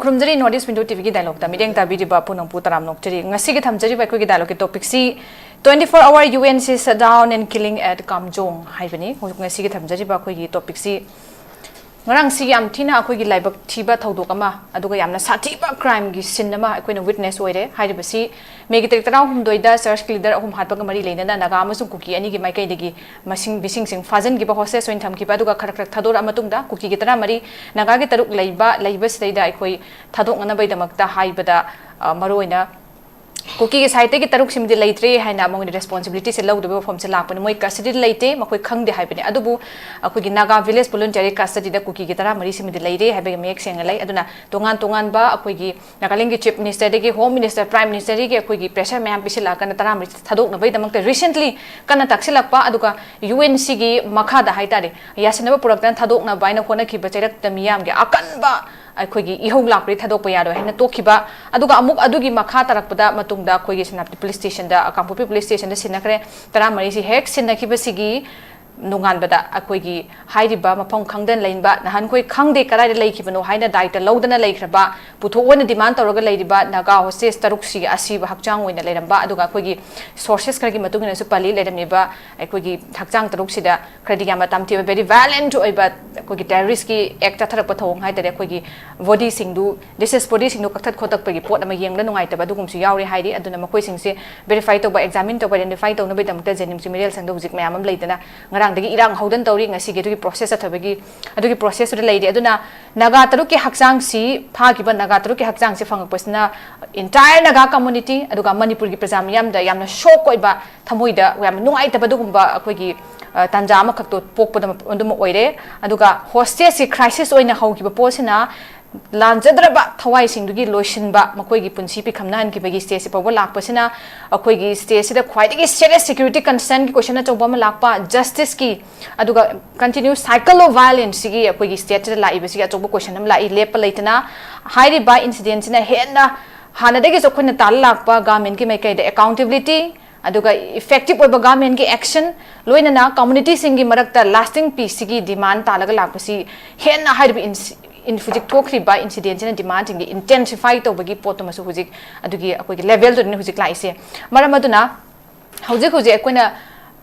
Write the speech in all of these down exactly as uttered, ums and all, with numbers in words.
ꯈꯨꯔꯨꯝꯖꯔꯤ North East Window ꯇꯤꯚꯤꯒꯤ dialogueꯇ ꯃꯤꯠꯌꯦꯡ ꯇꯥꯕꯤꯔꯤꯕ ꯄꯨꯝꯅꯃꯛꯄꯨ ꯇꯔꯥꯝꯅ ꯑꯣꯛꯆꯔꯤ꯫ ꯉꯁꯤꯒꯤ ꯊꯝꯖꯔꯤꯕ ꯑꯩꯈꯣꯏꯒꯤ dialogueꯀꯤ topicꯁꯤ twenty four hour UNC shutdown and killing at Kamjong ꯍꯥꯏꯕꯅꯤ꯫ ꯉꯁꯤꯒꯤ ꯊꯝꯖꯔꯤꯕ ꯑꯩꯈꯣꯏꯒꯤ topicꯁꯤ ꯉꯔꯥꯡꯁꯤ ꯌꯥꯝ ꯊꯤꯅ ꯑꯩꯈꯣꯏꯒꯤ ꯂꯥꯏꯕꯛ ꯊꯤꯕ ꯊꯧꯗꯣꯛ ꯑꯃ, ꯑꯗꯨꯒ ꯌꯥꯝꯅ ꯁꯥꯊꯤꯕ crimeꯒꯤ scene ꯑꯃ ꯑꯩꯈꯣꯏꯅ witness ꯑꯣꯏꯔꯦ꯫ ꯍꯥꯏꯔꯤꯕꯁꯤ ꯃꯦꯒꯤ ꯇꯥꯔꯤꯛ ꯇꯔꯥꯍꯨꯝꯗꯣꯏꯗ churchꯀꯤ leader ꯑꯍꯨꯝ ꯍꯥꯠꯄꯒ ꯃꯔꯤ ꯂꯩꯅꯅ ꯅꯥꯒꯥ ꯑꯃꯁꯨꯡ ꯀꯨꯀꯤ ꯑꯅꯤꯒꯤ ꯃꯥꯏꯀꯩꯗꯒꯤ ꯃꯁꯤꯡ, ꯃꯤꯁꯤꯡꯁꯤꯡ ꯐꯥꯖꯤꯟꯈꯤꯕ, hostage ꯑꯣꯏꯅ ꯊꯝꯈꯤꯕ, ꯑꯗꯨꯒ ꯈꯔ ꯈꯔ ꯊꯥꯗꯣꯔꯛꯑ ꯃꯇꯨꯡꯗ ꯀꯨꯀꯤꯒꯤ ꯇꯔꯥꯃꯔꯤ, ꯅꯥꯒꯥꯒꯤ ꯇꯔꯨꯛ ꯂꯩꯕ, ꯂꯩꯕꯁꯤꯗꯩꯗ ꯑꯩꯈꯣꯏ ꯊꯥꯗꯣꯛꯅꯅꯕꯒꯤꯗꯃꯛꯇ ꯍꯥꯏꯕꯗ, ꯑ, ꯃꯔꯨꯑꯣꯏꯅ ꯀꯨꯀꯤꯒꯤ sideꯇꯒꯤ ꯇꯔꯨꯛꯁꯤꯃꯗꯤ ꯂꯩꯇ꯭ꯔꯦ ꯍꯥꯏꯅ ꯃꯣꯏꯅ responsibilityꯁꯦ ꯂꯧꯗꯕꯒꯤ ꯋꯥꯐꯝꯁꯦ ꯂꯥꯛꯄꯅꯤ꯫ ꯃꯣꯏ custodyꯗ ꯂꯩꯇꯦ, ꯃꯈꯣꯏ ꯈꯪꯗꯦ ꯍꯥꯏꯕꯅꯤ꯫ ꯑꯗꯨꯕꯨ ꯑꯩꯈꯣꯏꯒꯤ Naga Village Voluntary Custodyꯗ ꯀꯨꯀꯤꯒꯤ ꯇꯔꯥꯃꯔꯤꯁꯤꯃꯗꯤ ꯂꯩꯔꯦ ꯍꯥꯏꯕꯒꯤ ꯃꯌꯦꯛ ꯁꯦꯡꯅ ꯂꯩ꯫ ꯑꯗꯨꯅ ꯇꯣꯉꯥꯟ ꯇꯣꯉꯥꯟꯕ ꯑꯩꯈꯣꯏꯒꯤ ꯅꯥꯒꯥꯂꯦꯟꯒꯤ Chief Ministerꯗꯒꯤ, Home Minister, Prime Ministerꯗꯒꯤ ꯑꯩꯈꯣꯏꯒꯤ pressure ꯃꯌꯥꯝ ꯄꯤꯁꯤꯜꯂꯛꯑꯀꯥꯟꯗ ꯇꯔꯥꯃꯔꯤ ꯊꯥꯗꯣꯛꯅꯕꯒꯤꯗꯃꯛꯇ recently ꯀꯟꯅ ꯇꯛꯁꯤꯜꯂꯛꯄ, ꯑꯗꯨꯒ UNCꯒꯤ ꯃꯈꯥꯗ ꯍꯥꯏꯇꯥꯔꯦ, ꯌꯥꯁꯤꯟꯅꯕ ꯄꯨꯔꯛꯇꯅ ꯊꯥꯗꯣꯛꯅꯕ ꯍꯥꯏꯅ ꯍꯣꯠꯅꯈꯤꯕ ꯆꯩꯔꯛꯇ ꯃꯤꯌꯥꯝꯒꯤ ꯑꯀꯟꯕ ꯑꯩꯈꯣꯏꯒꯤ ꯏꯍꯧ ꯂꯥꯛꯄꯗꯒꯤ ꯊꯥꯗꯣꯛꯄ ꯌꯥꯔꯣꯏ ꯍꯥꯏꯅ ꯇꯣꯛꯈꯤꯕ꯫ ꯑꯗꯨꯒ ꯑꯃꯨꯛ ꯑꯗꯨꯒꯤ ꯃꯈꯥ ꯇꯥꯔꯛꯄꯗ ꯃꯇꯨꯡꯗ ꯑꯩꯈꯣꯏꯒꯤ ꯁꯦꯅꯥꯄꯇꯤ police stationꯗ, ꯀꯥꯡꯄꯣꯛꯄꯤ police stationꯗ ꯁꯤꯟꯅꯈ꯭ꯔꯦ꯫ ꯇꯔꯥꯃꯔꯤꯁꯤ ꯍꯦꯛ ꯁꯤꯟꯅꯈꯤꯕꯁꯤꯒꯤ ꯅꯣꯡꯉꯥꯟꯕꯗ ꯑꯩꯈꯣꯏꯒꯤ ꯍꯥꯏꯔꯤꯕ ꯃꯐꯝ ꯈꯪꯗꯅ ꯂꯩꯕ, ꯅꯍꯥꯟꯈꯣꯏ ꯈꯪꯗꯦ ꯀꯗꯥꯏꯗ ꯂꯩꯈꯤꯕꯅꯣ ꯍꯥꯏꯅ ꯗꯥꯏꯇ ꯂꯧꯗꯅ ꯂꯩꯈ꯭ꯔꯕ, ꯄꯨꯊꯣꯛꯑꯣꯅ demand ꯇꯧꯔꯒ ꯂꯩꯔꯤꯕ ꯅꯥꯒꯥ hostage ꯇꯔꯨꯛꯁꯤꯒꯤ ꯑꯁꯤꯕ ꯍꯛꯆꯥꯡ ꯑꯣꯏꯅ ꯂꯩꯔꯝꯕ, ꯑꯗꯨꯒ ꯑꯩꯈꯣꯏꯒꯤ sources ꯈꯔꯒꯤ ꯃꯇꯨꯡ ꯏꯟꯅꯁꯨ ꯄꯜꯂꯤ, ꯂꯩꯔꯝꯃꯤꯕ ꯑꯩꯈꯣꯏꯒꯤ ꯍꯛꯆꯥꯡ ꯇꯔꯨꯛꯁꯤꯗ ꯈꯔꯗꯤ ꯌꯥꯝꯅ ꯇꯝꯊꯤꯕ, very violent ꯑꯣꯏꯕ ꯑꯩꯈꯣꯏꯒꯤ terroristꯀꯤ act ꯆꯠꯊꯔꯛꯄ ꯊꯧꯑꯣꯡ ꯍꯥꯏꯇꯥꯔꯦ, ꯑꯩꯈꯣꯏꯒꯤ bodyꯁꯤꯡꯗꯨ, deceased bodyꯁꯤꯡꯗꯨ ꯀꯛꯊꯠ ꯈꯣꯠꯇꯠꯄꯒꯤ ꯄꯣꯠ ꯑꯃ ꯌꯦꯡꯕꯗ ꯅꯨꯡꯉꯥꯏꯇꯕ ꯑꯗꯨꯒꯨꯝꯕꯁꯨ ꯌꯥꯎꯔꯤ ꯍꯥꯏꯔꯤ꯫ ꯑꯗꯨꯅ ꯃꯈꯣꯏꯁꯤꯡꯁꯦ verify ꯇꯧꯕ, examine ꯇꯧꯕ, identify ꯇꯧꯅꯕꯒꯤꯗꯃꯛꯇ JNIMSꯀꯤ ꯃꯤꯔꯦꯜ ꯁꯪꯗ ꯍꯧꯖꯤꯛ ꯃꯌꯥꯝ ꯑꯃ ꯂꯩꯗꯅ ꯉꯔꯥꯡꯗꯒꯤ ꯏꯔꯥꯡ ꯍꯧꯗꯅ ꯇꯧꯔꯤ, ꯉꯁꯤꯒꯤ ꯑꯗꯨꯒꯤ process ꯆꯠꯊꯕꯒꯤ, ꯑꯗꯨꯒꯤ processꯇꯨꯗ ꯂꯩꯔꯤ꯫ ꯑꯗꯨꯅ ꯅꯥꯒꯥ ꯇꯔꯨꯛꯀꯤ ꯍꯛꯆꯥꯡꯁꯤ, ꯐꯥꯈꯤꯕ ꯅꯥꯒꯥ ꯇꯔꯨꯛꯀꯤ ꯍꯛꯆꯥꯡꯁꯤ ꯐꯪꯉꯛꯄꯁꯤꯅ entire Naga community, ꯑꯗꯨꯒ ꯃꯅꯤꯄꯨꯔꯒꯤ ꯄ꯭ꯔꯖꯥ ꯃꯤꯌꯥꯝꯗ ꯌꯥꯝꯅ shock ꯑꯣꯏꯕ, ꯊꯃꯣꯏꯗ ꯌꯥꯝꯅ ꯅꯨꯡꯉꯥꯏꯇꯕ ꯑꯗꯨꯒꯨꯝꯕ ꯑꯩꯈꯣꯏꯒꯤ, ꯑ, ꯇꯥꯟꯖꯥ ꯑꯃꯈꯛꯇꯣ ꯄꯣꯛꯄꯗ ꯑꯗꯨꯃꯛ ꯑꯣꯏꯔꯦ꯫ ꯑꯗꯨꯒ hostageꯁꯤ crisis ꯑꯣꯏꯅ ꯍꯧꯈꯤꯕ ꯄꯣꯠꯁꯤꯅ ꯂꯥꯟꯖꯗ꯭ꯔꯕ ꯊꯋꯥꯏꯁꯤꯡꯗꯨꯒꯤ ꯂꯣꯏꯁꯤꯟꯕ, ꯃꯈꯣꯏꯒꯤ ꯄꯨꯟꯁꯤ ꯄꯤꯈꯝꯅꯍꯟꯈꯤꯕꯒꯤ stage ꯁꯤ ꯐꯥꯎꯕ ꯂꯥꯛꯄꯁꯤꯅ ꯑꯩꯈꯣꯏꯒꯤ stage ꯁꯤꯗ ꯈ꯭ꯋꯥꯏꯗꯒꯤ serious security concern ꯒꯤ question ꯑꯆꯧꯕ ꯑꯃ ꯂꯥꯛꯄ, justice ꯀꯤ, ꯑꯗꯨꯒ continue cycle of violence ꯁꯤꯒꯤ ꯑꯩꯈꯣꯏꯒꯤ state ꯁꯤꯗ ꯂꯥꯛꯏꯕꯁꯤꯒꯤ ꯑꯆꯧꯕ question ꯑꯃ ꯂꯥꯛꯏ꯫ ꯂꯦꯞꯄ ꯂꯩꯇꯅ ꯍꯥꯏꯔꯤꯕ incident ꯁꯤꯅ ꯍꯦꯟꯅ ꯍꯥꯟꯅꯗꯒꯤꯁꯨ ꯑꯩꯈꯣꯏꯅ ꯇꯥꯜꯂ ꯂꯥꯛꯄ government ꯀꯤ ꯃꯥꯏꯀꯩꯗ accountability, ꯑꯗꯨꯒ effective ꯑꯣꯏꯕ government ꯀꯤ action, ꯂꯣꯏꯅꯅ community ꯁꯤꯡꯒꯤ ꯃꯔꯛꯇ lasting peace ꯁꯤꯒꯤ demand ꯇꯥꯜꯂꯒ ꯂꯥꯛꯄꯁꯤ ꯍꯦꯟꯅ ꯍꯥꯏꯔꯤꯕ ins-, in-, ꯍꯧꯖꯤꯛ ꯊꯣꯛꯈ꯭ꯔꯤꯕ incident ꯁꯤꯅ demand ꯁꯤꯡꯁꯤ intensify ꯇꯧꯕꯒꯤ ꯄꯣꯠꯇꯨꯃꯁꯨ ꯍꯧꯖꯤꯛ ꯑꯗꯨꯒꯤ ꯑꯩꯈꯣꯏꯒꯤ level ꯗꯨꯅꯤ ꯍꯧꯖꯤꯛ ꯂꯥꯛꯏꯁꯦ꯫ ꯃꯔꯝ ꯑꯗꯨꯅ ꯍꯧꯖꯤꯛ ꯍꯧꯖꯤꯛ ꯑꯩꯈꯣꯏꯅ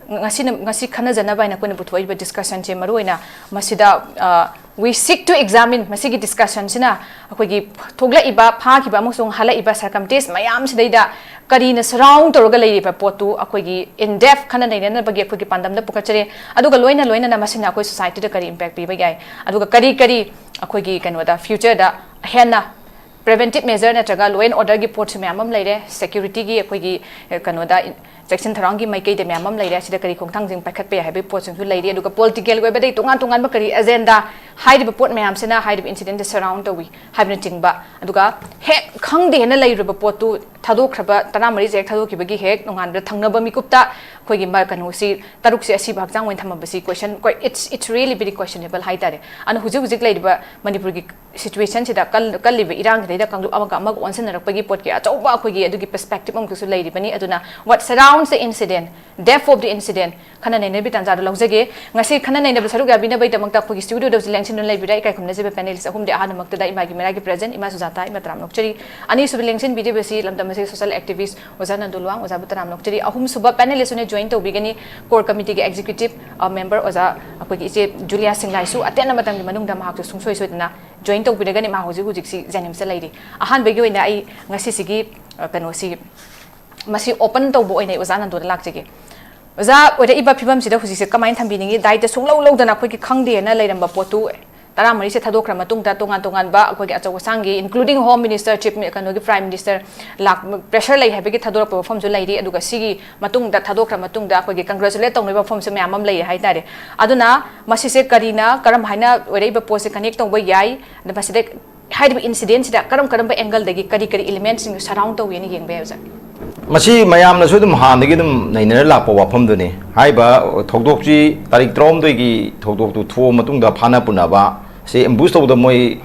ꯉꯁꯤꯅ, ꯉꯁꯤ ꯈꯟꯅꯖꯅꯕ ꯍꯥꯏꯅ ꯑꯩꯈꯣꯏꯅ ꯄꯨꯊꯣꯛꯏꯕ discussion ꯁꯦ ꯃꯔꯨꯑꯣꯏꯅ ꯃꯁꯤꯗ, ꯑ, we seek to examine, ꯃꯁꯤꯒꯤ discussion ꯁꯤꯅ ꯑꯩꯈꯣꯏꯒꯤ ꯊꯣꯛꯂꯛꯏꯕ, ꯐꯥꯈꯤꯕ ꯑꯃꯁꯨꯡ ꯍꯜꯂꯛꯏꯕ circumstance ꯃꯌꯥꯝꯁꯤꯗꯩꯗ ꯀꯔꯤꯅ surround ꯇꯧꯔꯒ ꯂꯩꯔꯤꯕ ꯄꯣꯠꯇꯨ ꯑꯩꯈꯣꯏꯒꯤ in depth ꯈꯟꯅ ꯅꯩꯅꯅꯕꯒꯤ ꯑꯩꯈꯣꯏꯒꯤ ꯄꯥꯟꯗꯝꯗ ꯄꯨꯈꯠꯆꯔꯤ꯫ ꯑꯗꯨꯒ ꯂꯣꯏꯅ ꯂꯣꯏꯅꯅ ꯃꯁꯤꯅ ꯑꯩꯈꯣꯏ society ꯗ ꯀꯔꯤ impact ꯄꯤꯕ ꯌꯥꯏ, ꯑꯗꯨꯒ ꯀꯔꯤ ꯀꯔꯤ ꯑꯩꯈꯣꯏꯒꯤ ꯀꯩꯅꯣꯗ future ꯗ ꯍꯦꯟꯅ preventive measure ꯅꯠꯇ꯭ꯔꯒ law and order ꯒꯤ ꯄꯣꯠꯁꯨ ꯃꯌꯥꯝ ꯑꯃ ꯂꯩꯔꯦ, security ꯒꯤ ꯑꯩꯈꯣꯏꯒꯤ, ꯑ, ꯀꯩꯅꯣꯗ ꯆꯦꯛꯁꯤꯟ ꯊꯧꯔꯥꯡꯒꯤ ꯃꯥꯏꯀꯩꯗ ꯃꯌꯥꯝ ꯑꯃ ꯂꯩꯔꯦ꯫ ꯁꯤꯗ ꯀꯔꯤ ꯈꯣꯡꯊꯥꯡꯁꯤꯡ ꯄꯥꯏꯈꯠꯄ ꯌꯥꯏ ꯍꯥꯏꯕꯒꯤ ꯄꯣꯠꯁꯤꯡꯁꯨ ꯂꯩꯔꯤ꯫ ꯑꯗꯨꯒ political ꯑꯣꯏꯕꯗꯩ ꯇꯣꯉꯥꯟ ꯇꯣꯉꯥꯟꯕ ꯀꯔꯤ agenda ꯍꯥꯏꯔꯤꯕ ꯄꯣꯠ ꯃꯌꯥꯝꯁꯤꯅ ꯍꯥꯏꯔꯤꯕ incident ꯗ surround ꯇꯧꯏ ꯍꯥꯏꯕꯅꯆꯤꯡꯕ꯫ ꯑꯗꯨꯒ ꯍꯦꯛ ꯈꯪꯗꯦ ꯍꯥꯏꯅ ꯂꯩꯔꯨꯔꯕ ꯄꯣꯠꯇꯨ ꯊꯥꯗꯣꯛꯈ꯭ꯔꯕ, ꯇꯔꯥꯃꯔꯤꯁꯦ ꯍꯦꯛ ꯊꯥꯗꯣꯛꯈꯤꯕꯒꯤ ꯍꯦꯛ ꯅꯣꯡꯉꯥꯟꯕꯗ ꯊꯪꯅꯕ ꯃꯤꯀꯨꯞꯇ ꯑꯩꯈꯣꯏꯒꯤ ꯃ-, ꯀꯩꯅꯣꯁꯤ, ꯇꯔꯨꯛꯁꯦ ꯑꯁꯤꯕ ꯍꯛꯆꯥꯡ ꯑꯣꯏꯅ ꯊꯝꯃꯕꯁꯤ question, ꯀꯣꯏ-, it's, it's really very questionable ꯍꯥꯏꯇꯥꯔꯦ꯫ ꯑꯗꯨꯅ ꯍꯧꯖꯤꯛ ꯍꯧꯖꯤꯛ ꯂꯩꯔꯤꯕ ꯃꯅꯤꯄꯨꯔꯒꯤ situation ꯁꯤꯗ ꯀꯜ-, ꯀꯜꯂꯤꯕ ꯏꯔꯥꯡꯁꯤꯗꯩꯗ ꯀꯥꯡꯂꯨꯞ ꯑꯃꯒ ꯑꯃꯒ ꯑꯣꯟꯁꯤꯟꯅꯔꯛꯄꯒꯤ ꯄꯣꯠꯀꯤ ꯑꯆꯧꯕ ꯑꯩꯈꯣꯏꯒꯤ ꯑꯗꯨꯒꯤ perspective ꯑꯃꯈꯛꯁꯨ ꯂꯩꯔꯤꯕꯅꯤ꯫ ꯑꯗꯨꯅ what surrounds the incident, depth of the incident ꯈꯟꯅ ꯅꯩꯅꯕꯒꯤ ꯇꯥꯟꯖꯥꯗꯨ ꯂꯧꯖꯒꯦ꯫ ꯉꯁꯤ ꯈꯟꯅ ꯅꯩꯅꯕ ꯁꯔꯨꯛ ꯌꯥꯕꯤꯅꯕꯒꯤꯗꯃꯛꯇ ꯑꯩꯈꯣꯏꯒꯤ studio ꯗ ꯍꯧꯖꯤꯛ ꯂꯦꯡꯁꯤꯟꯗꯨꯅ ꯂꯩꯕꯤꯔꯦ ꯏꯀꯥꯏ ꯈꯨꯝꯅꯖꯕ panelist ꯑꯍꯨꯝꯗꯤ꯫ ꯑꯍꯥꯟꯕꯃꯛꯇꯗ ꯏꯃꯥꯒꯤ ꯃꯤꯔꯥꯒꯤ president ꯏꯃꯥ ꯁꯨꯖꯥꯇꯥ, ꯏꯃꯥ ꯇꯔꯥꯝ ꯅꯣꯛꯆꯔꯤ꯫ ꯑꯅꯤꯁꯨꯕ ꯂꯦꯡꯁꯤꯟꯕꯤꯔꯤꯕꯁꯤ ꯂꯝꯗꯝ ꯑꯁꯤꯒꯤ social activist ꯑꯣꯖꯥ ꯅꯟꯗꯨ ꯂꯨꯋꯥꯡ, ꯑꯣꯖꯥꯕꯨ ꯇꯔꯥꯝ ꯅꯣꯛꯆꯔꯤ꯫ ꯑꯍꯨꯝꯁꯨꯕ panelist ꯑꯣꯏꯅ join ꯇꯧꯕꯤꯒꯅꯤ core committee ꯒꯤ executive, ꯑ, member ꯑꯣꯖꯥ ꯑꯩꯈꯣꯏꯒꯤ ꯏꯆꯦ ꯖꯨꯂꯤꯌꯥ ꯁꯤꯡꯂꯥꯏꯁꯨ꯫ ꯑꯇꯦꯟꯕ ꯃꯇꯝꯒꯤ ꯃꯅꯨꯡꯗ ꯃꯍꯥꯛꯁꯨ ꯁꯨꯡꯁꯣꯏ ꯁꯣꯏꯗꯅ join ꯇꯧꯕꯤꯔꯒꯅꯤ꯫ ꯃꯥ ꯍꯧꯖꯤꯛ ꯍꯧꯖꯤꯛꯁꯤ ꯖꯦꯅꯤꯝꯁꯇ ꯂꯩꯔꯤ꯫ ꯑꯍꯥꯟꯕꯒꯤ ꯑꯣꯏꯅ ꯑꯩ ꯉꯁꯤꯁꯤꯒꯤ, ꯑ, ꯀꯩꯅꯣꯁꯤ, ꯃꯁꯤ open ꯇꯧꯕ ꯑꯣꯏꯅ ꯑꯩ ꯑꯣꯖꯥ ꯅꯟꯗꯨꯗ ꯂꯥꯛꯆꯒꯦ꯫ ꯑꯣꯖꯥ, ꯑꯣꯏꯔꯛꯏꯕ ꯐꯤꯕꯝꯁꯤꯗ ꯍꯧꯖꯤꯛꯁꯦ ꯀꯃꯥꯏꯅ ꯊꯝꯕꯤꯅꯤꯡꯉꯤ? ꯗꯥꯏꯇ ꯁꯨꯡꯂꯧ ꯂꯧꯗꯅ ꯑꯩꯈꯣꯏꯒꯤ ꯈꯪꯗꯦꯅ ꯂꯩꯔꯝꯕ ꯄꯣꯠꯇꯨ ꯇꯔꯥꯃꯔꯤꯁꯦ ꯊꯥꯗꯣꯛꯈ꯭ꯔ ꯃꯇꯨꯡꯗ ꯇꯣꯉꯥꯟ ꯇꯣꯉꯥꯟꯕ ꯑꯩꯈꯣꯏꯒꯤ ꯑꯆꯧ ꯑꯁꯥꯡꯒꯤ, including Home Minister, Chief Mi-, ꯀꯩꯅꯣꯒꯤ Prime Minister ꯂꯥꯛ-, pressure ꯂꯩ ꯍꯥꯏꯕꯒꯤ ꯊꯥꯗꯣꯔꯛꯄ ꯋꯥꯐꯝꯁꯨ ꯂꯩꯔꯤ꯫ ꯑꯗꯨꯒ ꯁꯤꯒꯤ ꯃꯇꯨꯡꯗ ꯊꯥꯗꯣꯛꯈ꯭ꯔ ꯃꯇꯨꯡꯗ ꯑꯩꯈꯣꯏꯒꯤ congratulate ꯇꯧꯅꯕ ꯋꯥꯐꯝꯁꯨ ꯃꯌꯥꯝ ꯑꯃ ꯂꯩꯔꯤ ꯍꯥꯏꯇꯥꯔꯦ꯫ ꯑꯗꯨꯅ ꯃꯁꯤꯁꯦ ꯀꯔꯤꯅ ꯀꯔꯝ ꯍꯥꯏꯅ ꯑꯣꯏꯔꯛꯏꯕ ꯄꯣꯠꯁꯦ connect ꯇꯧꯕ ꯌꯥꯏ? ꯑꯗ ꯃꯁꯤꯗ ꯍꯥꯏꯔꯤꯕ incidentꯁꯤꯗ ꯀꯔꯝ ꯀꯔꯝꯕ angleꯗꯒꯤ ꯀꯔꯤ ꯀꯔꯤ elementꯁꯤꯡꯗꯨ surround ꯇꯧꯏꯅ ꯌꯦꯡꯕ ꯌꯥꯏ, ꯑꯣꯖꯥ? ꯃꯁꯤ ꯃꯌꯥꯝꯅꯁꯨ ꯑꯗꯨꯝ ꯍꯥꯟꯅꯗꯒꯤ ꯑꯗꯨꯝ ꯅꯩꯅꯔ ꯂꯥꯛꯄ ꯋꯥꯐꯝꯗꯨꯅꯤ꯫ ꯍꯥꯏꯔꯤꯕ ꯊꯧꯗꯣꯛꯁꯤ ꯇꯥꯔꯤꯛ ꯇꯔꯥꯍꯨꯝꯗꯣꯏꯒꯤ ꯊꯧꯗꯣꯛꯇꯨ ꯊꯣꯛꯑ ꯃꯇꯨꯡꯗ ꯐꯥꯅ ꯄꯨꯅꯕ ꯁꯤ ambush ꯇꯧꯕꯗ ꯃꯣꯏ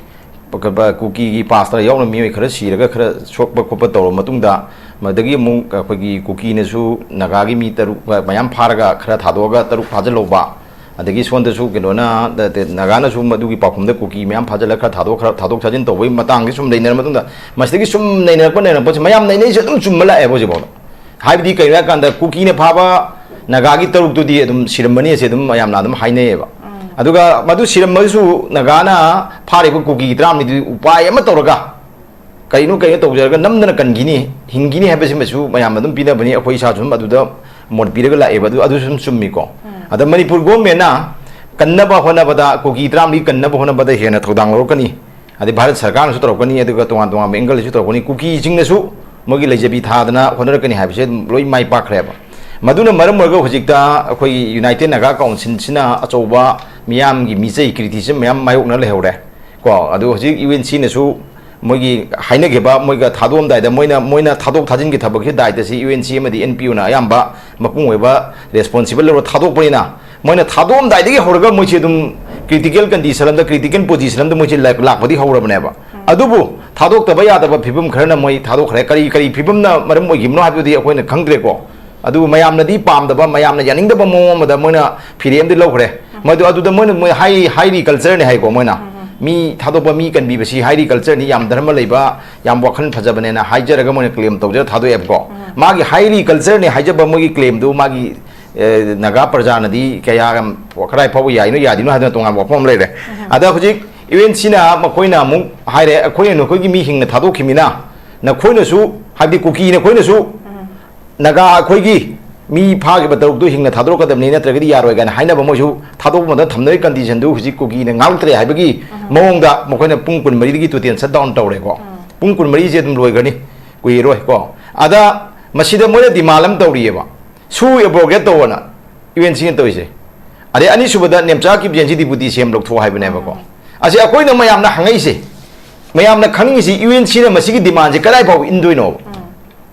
ꯀꯨꯀꯤꯒꯤ ꯄꯥꯁꯇꯔ ꯌꯥꯎꯅ ꯃꯤꯑꯣꯏ ꯈꯔ ꯁꯤꯔꯒ ꯈꯔ ꯁꯣꯛꯄ ꯈꯣꯠꯄ ꯇꯧꯔꯕ ꯃꯇꯨꯡꯗ, ꯃꯗꯒꯤ ꯑꯃꯨꯛ ꯑꯩꯈꯣꯏꯒꯤ ꯀꯨꯀꯤꯅꯁꯨ ꯅꯥꯒꯥꯒꯤ ꯃꯤ ꯇꯔꯨꯛ ꯃꯌꯥꯝ ꯐꯥꯔꯒ ꯈꯔ ꯊꯥꯗꯣꯛꯑꯒ ꯇꯔꯨꯛ ꯐꯥꯖꯤꯜꯍꯧꯕ, ꯑꯗꯒꯤ ꯁꯣꯝꯗꯁꯨ ꯀꯩꯅꯣꯅ, ꯅꯥꯒꯥꯅꯁꯨ ꯃꯗꯨꯒꯤ ꯄꯥꯎꯈꯨꯝꯗ ꯀꯨꯀꯤ ꯃꯌꯥꯝ ꯐꯥꯖꯤꯜꯂꯒ ꯈꯔ ꯊꯥꯗꯣꯛ, ꯈꯔ ꯊꯥꯗꯣꯛ ꯊꯥꯖꯤꯟ ꯇꯧꯕꯒꯤ ꯃꯇꯥꯡꯁꯤ ꯁꯨꯝ ꯅꯩꯅꯔ ꯃꯇꯨꯡꯗ, ꯃꯁꯤꯗꯒꯤ ꯁꯨꯝ ꯅꯩꯅꯔꯛꯄ ꯅꯩꯅꯔꯛꯄꯁꯤ ꯃꯌꯥꯝ ꯅꯩꯅꯩꯁꯦ ꯑꯗꯨꯝ ꯆꯨꯝꯕ ꯂꯥꯛꯑꯦꯕ ꯍꯧꯖꯤꯛꯐꯥꯎꯗ꯫ ꯍꯥꯏꯕꯗꯤ ꯀꯩꯅꯣ ꯍꯥꯏꯀꯥꯟꯗ ꯀꯨꯀꯤꯅ ꯐꯥꯕ ꯅꯥꯒꯥꯒꯤ ꯇꯔꯨꯛꯇꯨꯗꯤ ꯑꯗꯨꯝ ꯁꯤꯔꯝꯃꯅꯤ, ꯑꯁꯤ ꯑꯗꯨꯝ ꯃꯌꯥꯝꯅ ꯑꯗꯨꯝ ꯍꯥꯏꯅꯩꯌꯦꯕ꯫ ꯑꯗꯨꯒ ꯃꯗꯨ ꯁꯤꯔꯝꯃꯒꯁꯨ ꯅꯥꯒꯥꯅ ꯐꯥꯔꯤꯕ ꯀꯨꯀꯤ ꯇꯔꯥꯃꯔꯤꯗꯨ ꯎꯄꯥꯏ ꯑꯃ ꯇꯧꯔꯒ ꯀꯩꯅꯣ ꯀꯩꯅꯣ ꯇꯧꯖꯔꯒ ꯅꯝꯗꯅ ꯀꯟꯈꯤꯅꯤ, ꯍꯤꯡꯈꯤꯅꯤ ꯍꯥꯏꯕꯁꯤꯃꯁꯨ ꯃꯌꯥꯝꯅ ꯑꯗꯨꯝ ꯄꯤꯅꯕꯅꯤ꯫ ꯑꯩꯈꯣꯏ ꯏꯁꯥꯁꯨ ꯑꯗꯨꯝ ꯑꯗꯨꯗ ꯃꯣꯠ ꯄꯤꯔꯒ ꯂꯥꯛꯑꯦꯕ꯫ ꯑꯗꯨ ꯑꯗꯨꯁꯨ ꯑꯗꯨꯝ ꯆꯨꯝꯃꯤꯀꯣ꯫ ꯑꯗ ꯃꯅꯤꯄꯨꯔ ꯒꯣꯔꯃꯦꯟꯅ ꯀꯟꯅꯕ ꯍꯣꯠꯅꯕꯗ, ꯀꯨꯀꯤ ꯇꯔꯥꯃꯔꯤ ꯀꯟꯅꯕ ꯍꯣꯠꯅꯕꯗ ꯍꯦꯟꯅ ꯊꯧꯗꯥꯡ ꯂꯧꯔꯛꯀꯅꯤ꯫ ꯑꯗꯩ ꯚꯥꯔꯠ ꯁꯔꯀꯥꯔꯅꯁꯨ ꯇꯧꯔꯛꯀꯅꯤ, ꯑꯗꯨꯒ ꯇꯣꯉꯥꯟ ꯇꯣꯉꯥꯟꯕ angleꯗꯁꯨ ꯇꯧꯔꯛꯀꯅꯤ꯫ ꯀꯨꯀꯤꯁꯤꯡꯅꯁꯨ ꯃꯣꯏꯒꯤ ꯂꯩꯖꯕꯤ ꯊꯥꯗꯅ ꯍꯣꯠꯅꯔꯛꯀꯅꯤ ꯍꯥꯏꯕꯁꯦ ꯑꯗꯨꯝ ꯂꯣꯏ ꯃꯥꯏ ꯄꯥꯛꯈ꯭ꯔꯦꯕ꯫ ꯃꯗꯨꯅ ꯃꯔꯝ ꯑꯣꯏꯔꯒ ꯍꯧꯖꯤꯛꯇ ꯑꯩꯈꯣꯏꯒꯤ United Naga Councilꯁꯤꯅ ꯑꯆꯧꯕ ꯃꯤꯌꯥꯝꯒꯤ ꯃꯤꯆꯩ, criticism ꯃꯌꯥꯝ ꯃꯥꯌꯣꯛꯅ ꯂꯩꯍꯧꯔꯦ ꯀꯣ꯫ ꯑꯗꯨ ꯍꯧꯖꯤꯛ UNCꯅꯁꯨ ꯃꯣꯏꯒꯤ ꯍꯥꯏꯅꯈꯤꯕ, ꯃꯣꯏꯒ ꯊꯥꯗꯣꯛꯑꯝꯗꯥꯏꯗ ꯃꯣꯏꯅ, ꯃꯣꯏꯅ ꯊꯥꯗꯣꯛ ꯊꯥꯖꯤꯟꯒꯤ ꯊꯕꯛꯀꯤ ꯗꯥꯏꯇꯁꯤ UNC ꯑꯃꯗꯤ NPOꯅ ꯑꯌꯥꯝꯕ ꯃꯄꯨꯡ ꯑꯣꯏꯕ responsible ꯂꯧꯔ ꯊꯥꯗꯣꯛꯄꯅꯤꯅ, ꯃꯣꯏꯅ ꯊꯥꯗꯣꯛꯑꯝꯗꯥꯏꯗꯒꯤ ꯍꯧꯔꯒ ꯃꯣꯏꯁꯦ ꯑꯗꯨꯝ critical condition ꯑꯃꯗ, critical position ꯑꯃꯗ ꯃꯣꯏꯁꯦ ꯂꯥꯛ-, ꯂꯥꯛꯄꯗꯤ ꯍꯧꯔꯕꯅꯦꯕ꯫ ꯑꯗꯨꯕꯨ ꯊꯥꯗꯣꯛꯇꯕ ꯌꯥꯗꯕ ꯐꯤꯕꯝ ꯈꯔꯅ ꯃꯣꯏ ꯊꯥꯗꯣꯛꯈ꯭ꯔꯦ꯫ ꯀꯔꯤ ꯀꯔꯤ ꯐꯤꯕꯝꯅ ꯃꯔꯝ ꯑꯣꯏꯈꯤꯕꯅꯣ ꯍꯥꯏꯕꯗꯨꯗꯤ ꯑꯩꯈꯣꯏꯅ ꯈꯪꯗ꯭ꯔꯦꯀꯣ꯫ ꯑꯗꯨꯕꯨ ꯃꯌꯥꯝꯅꯗꯤ ꯄꯥꯝꯗꯕ, ꯃꯌꯥꯝꯅ ꯌꯥꯅꯤꯡꯗꯕ ꯃꯑꯣꯡ ꯑꯃꯗ ꯃꯣꯏꯅ ꯐꯤꯔꯦꯞ ꯑꯃꯗꯤ ꯂꯧꯈ꯭ꯔꯦ꯫ ꯃꯗꯨ, ꯑꯗꯨꯗ ꯃꯣꯏꯅ, ꯃꯣꯏ high, high cultureꯅꯦ ꯍꯥꯏꯀꯣ꯫ ꯃꯣꯏꯅ ꯃꯤ ꯊꯥꯗꯣꯛꯄ, ꯃꯤ ꯀꯟꯕꯤꯕꯁꯤ high cultureꯅꯤ, ꯌꯥꯝ ꯙꯔꯃ ꯂꯩꯕ, ꯌꯥꯝ ꯋꯥꯈꯜ ꯐꯖꯕꯅꯦꯅ ꯍꯥꯏꯖꯔꯒ ꯃꯣꯏꯅ claim ꯇꯧꯖꯔ ꯊꯥꯗꯣꯛꯑꯦꯕꯀꯣ꯫ ꯃꯥꯒꯤ high cultureꯅꯤ ꯍꯥꯏꯖꯕ ꯃꯣꯏꯒꯤ claimꯗꯨ ꯃꯥꯒꯤ, ꯑꯦ, ꯅꯥꯒꯥ ꯄ꯭ꯔꯖꯥꯅꯗꯤ ꯀꯌꯥ ꯌꯥꯝ, ꯀꯗꯥꯏ ꯐꯥꯎꯕ ꯌꯥꯏꯅꯣ ꯌꯥꯗꯤꯅꯣ ꯍꯥꯏꯗꯅ ꯇꯣꯉꯥꯟꯕ ꯋꯥꯐꯝ ꯑꯃ ꯂꯩꯔꯦ꯫ ꯑꯗ ꯍꯧꯖꯤꯛ UNCꯅ ꯃꯈꯣꯏꯅ ꯑꯃꯨꯛ ꯍꯥꯏꯔꯦ, "ꯑꯩꯈꯣꯏꯅ ꯅꯈꯣꯏꯒꯤ ꯃꯤ ꯍꯤꯡꯅ ꯊꯥꯗꯣꯛꯈꯤꯕꯅꯤꯅ ꯅꯈꯣꯏꯅꯁꯨ, ꯍꯥꯏꯕꯗꯤ ꯀꯨꯀꯤ ꯅꯈꯣꯏꯅꯁꯨ ꯅꯥꯒꯥ ꯑꯩꯈꯣꯏꯒꯤ ꯃꯤ ꯐꯥꯈꯤꯕ ꯇꯔꯨꯛꯇꯨ ꯍꯤꯡꯅ ꯊꯥꯗꯣꯔꯛꯀꯗꯕꯅꯤ, ꯅꯠꯇ꯭ꯔꯒꯗꯤ ꯌꯥꯔꯣꯏ" ꯀꯥꯏꯅ ꯍꯥꯏꯅꯕ, ꯃꯣꯏꯁꯨ ꯊꯥꯗꯣꯛꯄ ꯃꯇꯝꯗ ꯊꯝꯅꯔꯤ conditionꯗꯨ ꯍꯧꯖꯤꯛ ꯀꯨꯀꯤꯅ ꯉꯥꯛꯇ꯭ꯔꯦ ꯍꯥꯏꯕꯒꯤ ꯃꯑꯣꯡꯗ ꯃꯈꯣꯏꯅ ꯄꯨꯡ ꯀꯨꯟꯃꯔꯤꯗꯒꯤ total shutdown ꯇꯧꯔꯦꯀꯣ꯫ ꯄꯨꯡ ꯀꯨꯟꯃꯔꯤꯁꯦ ꯑꯗꯨꯝ ꯂꯣꯏꯈ꯭ꯔꯅꯤ, ꯀꯨꯏꯔꯣꯏ ꯀꯣ꯫ ꯑꯗ ꯃꯁꯤꯗ ꯃꯣꯏꯅ demand ꯑꯃ ꯇꯧꯔꯤꯑꯕ, "Sue abrogate ꯇꯧꯑꯣꯅ UNCꯅ ꯇꯧꯔꯤꯁꯦ꯫ ꯑꯗꯩ ꯑꯅꯤꯁꯨꯕꯗ ꯅꯦꯝꯆꯥ ꯀꯤꯞꯖꯦꯟꯁꯤ deputy CM ꯂꯧꯊꯣꯛꯑꯣ ꯍꯥꯏꯕꯅꯦꯕꯀꯣ꯫ ꯑꯁꯤ ꯑꯩꯈꯣꯏꯅ ꯃꯌꯥꯝꯅ ꯍꯪꯉꯛꯏꯁꯦ, ꯃꯌꯥꯝꯅ ꯈꯪꯅꯤꯡꯉꯤꯁꯤ UN ꯁꯤꯅ ꯃꯁꯤꯒꯤ demandꯁꯦ ꯀꯗꯥꯏ ꯐꯥꯎꯕ ꯏꯟꯗꯣꯏꯅꯣꯕ?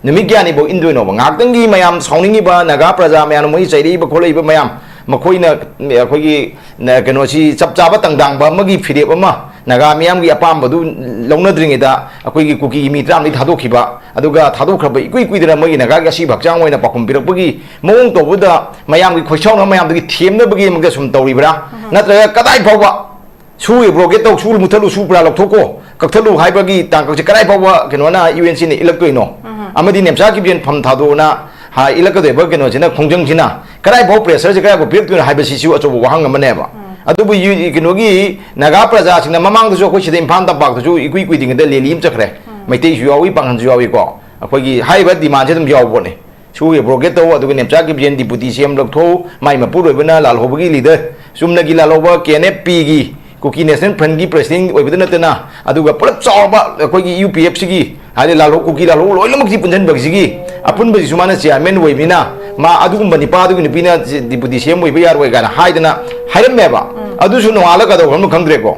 ꯅꯨꯃꯤꯠ ꯀꯌꯥꯅꯤ ꯐꯥꯎ ꯏꯟꯗꯣꯏꯅꯣꯕ? ꯉꯥꯏꯍꯥꯛꯇꯪꯒꯤ ꯃꯌꯥꯝ ꯁꯥꯎꯅꯤꯡꯉꯤꯕ ꯅꯥꯒꯥ ꯄ꯭ꯔꯖꯥ ꯃꯌꯥꯝꯅ, ꯃꯣꯏ ꯆꯩꯔꯛꯏꯕ ꯈꯣꯠꯂꯛꯏꯕ ꯃꯌꯥꯝ, ꯃꯈꯣꯏꯅ, ꯑꯩꯈꯣꯏꯒꯤ, ꯅ-, ꯀꯩꯅꯣꯁꯤ ꯆꯞ ꯆꯥꯕ ꯇꯪꯗꯥꯡꯕ ꯑꯃꯒꯤ ꯐꯤꯔꯦꯞ ꯑꯃ, ꯅꯥꯒꯥ ꯃꯤꯌꯥꯝꯒꯤ ꯑꯄꯥꯝꯕꯗꯨ ꯂꯧꯅꯗ꯭ꯔꯤꯉꯩꯗ ꯑꯩꯈꯣꯏꯒꯤ ꯀꯨꯀꯤꯒꯤ ꯃꯤ ꯇꯔꯥꯃꯔꯤ ꯊꯥꯗꯣꯛꯈꯤꯕ, ꯑꯗꯨꯒ ꯊꯥꯗꯣꯛꯈ꯭ꯔꯕ ꯏꯀꯨꯏ ꯀꯨꯏꯗꯅ ꯃꯣꯏꯒꯤ ꯅꯥꯒꯥꯒꯤ ꯑꯁꯤꯕ ꯍꯛꯆꯥꯡ ꯑꯣꯏꯅ ꯄꯥꯎꯈꯨꯝ ꯄꯤꯔꯛꯄꯒꯤ ꯃꯑꯣꯡ ꯇꯧꯕꯗ, ꯃꯌꯥꯝꯒꯤ ꯈꯣꯏꯁꯥꯎꯅ ꯃꯌꯥꯝꯗꯒꯤ ꯊꯦꯝꯅꯕꯒꯤ ꯑꯃꯒ ꯁꯨꯝ ꯇꯧꯔꯤꯕ꯭ꯔꯥ? ꯅꯠꯇ꯭ꯔꯒ ꯀꯗꯥꯏ ꯐꯥꯎꯕ ꯁꯨ ꯑꯦꯕ꯭ꯔꯣꯒꯦꯠ ꯇꯧ, ꯁꯨ ꯃꯨꯊꯠꯂꯨ, ꯁꯨ ꯄꯨꯔꯥ ꯂꯧꯊꯣꯛꯀꯣ, ꯀꯛꯊꯠꯂꯨ ꯍꯥꯏꯕꯒꯤ ꯇꯥꯡꯀꯛꯁꯦ ꯀꯗꯥꯏ ꯐꯥꯎꯕ ꯀꯩꯅꯣꯅ, UN ꯁꯤꯅ ꯏꯜꯂꯛꯇꯣꯏꯅꯣ? ꯑꯃꯗꯤ ꯅꯦꯝꯆꯥ ꯀꯤꯞꯖꯦꯟ ꯐꯝ ꯊꯥꯗꯣꯛꯑꯣꯅ ꯍꯥ, ꯏꯜꯂꯛꯀꯗꯣꯏꯕ ꯀꯩꯅꯣꯁꯤꯅ, ꯈꯣꯡꯖꯪꯁꯤꯅ ꯀꯗꯥꯏ ꯐꯥꯎ pressureꯁꯦ ꯀꯗꯥꯏ ꯐꯥꯎ ꯄꯤꯔꯛꯇꯣꯏꯅꯣ ꯍꯥꯏꯕꯁꯤꯁꯨ ꯑꯆꯧꯕ ꯋꯥꯍꯪ ꯑꯃꯅꯦꯕ꯫ ꯑꯗꯨꯕꯨ ꯌꯨ-, ꯀꯩꯅꯣꯒꯤ ꯅꯥꯒꯥ ꯄ꯭ꯔꯖꯥꯁꯤꯡꯅ ꯃꯃꯥꯡꯗꯁꯨ ꯑꯩꯈꯣꯏ ꯁꯤꯗ ꯏꯝꯐꯥꯜ ꯇꯝꯄꯥꯛꯇꯁꯨ ꯏꯀꯨꯏ ꯀꯨꯏꯗ꯭ꯔꯤꯉꯩꯗ rally ꯑꯃ ꯆꯠꯈ꯭ꯔꯦ꯫ ꯃꯩꯇꯩꯁꯨ ꯌꯥꯎꯏ, ꯄꯥꯡꯒꯜꯁꯨ ꯌꯥꯎꯏꯀꯣ꯫ ꯑꯩꯈꯣꯏꯒꯤ ꯍꯥꯏꯔꯤꯕ demandꯁꯦ ꯑꯗꯨꯝ ꯌꯥꯎꯕꯅꯦ꯫ ꯁꯨ ꯑꯦꯕ꯭ꯔꯣꯒꯦꯠ ꯇꯧ, ꯑꯗꯨꯒ ꯅꯦꯝꯆꯥ ꯀꯤꯞꯖꯦꯟ deputy CM ꯂꯧꯊꯣꯛꯎ, ꯃꯥꯏ ꯃꯄꯨꯔꯣꯏꯕꯅ ꯂꯥꯜꯍꯧꯕꯒꯤ leader, ꯆꯨꯝꯅꯒꯤ ꯂꯥꯜꯍꯧꯕ KNFPꯒꯤ, ꯀꯨꯀꯤ National Frontꯀꯤ president ꯑꯣꯏꯕꯗ ꯅꯠꯇꯅ, ꯑꯗꯨꯒ ꯄꯨꯂꯞ ꯆꯥꯎꯔꯕ ꯑꯩꯈꯣꯏꯒꯤ UPFCꯒꯤ, ꯍꯥꯏꯗꯤ ꯂꯥꯜꯍꯧ, ꯀꯨꯀꯤ ꯂꯥꯜꯍꯧ ꯂꯣꯏꯅꯃꯛꯁꯤ ꯄꯨꯟꯁꯤꯟꯕꯒꯤꯁꯤꯒꯤ ꯑꯄꯨꯟꯕꯁꯤꯁꯨ ꯃꯥꯅ chairman ꯑꯣꯏꯕꯅꯤꯅ, ꯃꯥ ꯑꯗꯨꯒꯨꯝꯕ ꯅꯤꯄꯥ ꯑꯗꯨꯒꯤ ꯅꯨꯄꯤꯅ deputy CM ꯑꯣꯏꯕ ꯌꯥꯔꯣꯏ ꯀꯥꯏꯅ ꯍꯥꯏꯗꯅ ꯍꯥꯏꯔꯝꯃꯦꯕ꯫ ꯑꯗꯨꯁꯨ ꯅꯣꯡꯉꯥꯜꯂꯒ ꯀꯩꯗꯧꯈ꯭ꯔꯕꯅꯣ ꯈꯪꯗ꯭ꯔꯦꯀꯣ꯫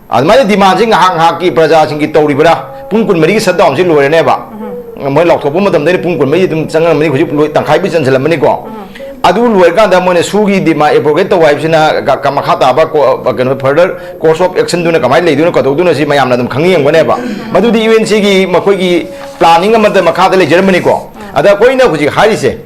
ꯑꯗꯨꯃꯥꯏꯅ demandꯁꯤ ꯉꯥꯏꯍꯥꯛ ꯉꯥꯏꯍꯥꯛꯀꯤ ꯄ꯭ꯔꯖꯥꯁꯤꯡꯒꯤ ꯇꯧꯔꯤꯕ꯭ꯔꯥ? ꯄꯨꯡ ꯀꯨꯟꯃꯔꯤꯒꯤ shutdownꯁꯤ ꯂꯣꯏꯔꯅꯦꯕ꯫ ꯃꯣꯏ ꯂꯥꯎꯊꯣꯛꯄ ꯃꯇꯝꯗ ꯑꯩꯅ ꯄꯨꯡ ꯀꯨꯟꯃꯔꯤ ꯑꯗꯨꯝ ꯆꯪꯉꯝꯃꯅꯤ, ꯍꯧꯖꯤꯛ ꯂꯣꯏ, ꯇꯪꯈꯥꯏꯕꯨ ꯆꯟꯁꯤꯜꯂꯝꯃꯅꯤꯀꯣ꯫ ꯑꯗꯨ ꯂꯣꯏꯔꯀꯥꯟꯗ ꯃꯣꯏꯅ ꯁꯨꯒꯤ demand abrogate ꯇꯧꯕ ꯍꯥꯏꯕꯁꯤꯅ ꯀ-, ꯀ-, ꯃꯈꯥ ꯇꯥꯕ ꯀꯣ-, ꯀꯩꯅꯣ, further course of actionꯗꯨꯅ ꯀꯃꯥꯏꯅ ꯂꯩꯗꯣꯏꯅꯣ, ꯀꯩꯗꯧꯗꯣꯏꯅꯣ, ꯁꯤ ꯃꯌꯥꯝꯅ ꯑꯗꯨꯝ ꯈꯪꯅꯤꯡꯉꯝꯒꯅꯦꯕ꯫ ꯃꯗꯨꯗꯤ UNCꯒꯤ ꯃꯈꯣꯏꯒꯤ planning ꯑꯃꯗ ꯃꯈꯥꯗ ꯂꯩꯖꯔꯝꯃꯅꯤꯀꯣ꯫ ꯑꯗ ꯑꯩꯈꯣꯏꯅ ꯍꯧꯖꯤꯛ ꯍꯥꯏꯔꯤꯁꯦ,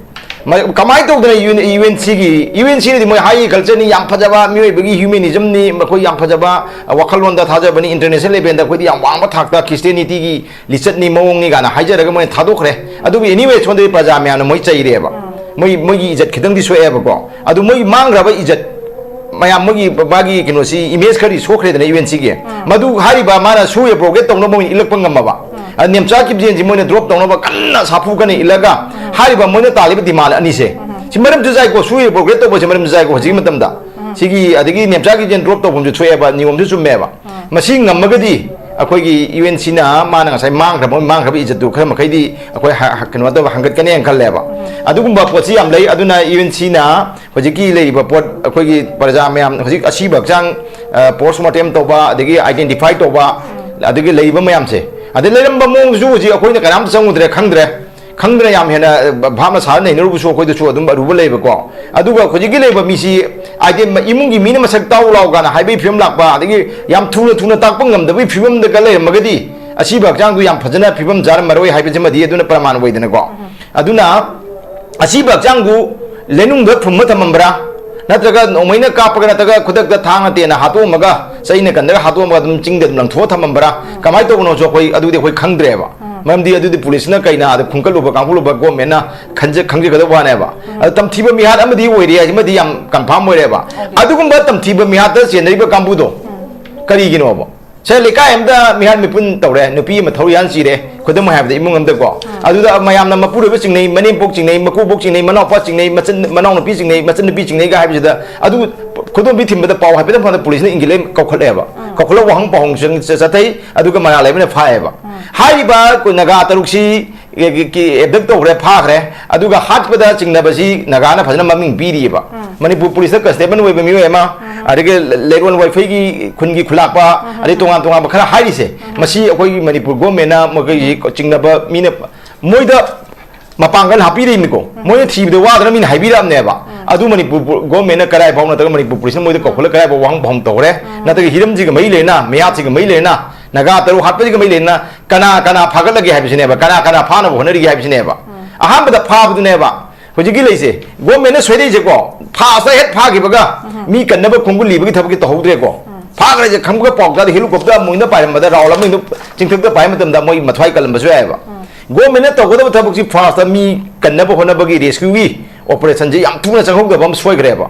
ꯃ-, ꯀꯃꯥꯏꯅ ꯇꯧꯗꯅ UN, UNCꯒꯤ, UNCꯅꯗꯤ ꯃꯣꯏ high cultureꯅꯤ, ꯌꯥꯝ ꯐꯖꯕ ꯃꯤꯑꯣꯏꯕꯒꯤ humanismꯅꯤ, ꯃꯈꯣꯏ ꯌꯥꯝ ꯐꯖꯕ, ꯑ, ꯋꯥꯈꯜꯂꯣꯟꯗ ꯊꯥꯖꯕꯅꯤ, international levelꯗ ꯑꯩꯈꯣꯏꯗꯤ ꯌꯥꯝ ꯋꯥꯡꯕ ꯊꯥꯛꯇ Christianityꯒꯤ ꯂꯤꯆꯠꯅꯤ, ꯃꯑꯣꯡꯅꯤ ꯀꯥꯏꯅ ꯍꯥꯏꯖꯔꯒ ꯃꯣꯏꯅ ꯊꯥꯗꯣꯛꯈ꯭ꯔꯦ꯫ ꯑꯗꯨꯕꯨ anyway, ꯁꯣꯝꯗꯗꯤ ꯄ꯭ꯔꯖꯥ ꯃꯌꯥꯝꯅ ꯃꯣꯏ ꯆꯩꯔꯦꯕ꯫ ꯃꯣꯏ, ꯃꯣꯏꯒꯤ ꯏꯖꯠ ꯈꯤꯇꯪꯗꯤ ꯁꯣꯛꯑꯦꯕꯀꯣ꯫ ꯑꯗꯨ ꯃꯣꯏꯒꯤ ꯃꯥꯡꯈ꯭ꯔꯕ ꯏꯖꯠ ꯃꯌꯥꯝ, ꯃꯣꯏꯒꯤ, ꯃꯥꯒꯤ ꯀꯩꯅꯣꯁꯤ, image ꯈꯔꯗꯤ ꯁꯣꯛꯈ꯭ꯔꯦꯗꯅ UNCꯒꯤ꯫ ꯃꯗꯨ ꯍꯥꯏꯔꯤꯕ ꯃꯥꯅ ꯁꯨ ꯑꯦꯕ꯭ꯔꯣꯒꯦꯠ ꯇꯧꯅꯕ ꯑꯣꯏꯅ ꯏꯜꯂꯛꯄ ꯉꯝꯃꯕ꯫ ꯑꯗ ꯅꯦꯝꯆꯥ ꯀꯤꯞꯖꯦꯟꯁꯤ ꯃꯣꯏꯅ drop ꯇꯧꯅꯕ ꯀꯟꯅ ꯁꯥꯐꯨ ꯀꯟꯅ ꯏꯜꯂꯒ ꯍꯥꯏꯔꯤꯕ ꯃꯣꯏꯅ ꯇꯥꯜꯂꯤꯕ demand ꯑꯅꯤꯁꯦ, ꯁꯤ ꯃꯔꯝꯁꯨ ꯆꯥꯏꯀꯣ, ꯁꯨ ꯑꯦꯕ꯭ꯔꯣꯒꯦꯠ ꯇꯧꯕꯁꯦ ꯃꯔꯝꯁꯨ ꯆꯥꯏꯀꯣ ꯍꯧꯖꯤꯛꯀꯤ ꯃꯇꯝꯗ꯫ ꯁꯤꯒꯤ ꯑꯗꯒꯤ ꯅꯦꯝꯆꯥ ꯀꯤꯞꯖꯦꯟ drop ꯇꯧꯐꯝꯁꯨ ꯊꯣꯛꯑꯦꯕ, ꯅꯤꯌꯣꯝꯁꯨ ꯆꯨꯝꯃꯦꯕ꯫ ꯃꯁꯤ ꯉꯝꯃꯒꯗꯤ ꯑꯩꯈꯣꯏꯒꯤ UNCꯅ ꯃꯥꯅ ꯉꯁꯥꯏ ꯃꯥꯡꯈ꯭ꯔꯕ, ꯃꯥꯡꯈ꯭ꯔꯕ ꯏꯖꯠꯇꯨ ꯈꯔ ꯃꯈꯩꯗꯤ ꯑꯩꯈꯣꯏ ꯍ-, ꯍ-, ꯀꯩꯅꯣ ꯇꯧꯕ, ꯍꯪꯒꯠꯀꯅꯤ ꯍꯥꯏꯅ ꯈꯜꯂꯦꯕ꯫ ꯑꯗꯨꯒꯨꯝꯕ ꯄꯣꯠꯁꯤ ꯌꯥꯝ ꯂꯩ꯫ ꯑꯗꯨꯅ UNCꯅ ꯍꯧꯖꯤꯛꯀꯤ ꯂꯩꯔꯤꯕ ꯄꯣꯠ, ꯑꯩꯈꯣꯏꯒꯤ ꯄ꯭ꯔꯖꯥ ꯃꯌꯥꯝ ꯍꯧꯖꯤꯛ ꯑꯁꯤꯕ ꯍꯛꯆꯥꯡ, ꯑ, post mortem ꯇꯧꯕ, ꯑꯗꯒꯤ identify ꯇꯧꯕ, ꯑꯗꯒꯤ ꯂꯩꯔꯤꯕ ꯃꯌꯥꯝꯁꯦ, ꯑꯗꯩ ꯂꯩꯔꯝꯕ ꯃꯑꯣꯡꯁꯨ ꯍꯧꯖꯤꯛ ꯑꯩꯈꯣꯏꯅ ꯀꯅꯥꯝꯇ ꯆꯪꯉꯨꯗ꯭ꯔꯦ, ꯈꯪꯗ꯭ꯔꯦ꯫ ꯈꯪꯗꯅ ꯌꯥꯝ ꯍꯦꯟꯅ, ꯑ, ꯚꯥꯞꯅ ꯁꯥꯔ ꯅꯩꯅꯔꯨꯕꯁꯨ ꯑꯩꯈꯣꯏꯗꯁꯨ ꯑꯗꯨꯝ ꯑꯔꯨꯕ ꯂꯩꯕꯀꯣ꯫ ꯑꯗꯨꯒ ꯍꯧꯖꯤꯛꯀꯤ ꯂꯩꯕ ꯃꯤꯁꯤ, ꯍꯥꯏꯗꯤ, ꯃ-, ꯏꯃꯨꯡꯒꯤ ꯃꯤꯅ ꯃꯁꯛ ꯇꯥꯛꯎ ꯂꯥꯎ ꯀꯥꯏꯅ ꯍꯥꯏꯕꯒꯤ ꯐꯤꯕꯝ ꯂꯥꯛꯄ, ꯑꯗꯒꯤ ꯌꯥꯝ ꯊꯨꯅ ꯊꯨꯅ ꯇꯥꯛꯄ ꯉꯝꯗꯕꯒꯤ ꯐꯤꯕꯝꯗꯒ ꯂꯩꯔꯝꯃꯒꯗꯤ, ꯑꯁꯤꯕ ꯍꯛꯆꯥꯡꯗꯨ ꯌꯥꯝ ꯐꯖꯅ ꯐꯤꯕꯝ ꯆꯥꯔꯝꯃꯔꯣꯏ ꯍꯥꯏꯕꯁꯤꯃꯗꯤ ꯑꯗꯨꯅ ꯄ꯭ꯔꯃꯥꯟ ꯑꯣꯏꯗꯅꯀꯣ꯫ ꯑꯗꯨꯅ ꯑꯁꯤꯕ ꯍꯛꯆꯥꯡꯗꯨ ꯂꯩꯅꯨꯡꯗ ꯐꯨꯝꯃ ꯊꯝꯃꯝꯕ꯭ꯔꯥ? ꯅꯠꯇ꯭ꯔꯒ ꯅꯣꯡꯃꯩꯅ ꯀꯥꯞꯄꯒ, ꯅꯠꯇ꯭ꯔꯒ ꯈꯨꯗꯛꯇ ꯊꯥꯡꯅ ꯇꯦꯟꯅ ꯍꯥꯠꯇꯣꯛꯑꯝꯃꯒ, ꯆꯩꯅ ꯀꯟꯗꯒ ꯍꯥꯠꯇꯣꯛꯑꯝꯃꯒ ꯑꯗꯨꯝ ꯆꯤꯡꯗ ꯑꯗꯨꯝ ꯂꯪꯊꯣꯛꯑ ꯊꯝꯃꯝꯕ꯭ꯔꯥ? ꯀꯃꯥꯏꯅ ꯇꯧꯕꯅꯣꯁꯨ ꯑꯩꯈꯣꯏ, ꯑꯗꯨꯗꯤ ꯑꯩꯈꯣꯏ ꯈꯪꯗ꯭ꯔꯦꯕ꯫ ꯃꯔꯝꯗꯤ ꯑꯗꯨꯗꯤ ꯄꯨꯂꯤꯁꯅ ꯀꯩꯅ, ꯑꯗ ꯈꯨꯟꯀꯠꯂꯨꯕ ꯀꯥꯡꯈꯨꯂꯨꯕ ꯒꯣꯔꯃꯦꯟꯅ ꯈꯟꯖ-, ꯈꯪꯖꯒꯗꯧꯕ ꯋꯥꯅꯦꯕ꯫ ꯑꯗ ꯇꯝꯊꯤꯕ ꯃꯤꯍꯥꯠ ꯑꯃꯗꯤ ꯑꯣꯏꯔꯦ ꯍꯥꯏꯁꯤꯃꯗꯤ ꯌꯥꯝ ꯀꯟꯐꯥꯔꯝ ꯑꯣꯏꯔꯦꯕ꯫ ꯑꯗꯨꯒꯨꯝꯕ ꯇꯝꯊꯤꯕ ꯃꯤꯍꯥꯠꯇ ꯆꯦꯟꯅꯔꯤꯕ ꯀꯥꯡꯕꯨꯗꯣ ꯀꯔꯤꯒꯤꯅꯣꯕ? ꯁꯦ, ꯂꯩꯀꯥꯏ ꯑꯃꯗ ꯃꯤꯍꯥꯠ ꯃꯤꯄꯨꯟ ꯇꯧꯔꯦ, ꯅꯨꯄꯤ ꯑꯃ ꯊꯧꯔꯤ ꯌꯥꯟ ꯁꯤꯔꯦ, ꯈꯨꯗꯝ ꯑꯣꯏꯅ ꯍꯥꯏꯕꯗ, ꯏꯃꯨꯡ ꯑꯃꯗꯀꯣ꯫ ꯑꯗꯨꯗ ꯃꯌꯥꯝꯅ ꯃꯄꯨꯔꯣꯏꯕ ꯆꯤꯡꯅꯩ, ꯃꯅꯦꯝꯄꯣꯛ ꯆꯤꯡꯅꯩ, ꯃꯀꯨꯕꯣꯛ ꯆꯤꯡꯅꯩ, ꯃꯅꯥꯎꯄꯥ ꯆꯤꯡꯅꯩ, ꯃꯆꯟ, ꯃꯅꯥꯎꯅꯨꯄꯤ ꯆꯤꯡꯅꯩ, ꯃꯆꯟꯅꯨꯄꯤ ꯆꯤꯡꯅꯩꯒ ꯍꯥꯏꯕꯁꯤꯗ, ꯑꯗꯨ ꯈꯨꯗꯣꯝꯕꯤ ꯊꯤꯟꯕꯗ ꯄꯥꯎ ꯍꯥꯏꯐꯦꯠꯇꯪ ꯐꯪꯕꯗ ꯄꯨꯂꯤꯁꯅ ꯏꯟꯈꯠꯂꯦ, ꯀꯧꯈꯠꯂꯛꯑꯦꯕ꯫ ꯀꯧꯈꯠꯂꯒ ꯋꯥꯍꯪ ꯄꯥꯎꯍꯪ ꯆꯪ-, ꯆ-, ꯆꯠꯊꯩ, ꯑꯗꯨꯒ ꯃꯔꯥꯜ ꯂꯩꯕꯅ ꯐꯥꯏꯌꯦꯕ꯫ ꯍꯥꯏꯔꯤꯕ ꯅꯥꯒꯥ ꯇꯔꯨꯛꯁꯤ ꯑꯦꯕꯗꯛ ꯇꯧꯈ꯭ꯔꯦ, ꯐꯥꯈ꯭ꯔꯦ꯫ ꯑꯗꯨꯒ ꯍꯥꯠꯄꯗ ꯆꯤꯡꯅꯕꯁꯤ ꯅꯥꯒꯥꯅ ꯐꯖꯅ ꯃꯃꯤꯡ ꯄꯤꯔꯤꯑꯕ꯫ ꯃꯅꯤꯄꯨꯔ ꯄꯨꯂꯤꯁꯇ ꯀꯟꯁꯇꯦꯕꯜ ꯑꯣꯏꯕ ꯃꯤꯑꯣꯏ ꯑꯃ, ꯑꯗꯒꯤ ꯂꯩꯔꯣꯟ ꯋꯥꯏꯐꯩꯒꯤ ꯈꯨꯟꯒꯤ ꯈꯨꯂꯥꯛꯄ, ꯑꯗꯩ ꯇꯣꯉꯥꯟ ꯇꯣꯉꯥꯟꯕ ꯈꯔ ꯍꯥꯏꯔꯤꯁꯦ, ꯃꯁꯤ ꯑꯩꯈꯣꯏꯒꯤ ꯃꯅꯤꯄꯨꯔ ꯒꯣꯔꯃꯦꯟꯅ ꯃꯈꯣꯏꯒꯤ ꯆꯤꯡꯅꯕ ꯃꯤꯅ, ꯃꯣꯏꯗ ꯃꯄꯥꯡꯒꯜ ꯍꯥꯞꯄꯤꯔꯛꯏꯅꯤꯀꯣ꯫ ꯃꯣꯏꯅ ꯊꯤꯕꯗ ꯋꯥꯗꯅ ꯃꯤꯅ ꯍꯥꯏꯕꯤꯔꯛꯑꯕꯅꯦꯕ꯫ ꯑꯗꯨ ꯃꯅꯤꯄꯨꯔ ꯄꯨ-, ꯒꯣꯔꯃꯦꯟꯅ ꯀꯗꯥꯏ ꯐꯥꯎ, ꯅꯠꯇ꯭ꯔꯒ ꯃꯅꯤꯄꯨꯔ ꯄꯨꯂꯤꯁꯅ ꯃꯣꯏꯗ ꯀꯧꯈꯠꯂ ꯀꯗꯥꯏ ꯐꯥꯎ ꯋꯥꯍꯪ ꯄꯥꯎꯍꯪ ꯇꯧꯈ꯭ꯔꯦ? ꯅꯠꯇ꯭ꯔꯒ ꯍꯤꯔꯝꯁꯤꯒ ꯃꯔꯤ ꯂꯩꯅ, ꯃꯤꯍꯥꯠꯁꯤꯒ ꯃꯔꯤ ꯂꯩꯅ, ꯅꯥꯒꯥ ꯇꯔꯨꯛ ꯍꯥꯠꯄꯁꯤꯒ ꯃꯔꯤ ꯂꯩꯅ, ꯀꯅꯥ ꯀꯅꯥ ꯐꯥꯒꯠꯂꯒꯦ ꯍꯥꯏꯕꯁꯤꯅꯦꯕ, ꯀꯅꯥ ꯀꯅꯥ ꯐꯥꯅꯕ ꯍꯣꯠꯅꯔꯤꯒꯦ ꯍꯥꯏꯕꯁꯤꯅꯦꯕ꯫ ꯑꯍꯥꯟꯕꯗ ꯐꯥꯕꯗꯨꯅꯦꯕ ꯍꯧꯖꯤꯛꯀꯤ ꯂꯩꯁꯦ, ꯒꯣꯔꯃꯦꯟꯅ ꯁꯣꯏꯔꯛꯏꯁꯦꯀꯣ꯫ ꯐꯥꯁꯇ ꯍꯦꯛ ꯐꯥꯈꯤꯕꯒ ꯃꯤ ꯀꯟꯅꯕ ꯈꯣꯡꯒꯨꯜ ꯂꯤꯕꯒꯤ ꯊꯕꯛꯁꯦ ꯇꯧꯍꯧꯗ꯭ꯔꯦꯀꯣ꯫ ꯐꯥꯈ꯭ꯔꯦꯁꯦ ꯈꯪꯕꯒ ꯄꯥꯎ ꯇꯥꯗꯦ, ꯍꯦꯂꯤꯀꯣꯞꯇꯔ ꯑꯃ ꯄꯥꯏꯔꯝꯕꯗ, ꯔꯥꯎꯟ ꯑꯃ ꯆꯤꯡꯊꯛꯇ ꯄꯥꯏꯕ ꯃꯇꯝꯗ ꯃꯣꯏ ꯃꯊ꯭ꯋꯥꯏ ꯀꯜꯂꯝꯕꯁꯨ ꯌꯥꯏꯑꯕ꯫ ꯒꯣꯔꯃꯦꯟꯅ ꯇꯧꯒꯗꯕ ꯊꯕꯛꯁꯤ ꯐꯥꯁꯇ ꯃꯤ ꯀꯟꯅꯕ ꯍꯣꯠꯅꯕꯒꯤ, ꯔꯦꯁꯀ꯭ꯌꯨꯒꯤ ꯑꯣꯄꯔꯦꯁꯟꯁꯦ ꯌꯥꯝ ꯊꯨꯅ ꯆꯪꯍꯧꯗꯕ ꯑꯃ ꯁꯣꯏꯈ꯭ꯔꯦꯕ꯫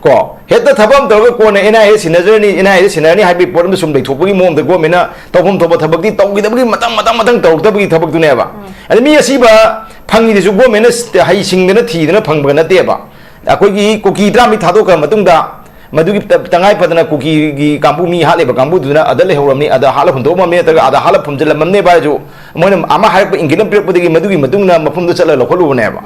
ꯀꯣ, ꯍꯦꯛꯇ ꯊꯕꯛ ꯑꯃ ꯇꯧꯔꯒ ꯀꯣꯟꯅ and I A ꯁꯤꯟꯅꯖꯔꯅꯤ, and I A ꯁꯤꯟꯅꯔꯅꯤ ꯍꯥꯏꯕꯒꯤ ꯄꯣꯠ ꯑꯃ ꯁꯨꯝ ꯂꯩꯊꯣꯛꯄꯒꯤ ꯃꯑꯣꯡꯗ ꯒꯣꯔꯃꯦꯟꯅ ꯇꯧꯐꯝ ꯊꯣꯛꯄ ꯊꯕꯛꯇꯤ ꯇꯧꯈꯤꯗꯕꯒꯤ ꯃꯊꯪ, ꯃꯊꯪ, ꯃꯊꯪ ꯇꯧꯔꯛꯇꯕꯒꯤ ꯊꯕꯛꯇꯨꯅꯦꯕ꯫ ꯑꯗ ꯃꯤ ꯑꯁꯤꯕ ꯐꯪꯉꯤꯗꯨꯁꯨ ꯒꯣꯔꯃꯦꯟꯅ ꯍꯩꯁꯤꯡꯗꯅ ꯊꯤꯗꯅ ꯐꯪꯕ ꯅꯠꯇꯦꯕ꯫ ꯑꯩꯈꯣꯏꯒꯤ ꯀꯨꯀꯤ ꯇꯔꯥꯃꯔꯤ ꯊꯥꯗꯣꯛꯈ꯭ꯔ ꯃꯇꯨꯡꯗ, ꯃꯗꯨꯒꯤ ꯇ-, ꯇꯉꯥꯏ ꯐꯗꯅ ꯀꯨꯀꯤꯒꯤ ꯀꯥꯡꯕꯨ ꯃꯤ ꯍꯥꯠꯂꯤꯕ ꯀꯥꯡꯕꯨꯗꯨꯅ ꯑꯗ ꯂꯩꯍꯧꯔꯝꯅꯤ, ꯑꯗ ꯍꯥꯠꯂ ꯍꯨꯟꯗꯣꯛꯑꯝꯃꯝꯅꯤ, ꯅꯠꯇ꯭ꯔꯒ ꯑꯗ ꯍꯥꯠꯂ ꯐꯨꯝꯖꯤꯜꯂꯝꯃꯝꯅꯦꯕ ꯍꯥꯏꯔꯁꯨ, ꯃꯣꯏꯅ ꯑꯃ ꯍꯥꯏꯔꯛꯄ, ꯏꯪꯒꯤꯠ ꯑꯃ ꯄꯤꯔꯛꯄꯗꯒꯤ ꯃꯗꯨꯒꯤ ꯃꯇꯨꯡꯗ ꯃꯐꯝꯗꯨ ꯆꯠꯂꯒ ꯂꯧꯈꯠꯂꯨꯕꯅꯦꯕ꯫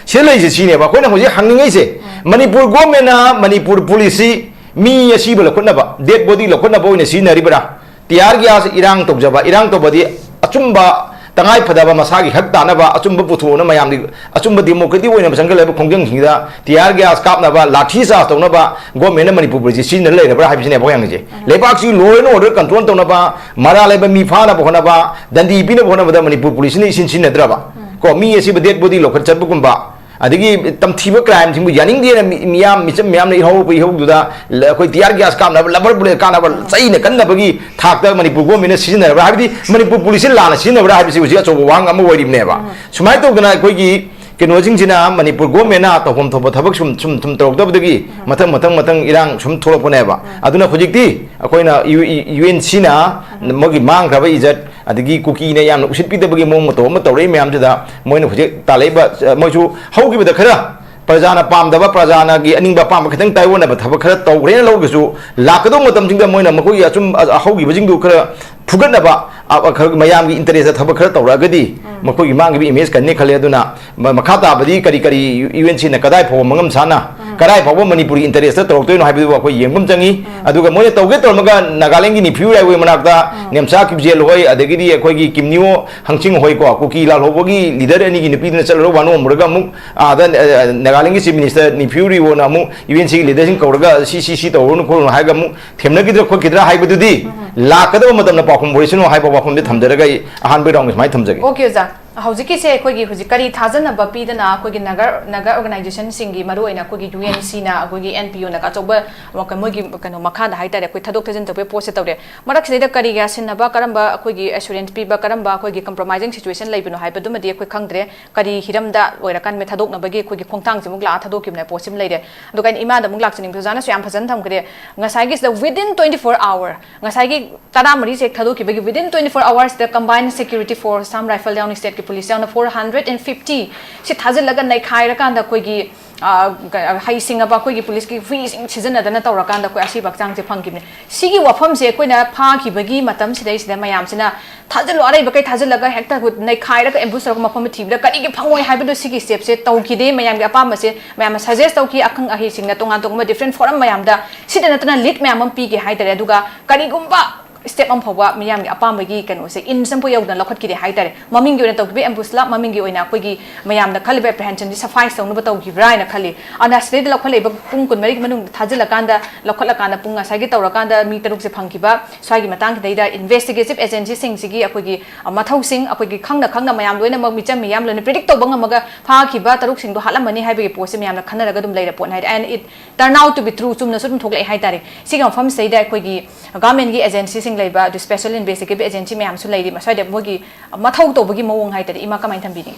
ꯁꯤꯗ ꯂꯩꯔꯤꯁꯦ ꯁꯤꯅꯦꯕ ꯑꯩꯈꯣꯏꯅ ꯍꯧꯖꯤꯛ ꯍꯪꯅꯤꯡꯉꯤꯁꯦ, ꯃꯅꯤꯄꯨꯔ ꯒꯣꯔꯃꯦꯟꯅ ꯃꯅꯤꯄꯨꯔ ꯄꯨꯂꯤꯁꯁꯤ ꯃꯤ ꯑꯁꯤꯕ ꯂꯧꯈꯠꯅꯕ, ꯗꯦꯗ ꯕꯣꯗꯤ ꯂꯧꯈꯠꯅꯕ ꯑꯣꯏꯅ ꯁꯤꯖꯤꯟꯅꯔꯤꯕ꯭ꯔꯥ? ꯇꯤꯌꯥꯔ ꯒ꯭ꯌꯥꯁ ꯏꯔꯥꯡ ꯇꯧꯖꯕ, ꯏꯔꯥꯡ ꯇꯧꯕꯗꯤ ꯑꯆꯨꯝꯕ, ꯇꯉꯥꯏ ꯐꯗꯕ, ꯃꯁꯥꯒꯤ ꯍꯛ ꯇꯥꯅꯕ ꯑꯆꯨꯝꯕ ꯄꯨꯊꯣꯛꯅ ꯃꯌꯥꯝꯒꯤ ꯑꯆꯨꯝꯕ ꯗꯦꯃꯣꯀ꯭ꯔꯦꯇꯤꯛ ꯑꯣꯏꯅ ꯆꯪꯁꯤꯜꯂꯛꯂꯕ ꯈꯣꯡꯖꯪꯁꯤꯡꯗ ꯇꯤꯌꯥꯔ ꯒ꯭ꯌꯥꯁ ꯀꯥꯞꯅꯕ, ꯂꯥꯊꯤ ꯆꯥꯔꯖ ꯇꯧꯅꯕ ꯒꯣꯔꯃꯦꯟꯅ ꯃꯅꯤꯄꯨꯔ ꯄꯨꯂꯤꯁꯁꯤ ꯁꯤꯖꯤꯟꯅ ꯂꯩꯔꯕ꯭ꯔꯥ ꯍꯥꯏꯕꯁꯤꯅꯦ ꯑꯩꯈꯣꯏ ꯍꯪꯉꯤꯁꯦ꯫ ꯂꯩꯕꯥꯛꯁꯤ ꯂꯣ ꯑꯦꯟ ꯑꯣꯔꯗꯔ ꯀꯟꯇ꯭ꯔꯣꯜ ꯇꯧꯅꯕ, ꯃꯔꯥꯜ ꯂꯩꯕ ꯃꯤ ꯐꯥꯅꯕ ꯍꯣꯠꯅꯕ, ꯗꯟꯗꯤ ꯄꯤꯅꯕ ꯍꯣꯠꯅꯕꯗ ꯃꯅꯤꯄꯨꯔ ꯄꯨꯂꯤꯁꯁꯤꯅ ꯏꯁꯤꯟ ꯁꯤꯖꯤꯟꯅꯗ꯭ꯔꯕ? ꯀꯣ, ꯃꯤ ꯑꯁꯤꯕꯨ ꯗꯦꯗ ꯕꯣꯗꯤ ꯂꯧꯈꯠ ꯆꯠꯄꯒꯨꯝꯕ, ꯑꯗꯒꯤ ꯇꯝꯊꯤꯕ ꯀ꯭ꯔꯥꯏꯝꯁꯤꯡꯕꯨ ꯌꯥꯅꯤꯡꯗꯦꯅ ꯃꯤ-, ꯃꯤꯌꯥꯝ, ꯃꯤꯆꯝ ꯃꯌꯥꯝꯅ ꯏꯍꯧꯕ ꯏꯍꯧꯗꯨꯗ ꯂ-, ꯑꯩꯈꯣꯏ ꯇꯤꯌꯥꯔ ꯒ꯭ꯌꯥꯁ ꯀꯥꯞꯅꯕ, ꯂꯕꯔ ꯕꯨꯂꯦꯠ ꯀꯥꯞꯅꯕ, ꯆꯩꯅ ꯀꯟꯅꯕꯒꯤ ꯊꯥꯛꯇ ꯃꯅꯤꯄꯨꯔ ꯒꯣꯔꯃꯦꯟꯅ ꯁꯤꯖꯤꯟꯅꯔꯕ꯭ꯔꯥ? ꯍꯥꯏꯕꯗꯤ ꯃꯅꯤꯄꯨꯔ ꯄꯨꯂꯤꯁꯁꯦ ꯂꯥꯟꯅ ꯁꯤꯖꯤꯟꯅꯕ꯭ꯔꯥ ꯍꯥꯏꯕꯁꯤ ꯍꯧꯖꯤꯛ ꯑꯆꯧꯕ ꯋꯥꯍꯪ ꯑꯃ ꯑꯣꯏꯔꯤꯕꯅꯦꯕ꯫ ꯁꯨꯃꯥꯏꯅ ꯇꯧꯗꯅ ꯑꯩꯈꯣꯏꯒꯤ ꯀꯩꯅꯣꯁꯤꯡꯁꯤꯅ, ꯃꯅꯤꯄꯨꯔ ꯒꯣꯔꯃꯦꯟꯅ ꯇꯧꯐꯝ ꯊꯣꯛꯄ ꯊꯕꯛ ꯁꯨꯝ, ꯁꯨꯝ, ꯁꯨꯝ ꯇꯧꯔꯛꯇꯕꯗꯒꯤ ꯃꯊꯪ, ꯃꯊꯪ, ꯃꯊꯪ ꯏꯔꯥꯡ ꯁꯨꯝ ꯊꯣꯛꯂꯛꯄꯅꯦꯕ꯫ ꯑꯗꯨꯅ ꯍꯧꯖꯤꯛꯇꯤ ꯑꯩꯈꯣꯏꯅ ꯌꯨ-, ꯌꯨ ꯑꯦꯟ ꯁꯤꯅ ꯃꯣꯏꯒꯤ ꯃꯥꯡꯈ꯭ꯔꯕ ꯏꯖꯠ, ꯑꯗꯒꯤ ꯀꯨꯀꯤꯅ ꯌꯥꯝꯅ ꯎꯁꯤꯠꯄꯤꯗꯕꯒꯤ ꯃꯑꯣꯡ ꯃꯇꯧ ꯑꯃ ꯇꯧꯔꯛꯏ ꯃꯌꯥꯝꯁꯤꯗ, ꯃꯣꯏꯅ ꯍꯧꯖꯤꯛ ꯇꯥꯜꯂꯛꯏꯕ, ꯑ, ꯃꯣꯏꯁꯨ ꯍꯧꯈꯤꯕꯗ ꯈꯔ ꯄ꯭ꯔꯖꯥꯅ ꯄꯥꯝꯗꯕ, ꯄ꯭ꯔꯖꯥꯅꯒꯤ ꯑꯅꯤꯡꯕ ꯑꯄꯥꯝꯕ ꯈꯤꯇꯪ ꯇꯥꯏꯑꯣꯟꯅꯕ ꯊꯕꯛ ꯈꯔ ꯇꯧꯈ꯭ꯔꯦꯅ ꯂꯧꯔꯒꯁꯨ, ꯂꯥꯛꯀꯗꯧꯕ ꯃꯇꯝꯁꯤꯡꯗ ꯃꯣꯏꯅ ꯃꯈꯣꯏꯒꯤ ꯑꯆꯨꯝ-, ꯑ-, ꯑꯍꯧꯈꯤꯕꯁꯤꯡꯗꯨ ꯈꯔ ꯐꯨꯒꯠꯅꯕ, ꯑ, ꯑ, ꯈꯔ ꯃꯌꯥꯝꯒꯤ ꯏꯟꯇꯔꯦꯁꯇ ꯊꯕꯛ ꯈꯔ ꯇꯧꯔꯛꯑꯒꯗꯤ ꯃꯈꯣꯏꯒꯤ ꯃꯥꯡꯈꯤꯕ ꯏꯃꯦꯖ ꯀꯟꯅꯤ ꯈꯜꯂꯦ꯫ ꯑꯗꯨꯅ ꯃ-, ꯃꯈꯥ ꯇꯥꯕꯗꯤ ꯀꯔꯤ ꯀꯔꯤ ꯌꯨ ꯑꯦꯟ ꯁꯤꯅ ꯀꯗꯥꯏ ꯐꯥꯎꯕ ꯃꯉꯝ ꯁꯥꯅ, ꯀꯗꯥꯏ ꯐꯥꯎꯕ ꯃꯅꯤꯄꯨꯔꯒꯤ ꯏꯟꯇꯔꯦꯁꯇ ꯇꯧꯔꯛꯇꯣꯏꯅꯣ ꯍꯥꯏꯕꯗꯨꯕꯨ ꯑꯩꯈꯣꯏ ꯌꯦꯡꯕ ꯑꯃ ꯆꯪꯉꯤ꯫ ꯑꯗꯨꯒ ꯃꯣꯏꯅ ꯇꯧꯒꯦ ꯇꯧꯔꯝꯃꯒ ꯅꯥꯒꯥꯂꯦꯟꯒꯤ ꯅꯤꯐꯤꯌꯨ ꯔꯥꯏꯋꯦ ꯃꯅꯥꯛꯇ ꯅꯦꯝꯆꯥ ꯀꯤꯞꯖꯦꯜ ꯍꯣꯏ, ꯑꯗꯒꯤꯗꯤ ꯑꯩꯈꯣꯏꯒꯤ ꯀꯤꯝꯅꯤꯌꯣ ꯍꯪꯆꯤꯡ ꯍꯣꯏ, ꯀꯣ, ꯀꯨꯀꯤ ꯂꯥꯜꯍꯧꯕꯒꯤ ꯂꯤꯗꯔ ꯑꯅꯤꯒꯤ ꯅꯨꯄꯤꯗꯨꯅ ꯆꯠꯂꯨꯔꯒ ꯋꯥ ꯅꯣꯝꯃꯨꯔꯒ ꯑꯃꯨꯛ ꯑꯥꯗ, ꯑ, ꯅꯥꯒꯥꯂꯦꯟꯒꯤ ꯆꯤꯐ ꯃꯤꯅꯤꯁꯇꯔ ꯅꯤꯐꯤꯌꯨ ꯔꯤꯑꯣꯅ ꯑꯃꯨꯛ ꯌꯨ ꯑꯦꯟ ꯁꯤꯒꯤ ꯂꯤꯗꯔꯁꯤꯡ ꯀꯧꯔꯒ ꯁꯤ, ꯁꯤ, ꯁꯤ ꯇꯧꯔꯨꯅꯨ ꯈꯣꯠꯂꯨꯅꯨ ꯍꯥꯏꯔꯒ ꯑꯃꯨꯛ ꯊꯦꯝꯅꯈꯤꯗ꯭ꯔꯥ ꯈꯣꯠꯈꯤꯗ꯭ꯔꯥ ꯍꯥꯏꯕꯗꯨꯗꯤ ꯂꯥꯛꯀꯗꯕ ꯃꯇꯝꯗ ꯄꯥꯎꯈꯨꯝ ꯑꯣꯏꯁꯅꯨ ꯍꯥꯏꯕ ꯋꯥꯐꯝꯗꯤ ꯊꯝꯖꯔꯒ ꯑꯩ ꯑꯍꯥꯟꯕ ꯔꯥꯎꯟꯒꯤ ꯁꯨꯃꯥꯏꯅ ꯊꯝꯖꯒꯦ꯫ ꯑꯣꯀꯦ, ꯑꯣꯖꯥ꯫ ꯍꯧꯖꯤꯛꯀꯤꯁꯦ ꯑꯩꯈꯣꯏꯒꯤ ꯍꯧꯖꯤꯛ ꯀꯔꯤ ꯊꯥꯖꯅꯕ ꯄꯤꯗꯅ ꯑꯩꯈꯣꯏꯒꯤ ꯅꯒꯔ, ꯅꯒꯔ ꯑꯣꯔꯒꯅꯥꯏꯖꯦꯁꯟꯁꯤꯡꯒꯤ, ꯃꯔꯨꯑꯣꯏꯅ ꯑꯩꯈꯣꯏꯒꯤ ꯌꯨ ꯑꯦꯟ ꯁꯤꯅ, ꯑꯩꯈꯣꯏꯒꯤ ꯑꯦꯟ ꯄꯤ ꯑꯣꯅꯒ ꯑꯆꯧꯕ ꯋꯥ-, ꯃꯣꯏꯒꯤ ꯀꯩꯅꯣ ꯃꯈꯥꯗ ꯍꯥꯏꯇꯥꯔꯦ, ꯑꯩꯈꯣꯏ ꯊꯥꯗꯣꯛ ꯊꯥꯖꯤꯟ ꯇꯧꯕꯒꯤ ꯄꯣꯠꯁꯦ ꯇꯧꯔꯦ꯫ ꯃꯔꯛꯁꯤꯗꯩꯗ ꯀꯔꯤ ꯌꯥꯁꯤꯟꯅꯕ, ꯀꯔꯝꯕ ꯑꯩꯈꯣꯏꯒꯤ ꯑꯦꯁꯨꯔꯦꯟꯁ ꯄꯤꯕ, ꯀꯔꯝꯕ ꯑꯩꯈꯣꯏꯒꯤ ꯀꯝꯄ꯭ꯔꯣꯃꯥꯏꯖꯤꯡ ꯁꯤꯆꯨꯋꯦꯁꯟ ꯂꯩꯕꯅꯣ ꯍꯥꯏꯕꯗꯨꯃꯗꯤ ꯑꯩꯈꯣꯏ ꯈꯪꯗ꯭ꯔꯦ꯫ ꯀꯔꯤ ꯍꯤꯔꯝꯗ ꯑꯣꯏꯔꯀꯥꯟꯗ ꯊꯥꯗꯣꯛꯅꯕꯒꯤ ꯑꯩꯈꯣꯏꯒꯤ ꯈꯣꯡꯊꯥꯡꯁꯦ ꯑꯃꯨꯛ ꯂꯥꯛꯑ ꯊꯥꯗꯣꯛꯈꯤꯕꯅꯦ ꯄꯣꯠꯁꯤꯃ ꯂꯩꯔꯦ꯫ ꯑꯗꯨꯒ ꯑꯩꯅ ꯏꯃꯥꯗ ꯑꯃꯨꯛ ꯂꯥꯛꯆꯅꯤꯡꯕ, ꯑꯣꯖꯥꯅꯁꯨ ꯌꯥꯝ ꯐꯖꯅ ꯊꯝꯈ꯭ꯔꯦ꯫ ꯉꯁꯥꯏꯒꯤꯁꯤꯗ within twenty four hour, ꯉꯁꯥꯏꯒꯤ ꯇꯔꯥꯃꯔꯤꯁꯦ ꯍꯦꯛ ꯊꯥꯗꯣꯛꯈꯤꯕꯒꯤ within twenty four hoursꯇ combined security force, Assam Rifle ꯌꯥꯎꯅ, stateꯀꯤ police ꯌꯥꯎꯅ four hundred and fifty ꯁꯤ ꯊꯥꯖꯤꯜꯂꯒ ꯅꯩꯈꯥꯏꯔꯀꯥꯟꯗ ꯑꯩꯈꯣꯏꯒꯤ, ꯑ, ꯀ-, ꯍꯩꯁꯤꯡꯉꯕ ꯑꯩꯈꯣꯏꯒꯤ policeꯀꯤ ꯍꯨꯏꯁꯤꯡ ꯁꯤꯖꯤꯟꯅꯗꯅ ꯇꯧꯔꯀꯥꯟꯗ ꯑꯩꯈꯣꯏ ꯑꯁꯤꯕ ꯍꯛꯆꯥꯡꯁꯦ ꯐꯪꯈꯤꯕꯅꯤ꯫ ꯁꯤꯒꯤ ꯋꯥꯐꯝꯁꯦ ꯑꯩꯈꯣꯏꯅ ꯐꯥꯈꯤꯕꯒꯤ ꯃꯇꯝꯁꯤꯗꯩꯁꯤꯗ ꯃꯌꯥꯝꯁꯤꯅ ꯊꯥꯖꯤꯜꯂꯣ, ꯑꯔꯩꯕꯈꯩ ꯊꯥꯖꯤꯜꯂꯒ ꯍꯦꯛꯇ ꯅꯩꯈꯥꯏꯔꯒ ambush ꯇꯧꯔꯒ ꯃꯐꯝꯗ ꯊꯤꯕꯗ ꯀꯔꯤꯒꯤ ꯐꯪꯉꯣꯏ ꯍꯥꯏꯕꯗꯣ ꯁꯤꯒꯤ stepꯁꯦ ꯇꯧꯈꯤꯗꯦ꯫ ꯃꯌꯥꯝꯒꯤ ꯑꯄꯥꯝꯕꯁꯦ ꯃꯌꯥꯝꯅ suggest ꯇꯧꯈꯤ, ꯑꯈꯪ ꯑꯍꯩꯁꯤꯡꯅ ꯇꯣꯉꯥꯟ ꯇꯣꯉꯥꯟꯕ different forum ꯃꯌꯥꯝꯗ꯫ ꯁꯤꯗ ꯅꯠꯇꯅ lead ꯃꯌꯥꯝ ꯑꯃ ꯄꯤꯒꯦ ꯍꯥꯏꯇꯥꯔꯦ꯫ ꯑꯗꯨꯒ ꯀꯔꯤꯒꯨꯝꯕ ꯁ꯭ꯇꯦꯞ ꯑꯃ ꯐꯥꯎꯕ ꯃꯤꯌꯥꯝꯒꯤ ꯑꯄꯥꯝꯕꯒꯤ ꯀꯩꯅꯣꯁꯦ, ꯏꯟꯁ ꯑꯃꯐꯥꯎ ꯌꯧꯗꯅ ꯂꯧꯈꯠꯈꯤꯗꯦ ꯍꯥꯏꯇꯥꯔꯦ꯫ ꯃꯃꯤꯡꯒꯤ ꯑꯣꯏꯅ ꯇꯧꯈꯤꯕ ꯑꯦꯝꯕꯨꯁꯂ, ꯃꯃꯤꯡꯒꯤ ꯑꯣꯏꯅ ꯑꯩꯈꯣꯏꯒꯤ ꯃꯌꯥꯝꯅ ꯈꯜꯂꯤꯕ ꯑꯦꯄ꯭ꯔꯤꯍꯦꯟꯁꯟꯁꯤ ꯁꯐꯥꯏꯁ ꯇꯧꯅꯕ ꯇꯧꯈꯤꯕ꯭ꯔꯥ ꯍꯥꯏꯅ ꯈꯜꯂꯤ꯫ ꯑꯗꯨꯅ ꯁꯤꯗꯩꯗ ꯂꯧꯈꯠꯂꯛꯏꯕ ꯄꯨꯡ ꯀꯨꯟꯃꯔꯤꯒꯤ ꯃꯅꯨꯡꯗ ꯊꯥꯖꯤꯜꯂꯀꯥꯟꯗ, ꯂꯧꯈꯠꯂꯀꯥꯟꯗ ꯄꯨꯡ ꯉꯁꯥꯏꯒꯤ ꯇꯧꯔꯀꯥꯟꯗ ꯃꯤ ꯇꯔꯨꯛꯁꯦ ꯐꯪꯈꯤꯕ, ꯁ꯭ꯋꯥꯏꯒꯤ ꯃꯇꯥꯡꯁꯤꯗꯩꯗ ꯏꯟꯚꯦꯁꯇꯤꯒꯦꯇꯤꯚ ꯑꯦꯖꯦꯟꯁꯤꯁꯤꯡꯁꯤꯒꯤ ꯑꯩꯈꯣꯏꯒꯤ, ꯑ, ꯃꯊꯧꯁꯤꯡ, ꯑꯩꯈꯣꯏꯒꯤ ꯈꯪꯅ ꯈꯪꯅ ꯃꯌꯥꯝ ꯂꯣꯏꯅꯃꯛ, ꯃꯤꯆꯝ ꯃꯤꯌꯥꯝ ꯂꯣꯏꯅ ꯄ꯭ꯔꯤꯗꯤꯛ ꯇꯧꯕ ꯉꯝꯃꯒ ꯐꯥꯈꯤꯕ ꯇꯔꯨꯛꯁꯤꯡꯗꯣ ꯍꯥꯠꯂꯝꯃꯅꯤ ꯍꯥꯏꯕꯒꯤ ꯄꯣꯠꯁꯦ ꯃꯌꯥꯝꯅ ꯈꯟꯅꯔꯒ ꯑꯗꯨꯝ ꯂꯩꯔ ꯄꯣꯠꯅꯤ ꯍꯥꯏꯗꯤ, and it turn out to be true, ꯆꯨꯝꯅꯁꯨ ꯑꯗꯨꯝ ꯊꯣꯛꯂꯛꯑꯦ ꯍꯥꯏꯇꯥꯔꯦ꯫ ꯁꯤꯒꯤ ꯃꯐꯝꯁꯤꯗꯩꯗ ꯑꯩꯈꯣꯏꯒꯤ ꯒꯚꯔꯟꯃꯦꯟꯠꯀꯤ ꯑꯦꯖꯦꯟꯁꯤꯁꯤꯡ ꯂꯩꯕ, ꯑꯗꯨ ꯁ꯭ꯄꯦꯁꯦꯜ ꯏꯟꯚꯦꯁꯇꯤꯒꯦꯇꯤꯚ ꯑꯦꯖꯦꯟꯁꯤ ꯃꯌꯥꯝꯁꯨ ꯂꯩꯔꯤ, ꯃꯁ꯭ꯋꯥꯏꯗ ꯃꯣꯏꯒꯤ ꯃꯊꯧ ꯇꯧꯕꯒꯤ ꯃꯑꯣꯡ ꯍꯥꯏꯇꯥꯔꯦ, ꯏꯃꯥ ꯀꯃꯥꯏꯅ ꯊꯝꯕꯤꯅꯤ?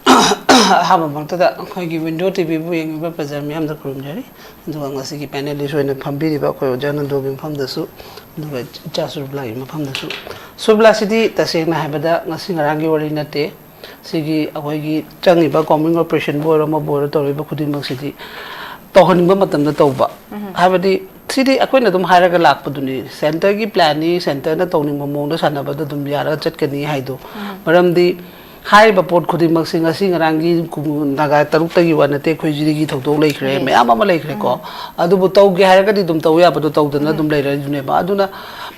ꯑꯍꯥꯟꯕꯃꯛꯇꯗ ꯑꯩꯈꯣꯏꯒꯤ ꯋꯤꯟꯗꯣ ꯇꯤꯚꯤꯕꯨ ꯌꯦꯡꯉꯤꯕ ꯄ꯭ꯔꯖꯥ ꯃꯤꯌꯥꯝꯗ ꯈꯨꯔꯨꯝꯖꯔꯤ꯫ ꯑꯗꯨꯒ ꯉꯁꯤꯒꯤ ꯄꯦꯅꯦꯂꯤꯁ ꯑꯣꯏꯅ ꯐꯝꯕꯤꯔꯤꯕ ꯑꯩꯈꯣꯏ ꯑꯣꯖꯥ ꯅꯟꯗꯣꯒꯤ ꯃꯐꯝꯗꯁꯨ, ꯑꯗꯨꯒ ꯏꯆꯥ ꯁꯨꯔꯕꯂꯥꯒꯤ ꯃꯐꯝꯗꯁꯨ꯫ ꯁꯨꯔꯕꯂꯥꯁꯤꯗꯤ ꯇꯁꯦꯡꯅ ꯍꯥꯏꯕꯗ ꯉꯁꯤ ꯉꯔꯥꯡꯒꯤ ꯋꯥꯔꯤ ꯅꯠꯇꯦ꯫ ꯁꯤꯒꯤ ꯑꯩꯈꯣꯏꯒꯤ ꯆꯪꯉꯤꯕ ꯀꯣꯝꯕꯤꯡ ꯑꯣꯄꯔꯦꯁꯟꯕꯨ ꯑꯣꯏꯔꯣ, ꯑꯃꯕꯨ ꯑꯣꯏꯔꯣ, ꯇꯧꯔꯤꯕ ꯈꯨꯗꯤꯡꯃꯛꯁꯤꯗꯤ ꯇꯧꯍꯟꯅꯤꯡꯕ ꯃꯇꯝꯗ ꯇꯧꯕ꯫ ꯍꯥꯏꯕꯗꯤ ꯁꯤꯗꯤ ꯑꯩꯈꯣꯏꯅ ꯑꯗꯨꯝ ꯍꯥꯏꯔꯒ ꯂꯥꯛꯄꯗꯨꯅꯤ, ꯁꯦꯟꯇꯔꯒꯤ ꯄ꯭ꯂꯥꯟꯅꯤ, ꯁꯦꯟꯇꯔꯅ ꯇꯧꯅꯤꯡꯕ ꯃꯑꯣꯡꯗ ꯁꯥꯟꯅꯕꯗ ꯑꯗꯨꯝ ꯌꯥꯔꯒ ꯆꯠꯀꯅꯤ ꯍꯥꯏꯗꯣ꯫ ꯃꯔꯝꯗꯤ ꯍꯥꯏꯔꯤꯕ ꯄꯣꯠ ꯈꯨꯗꯤꯡꯃꯛꯁꯤ ꯉꯁꯤ ꯉꯔꯥꯡꯒꯤ ꯀꯨꯝ-, ꯅꯥꯒꯥ ꯇꯔꯨꯛꯇꯒꯤ ꯋꯥ ꯅꯠꯇꯦ, ꯑꯩꯈꯣꯏ ꯖꯤꯔꯤꯒꯤ ꯊꯧꯗꯣꯛ ꯂꯩꯈ꯭ꯔꯦ, ꯃꯌꯥꯝ ꯑꯃ ꯂꯩꯈ꯭ꯔꯦꯀꯣ꯫ ꯑꯗꯨꯕꯨ ꯇꯧꯒꯦ ꯍꯥꯏꯔꯒꯗꯤ ꯑꯗꯨꯝ ꯇꯧ ꯌꯥꯕꯗꯣ ꯇꯧꯗꯅ ꯑꯗꯨꯝ ꯂꯩꯔꯗꯨꯅꯦꯕ꯫ ꯑꯗꯨꯅ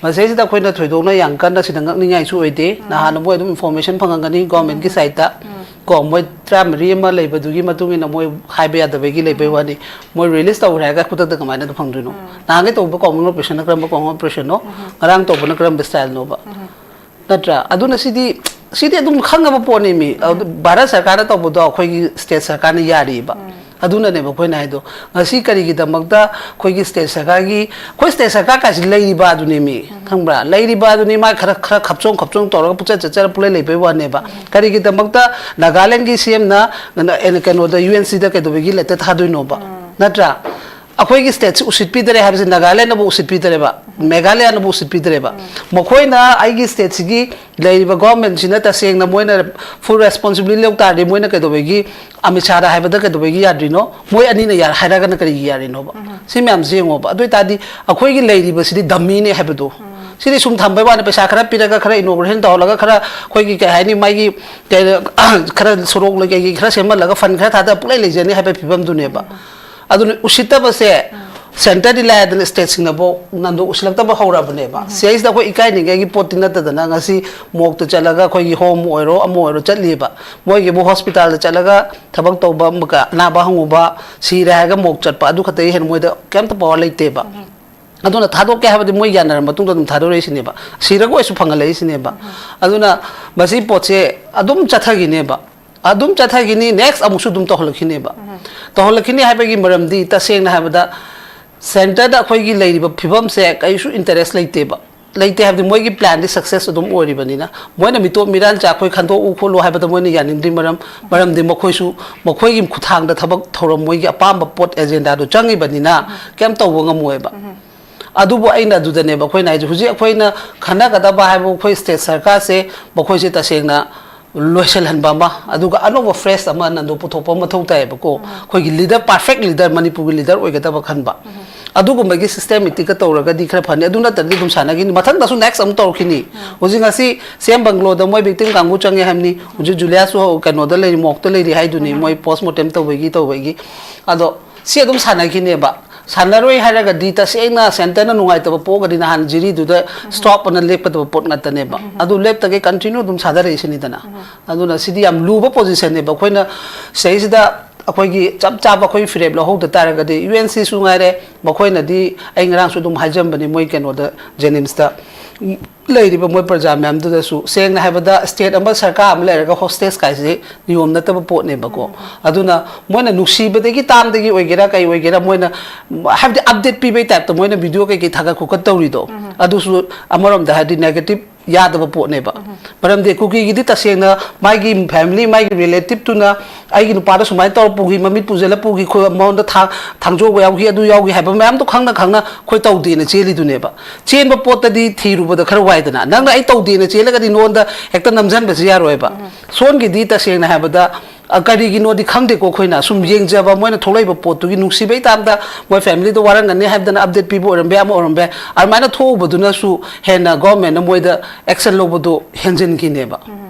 ꯃꯁꯤꯗꯩꯁꯤꯗ ꯑꯩꯈꯣꯏꯅ ꯊꯣꯏꯗꯣꯛꯅ ꯌꯥꯝ ꯀꯟꯅ ꯁꯤꯗ ꯉꯛꯅꯤꯡꯉꯥꯏꯁꯨ ꯑꯣꯏꯗꯦ꯫ ꯅꯍꯥꯟꯅ ꯃꯣꯏ ꯑꯗꯨꯝ ꯏꯟꯐꯣꯔꯃꯦꯁꯟ ꯐꯪꯉꯝꯒꯅꯤ ꯒꯣꯔꯃꯦꯟꯠꯀꯤ ꯁꯥꯏꯠꯇ꯫ ꯀꯣ, ꯃꯣꯏ ꯇꯔꯥꯃꯔꯤ ꯑꯃ ꯂꯩꯕꯗꯨꯒꯤ ꯃꯇꯨꯡ ꯏꯟꯅ ꯃꯣꯏ ꯍꯥꯏꯕ ꯌꯥꯗꯕꯒꯤ ꯂꯩꯕꯩ ꯋꯥꯅꯤ꯫ ꯃꯣꯏ ꯔꯤꯂꯤꯁ ꯇꯧꯈ꯭ꯔꯦ ꯍꯥꯏꯔꯒ ꯈꯨꯗꯛꯇ ꯀꯃꯥꯏꯅ ꯑꯗꯨꯝ ꯐꯪꯗꯣꯏꯅꯣ? ꯅꯍꯥꯟꯒꯩ ꯇꯧꯕ ꯀꯣꯝꯕꯤꯡ ꯑꯣꯄꯔꯦꯁꯟꯅ ꯀꯔꯝꯕ ꯀꯣꯝꯕꯤꯡ ꯑꯣꯄꯔꯦꯁꯟꯅꯣ? ꯉꯔꯥꯡ ꯇꯧꯕꯅ ꯀꯔꯝꯕ ꯁ꯭ꯇꯥꯏꯜꯅꯣꯕ? ꯅꯠꯇ꯭ꯔꯥ? ꯑꯗꯨꯅ ꯁꯤꯗꯤ, ꯁꯤꯗꯤ ꯑꯗꯨꯝ ꯈꯪꯉꯕ ꯄꯣꯠꯅꯤ ꯃꯤ꯫ ꯑꯗꯨ ꯚꯥꯔꯠ ꯁꯔꯀꯥꯔꯅ ꯇꯧꯕꯗꯣ ꯑꯩꯈꯣꯏꯒꯤ ꯁ꯭ꯇꯦꯠ ꯁꯔꯀꯥꯔꯅ ꯌꯥꯔꯤꯕ꯫ ꯑꯗꯨꯅꯅꯦꯕ ꯑꯩꯈꯣꯏꯅ ꯍꯥꯏꯗꯣ, ꯉꯁꯤ ꯀꯔꯤꯒꯤꯗꯃꯛꯇ ꯑꯩꯈꯣꯏꯒꯤ ꯁ꯭ꯇꯦꯠ ꯁꯔꯀꯥꯔꯒꯤ, ꯑꯩꯈꯣꯏ ꯁ꯭ꯇꯦꯠ ꯁꯔꯀꯥꯔ ꯀꯥꯏꯁꯤ ꯂꯩꯔꯤꯕ ꯑꯗꯨꯅꯦ ꯃꯤ, ꯈꯪꯕ꯭ꯔꯥ? ꯂꯩꯔꯤꯕ ꯑꯗꯨꯅꯤ, ꯃꯥ ꯈꯔ, ꯈꯔ ꯈꯞꯆꯣꯡ ꯈꯞꯆꯣꯡ ꯇꯧꯔꯒ ꯄꯨꯆꯠ ꯆꯠꯆꯔ ꯄꯨꯂꯩ ꯂꯩꯕꯩ ꯋꯥꯅꯦꯕ꯫ ꯀꯔꯤꯒꯤꯗꯃꯛꯇ ꯅꯥꯒꯥꯂꯦꯟꯒꯤ ꯁꯤ ꯑꯦꯝꯅ ꯀꯩꯅꯣ, ꯑꯦ, ꯀꯩꯅꯣꯗ, ꯌꯨ ꯑꯦꯟ ꯁꯤꯗ ꯀꯩꯗꯧꯕꯒꯤ ꯂꯦꯇꯔ ꯊꯥꯗꯣꯏꯅꯣꯕ? ꯅꯠꯇ꯭ꯔꯥ? ꯑꯩꯈꯣꯏꯒꯤ ꯁ꯭ꯇꯦꯠꯁꯤ ꯎꯁꯤꯠꯄꯤꯗꯔꯦ ꯍꯥꯏꯕꯁꯤ ꯅꯥꯒꯥꯂꯦꯟꯅꯕꯨ ꯎꯁꯤꯠꯄꯤꯗꯔꯦꯕ, ꯃꯦꯘꯥꯂꯌꯥꯅꯕꯨ ꯎꯁꯤꯠꯄꯤꯗꯔꯦꯕ꯫ ꯃꯈꯣꯏꯅ ꯑꯩꯒꯤ ꯁ꯭ꯇꯦꯠꯁꯤꯒꯤ ꯂꯩꯔꯤꯕ ꯒꯣꯔꯃꯦꯟꯠꯁꯤꯅ ꯇꯁꯦꯡꯅ ꯃꯣꯏꯅ ꯐꯨꯜ ꯔꯦꯁꯄꯣꯟꯁꯤꯕꯤꯂꯤꯇꯤ ꯂꯧ ꯇꯥꯔꯗꯤ, ꯃꯣꯏꯅ ꯀꯩꯗꯧꯕꯒꯤ, ꯑꯃꯤꯠ ꯁꯥꯍꯗ ꯍꯥꯏꯕꯗ ꯀꯩꯗꯧꯕꯒꯤ ꯌꯥꯗ꯭ꯔꯤꯅꯣ? ꯃꯣꯏ ꯑꯅꯤꯅ ꯌꯥ-, ꯍꯥꯏꯔꯒꯅ ꯀꯔꯤꯒꯤ ꯌꯥꯔꯤꯅꯣꯕ? ꯁꯤ ꯃꯌꯥꯝꯁꯤ ꯌꯦꯡꯉꯣꯕ꯫ ꯑꯗꯨ ꯑꯣꯏꯇꯥꯔꯗꯤ ꯑꯩꯈꯣꯏꯒꯤ ꯂꯩꯔꯤꯕꯁꯤꯗꯤ ꯗꯝꯃꯤꯅꯦ ꯍꯥꯏꯕꯗꯣ꯫ ꯁꯤꯗꯤ ꯁꯨꯝ ꯊꯝꯕꯩ ꯋꯥꯅꯤ, ꯄꯩꯁꯥ ꯈꯔ ꯄꯤꯔꯒ, ꯈꯔ ꯏꯅꯣꯒ꯭ꯔꯦꯁꯟ ꯇꯧꯍꯜꯂꯒ, ꯈꯔ ꯑꯩꯈꯣꯏꯒꯤ ꯀꯩ ꯍꯥꯏꯅꯤ, ꯃꯥꯒꯤ ꯀꯩ-, ꯈꯔ ꯁꯣꯔꯣꯛ ꯂꯩ ꯀꯩꯒꯤ ꯈꯔ ꯁꯦꯝꯍꯜꯂꯒ ꯐꯟ ꯈꯔ ꯊꯥꯗ ꯄꯨꯡꯂꯩ ꯂꯩꯖꯅꯤ ꯍꯥꯏꯕꯒꯤ ꯐꯤꯕꯝꯗꯨꯅꯦꯕ꯫ ꯑꯗꯨꯅ ꯎꯁꯤꯠꯇꯕꯁꯦ ꯁꯦꯟꯇꯔꯗꯤ ꯂꯥꯏꯗꯅ ꯁ꯭ꯇꯦꯠꯁꯤꯡꯅꯐꯥꯎ ꯅꯟꯗꯣ ꯎꯁꯤꯜꯂꯛꯇꯕ ꯍꯧꯔꯛꯑꯕꯅꯦꯕ꯫ ꯁꯤ ꯑꯩꯁꯤꯗ ꯑꯩꯈꯣꯏ ꯏꯀꯥꯏꯅꯤꯡꯉꯥꯏꯒꯤ ꯄꯣꯠꯇꯤ ꯅꯠꯇꯗꯅ ꯉꯁꯤ ꯃꯣꯛꯇ ꯆꯠꯂꯒ ꯑꯩꯈꯣꯏꯒꯤ ꯍꯣꯝ ꯑꯣꯏꯔꯣ ꯑꯃ ꯑꯣꯏꯔꯣ ꯆꯠꯂꯤꯕ꯫ ꯃꯣꯏꯒꯤꯕꯨ ꯍꯣꯁꯄꯤꯇꯥꯜꯗ ꯆꯠꯂꯒ ꯊꯕꯛ ꯇꯧꯕ ꯑꯃꯒ ꯑꯅꯥꯕ ꯍꯪꯉꯨꯕ, ꯁꯤꯔꯦ ꯍꯥꯏꯔꯒ ꯃꯣꯛ ꯆꯠꯄ, ꯑꯗꯨ ꯈꯛꯇꯒꯤ ꯍꯦꯟꯅ ꯃꯣꯏꯗ ꯀꯩꯝꯇ ꯄꯋꯥꯔ ꯂꯩꯇꯦꯕ꯫ ꯑꯗꯨꯅ ꯊꯥꯗꯣꯛꯀꯦ ꯍꯥꯏꯕꯗꯤ ꯃꯣꯏ ꯌꯥꯅꯔ ꯃꯇꯨꯡꯗ ꯑꯗꯨꯝ ꯊꯥꯗꯣꯔꯛꯏꯁꯤꯅꯦꯕ꯫ ꯁꯤꯔꯒ ꯑꯣꯏꯁꯨ ꯐꯪꯍꯜꯂꯛꯏꯁꯤꯅꯦꯕ꯫ ꯑꯗꯨꯅ ꯃꯁꯤ ꯄꯣꯠꯁꯦ ꯑꯗꯨꯝ ꯆꯠꯊꯈꯤꯅꯦꯕ꯫ ꯑꯗꯨꯝ ꯆꯠꯊꯈꯤꯅꯤ, ꯅꯦꯛꯁ ꯑꯃꯨꯛꯁꯨ ꯑꯗꯨꯝ ꯇꯧꯍꯜꯂꯛꯈꯤꯅꯦꯕ꯫ ꯇꯧꯍꯜꯂꯛꯈꯤꯅꯤ ꯍꯥꯏꯕꯒꯤ ꯃꯔꯝꯗꯤ ꯇꯁꯦꯡꯅ ꯍꯥꯏꯕꯗ ꯁꯦꯟꯇꯔꯗ ꯑꯩꯈꯣꯏꯒꯤ ꯂꯩꯔꯤꯕ ꯐꯤꯕꯝꯁꯦ ꯀꯩꯁꯨ ꯏꯟꯇꯔꯦꯁ ꯂꯩꯇꯦꯕ꯫ ꯂꯩꯇꯦ ꯍꯥꯏꯕꯗꯤ ꯃꯣꯏꯒꯤ ꯄ꯭ꯂꯥꯟꯗꯤ ꯁꯛꯁꯦꯁ ꯑꯗꯨꯝ ꯑꯣꯏꯔꯤꯕꯅꯤꯅ꯫ ꯃꯣꯏꯅ ꯃꯤꯇꯣꯞ ꯃꯤꯔꯥꯟꯁꯦ ꯑꯩꯈꯣꯏ ꯈꯟꯗꯣꯛꯎ ꯈꯣꯠꯂꯨ ꯍꯥꯏꯕꯗ ꯃꯣꯏꯅ ꯌꯥꯅꯤꯡꯗ꯭ꯔꯤ ꯃꯔꯝ, ꯃꯔꯝꯗꯤ ꯃꯈꯣꯏꯁꯨ ꯃꯈꯣꯏꯒꯤ ꯈꯨꯠꯊꯥꯡꯗ ꯊꯕꯛ ꯊꯧꯔꯝ ꯃꯣꯏꯒꯤ ꯑꯄꯥꯝꯕ ꯄꯣꯠ ꯑꯦꯖꯦꯟꯗꯥꯗꯣ ꯆꯪꯉꯤꯕꯅꯤꯅ ꯀꯩꯝ ꯇꯧꯕ ꯉꯝꯃꯣꯏꯕ꯫ ꯑꯗꯨꯕꯨ ꯑꯩꯅ ꯑꯗꯨꯗꯅꯦꯕ ꯑꯩꯈꯣꯏꯅ ꯍꯥꯏꯁꯦ, ꯍꯧꯖꯤꯛ ꯑꯩꯈꯣꯏꯅ ꯈꯟꯅꯒꯗꯕ ꯍꯥꯏꯕꯨ ꯑꯩꯈꯣꯏ ꯁ꯭ꯇꯦꯠ ꯁꯔꯀꯥꯔꯁꯦ ꯃꯈꯣꯏꯁꯦ ꯇꯁꯦꯡꯅ ꯂꯣꯏꯁꯤꯜꯍꯟꯕ ꯑꯃ, ꯑꯗꯨꯒ ꯑꯅꯧꯕ ꯐ꯭ꯔꯦꯁ ꯑꯃ ꯅꯟꯗꯣ ꯄꯨꯊꯣꯛꯄ ꯑꯃ ꯃꯊꯧ ꯇꯥꯏꯌꯦꯕꯀꯣ꯫ ꯑꯩꯈꯣꯏꯒꯤ ꯂꯤꯗꯔ, ꯄꯔꯐꯦꯛ ꯂꯤꯗꯔ, ꯃꯅꯤꯄꯨꯔꯒꯤ ꯂꯤꯗꯔ ꯑꯣꯏꯒꯗꯕ ꯈꯟꯕ꯫ ꯑꯗꯨꯒꯨꯝꯕꯒꯤ ꯁꯤꯁꯇꯦꯃꯦꯇꯤꯛꯀ ꯇꯧꯔꯒꯗꯤ ꯈꯔ ꯐꯅꯤ꯫ ꯑꯗꯨ ꯅꯠꯇ꯭ꯔꯗꯤ ꯑꯗꯨꯝ ꯁꯥꯟꯅꯈꯤꯅꯤ꯫ ꯃꯊꯪꯗꯁꯨ ꯅꯦꯛꯁ ꯑꯃꯨꯛ ꯇꯧꯔꯛꯈꯤꯅꯤ꯫ ꯍꯧꯖꯤꯛ ꯉꯁꯤ ꯁꯤ ꯑꯦꯝ ꯕꯪꯒ꯭ꯂꯣꯗ ꯃꯣꯏ ꯚꯤꯛꯇꯤꯝ ꯀꯥꯡꯕꯨ ꯆꯪꯉꯦ ꯍꯥꯏꯕꯅꯤ꯫ ꯍꯧꯖꯤꯛ ꯖꯨꯂꯤꯌꯥꯁꯨ ꯀꯩꯅꯣꯗ ꯂꯩꯔꯤ, ꯃꯣꯛꯇ ꯂꯩꯔꯤ ꯍꯥꯏꯗꯨꯅꯤ, ꯃꯣꯏ ꯄꯣꯁ ꯃꯣꯔꯇꯦꯝ ꯇꯧꯕꯒꯤ, ꯇꯧꯕꯒꯤ꯫ ꯑꯗꯣ ꯁꯤ ꯑꯗꯨꯝ ꯁꯥꯟꯅꯈꯤꯅꯦꯕ꯫ ꯁꯥꯟꯅꯔꯣꯏ ꯍꯥꯏꯔꯒꯗꯤ ꯇꯁꯦꯡꯅ ꯁꯦꯟꯇꯔꯅ ꯅꯨꯡꯉꯥꯏꯇꯕ ꯄꯣꯛꯑꯒꯗꯤ ꯅꯍꯥꯟ ꯖꯤꯔꯤꯗꯨꯗ ꯁ꯭ꯇꯣꯞ ꯑꯅ ꯂꯦꯞꯀꯗꯕ ꯄꯣꯠ ꯉꯥꯛꯇꯅꯦꯕ꯫ ꯑꯗꯨ ꯂꯦꯞꯇꯒꯩ ꯀꯟꯇꯤꯅ꯭ꯌꯨ ꯑꯗꯨꯝ ꯁꯥꯗꯔꯛꯏꯁꯤꯅꯤꯗꯅ꯫ ꯑꯗꯨꯅ ꯁꯤꯗꯤ ꯌꯥꯝ ꯂꯨꯕ ꯄꯣꯖꯤꯁꯟꯅꯦꯕ꯫ ꯑꯩꯈꯣꯏꯅ ꯁꯤꯗꯩꯁꯤꯗ ꯑꯩꯈꯣꯏꯒꯤ ꯆꯞ ꯆꯥꯕ ꯑꯩꯈꯣꯏ ꯐꯤꯔꯦꯞ ꯂꯧꯍꯧꯗ ꯇꯥꯔꯒꯗꯤ ꯌꯨ ꯑꯦꯟ ꯁꯤꯁꯨ ꯉꯥꯏꯔꯦ, ꯃꯈꯣꯏꯅꯗꯤ, ꯑꯩ ꯉꯔꯥꯡꯁꯨ ꯑꯗꯨꯝ ꯍꯥꯏꯖꯔꯝꯕꯅꯤ ꯃꯣꯏ ꯀꯩꯅꯣꯗ, ꯖꯦꯅꯤꯝꯁꯇ ꯂꯩꯔꯤꯕ ꯃꯣꯏ ꯄ꯭ꯔꯖꯥ ꯃꯌꯥꯝꯗꯨꯗꯁꯨ, ꯁꯦꯡꯅ ꯍꯥꯏꯕꯗ ꯁ꯭ꯇꯦꯠ ꯑꯃ ꯁꯔꯀꯥꯔ ꯑꯃ ꯂꯩꯔꯒ ꯍꯣꯁꯇꯦꯖ ꯀꯥꯏꯁꯦ ꯅꯤꯌꯣꯝ ꯅꯠꯇꯕ ꯄꯣꯠꯅꯦꯕꯀꯣ꯫ ꯑꯗꯨꯅ ꯃꯣꯏꯅ ꯅꯨꯡꯁꯤꯕꯗꯒꯤ ꯇꯥꯝꯗꯒꯤ ꯑꯣꯏꯒꯦꯔꯥ ꯀꯩ ꯑꯣꯏꯒꯦꯔꯥ ꯃꯣꯏꯅ ꯍꯥꯏꯕꯗꯤ ꯑꯞꯗꯦꯠ ꯄꯤꯕꯩ ꯇꯥꯏꯞꯇ ꯃꯣꯏꯅ ꯚꯤꯗꯤꯑꯣ ꯀꯩꯀꯩ ꯊꯥꯒꯠ ꯈꯣꯀꯠ ꯇꯧꯔꯤꯗꯣ, ꯑꯗꯨꯁꯨ ꯑꯃꯔꯣꯝꯗ ꯍꯥꯏꯔꯗꯤ ꯅꯦꯒꯦꯇꯤꯞ ꯌꯥꯗꯕ ꯄꯣꯠꯅꯦꯕ꯫ ꯃꯔꯝꯗꯤ ꯀꯨꯀꯤꯒꯤꯗꯤ ꯇꯁꯦꯡꯅ ꯃꯥꯒꯤ ꯐꯦꯃꯤꯂꯤ, ꯃꯥꯒꯤ ꯔꯤꯂꯦꯇꯤꯞꯇꯨꯅ ꯑꯩꯒꯤ ꯅꯨꯄꯥꯗ ꯁꯨꯃꯥꯏꯅ ꯇꯧꯔ ꯄꯨꯈꯤ, ꯃꯃꯤꯠ ꯄꯨꯁꯤꯜꯂ ꯄꯨꯈꯤ, ꯈꯣ-, ꯃꯉꯣꯟꯗ ꯊꯥ-, ꯊꯥꯡꯖꯧꯕ ꯌꯥꯎꯈꯤ, ꯑꯗꯨ ꯌꯥꯎꯈꯤ ꯍꯥꯏꯕ ꯃꯌꯥꯝꯗꯣ ꯈꯪꯅ ꯈꯪꯅ ꯑꯩꯈꯣꯏ ꯇꯧꯗꯦꯅ ꯆꯦꯜꯂꯤꯗꯨꯅꯦꯕ꯫ ꯆꯦꯟꯕ ꯄꯣꯠꯇꯗꯤ ꯊꯤꯔꯨꯕꯗ ꯈꯔ ꯋꯥꯏꯗꯅ꯫ ꯅꯪꯅ ꯑꯩ ꯇꯧꯗꯦꯅ ꯆꯦꯜꯂꯒꯗꯤ ꯅꯉꯣꯟꯗ ꯍꯦꯛꯇ ꯅꯝꯁꯤꯟꯕꯁꯨ ꯌꯥꯔꯣꯏꯕ꯫ ꯁꯣꯟꯒꯤꯗꯤ ꯇꯁꯦꯡꯅ ꯍꯥꯏꯕꯗ, ꯑ, ꯀꯔꯤꯒꯤꯅꯣꯗꯤ ꯈꯪꯗꯦꯀꯣ, ꯑꯩꯈꯣꯏꯅ ꯁꯨꯝ ꯌꯦꯡꯖꯕ, ꯃꯣꯏꯅ ꯊꯣꯛꯂꯛꯏꯕ ꯄꯣꯠꯇꯨꯒꯤ ꯅꯨꯡꯁꯤꯕꯩ ꯇꯥꯏꯞꯇ ꯃꯣꯏ ꯐꯦꯃꯤꯂꯤꯗꯣ ꯋꯥꯔꯝꯒꯅꯤ ꯍꯥꯏꯕꯗꯅ ꯑꯞꯗꯦꯠ ꯄꯤꯕ ꯑꯣꯏꯔꯝꯕ ꯌꯥꯏ, ꯑꯃ ꯑꯣꯏꯔꯝꯕ ꯌꯥꯏ꯫ ꯑꯗꯨꯃꯥꯏꯅ ꯊꯣꯛꯎꯕꯗꯨꯅꯁꯨ ꯍꯦꯟꯅ ꯒꯣꯔꯃꯦꯟꯅ ꯃꯣꯏꯗ ꯑꯦꯛꯁꯟ ꯂꯧꯕꯗꯣ ꯍꯦꯟꯖꯤꯟꯈꯤꯅꯦꯕ꯫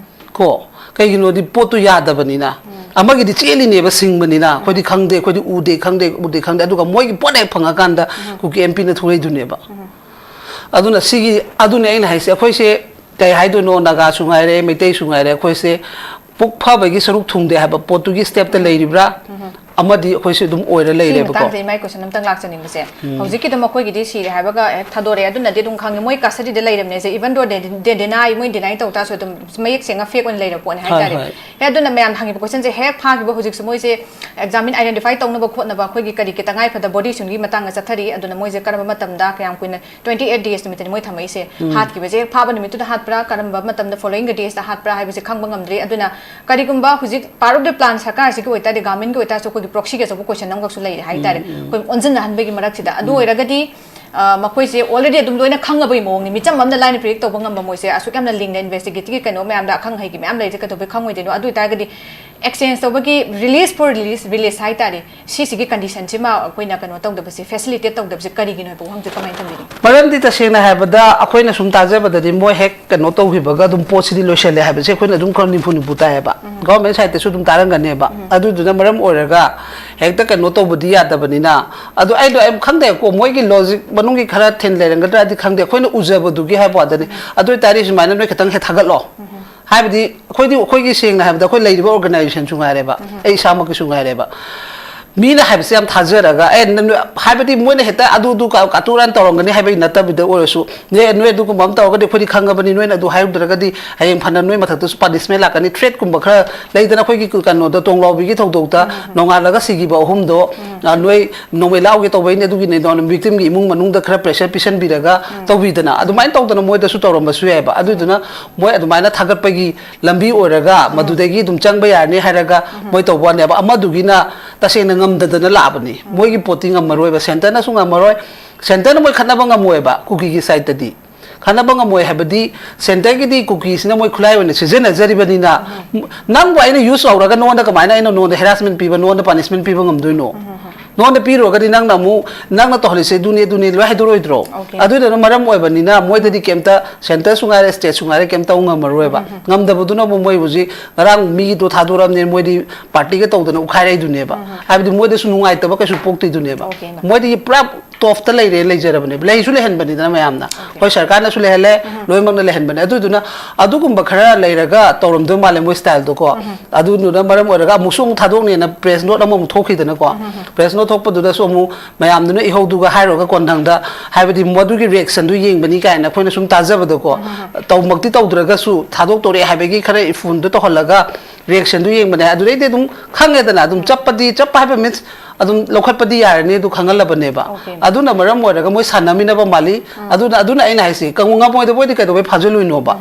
ꯀꯣ? ꯀꯩꯒꯤꯅꯣꯗꯤ ꯄꯣꯠꯇꯨ ꯌꯥꯗꯕꯅꯤꯅ꯫ ꯑꯃꯒꯤꯗꯤ ꯆꯦꯜꯂꯤꯅꯦꯕ, ꯁꯤꯡꯕꯅꯤꯅ, ꯑꯩꯈꯣꯏꯗꯤ ꯈꯪꯗꯦ, ꯑꯩꯈꯣꯏꯗꯤ ꯎꯗꯦ, ꯈꯪꯗꯦ, ꯎꯗꯦ, ꯈꯪꯗꯦ, ꯑꯗꯨꯒ ꯃꯣꯏꯒꯤ ꯄꯣꯠ ꯍꯦꯛ ꯐꯪꯉꯀꯥꯟꯗ ꯀꯨꯀꯤ ꯑꯦꯝ ꯄꯤꯅ ꯊꯣꯛꯂꯛꯏꯗꯨꯅꯦꯕ꯫ ꯑꯗꯨꯅ ꯁꯤꯒꯤ, ꯑꯗꯨꯅꯦ ꯑꯩꯅ ꯍꯥꯏꯁꯦ, ꯑꯩꯈꯣꯏꯁꯦ ꯀꯩ ꯍꯥꯏꯗꯣꯏꯅꯣ, ꯅꯥꯒꯥꯁꯨ ꯉꯥꯏꯔꯦ, ꯃꯩꯇꯩꯁꯨ ꯉꯥꯏꯔꯦ, ꯑꯩꯈꯣꯏꯁꯦ ꯄꯨꯛ ꯐꯕꯒꯤ ꯁꯔꯨꯛ ꯊꯨꯡꯗꯦ ꯍꯥꯏꯕ ꯄꯣꯠꯇꯨꯒꯤ ꯁ꯭ꯇꯦꯞꯇ ꯂꯩꯔꯤꯕ꯭ꯔꯥ? ꯑꯃꯗꯤ ꯑꯩꯈꯣꯏꯁꯦ ꯑꯗꯨꯝ ꯑꯣꯏꯔ ꯁꯤꯒꯤ ꯂꯩꯔꯦꯕꯀꯣ꯫ ꯃꯇꯥꯡꯁꯦ ꯏꯃꯥ, ꯑꯩ ꯀꯣꯏꯁꯟ ꯑꯝꯇꯪ ꯂꯥꯛꯆꯅꯤꯡꯕꯁꯦ꯫ ꯎꯝ꯫ ꯍꯧꯖꯤꯛꯀꯤꯗꯣ ꯃꯈꯣꯏꯒꯤꯗꯤ ꯁꯤꯔꯦ ꯍꯥꯏꯕꯒ ꯍꯦꯛ ꯊꯥꯗꯣꯔꯛꯑꯦ, ꯑꯗꯨꯅꯗꯤ ꯑꯗꯨꯝ ꯈꯪꯉꯦ, ꯃꯣꯏ ꯀꯁꯇꯗꯤꯗ ꯂꯩꯔꯝꯅꯦꯁꯦ꯫ Even though ꯗꯦ-, ꯗꯦ-, ꯗꯦꯅꯥꯏ, ꯃꯣꯏ ꯗꯤꯅꯥꯏ ꯇꯧ ꯇꯥꯔꯁꯨ ꯑꯗꯨꯝ ꯃꯌꯦꯛ ꯁꯦꯡꯅ ꯐꯦꯛ ꯑꯣꯏꯅ ꯂꯩꯔ ꯄꯣꯠꯅꯤ ꯍꯣꯏ, ꯍꯥꯏꯇꯥꯔꯦ꯫ ꯍꯣꯏ꯫ ꯍꯦ, ꯑꯗꯨꯅ ꯃꯌꯥꯝ ꯍꯪꯉꯤꯕ ꯀꯣꯏꯁꯟꯁꯦ, ꯍꯦꯛ ꯐꯥꯈꯤꯕ ꯍꯧꯖꯤꯛꯁꯨ ꯃꯣꯏꯁꯦ ꯑꯦꯛꯖꯥꯃꯤꯟ, ꯑꯥꯏꯗꯦꯟꯇꯤꯐꯥꯏ ꯇꯧꯅꯕ ꯈꯣꯠꯅꯕ ꯑꯩꯈꯣꯏꯒꯤ ꯀꯔꯤ ꯀꯩ ꯇꯉꯥꯏ ꯐꯗꯕ ꯕꯣꯗꯤꯁꯤꯡꯒꯤ ꯃꯇꯥꯡꯗ ꯆꯠꯊꯔꯤ꯫ ꯑꯗꯨꯅ ꯃꯣꯏꯁꯦ ꯀꯔꯝꯕ ꯃꯇꯝꯗ, ꯀꯌꯥꯝ ꯀꯨꯏꯅ, twenty eight days ꯅꯨꯃꯤꯠꯇꯅꯤ ꯃꯣꯏ ꯊꯝꯃꯛꯏꯁꯦ꯫ ꯎꯝ꯫ ꯍꯥꯠꯈꯤꯕꯁꯦ ꯍꯦꯛ ꯐꯥꯕ ꯅꯨꯃꯤꯠꯇꯨꯗ ꯍꯥꯠꯄ꯭ꯔꯥ, ꯀꯔꯝꯕ ꯃꯇꯝꯗ, following the days ꯇ ꯍꯥꯠꯄ꯭ꯔꯥ ꯍꯥꯏꯕꯁꯦ ꯈꯪꯕ ꯉꯝꯗ꯭ꯔꯤ꯫ ꯑꯗꯨꯅ ꯀꯔꯤꯒꯨꯝꯕ ꯍꯧꯖꯤꯛ part of the plan ꯁꯔꯀꯥꯔꯁꯤꯒꯤ ꯑꯣꯏꯇꯥꯔꯗꯤ, ꯒꯚꯔꯟꯃꯦꯟꯠꯀꯤ ꯑꯣꯏꯇꯥꯔꯁꯨ ꯑꯩꯈꯣꯏꯒꯤ ꯄ꯭ꯔꯣꯛꯁꯤꯒꯤ ꯑꯆꯧꯕ ꯀꯣꯏꯁꯟ ꯑꯃꯈꯛꯁꯨ ꯂꯩꯔꯦ ꯍꯥꯏꯇꯥꯔꯦ꯫ ꯎꯝ, ꯎꯝ꯫ ꯑꯩꯈꯣꯏ ꯑꯣꯟꯁꯤꯟꯅꯍꯟꯕꯒꯤ ꯃꯔꯛꯁꯤꯗ꯫ ꯑꯗꯨ ꯎꯝ꯫ ꯑꯣꯏꯔꯒꯗꯤ, ꯑ, ꯃꯈꯣꯏꯁꯦ already ꯑꯗꯨꯝ ꯂꯣꯏꯅ ꯈꯪꯉꯕꯒꯤ ꯃꯑꯣꯡꯅꯤ꯫ ꯃꯤꯆꯝ ꯑꯃꯅ ꯂꯥꯏꯅ predict ꯇꯧꯕ ꯉꯝꯕ ꯃꯣꯏꯁꯦ ꯑꯁꯨꯛ ꯌꯥꯝꯅ ꯂꯤꯡꯅ investigative ꯀꯤ ꯀꯩꯅꯣ ꯃꯌꯥꯝꯗ ꯑꯈꯪ ꯑꯍꯩꯒꯤ ꯃꯌꯥꯝ ꯂꯩꯔꯤꯁꯦ ꯀꯩꯗꯧꯕꯩ ꯈꯪꯉꯣꯏꯗꯣꯏꯅꯣ? ꯑꯗꯨ ꯑꯣꯏꯇꯥꯔꯒꯗꯤ exchange ꯇꯧꯕꯒꯤ, release for release, release ꯍꯥꯏꯇꯥꯔꯦ, ꯁꯤꯁꯤꯒꯤ condition ꯁꯤꯃ ꯑꯩꯈꯣꯏꯅ ꯀꯩꯅꯣ ꯇꯧꯗꯕꯁꯦ, facilitate ꯇꯧꯗꯕꯁꯦ ꯀꯔꯤꯒꯤꯅꯣ ꯍꯥꯏꯕ ꯋꯥꯍꯪꯁꯦ ꯀꯃꯥꯏꯅ ꯊꯝꯕꯤꯅꯤ? ꯃꯔꯝꯗꯤ ꯇꯁꯦꯡꯅ ꯍꯥꯏꯕꯗ ꯑꯩꯈꯣꯏꯅ ꯁꯨꯝ ꯇꯥꯖꯕꯗꯗꯤ ꯃꯣꯏ ꯍꯦꯛ ꯀꯩꯅꯣ ꯇꯧꯈꯤꯕꯒ ꯑꯗꯨꯝ ꯄꯣꯠꯁꯤꯗꯤ ꯂꯣꯏꯁꯜꯂꯦ ꯍꯥꯏꯕꯁꯦ ꯑꯩꯈꯣꯏꯅ ꯑꯗꯨꯝ ꯈꯔ ꯅꯤꯝꯐꯨ ꯅꯤꯝꯐꯨ ꯇꯥꯏꯌꯦꯕ꯫ ꯎꯝ꯫ Government side ꯇꯁꯨ ꯑꯗꯨꯝ ꯇꯥꯔꯝꯒꯅꯦꯕ꯫ ꯎꯝ꯫ ꯑꯗꯨꯗꯨꯅ ꯃꯔꯝ ꯑꯣꯏꯔꯒ ꯍꯦꯛꯇ ꯀꯩꯅꯣ ꯇꯧꯕꯗꯤ ꯌꯥꯗꯕꯅꯤꯅ, ꯑꯗꯨ ꯑꯩꯗꯣ, ꯑꯩ ꯈꯪꯗꯦꯀꯣ, ꯃꯣꯏꯒꯤ logic ꯃꯅꯨꯡꯒꯤ ꯈꯔ ꯊꯤꯟ ꯂꯩꯔꯝꯒꯗ꯭ꯔꯥꯗꯤ ꯈꯪꯗꯦ, ꯑꯩꯈꯣꯏꯅ ꯎꯖꯕꯗꯨꯒꯤ ꯍꯥꯏꯕ ꯋꯥꯗꯅꯤ꯫ ꯎꯝ꯫ ꯑꯗꯨ ꯑꯣꯏꯇꯥꯔꯗꯤ ꯁꯨꯃꯥꯏꯅ ꯅꯣꯏ ꯈꯤꯇꯪ ꯍꯦꯛ ꯊꯥꯒꯠꯂꯣ꯫ ꯎꯝ꯫ ꯍꯥꯏꯕꯗꯤ ꯑꯩꯈꯣꯏꯗꯤ, ꯑꯩꯈꯣꯏꯒꯤ ꯁꯦꯡꯅ ꯍꯥꯏꯕꯗ ꯑꯩꯈꯣꯏ ꯂꯩꯔꯤꯕ organization ꯁꯨ ꯉꯥꯏꯔꯦꯕ, ꯎꯝ꯫ ꯑꯩ ꯏꯁꯥꯃꯛꯀꯤꯁꯨ ꯉꯥꯏꯔꯦꯕ, ꯃꯤꯅ ꯍꯥꯏꯕꯁꯦ ꯌꯥꯝ ꯊꯥꯖꯔꯒ, ꯑꯦ, ꯅ-, ꯅ-, ꯍꯥꯏꯕꯗꯤ ꯃꯣꯏꯅ ꯍꯦꯛꯇ ꯑꯗꯨ, ꯑꯗꯨ ꯀꯥ-, ꯀꯥꯇꯨ ꯀꯥꯔꯟ ꯇꯧꯔꯝꯒꯅꯤ ꯍꯥꯏꯕꯒꯤ ꯅꯠꯇꯕꯤꯗ ꯑꯣꯏꯔꯁꯨ, "ꯅꯦ, ꯅꯣꯏ ꯑꯗꯨꯒꯨꯝꯕ ꯑꯃ ꯇꯧꯔꯒꯗꯤ ꯑꯩꯈꯣꯏꯗꯤ ꯈꯪꯉꯕꯅꯤ, ꯅꯣꯏꯅ ꯑꯗꯨ ꯍꯥꯏꯔꯨꯗ꯭ꯔꯒꯗꯤ ꯍꯌꯦꯡ ꯐꯅ ꯅꯣꯏ ꯃꯊꯛꯇꯁꯨ punishment ꯂꯥꯛꯀꯅꯤ", threat ꯀꯨꯝꯕ ꯈꯔ ꯂꯩꯗꯅ, ꯑꯩꯈꯣꯏꯒꯤ ꯀꯩꯅꯣꯗ, ꯇꯣꯡꯂꯥꯎꯕꯤꯒꯤ ꯊꯧꯗꯣꯛꯇ ꯎꯝ, ꯎꯝ, ꯎꯝ꯫ ꯅꯣꯡꯉꯥꯜꯂꯒ ꯁꯤꯈꯤꯕ ꯑꯍꯨꯝꯗꯣ, ꯎꯝ꯫ ꯑ, "ꯅꯣꯏ ꯅꯣꯡꯃꯩ ꯂꯥꯎꯒꯦ ꯇꯧꯕꯩꯅꯦ, ꯑꯗꯨꯒꯤꯅꯦ", ꯅꯣ-, victim ꯒꯤ ꯏꯃꯨꯡ ꯃꯅꯨꯡꯗ ꯈꯔ pressure ꯄꯤꯁꯟꯕꯤꯔꯒ ꯎꯝ꯫ ꯇꯧꯕꯤꯗꯅ, ꯑꯗꯨꯃꯥꯏꯅ ꯇꯧꯗꯅ ꯃꯣꯏꯗꯁꯨ ꯇꯧꯔꯝꯕꯁꯨ ꯌꯥꯏꯑꯕ꯫ ꯑꯗꯨꯗꯨꯅ ꯃꯣꯏ ꯑꯗꯨꯃꯥꯏꯅ ꯊꯥꯒꯠꯄꯒꯤ ꯂꯝꯕꯤ ꯑꯣꯏꯔꯒ ꯎꯝ꯫ ꯃꯗꯨꯗꯒꯤ ꯑꯗꯨꯝ ꯆꯪꯕ ꯌꯥꯔꯅꯤ ꯍꯥꯏꯔꯒ ꯎꯝ꯫ ꯃꯣꯏ ꯇꯧꯕ ꯋꯥꯅꯦꯕ꯫ ꯑꯃꯗꯨꯒꯤꯅ ꯇꯁꯦꯡꯅ ꯉꯝꯗꯗꯅ ꯂꯥꯛꯑꯕꯅꯤ꯫ ꯎꯝ꯫ ꯃꯣꯏꯒꯤ ꯄꯣꯠꯇꯤ ꯉꯝꯃꯔꯣꯏꯕ, centre ꯅꯁꯨ ꯉꯝꯃꯔꯣꯏ꯫ Centre ꯅ ꯃꯣꯏ ꯈꯠꯅꯕ ꯉꯝꯃꯣꯏꯕ, ꯀꯨꯀꯤꯒꯤ side ꯇꯗꯤ꯫ ꯈꯠꯅꯕ ꯉꯝꯃꯣꯏ ꯍꯥꯏꯕꯗꯤ centre ꯒꯤꯗꯤ ꯀꯨꯀꯤꯁꯤꯅ ꯃꯣꯏ ꯈꯨꯠꯂꯥꯏ ꯑꯣꯏꯅ ꯁꯤꯖꯤꯟꯅꯖꯔꯤꯕꯅꯤꯅ, ꯎꯝ꯫ ꯅꯪꯕꯨ ꯑꯩꯅ use ꯇꯧꯔꯒ ꯅꯉꯣꯟꯗ ꯀꯃꯥꯏꯅ ꯑꯩꯅ ꯅꯉꯣꯟꯗ harassment ꯄꯤꯕ, ꯅꯉꯣꯟꯗ punishment ꯄꯤꯕ ꯉꯝꯗꯣꯏꯅꯣ? ꯎꯝ, ꯎꯝ, ꯎꯝ꯫ ꯅꯉꯣꯟꯗ ꯄꯤꯔꯨꯔꯒꯗꯤ ꯅꯪꯅ ꯑꯃꯨꯛ, ꯅꯪꯅ ꯇꯧꯍꯜꯂꯤꯁꯦ ꯑꯗꯨꯅꯤ, ꯑꯗꯨꯅꯤ ꯂꯣꯏ ꯍꯥꯏꯗꯣꯔꯣꯏꯗ꯭ꯔꯣ? Okay. ꯑꯗꯨꯗꯨꯅ ꯃꯔꯝ ꯑꯣꯏꯕꯅꯤꯅ ꯃꯣꯏꯗꯗꯤ ꯀꯩꯝꯇ, ꯁꯦꯟꯇꯔꯁꯨ ꯉꯥꯏꯔꯦ, ꯁ꯭ꯇꯦꯠꯁꯨ ꯉꯥꯏꯔꯦ, ꯀꯩꯝ ꯇꯧ ꯉꯝꯃꯔꯣꯏꯕ꯫ ꯉꯝꯗꯕꯗꯨꯅꯕꯨ ꯃꯣꯏ ꯍꯧꯖꯤꯛ ꯉꯔꯥꯡ ꯃꯤꯗꯣ ꯊꯥꯗꯣꯔꯛꯑꯕꯅꯤꯅ ꯃꯣꯏꯗꯤ ꯄꯥꯔꯇꯤꯒ ꯇꯧꯗꯅ ꯎꯈꯥꯏꯔꯛꯏꯗꯨꯅꯦꯕ꯫ ꯍꯥꯏꯕꯗꯤ ꯃꯣꯏꯗꯁꯨ ꯅꯨꯡꯉꯥꯏꯇꯕ ꯀꯩꯁꯨ ꯄꯣꯛꯇꯣꯏꯗꯨꯅꯦꯕ꯫ Okay, ma'am. ꯃꯣꯏꯗꯤ ꯄꯨꯔꯥ ꯇꯣꯞꯇ ꯂꯩꯔꯦ, ꯂꯩꯖꯔꯕꯅꯦꯕ, ꯂꯩꯁꯨ ꯂꯩꯍꯟꯕꯅꯤꯗꯅ ꯃꯌꯥꯝꯅ꯫ ꯑꯩꯈꯣꯏ ꯁꯔꯀꯥꯔꯅꯁꯨ ꯂꯩꯍꯜꯂꯦ, ꯂꯣꯏꯅꯃꯛꯅ ꯂꯩꯍꯟꯕꯅꯦ꯫ ꯑꯗꯨꯗꯨꯅ ꯑꯗꯨꯒꯨꯝꯕ ꯈꯔ ꯂꯩꯔꯒ ꯇꯧꯔꯝꯗꯣꯏ ꯃꯥꯜꯂꯦ ꯃꯣꯏ ꯁ꯭ꯇꯥꯏꯜꯗꯣꯀꯣ꯫ ꯑꯗꯨꯗꯨꯅ ꯃꯔꯝ ꯑꯣꯏꯔꯒ ꯑꯃꯨꯛꯁꯨ ꯑꯃꯨꯛ ꯊꯥꯗꯣꯛꯅꯦꯅ ꯄ꯭ꯔꯦꯁ ꯅꯣꯠ ꯑꯃꯃꯨꯛ ꯊꯣꯛꯈꯤꯗꯅꯀꯣ꯫ ꯄ꯭ꯔꯦꯁ ꯅꯣꯠ ꯊꯣꯛꯄꯗꯨꯗꯁꯨ ꯑꯃꯨꯛ ꯃꯌꯥꯝꯗꯨꯅ ꯏꯍꯧꯗꯨꯒ ꯍꯥꯏꯔꯨꯔꯒ ꯀꯣꯟꯊꯪꯗ, ꯍꯥꯏꯕꯗꯤ ꯃꯗꯨꯒꯤ ꯔꯤꯌꯦꯛꯁꯟꯗꯨ ꯌꯦꯡꯕꯅꯤ ꯀꯥꯏꯅ ꯑꯩꯈꯣꯏꯅ ꯁꯨꯝ ꯇꯥꯖꯕꯗꯀꯣ꯫ ꯇꯧꯃꯛꯇꯤ ꯇꯧꯗ꯭ꯔꯒꯁꯨ ꯊꯥꯗꯣꯛꯇꯣꯔꯦ ꯍꯥꯏꯕꯒꯤ ꯈꯔ ꯏꯐꯨꯟꯗꯨ ꯇꯧꯍꯜꯂꯒ ꯔꯤꯌꯦꯛꯁꯟꯗꯨ ꯌꯦꯡꯕꯅꯦ꯫ ꯑꯗꯨꯗꯩꯗꯤ ꯑꯗꯨꯝ ꯈꯪꯉꯦꯗꯅ, ꯑꯗꯨꯝ ꯆꯞꯄꯗꯤ, ꯆꯞꯄ ꯍꯥꯏꯕ ꯃꯤꯟꯁ ꯑꯗꯨꯝ ꯂꯧꯈꯠꯄꯗꯤ ꯌꯥꯔꯅꯤ ꯑꯗꯨ ꯈꯪꯍꯜꯂꯕꯅꯦꯕ꯫ Okay, ma'am. ꯑꯗꯨꯅ ꯃꯔꯝ ꯑꯣꯏꯔꯒ ꯃꯣꯏ ꯁꯥꯟꯅꯃꯤꯟꯅꯕ ꯃꯥꯜꯂꯤ꯫ ꯑꯗꯨꯅ, ꯑꯗꯨꯅ ꯑꯩꯅ ꯍꯥꯏꯁꯦ, ꯀꯪꯉꯨ ꯉꯝꯃꯣꯏꯗꯕ ꯑꯣꯏꯗꯤ ꯀꯩꯗꯧꯕꯩ ꯐꯥꯖꯤꯜꯂꯨꯏꯅꯣꯕ?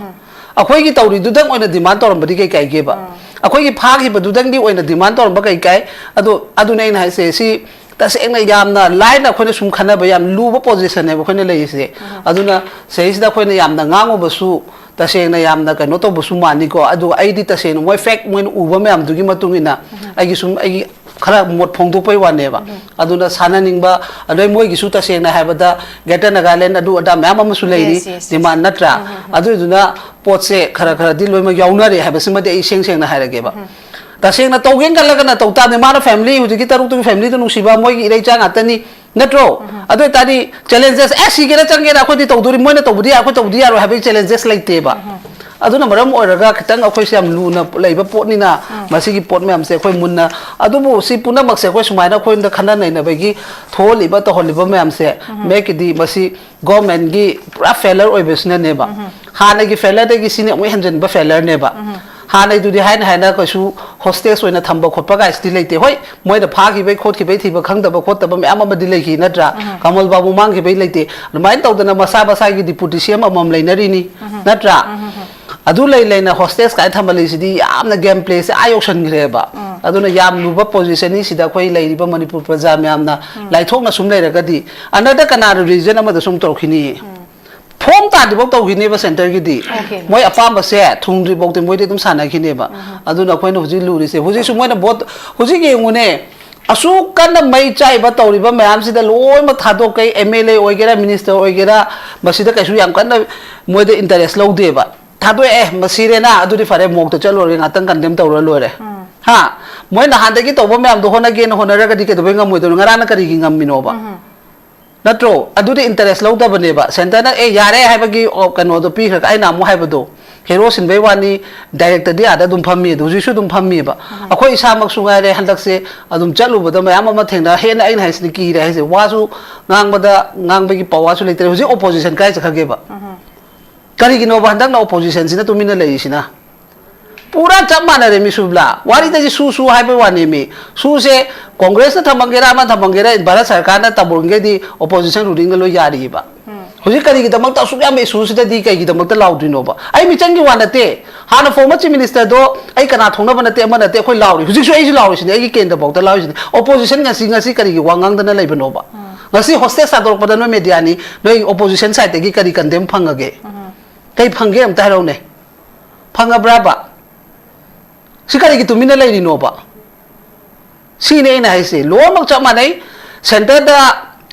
ꯑꯩꯈꯣꯏꯒꯤ ꯇꯧꯔꯤꯗꯨꯗꯪ ꯑꯣꯏꯅ ꯗꯤꯃꯥꯟ ꯇꯧꯔꯝꯕꯗꯤ ꯀꯩ ꯀꯥꯏꯒꯦꯕ? ꯑꯩꯈꯣꯏꯒꯤ ꯐꯥꯈꯤꯕꯗꯨꯗꯪꯒꯤ ꯑꯣꯏꯅ ꯗꯤꯃꯥꯟ ꯇꯧꯔꯝꯕ ꯀꯩ ꯀꯥꯏ? ꯑꯗꯣ ꯑꯗꯨꯅ ꯑꯩꯅ ꯍꯥꯏꯁꯦ, ꯁꯤ ꯇꯁꯦꯡꯅ ꯌꯥꯝꯅ ꯂꯥꯏꯅ ꯑꯩꯈꯣꯏꯅ ꯁꯨꯝ ꯈꯟꯅꯕ ꯌꯥꯝ ꯂꯨꯕ ꯄꯣꯖꯤꯁꯟꯅꯦꯕ ꯑꯩꯈꯣꯏꯅ ꯂꯩꯔꯤꯁꯦ꯫ ꯑꯗꯨꯅ ꯁꯤꯗꯩꯁꯤꯗ ꯑꯩꯈꯣꯏꯅ ꯌꯥꯝꯅ ꯉꯥꯡꯉꯨꯕꯁꯨ ꯇꯁꯦꯡꯅ ꯌꯥꯝꯅ ꯀꯩꯅꯣ ꯇꯧꯕꯁꯨ ꯃꯥꯟꯅꯤꯀꯣ꯫ ꯑꯗꯨ ꯑꯩꯗꯤ ꯇꯁꯦꯡꯅ ꯃꯣꯏ ꯐꯦꯛ ꯃꯣꯏꯅ ꯎꯕ ꯃꯌꯥꯝꯗꯨꯒꯤ ꯃꯇꯨꯡ ꯏꯟꯅ ꯑꯩꯒꯤ ꯁꯨꯝ ꯑꯩꯒꯤ ꯈꯔ ꯃꯣꯠ ꯐꯣꯡꯗꯣꯛꯄꯩ ꯋꯥꯅꯦꯕ꯫ ꯑꯗꯨꯅ ꯁꯥꯟꯅꯅꯤꯡꯕ, ꯑꯗꯩ ꯃꯣꯏꯒꯤꯁꯨ ꯇꯁꯦꯡꯅ ꯍꯥꯏꯕꯗ Greater Nagaland ꯑꯗꯨ ꯑꯗꯥ ꯃꯌꯥꯝ ꯑꯃꯁꯨ ꯂꯩꯔꯤ, Yes, yes, yes. ꯗꯤꯃꯥꯟ ꯅꯠꯇ꯭ꯔꯥ? ꯑꯗꯨꯗꯨꯅ ꯄꯣꯠꯁꯦ ꯈꯔ ꯈꯔꯗꯤ ꯂꯣꯏꯅꯃꯛ ꯌꯥꯎꯅꯔꯦ ꯍꯥꯏꯕꯁꯤꯃꯗꯤ ꯑꯩ ꯏꯁꯦꯡ ꯁꯦꯡꯅ ꯍꯥꯏꯔꯒꯦꯕ꯫ ꯇꯁꯦꯡꯅ ꯇꯧꯒꯦꯅ ꯈꯜꯂꯒꯅ ꯇꯧ ꯇꯥꯕꯅꯤ꯫ ꯃꯥꯅ ꯐꯦꯃꯤꯂꯤ, ꯍꯧꯖꯤꯛꯀꯤ ꯇꯔꯨꯛꯇꯨꯒꯤ ꯐꯦꯃꯤꯂꯤꯗꯨ ꯅꯨꯡꯁꯤꯕ, ꯃꯣꯏꯒꯤ ꯏꯔꯩꯆꯥ ꯉꯥꯛꯇꯅꯤ, ꯅꯠꯇ꯭ꯔꯣ? ꯑꯗꯨ ꯑꯣꯏꯇꯥꯔꯗꯤ ꯆꯦꯂꯦꯟꯖꯦꯁ, ꯑꯦ, ꯁꯤꯒꯦꯔꯥ ꯆꯪꯒꯦꯔꯥ ꯑꯩꯈꯣꯏꯗꯤ ꯇꯧꯗꯣꯔꯤ, ꯃꯣꯏꯅ ꯇꯧꯕꯗꯤ ꯌꯥꯏ, ꯑꯩꯈꯣꯏ ꯇꯧꯕꯗꯤ ꯌꯥꯔꯣꯏ ꯍꯥꯏꯕꯒꯤ ꯆꯦꯂꯦꯟꯖꯦꯁ ꯂꯩꯇꯦꯕ꯫ ꯑꯗꯨꯅ ꯃꯔꯝ ꯑꯣꯏꯔꯒ ꯈꯤꯇꯪ ꯑꯩꯈꯣꯏꯁꯦ ꯌꯥꯝ ꯂꯨꯅ ꯂꯩꯕ ꯄꯣꯠꯅꯤꯅ ꯃꯁꯤꯒꯤ ꯄꯣꯠ ꯃꯌꯥꯝꯁꯦ ꯑꯩꯈꯣꯏ ꯃꯨꯟꯅ, ꯑꯗꯨꯕꯨ ꯁꯤ ꯄꯨꯝꯅꯃꯛꯁꯦ ꯑꯩꯈꯣꯏ ꯁꯨꯃꯥꯏꯅ ꯑꯩꯈꯣꯏꯗ ꯈꯟꯅ ꯅꯩꯅꯕꯒꯤ ꯊꯣꯛꯍꯜꯂꯤꯕ, ꯇꯧꯍꯜꯂꯤꯕ ꯃꯌꯥꯝꯁꯦ ꯃꯦꯛꯀꯤꯗꯤ ꯃꯁꯤ ꯒꯣꯔꯃꯦꯟꯒꯤ ꯄꯨꯔꯥ ꯐꯦꯂꯔ ꯑꯣꯏꯕꯁꯤꯅꯅꯦꯕ꯫ ꯍꯥꯟꯅꯒꯤ ꯐꯦꯂꯔꯗꯒꯤ ꯁꯤꯅ ꯑꯃꯨꯛ ꯍꯦꯟꯖꯤꯟꯕ ꯐꯦꯂꯔꯅꯦꯕ꯫ ꯍꯥꯟꯅꯩꯗꯨꯗꯤ ꯍꯥꯏꯅ ꯍꯥꯏꯅ ꯀꯩꯁꯨ ꯍꯣꯁꯇꯦꯖ ꯑꯣꯏꯅ ꯊꯝꯕ ꯈꯣꯠꯄ ꯀꯥꯏꯁꯤꯗꯤ ꯂꯩꯇꯦ꯫ ꯍꯣꯏ, ꯃꯣꯏꯅ ꯐꯥꯈꯤꯕꯩ ꯈꯣꯠꯈꯤꯕꯩ ꯊꯤꯕ ꯈꯪꯗꯕ ꯈꯣꯠꯇꯕ ꯃꯌꯥꯝ ꯑꯃꯗꯤ ꯂꯩꯈꯤ, ꯅꯠꯇ꯭ꯔꯥ? ꯀꯃꯜ ꯕꯥꯕꯨ ꯃꯥꯡꯈꯤꯕꯩ ꯂꯩꯇꯦ꯫ ꯑꯗꯨꯃꯥꯏꯅ ꯇꯧꯗꯅ ꯃꯁꯥ ꯃꯁꯥꯒꯤ ꯗꯤꯄꯨꯇꯤꯁꯤ ꯑꯃꯃꯝ ꯂꯩꯅꯔꯤꯅꯤ, ꯅꯠꯇ꯭ꯔꯥ? ꯑꯗꯨ ꯂꯩ ꯂꯩꯅ ꯍꯣꯁꯇꯦꯖ ꯀꯥꯏꯅ ꯊꯝꯍꯜꯂꯤꯁꯤꯗꯤ ꯌꯥꯝꯅ ꯒꯦꯝ ꯄ꯭ꯂꯦꯁꯦ ꯑꯥ ꯌꯧꯁꯟꯈ꯭ꯔꯦꯕ꯫ ꯑꯗꯨꯅ ꯌꯥꯝ ꯂꯨꯕ ꯄꯣꯖꯤꯁꯟꯅꯤ꯫ ꯁꯤꯗ ꯑꯩꯈꯣꯏ ꯂꯩꯔꯤꯕ ꯃꯅꯤꯄꯨꯔ ꯄ꯭ꯔꯖꯥ ꯃꯌꯥꯝꯅ ꯂꯥꯏꯊꯣꯛꯅ ꯁꯨꯝ ꯂꯩꯔꯒꯗꯤ ꯑꯅꯗ ꯀꯅꯥꯅ ꯔꯤꯖꯟ ꯑꯃꯗ ꯁꯨꯝ ꯇꯧꯔꯛꯈꯤꯅꯤ? ꯐꯣꯝ ꯇꯥꯗ꯭ꯔꯤꯐꯥꯎ ꯇꯧꯈꯤꯅꯦꯕ ꯁꯦꯟꯇꯔꯒꯤꯗꯤ꯫ Okay. ꯃꯣꯏ ꯑꯄꯥꯝꯕꯁꯦ ꯊꯨꯡꯗ꯭ꯔꯤꯐꯥꯎꯗꯤ ꯃꯣꯏꯗꯤ ꯑꯗꯨꯝ ꯁꯥꯟꯅꯈꯤꯅꯦꯕ꯫ ꯑꯗꯨꯅ ꯑꯩꯈꯣꯏꯅ ꯍꯧꯖꯤꯛ ꯂꯨꯔꯤꯁꯦ, ꯍꯧꯖꯤꯛꯁꯨ ꯃꯣꯏꯅ ꯚꯣꯠ, ꯍꯧꯖꯤꯛ ꯌꯦꯡꯉꯨꯅꯦ, ꯑꯁꯨꯛ ꯀꯟꯅ ꯃꯩ ꯆꯥꯛꯏꯕ ꯇꯧꯔꯤꯕ ꯃꯌꯥꯝꯁꯤꯗ ꯂꯣꯏꯅꯃꯛ ꯊꯥꯗꯣꯛꯀꯩ, ꯑꯦꯝ ꯑꯦꯜ ꯑꯦ ꯑꯣꯏꯒꯦꯔꯥ, ꯃꯤꯅꯤꯁꯇꯔ ꯑꯣꯏꯒꯦꯔꯥ, ꯃꯁꯤꯗ ꯀꯩꯁꯨ ꯌꯥꯝ ꯀꯟꯅ ꯃꯣꯏꯗ ꯏꯟꯇꯔꯦꯁ ꯂꯧꯗꯦꯕ꯫ ꯊꯥꯗꯣꯛꯑꯦ, ꯃꯁꯤꯔꯦꯅ, ꯑꯗꯨꯗꯤ ꯐꯔꯦ, ꯃꯣꯛꯇ ꯆꯠꯂꯨꯔꯒꯦ, ꯉꯥꯛꯇꯪ ꯀꯟꯗꯦꯝ ꯇꯧꯔ ꯂꯣꯏꯔꯦ꯫ ꯍꯥ? ꯃꯣꯏ ꯅꯍꯥꯟꯗꯒꯤ ꯇꯧꯕ ꯃꯌꯥꯝꯗꯣ ꯍꯣꯠꯅꯒꯦꯅ ꯍꯣꯠꯅꯔꯒꯗꯤ ꯀꯩꯗꯧꯕꯩ ꯉꯝꯃꯣꯏꯗꯣꯏꯅꯣ? ꯉꯔꯥꯡꯅ ꯀꯔꯤꯒꯤ ꯉꯝꯃꯤꯅꯣꯕ? ꯅꯠꯇ꯭ꯔꯣ? ꯑꯗꯨꯗꯤ ꯏꯟꯇꯔꯦꯁ ꯂꯧꯗꯕꯅꯦꯕ꯫ ꯁꯦꯟꯇꯔꯅ "ꯑꯦ, ꯌꯥꯔꯦ" ꯍꯥꯏꯕꯒꯤ, ꯑꯣ, ꯀꯩꯅꯣꯗꯣ ꯄꯤꯈ꯭ꯔꯒ, ꯑꯩꯅ ꯑꯃꯨꯛ ꯍꯥꯏꯕꯗꯣ, ꯍꯦꯔꯣ ꯁꯤꯟꯕꯩ ꯋꯥꯅꯤ, ꯗꯥꯏꯔꯦꯛꯇꯔꯗꯤ ꯑꯥꯗ ꯑꯗꯨꯝ ꯐꯝꯃꯤ, ꯑꯗꯣ ꯍꯧꯖꯤꯛꯁꯨ ꯑꯗꯨꯝ ꯐꯝꯃꯤꯕ꯫ ꯑꯩꯈꯣꯏ ꯏꯁꯥꯃꯛꯁꯨ ꯉꯥꯏꯔꯦ, ꯍꯟꯗꯛꯁꯦ ꯑꯗꯨꯝ ꯆꯠꯂꯨꯕꯗ ꯃꯌꯥꯝ ꯑꯃ ꯊꯦꯡꯅ, ꯍꯦꯟꯅ ꯑꯩꯅ ꯍꯥꯏꯁꯤꯅꯤ, ꯀꯤꯔꯦ ꯍꯥꯏꯁꯦ꯫ ꯋꯥꯁꯨ ꯉꯥꯡꯕꯗ, ꯉꯥꯡꯕꯒꯤ ꯄꯋꯥꯁꯨ ꯂꯩꯇ꯭ꯔꯦ꯫ ꯍꯧꯖꯤꯛ ꯑꯣꯄꯣꯖꯤꯁꯟ ꯀꯥꯏ ꯆꯠꯈ꯭ꯔꯒꯦꯕ? ꯀꯔꯤꯒꯤꯅꯣꯕ ꯍꯟꯗꯛꯅ ꯑꯣꯄꯣꯖꯤꯁꯟꯁꯤꯅ ꯇꯨꯃꯤꯟꯅ ꯂꯩꯔꯤꯁꯤꯅ? ꯄꯨꯔꯥ ꯆꯞ ꯃꯥꯟꯅꯔꯦ ꯃꯤ, ꯁꯨꯕ꯭ꯂꯥ꯫ ꯋꯥꯔꯤꯗꯗꯤ ꯁꯨ ꯁꯨ ꯍꯥꯏꯕꯩ ꯋꯥꯅꯦ ꯃꯤ꯫ ꯁꯨꯁꯦ ꯀꯣꯡꯒ꯭ꯔꯦꯁꯅ ꯊꯝꯃꯝꯒꯦꯔꯥ, ꯑꯃ ꯊꯝꯃꯝꯒꯦꯔꯥ, ꯚꯥꯔꯠ ꯁꯔꯀꯥꯔꯅ ꯇꯧꯔꯤꯉꯩꯗꯤ ꯑꯣꯄꯣꯖꯤꯁꯟ ꯔꯨꯂꯤꯡꯗ ꯂꯣꯏ ꯌꯥꯔꯤꯕ꯫ ꯍꯧꯖꯤꯛ ꯀꯔꯤꯒꯤꯗꯃꯛꯇ ꯑꯁꯨꯛ ꯌꯥꯝꯕ ꯏꯁꯨꯁꯤꯗꯗꯤ ꯀꯩꯒꯤꯗꯃꯛꯇ ꯂꯥꯎꯗ꯭ꯔꯤꯅꯣꯕ? ꯑꯩ ꯃꯤꯆꯪꯒꯤ ꯋꯥ ꯅꯠꯇꯦ꯫ ꯍꯥꯟꯅ ꯐꯣꯔꯃꯔ ꯆꯤꯐ ꯃꯤꯅꯤꯁꯇꯔꯗꯣ ꯑꯩ ꯀꯅꯥ ꯊꯣꯛꯅꯕ ꯅꯠꯇꯦ, ꯑꯃ ꯅꯠꯇꯦ, ꯑꯩꯈꯣꯏ ꯂꯥꯎꯔꯤ꯫ ꯍꯧꯖꯤꯛꯁꯨ ꯑꯩꯁꯨ ꯂꯥꯎꯔꯤꯁꯤꯅꯦ, ꯑꯩꯒꯤ ꯀꯦꯟꯗ꯭ꯔꯐꯥꯎꯗ ꯂꯥꯎꯔꯤꯁꯤꯅꯦ꯫ ꯑꯣꯄꯣꯖꯤꯁꯟ ꯉꯁꯤ, ꯉꯁꯤ ꯀꯔꯤꯒꯤ ꯋꯥ ꯉꯥꯡꯗꯅ ꯂꯩꯕꯅꯣꯕ? ꯉꯁꯤ ꯍꯣꯁꯇꯦꯖ ꯊꯥꯗꯣꯔꯛꯄꯗ ꯅꯣꯏ ꯃꯦꯗꯤꯌꯥꯅꯤ, ꯅꯣꯏ ꯑꯣꯄꯣꯖꯤꯁꯟ ꯁꯥꯏꯠꯇꯒꯤ ꯀꯔꯤ ꯀꯟꯗꯦꯝ ꯐꯪꯉꯒꯦ? ꯀꯩ ꯐꯪꯒꯦ ꯑꯝꯇ ꯍꯥꯏꯔꯛꯎꯅꯦ? ꯐꯪꯉꯕ꯭ꯔꯕ? ꯁꯤ ꯀꯔꯤꯒꯤ ꯇꯨꯃꯤꯟꯅ ꯂꯩꯔꯤꯅꯣꯕ? ꯁꯤꯅꯤ ꯑꯩꯅ ꯍꯥꯏꯁꯦ, ꯂꯣꯏꯅꯃꯛ ꯆꯞ ꯃꯥꯟꯅꯩ꯫ ꯁꯦꯟꯇꯔꯗ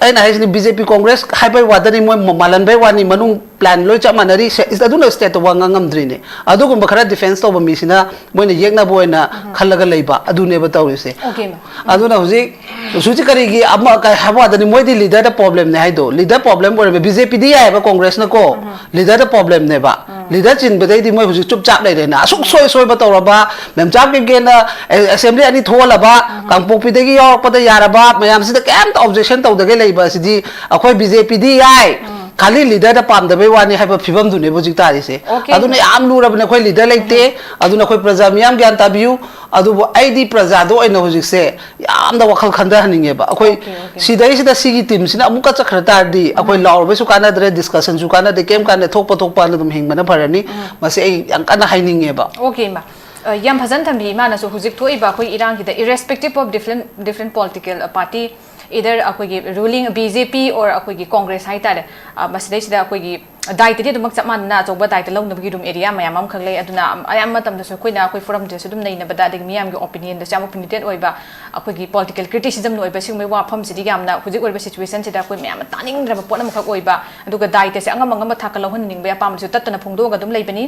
ꯑꯩꯅ ꯍꯥꯏꯁꯤꯅꯤ, ꯕꯤ ꯖꯦ ꯄꯤ, ꯀꯣꯡꯒ꯭ꯔꯦꯁ ꯍꯥꯏꯕꯩ ꯋꯥꯗꯅꯤ, ꯃꯣꯏ ꯃ-, ꯃꯥꯜꯍꯟꯕꯩ ꯋꯥꯅꯤ, ꯃꯅꯨꯡ ꯄ꯭ꯂꯥꯟ ꯂꯣꯏ ꯆꯞ ꯃꯥꯟꯅꯔꯤ꯫ ꯁꯦ-, ꯑꯗꯨꯅ ꯁ꯭ꯇꯦꯠꯇ ꯋꯥ ꯉꯥꯡꯉꯝꯗ꯭ꯔꯤꯅꯦ꯫ ꯑꯗꯨꯒꯨꯝꯕ ꯈꯔ ꯗꯤꯐꯦꯟꯁ ꯇꯧꯕ ꯃꯤꯁꯤꯅ ꯃꯣꯏꯅ ꯌꯦꯛꯅꯕ ꯑꯣꯏꯅ ꯈꯜꯂꯒ ꯂꯩꯕ, ꯑꯗꯨꯅꯦꯕ ꯇꯧꯔꯤꯁꯦ꯫ ꯑꯣꯀꯦ, ꯃꯦꯝ꯫ ꯑꯗꯨꯅ ꯍꯧꯖꯤꯛ, ꯍꯧꯖꯤꯛ ꯀꯔꯤꯒꯤ ꯑꯃ, ꯀꯩ ꯍꯥꯏꯕ ꯋꯥꯗꯅꯤ, ꯃꯣꯏꯗꯤ ꯂꯤꯗꯔꯗ ꯄ꯭ꯔꯣꯕ꯭ꯂꯦꯝꯅꯦ ꯍꯥꯏꯗꯣ, ꯂꯤꯗꯔ ꯄ꯭ꯔꯣꯕ꯭ꯂꯦꯝ ꯑꯣꯏꯔꯝꯃꯦ, ꯕꯤ ꯖꯦ ꯄꯤꯗꯤ ꯌꯥꯏꯑꯕ, ꯀꯣꯡꯒ꯭ꯔꯦꯁꯅꯀꯣ, ꯂꯤꯗꯔꯗ ꯄ꯭ꯔꯣꯕ꯭ꯂꯦꯝꯅꯦꯕ꯫ ꯂꯤꯗꯔ ꯆꯤꯟꯕꯗꯩꯗꯤ ꯃꯣꯏ ꯍꯧꯖꯤꯛ ꯆꯨꯞ ꯆꯥꯞ ꯂꯩꯔꯦꯅ꯫ ꯑꯁꯨꯛ ꯁꯣꯏ ꯁꯣꯏꯕ ꯇꯧꯔꯕ, ꯃꯦꯝꯆꯥ ꯀꯦꯀꯦꯅ ꯑꯦ-, ꯑꯦꯁꯦꯝꯕ꯭ꯂꯤ ꯑꯅꯤ ꯊꯣꯛꯍꯜꯂꯕ, ꯀꯥꯡꯄꯣꯛꯄꯤꯗꯒꯤ ꯌꯥꯎꯔꯛꯄꯗ ꯌꯥꯔꯕ, ꯃꯌꯥꯝꯁꯤꯗ ꯀꯩꯝꯇ ꯑꯣꯕꯖꯦꯛꯁꯟ ꯇꯧꯗꯒꯩ ꯂꯩꯕ ꯑꯁꯤꯗꯤ ꯑꯩꯈꯣꯏ ꯕꯤ ꯖꯦ ꯄꯤꯗꯤ ꯌꯥꯏ, ꯈꯥꯂꯤ ꯂꯤꯗꯔꯗ ꯄꯥꯝꯗꯕꯩ ꯋꯥꯅꯤ ꯍꯥꯏꯕ ꯐꯤꯕꯝꯗꯨꯅꯦꯕ ꯍꯧꯖꯤꯛ ꯇꯥꯔꯤꯁꯦ꯫ ꯑꯣꯀꯦ꯫ ꯑꯗꯨꯅ ꯌꯥꯝ ꯂꯨꯔꯕꯅꯦ, ꯑꯩꯈꯣꯏ ꯂꯤꯗꯔ ꯂꯩꯇꯦ꯫ ꯑꯗꯨꯅ ꯑꯩꯈꯣꯏ ꯄ꯭ꯔꯖꯥ ꯃꯤꯌꯥꯝ ꯒ꯭ꯌꯥꯟ ꯇꯥꯕꯤꯌꯨ꯫ ꯑꯗꯨꯕꯨ ꯑꯩꯗꯤ ꯄ꯭ꯔꯖꯥꯗ ꯑꯣꯏꯅ ꯍꯧꯖꯤꯛꯁꯦ ꯌꯥꯝꯅ ꯋꯥꯈꯜ ꯈꯟꯊꯍꯟꯅꯤꯡꯉꯦꯕ꯫ ꯑꯩꯈꯣꯏ ꯑꯣꯀꯦ, ꯑꯣꯀꯦ꯫ ꯁꯤꯗꯩꯁꯤꯗ ꯁꯤꯒꯤ ꯇꯤꯝꯁꯤꯅ ꯑꯃꯨꯛꯀ ꯆꯠꯈ꯭ꯔ ꯇꯥꯔꯗꯤ ꯑꯩꯈꯣꯏ ꯂꯥꯎꯔꯨꯕꯩꯁꯨ ꯀꯥꯟꯅꯗ꯭ꯔꯦ, ꯗꯤꯁꯀꯁꯟꯁꯨ ꯀꯥꯟꯅꯗꯦ, ꯀꯩꯝ ꯀꯥꯟꯅꯗꯦ, ꯊꯣꯛꯄ ꯊꯣꯛꯄ ꯑꯗꯨꯝ ꯍꯤꯡꯕꯅ ꯐꯔꯅꯤ꯫ ꯃꯁꯤ ꯑꯩ ꯌꯥꯝ ꯀꯟꯅ ꯍꯥꯏꯅꯤꯡꯉꯦꯕ꯫ ꯑꯣꯀꯦ, ꯏꯃꯥ꯫ ꯑ, ꯌꯥꯝ ꯐꯖꯅ ꯊꯝꯕꯤ ꯏꯃꯥꯅꯁꯨ꯫ ꯍꯧꯖꯤꯛ ꯊꯣꯛꯏꯕ ꯑꯩꯈꯣꯏ ꯏꯔꯥꯡꯒꯤꯗ, irrespective of different, different political party, either ꯑꯩꯈꯣꯏꯒꯤ ruling B J P or ꯑꯩꯈꯣꯏꯒꯤ ꯀꯣꯡꯒ꯭ꯔꯦꯁ ꯍꯥꯏꯇꯥꯔꯦ, ꯑ, ꯃꯁꯤꯗꯩꯁꯤꯗ ꯑꯩꯈꯣꯏꯒꯤ ꯗꯥꯏꯇꯗꯤ ꯑꯗꯨꯃꯛ ꯆꯞ ꯃꯥꯟꯅꯅ ꯑꯆꯧꯕ ꯗꯥꯏꯇ ꯂꯧꯅꯕꯒꯤ ꯔꯨꯝ ꯑꯦꯔꯤꯌꯥ ꯃꯌꯥꯝ ꯑꯃꯈꯛ ꯂꯩ꯫ ꯑꯗꯨꯅ ꯑꯌꯥꯝꯕ ꯃꯇꯝꯗꯁꯨ ꯑꯩꯈꯣꯏꯅ ꯑꯩꯈꯣꯏ ꯐꯣꯔꯝꯗꯁꯨ ꯑꯗꯨꯝ ꯅꯩꯅꯕꯗ, ꯑꯗꯒꯤ ꯃꯤꯌꯥꯝꯒꯤ ꯑꯣꯄꯤꯅꯤꯌꯟꯗꯁꯨ ꯌꯥꯝ ꯑꯣꯄꯤꯅꯤꯇꯦꯠ ꯑꯣꯏꯕ, ꯑꯩꯈꯣꯏꯒꯤ ꯄꯣꯂꯤꯇꯤꯀꯦꯜ ꯀ꯭ꯔꯤꯇꯤꯁꯤꯖꯝꯅ ꯑꯣꯏꯕ ꯁꯤꯒꯨꯝꯕꯒꯤ ꯋꯥꯐꯝꯁꯤꯗꯤ ꯌꯥꯝꯅ ꯍꯧꯖꯤꯛ ꯑꯣꯏꯔꯤꯕ ꯁꯤꯆꯨꯋꯦꯁꯟꯁꯤꯗ ꯑꯩꯈꯣꯏ ꯃꯌꯥꯝꯅ ꯇꯥꯅꯤꯡꯗ꯭ꯔꯕ ꯄꯣꯠ ꯑꯃꯈꯛ ꯑꯣꯏꯕ꯫ ꯑꯗꯨꯒ ꯗꯥꯏꯇꯁꯦ ꯑꯉꯝ ꯑꯉꯝꯕ ꯊꯥꯛꯀ ꯂꯧꯍꯟꯅꯤꯡꯕꯒꯤ ꯑꯄꯥꯝꯕꯁꯨ ꯇꯠꯇꯅ ꯐꯣꯡꯗꯣꯛꯑꯒ ꯑꯗꯨꯝ ꯂꯩꯕꯅꯤ꯫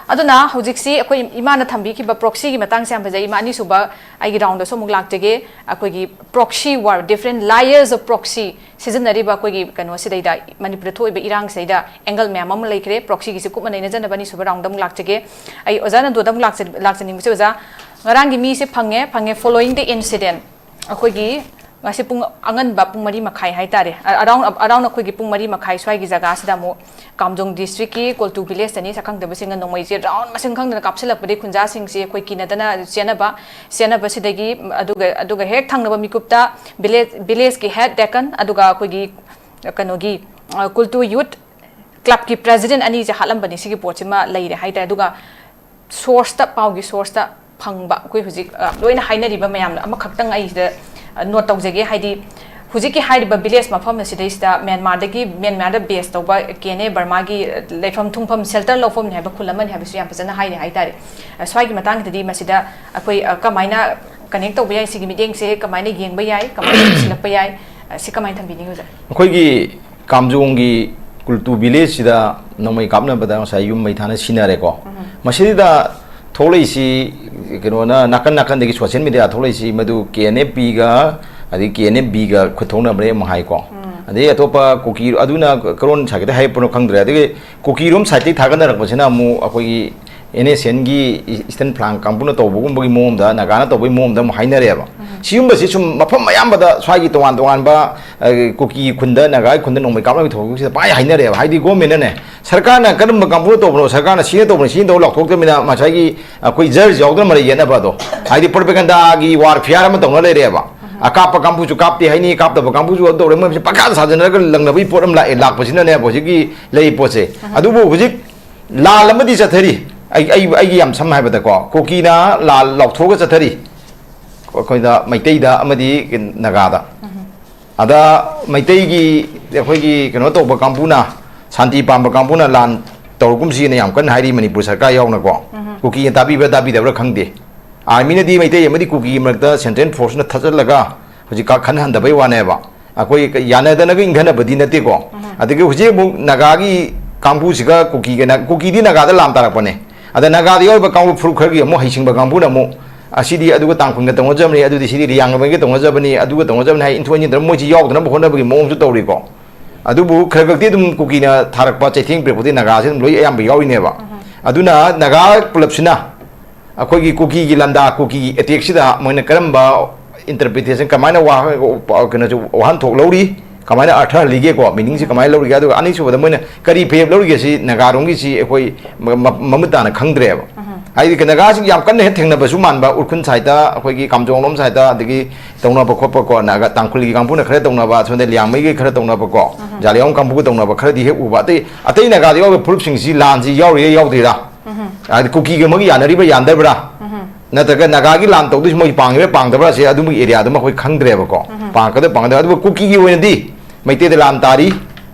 ꯑꯗꯨꯅ ꯍꯧꯖꯤꯛꯁꯤ ꯑꯩꯈꯣꯏ ꯏꯃꯥꯅ ꯊꯝꯕꯤꯈꯤꯕ ꯄ꯭ꯔꯣꯛꯁꯤꯒꯤ ꯃꯇꯥꯡꯁꯦ ꯌꯥꯝ ꯐꯖꯩ꯫ ꯏꯃꯥ ꯑꯅꯤꯁꯨꯕ ꯑꯩꯒꯤ ꯔꯥꯎꯟꯗꯁꯨ ꯑꯃꯨꯛ ꯂꯥꯛꯆꯒꯦ꯫ ꯑꯩꯈꯣꯏꯒꯤ ꯄ꯭ꯔꯣꯛꯁꯤ ꯋꯥꯔ, ꯗꯤꯐ꯭ꯔꯦꯟ ꯂꯥꯌꯔꯁ ꯑꯣꯐ ꯄ꯭ꯔꯣꯛꯁꯤ ꯁꯤꯖꯤꯟꯅꯔꯤꯕ ꯑꯩꯈꯣꯏꯒꯤ ꯀꯩꯅꯣꯁꯤꯗꯩꯗ, ꯃꯅꯤꯄꯨꯔꯗ ꯊꯣꯛꯏꯕ ꯏꯔꯥꯡꯁꯤꯗꯩꯗ ꯑꯦꯡꯒꯜ ꯃꯌꯥꯝ ꯑꯃ ꯂꯩꯈ꯭ꯔꯦ꯫ ꯄ꯭ꯔꯣꯛꯁꯤꯒꯤꯁꯤ ꯀꯨꯞꯅ ꯅꯩꯅꯖꯅꯕ ꯑꯅꯤꯁꯨꯕ ꯔꯥꯎꯟꯗ ꯑꯃꯨꯛ ꯂꯥꯛꯆꯒꯦ꯫ ꯑꯩ ꯑꯣꯖꯥ ꯅꯟꯗꯣꯗ ꯑꯃꯨꯛ ꯂꯥꯛꯆ-, ꯂꯥꯛꯆꯅꯤꯡꯕꯁꯦ, ꯑꯣꯖꯥ, ꯉꯔꯥꯡꯒꯤ ꯃꯤꯁꯦ ꯐꯪꯉꯦ, ꯐꯪꯉꯦ꯫ Following the incident, ꯑꯩꯈꯣꯏꯒꯤ ꯉꯁꯤ ꯄꯨꯡ ꯑꯉꯟꯕ ꯄꯨꯡ ꯃꯔꯤ ꯃꯈꯥꯏ ꯍꯥꯏꯇꯥꯔꯦ, ꯑ-, ꯑꯔꯥꯎꯟ, ꯑꯔꯥꯎꯟ ꯑꯩꯈꯣꯏꯒꯤ ꯄꯨꯡ ꯃꯔꯤ ꯃꯈꯥꯏ ꯁ꯭ꯋꯥꯏꯒꯤ ꯖꯒꯥꯁꯤꯗ ꯑꯃꯨꯛ ꯀꯥꯝꯖꯣꯡ ꯗꯤꯁꯇ꯭ꯔꯤꯛꯀꯤ ꯀꯣꯜꯇꯨ ꯚꯤꯂꯦꯖꯇꯅꯤ ꯁꯛꯈꯪꯗꯕꯁꯤꯡꯅ ꯅꯣꯡꯃꯩꯁꯦ ꯔꯥꯎꯟ ꯃꯁꯤꯡ ꯈꯪꯗꯅ ꯀꯥꯞꯁꯤꯜꯂꯛꯄꯗꯒꯤ ꯈꯨꯟꯖꯥꯁꯤꯡꯁꯤ ꯑꯩꯈꯣꯏ ꯀꯤꯅꯗꯅ ꯆꯦꯟꯅꯕ, ꯆꯦꯟꯅꯕꯁꯤꯗꯒꯤ, ꯑꯗꯨꯒ, ꯑꯗꯨꯒ ꯍꯦꯛ ꯊꯪꯅꯕ ꯃꯤꯀꯨꯞꯇ ꯚꯤꯂꯦꯖ, ꯚꯤꯂꯦꯖꯀꯤ ꯍꯦꯗ ꯗꯦꯀꯟ, ꯑꯗꯨꯒ ꯑꯩꯈꯣꯏꯒꯤ ꯀꯩꯅꯣꯒꯤ, ꯑ, ꯀꯨꯜꯇꯨ ꯌꯨꯠ ꯀ꯭ꯂꯕꯀꯤ ꯄ꯭ꯔꯦꯁꯤꯗꯦꯟ ꯑꯅꯤꯁꯦ ꯍꯥꯠꯂꯝꯕꯅꯤ꯫ ꯁꯤꯒꯤ ꯄꯣꯠꯁꯤꯃ ꯂꯩꯔꯦ ꯍꯥꯏꯇꯥꯔꯦ꯫ ꯑꯗꯨꯒ ꯁꯣꯔꯁꯇ, ꯄꯥꯎꯒꯤ ꯁꯣꯔꯁꯇ ꯐꯪꯕ, ꯑꯩꯈꯣꯏ ꯍꯧꯖꯤꯛ, ꯑ, ꯂꯣꯏꯅ ꯍꯥꯏꯅꯔꯤꯕ ꯃꯌꯥꯝꯗ ꯑꯃꯈꯛꯇꯪ ꯑꯩ ꯁꯤꯗ, ꯑ, ꯅꯣꯠ ꯇꯧꯖꯒꯦ꯫ ꯍꯥꯏꯗꯤ, ꯍꯧꯖꯤꯛꯀꯤ ꯍꯥꯏꯔꯤꯕ ꯚꯤꯂꯦꯖ ꯃꯐꯝ ꯑꯁꯤꯗꯩꯁꯤꯗ ꯃ꯭ꯌꯥꯟꯃꯥꯔꯗꯒꯤ, ꯃ꯭ꯌꯥꯟꯃꯥꯔꯗ ꯕꯦꯁ ꯇꯧꯕ ꯀꯦ ꯑꯦꯟ ꯑꯦ ꯕꯔꯃꯥꯒꯤ ꯂꯩꯐꯝ ꯊꯨꯡꯐꯝ, ꯁꯦꯜꯇꯔ ꯂꯧꯐꯝꯅꯤ ꯍꯥꯏꯕ ꯈꯨꯜ ꯑꯃꯅꯤ ꯍꯥꯏꯕꯁꯨ ꯌꯥꯝ ꯐꯖꯅ ꯍꯥꯏꯔꯤ ꯍꯥꯏꯇꯥꯔꯦ꯫ ꯑ, ꯁ꯭ꯋꯥꯏꯒꯤ ꯃꯇꯥꯡꯁꯤꯗꯗꯤ ꯃꯁꯤꯗ ꯑꯩꯈꯣꯏ, ꯑ, ꯀꯃꯥꯏꯅ ꯀꯅꯦꯛ ꯇꯧꯕ ꯌꯥꯏ, ꯁꯤꯒꯤ ꯃꯤꯠꯌꯦꯡꯁꯦ ꯀꯃꯥꯏꯅ ꯌꯦꯡꯕ ꯌꯥꯏ, ꯀꯃꯥꯏꯅ ꯌꯦꯡꯁꯤꯜꯂꯛꯄ ꯌꯥꯏ, ꯑ, ꯁꯤ ꯀꯃꯥꯏꯅ ꯊꯝꯕꯤꯅꯤꯡꯉꯤ, ꯑꯣꯖꯥ? ꯑꯩꯈꯣꯏꯒꯤ ꯀꯥꯝꯖꯣꯡꯒꯤ ꯀꯨꯜꯇꯨ ꯚꯤꯂꯦꯖꯁꯤꯗ ꯅꯣꯡꯃꯩ ꯀꯥꯞꯅꯕꯗ ꯉꯁꯥꯏ ꯌꯨꯝ ꯃꯩ ꯊꯥꯅ ꯁꯤꯅꯔꯦꯀꯣ꯫ ꯎꯝ꯫ ꯃꯁꯤꯗ ꯊꯣꯛꯂꯛꯏꯁꯤ ꯀꯩꯅꯣꯅ, ꯅꯥꯀꯟ ꯅꯥꯀꯟꯗꯒꯤ ꯁꯣꯁꯤꯌꯦꯜ ꯃꯦꯗꯤꯌꯥ ꯊꯣꯛꯂꯛꯏꯁꯤ ꯃꯗꯨ ꯀꯦ ꯑꯦꯟ ꯑꯦꯐ ꯄꯤꯒ, ꯑꯗꯒꯤ ꯀꯦ ꯑꯦꯟ ꯑꯦꯐ ꯕꯤꯒ ꯈꯨꯠ ꯊꯣꯛꯅꯕꯅꯦ ꯑꯃꯨꯛ ꯍꯥꯏꯀꯣ꯫ ꯎꯝ꯫ ꯑꯗꯩ ꯑꯇꯣꯞꯄ ꯀꯨꯀꯤ, ꯑꯗꯨꯅ ꯀꯔꯣꯟ ꯁꯥꯏꯠꯇ ꯍꯥꯏꯔꯛꯄꯅꯣ ꯈꯪꯗ꯭ꯔꯦ꯫ ꯑꯗꯒꯤ ꯀꯨꯀꯤꯔꯣꯝ ꯁꯥꯏꯠꯇꯒꯤ ꯊꯥꯒꯠꯅꯔꯛꯄꯁꯤꯅ ꯑꯃꯨꯛ ꯑꯩꯈꯣꯏꯒꯤ ꯑꯦꯟ ꯑꯦꯁ ꯑꯦꯟꯒꯤ ꯏꯁꯇꯔꯟ ꯐ꯭ꯂꯥꯡ ꯀꯥꯡꯕꯨꯅ ꯇꯧꯕꯒꯨꯝꯕꯒꯤ ꯃꯑꯣꯡꯗ, ꯅꯥꯒꯥꯅ ꯇꯧꯕꯒꯤ ꯃꯑꯣꯡꯗ ꯑꯃꯨꯛ ꯍꯥꯏꯅꯔꯦꯕ꯫ ꯎꯝ꯫ ꯁꯤꯒꯨꯝꯕꯁꯤ ꯁꯨꯝ ꯃꯐꯝ ꯑꯌꯥꯝꯕꯗ ꯁ꯭ꯋꯥꯏꯒꯤ ꯇꯣꯉꯥꯟ ꯇꯣꯉꯥꯟꯕ, ꯑ, ꯀꯨꯀꯤ ꯈꯨꯟꯗ, ꯅꯥꯒꯥꯒꯤ ꯈꯨꯟꯗ ꯅꯣꯡꯃꯩ ꯀꯥꯞꯅꯕꯒꯤ ꯊꯧꯗꯣꯛꯁꯤꯗ ꯄꯥꯏ ꯍꯥꯏꯅꯔꯦꯕ꯫ ꯍꯥꯏꯗꯤ ꯒꯣꯔꯃꯦꯟꯅꯅꯦ, ꯁꯔꯀꯥꯔꯅ ꯀꯔꯝꯕ ꯀꯥꯡꯕꯨꯅ ꯇꯧꯕꯅꯣ, ꯁꯔꯀꯥꯔꯅ ꯁꯤꯅ ꯇꯧꯕꯅꯣ, ꯁꯤꯅ ꯇꯧꯕ ꯂꯥꯎꯊꯣꯛꯇꯕꯅꯤꯅ ꯉꯁꯥꯏꯒꯤ ꯑꯩꯈꯣꯏ ꯖꯔꯁ ꯌꯥꯎꯗꯅ ꯃꯔꯩ ꯌꯦꯠꯅꯕ ꯑꯗꯣ, ꯍꯥꯏꯗꯤ ꯄ꯭ꯔꯣꯄꯦꯒꯟꯗꯥꯒꯤ ꯋꯥꯔꯐꯤꯌꯥꯔ ꯑꯃ ꯇꯧꯅ ꯂꯩꯔꯦꯕ꯫ ꯑꯀꯥꯞꯄ ꯀꯥꯡꯕꯨꯁꯨ ꯀꯥꯞꯇꯦ ꯍꯥꯏꯅꯤ, ꯀꯥꯞꯇꯕ ꯀꯥꯡꯕꯨꯁꯨ ꯑꯗꯨ ꯇꯧꯔꯦ, ꯃꯣꯏꯁꯦ ꯄꯪꯈꯥꯗ ꯁꯥꯖꯤꯟꯅꯔꯒ ꯂꯪꯅꯕꯒꯤ ꯄꯣꯠ ꯑꯃ ꯂꯥꯛꯑꯦ, ꯂꯥꯛꯄꯁꯤꯅꯅꯦꯕ ꯍꯧꯖꯤꯛꯀꯤ ꯂꯩꯔꯤꯕ ꯄꯣꯠꯁꯦ꯫ ꯑꯗꯨꯕꯨ ꯍꯧꯖꯤꯛ ꯂꯥꯜ ꯑꯃꯗꯤ ꯆꯠꯊꯔꯤ꯫ ꯑꯩ, ꯑꯩ, ꯑꯩꯒꯤ ꯌꯥꯝ ꯁꯝꯅ ꯍꯥꯏꯕꯗꯀꯣ, ꯀꯨꯀꯤꯅ ꯂꯥꯜ ꯂꯥꯎꯊꯣꯛꯑꯒ ꯆꯠꯊꯔꯤ, ꯑꯩꯈꯣꯏꯗ, ꯃꯩꯇꯩꯗ ꯑꯃꯗꯤ ꯅꯥꯒꯥꯗ꯫ ꯑꯗ ꯃꯩꯇꯩꯒꯤ, ꯑꯩꯈꯣꯏꯒꯤ ꯀꯩꯅꯣ ꯇꯧꯕ ꯀꯥꯡꯕꯨꯅ, ꯁꯥꯟꯇꯤ ꯄꯥꯝꯕ ꯀꯥꯡꯕꯨꯅ ꯂꯥꯟ ꯇꯧꯔꯒꯨꯝꯁꯤꯅ ꯌꯥꯝ ꯀꯟꯅ ꯍꯥꯏꯔꯤ ꯃꯅꯤꯄꯨꯔ ꯁꯔꯀꯥꯔ ꯌꯥꯎꯅꯀꯣ꯫ ꯎꯝ꯫ ꯀꯨꯀꯤꯅ ꯇꯥꯕꯤꯕ꯭ꯔꯥ ꯇꯥꯕꯤꯗꯕ꯭ꯔꯥ ꯈꯪꯗꯦ꯫ ꯑꯥꯔꯃꯤꯅꯗꯤ ꯃꯩꯇꯩ ꯑꯃꯗꯤ ꯀꯨꯀꯤꯒꯤ ꯃꯔꯛꯇ ꯁꯦꯟꯇ꯭ꯔꯦꯜ ꯐꯣꯔꯁꯅ ꯊꯠꯆꯜꯂꯒ ꯍꯧꯖꯤꯛ ꯀꯥ-, ꯈꯟꯍꯟꯗꯕꯩ ꯋꯥꯅꯦꯕ꯫ ꯑꯩꯈꯣꯏ ꯌꯥꯅꯗꯅꯒ ꯏꯪꯈꯠꯅꯕꯗꯤ ꯅꯠꯇꯦꯀꯣ꯫ ꯎꯝ꯫ ꯑꯗꯒꯤ ꯍꯧꯖꯤꯛ ꯑꯃꯨꯛ ꯅꯥꯒꯥꯒꯤ ꯀꯥꯡꯕꯨꯁꯤꯒ ꯀꯨꯀꯤꯒ ꯅ-, ꯀꯨꯀꯤꯗꯤ ꯅꯥꯒꯥꯗ ꯂꯥꯟ ꯇꯥꯔꯛꯄꯅꯦ꯫ ꯑꯗ ꯅꯥꯒꯥꯗ ꯌꯥꯎꯔꯤꯕ ꯀꯥꯡꯕꯨ ꯐꯨꯔꯨꯞ ꯈꯔꯒꯤ ꯑꯃꯨꯛ ꯍꯩꯁꯤꯡꯕ ꯀꯥꯡꯕꯨꯅ ꯑꯃꯨꯛ ꯑꯁꯤꯗꯤ ꯑꯗꯨꯒ ꯇꯥꯡꯈꯨꯜꯒ ꯇꯧꯅꯖꯕꯅꯤ, ꯑꯗꯨꯗꯤ ꯁꯤꯗꯤ ꯂꯤꯌꯥꯡꯃꯩꯒ ꯇꯧꯅꯖꯕꯅꯤ, ꯑꯗꯨꯒ ꯇꯧꯅꯖꯕꯅꯤ ꯍꯥꯏ ꯏꯟꯊꯣꯛ ꯏꯟꯁꯤꯟ ꯇꯧꯔꯒ ꯃꯣꯏꯁꯤ ꯌꯥꯎꯗꯅꯕ ꯍꯣꯠꯅꯕꯒꯤ ꯃꯑꯣꯡꯁꯨ ꯇꯧꯔꯤꯀꯣ꯫ ꯑꯗꯨꯕꯨ ꯈꯔ ꯈꯛꯇꯤ ꯑꯗꯨꯝ ꯀꯨꯀꯤꯅ ꯊꯥꯔꯛꯄ ꯆꯩꯊꯦꯡ ꯄꯤꯔꯛꯄꯗꯤ ꯅꯥꯒꯥꯁꯤ ꯑꯗꯨꯝ ꯂꯣꯏ ꯑꯌꯥꯝꯕ ꯌꯥꯎꯔꯤꯅꯦꯕ꯫ ꯎꯝ꯫ ꯑꯗꯨꯅ ꯅꯥꯒꯥ ꯄꯨꯂꯞꯁꯤꯅ ꯑꯩꯈꯣꯏꯒꯤ ꯀꯨꯀꯤꯒꯤ ꯂꯥꯟꯗꯥ, ꯀꯨꯀꯤꯒꯤ ꯑꯦꯇꯦꯛꯁꯤꯗ ꯃꯣꯏꯅ ꯀꯔꯝꯕ ꯏꯟꯇꯔꯄ꯭ꯔꯤꯇꯦꯁꯟ, ꯀꯃꯥꯏꯅ ꯋꯥ-, ꯀꯩꯅꯣꯁꯦ ꯋꯥꯍꯟꯊꯣꯛ ꯂꯧꯔꯤ, ꯀꯃꯥꯏꯅ ꯑꯔꯊ ꯍꯜꯂꯤꯒꯦꯀꯣ, ꯃꯤꯅꯤꯡꯁꯦ ꯀꯃꯥꯏꯅ ꯂꯧꯔꯤꯒꯦ, ꯑꯗꯨꯒ ꯑꯅꯤꯁꯨꯕꯗ ꯃꯣꯏꯅ ꯀꯔꯤ ꯐꯩꯔꯦꯞ ꯂꯧꯔꯤꯒꯦ, ꯁꯤ ꯅꯥꯒꯥꯔꯣꯝꯒꯤꯁꯤ ꯑꯩꯈꯣꯏ ꯃ-, ꯃ-, ꯃꯃꯨꯠ ꯇꯥꯅ ꯈꯪꯗ꯭ꯔꯦꯕ꯫ ꯎꯝ꯫ ꯍꯥꯏꯗꯤ ꯅꯥꯒꯥꯁꯤꯡ ꯌꯥꯝ ꯀꯟꯅ ꯍꯦꯛ ꯊꯦꯡꯅꯕꯁꯨ ꯃꯥꯟꯕ, ꯎꯔꯈꯨꯜ ꯁꯥꯏꯠꯇ, ꯑꯩꯈꯣꯏꯒꯤ ꯀꯥꯝꯖꯣꯡꯂꯣꯝ ꯁꯥꯏꯠꯇ, ꯑꯗꯒꯤ ꯇꯧꯅꯕ ꯈꯣꯠꯄ ꯀꯣ, ꯅꯥꯒꯥ ꯇꯥꯡꯈꯨꯜꯒꯤ ꯀꯥꯡꯕꯨꯅ ꯈꯔ ꯇꯧꯅꯕ, ꯁꯣꯝꯗ ꯂꯤꯌꯥꯡꯃꯩꯒꯤ ꯈꯔ ꯇꯧꯅꯕ ꯀꯣ, ꯎꯝ꯫ ꯖꯥꯂꯤꯌꯥꯡ ꯀꯥꯡꯕꯨꯒ ꯇꯧꯅꯕ ꯈꯔꯗꯤ ꯍꯦꯛ ꯎꯕ꯫ ꯑꯇꯩ, ꯑꯇꯩ ꯅꯥꯒꯥꯗ ꯌꯥꯎꯔꯤꯕ ꯐꯨꯔꯨꯞꯁꯤꯡꯁꯤ ꯂꯥꯟꯁꯤ ꯌꯥꯎꯔꯤꯔꯥ ꯌꯥꯎꯗ꯭ꯔꯤꯔꯥ? ꯎꯝ꯫ ꯍꯥꯏꯗꯤ ꯀꯨꯀꯤꯒ ꯑꯃꯒ ꯌꯥꯅꯔꯤꯕ꯭ꯔꯥ ꯌꯥꯅꯗꯕ꯭ꯔꯥ? ꯎꯝ꯫ ꯅꯠꯇ꯭ꯔꯒ ꯅꯥꯒꯥꯒꯤ ꯂꯥꯟ ꯇꯧꯗꯣꯏꯁꯤ ꯃꯣꯏ ꯄꯥꯡꯉꯤꯕ꯭ꯔꯥ ꯄꯥꯡꯗꯕ꯭ꯔꯥ? ꯁꯤ ꯑꯗꯨꯝꯕꯒꯤ ꯑꯦꯔꯤꯌꯥꯗꯨꯃ ꯑꯩꯈꯣꯏ ꯈꯪꯗ꯭ꯔꯦꯕꯀꯣ꯫ ꯎꯝ꯫ ꯄꯥꯡꯉꯛꯀꯗꯕ ꯄꯥꯡꯉꯛꯀꯗꯕ꯫ ꯑꯗꯨꯕꯨ ꯀꯨꯀꯤꯒꯤ ꯑꯣꯏꯅꯗꯤ ꯃꯩꯇꯩꯗ ꯂꯥꯟ ꯇꯥꯔꯤ,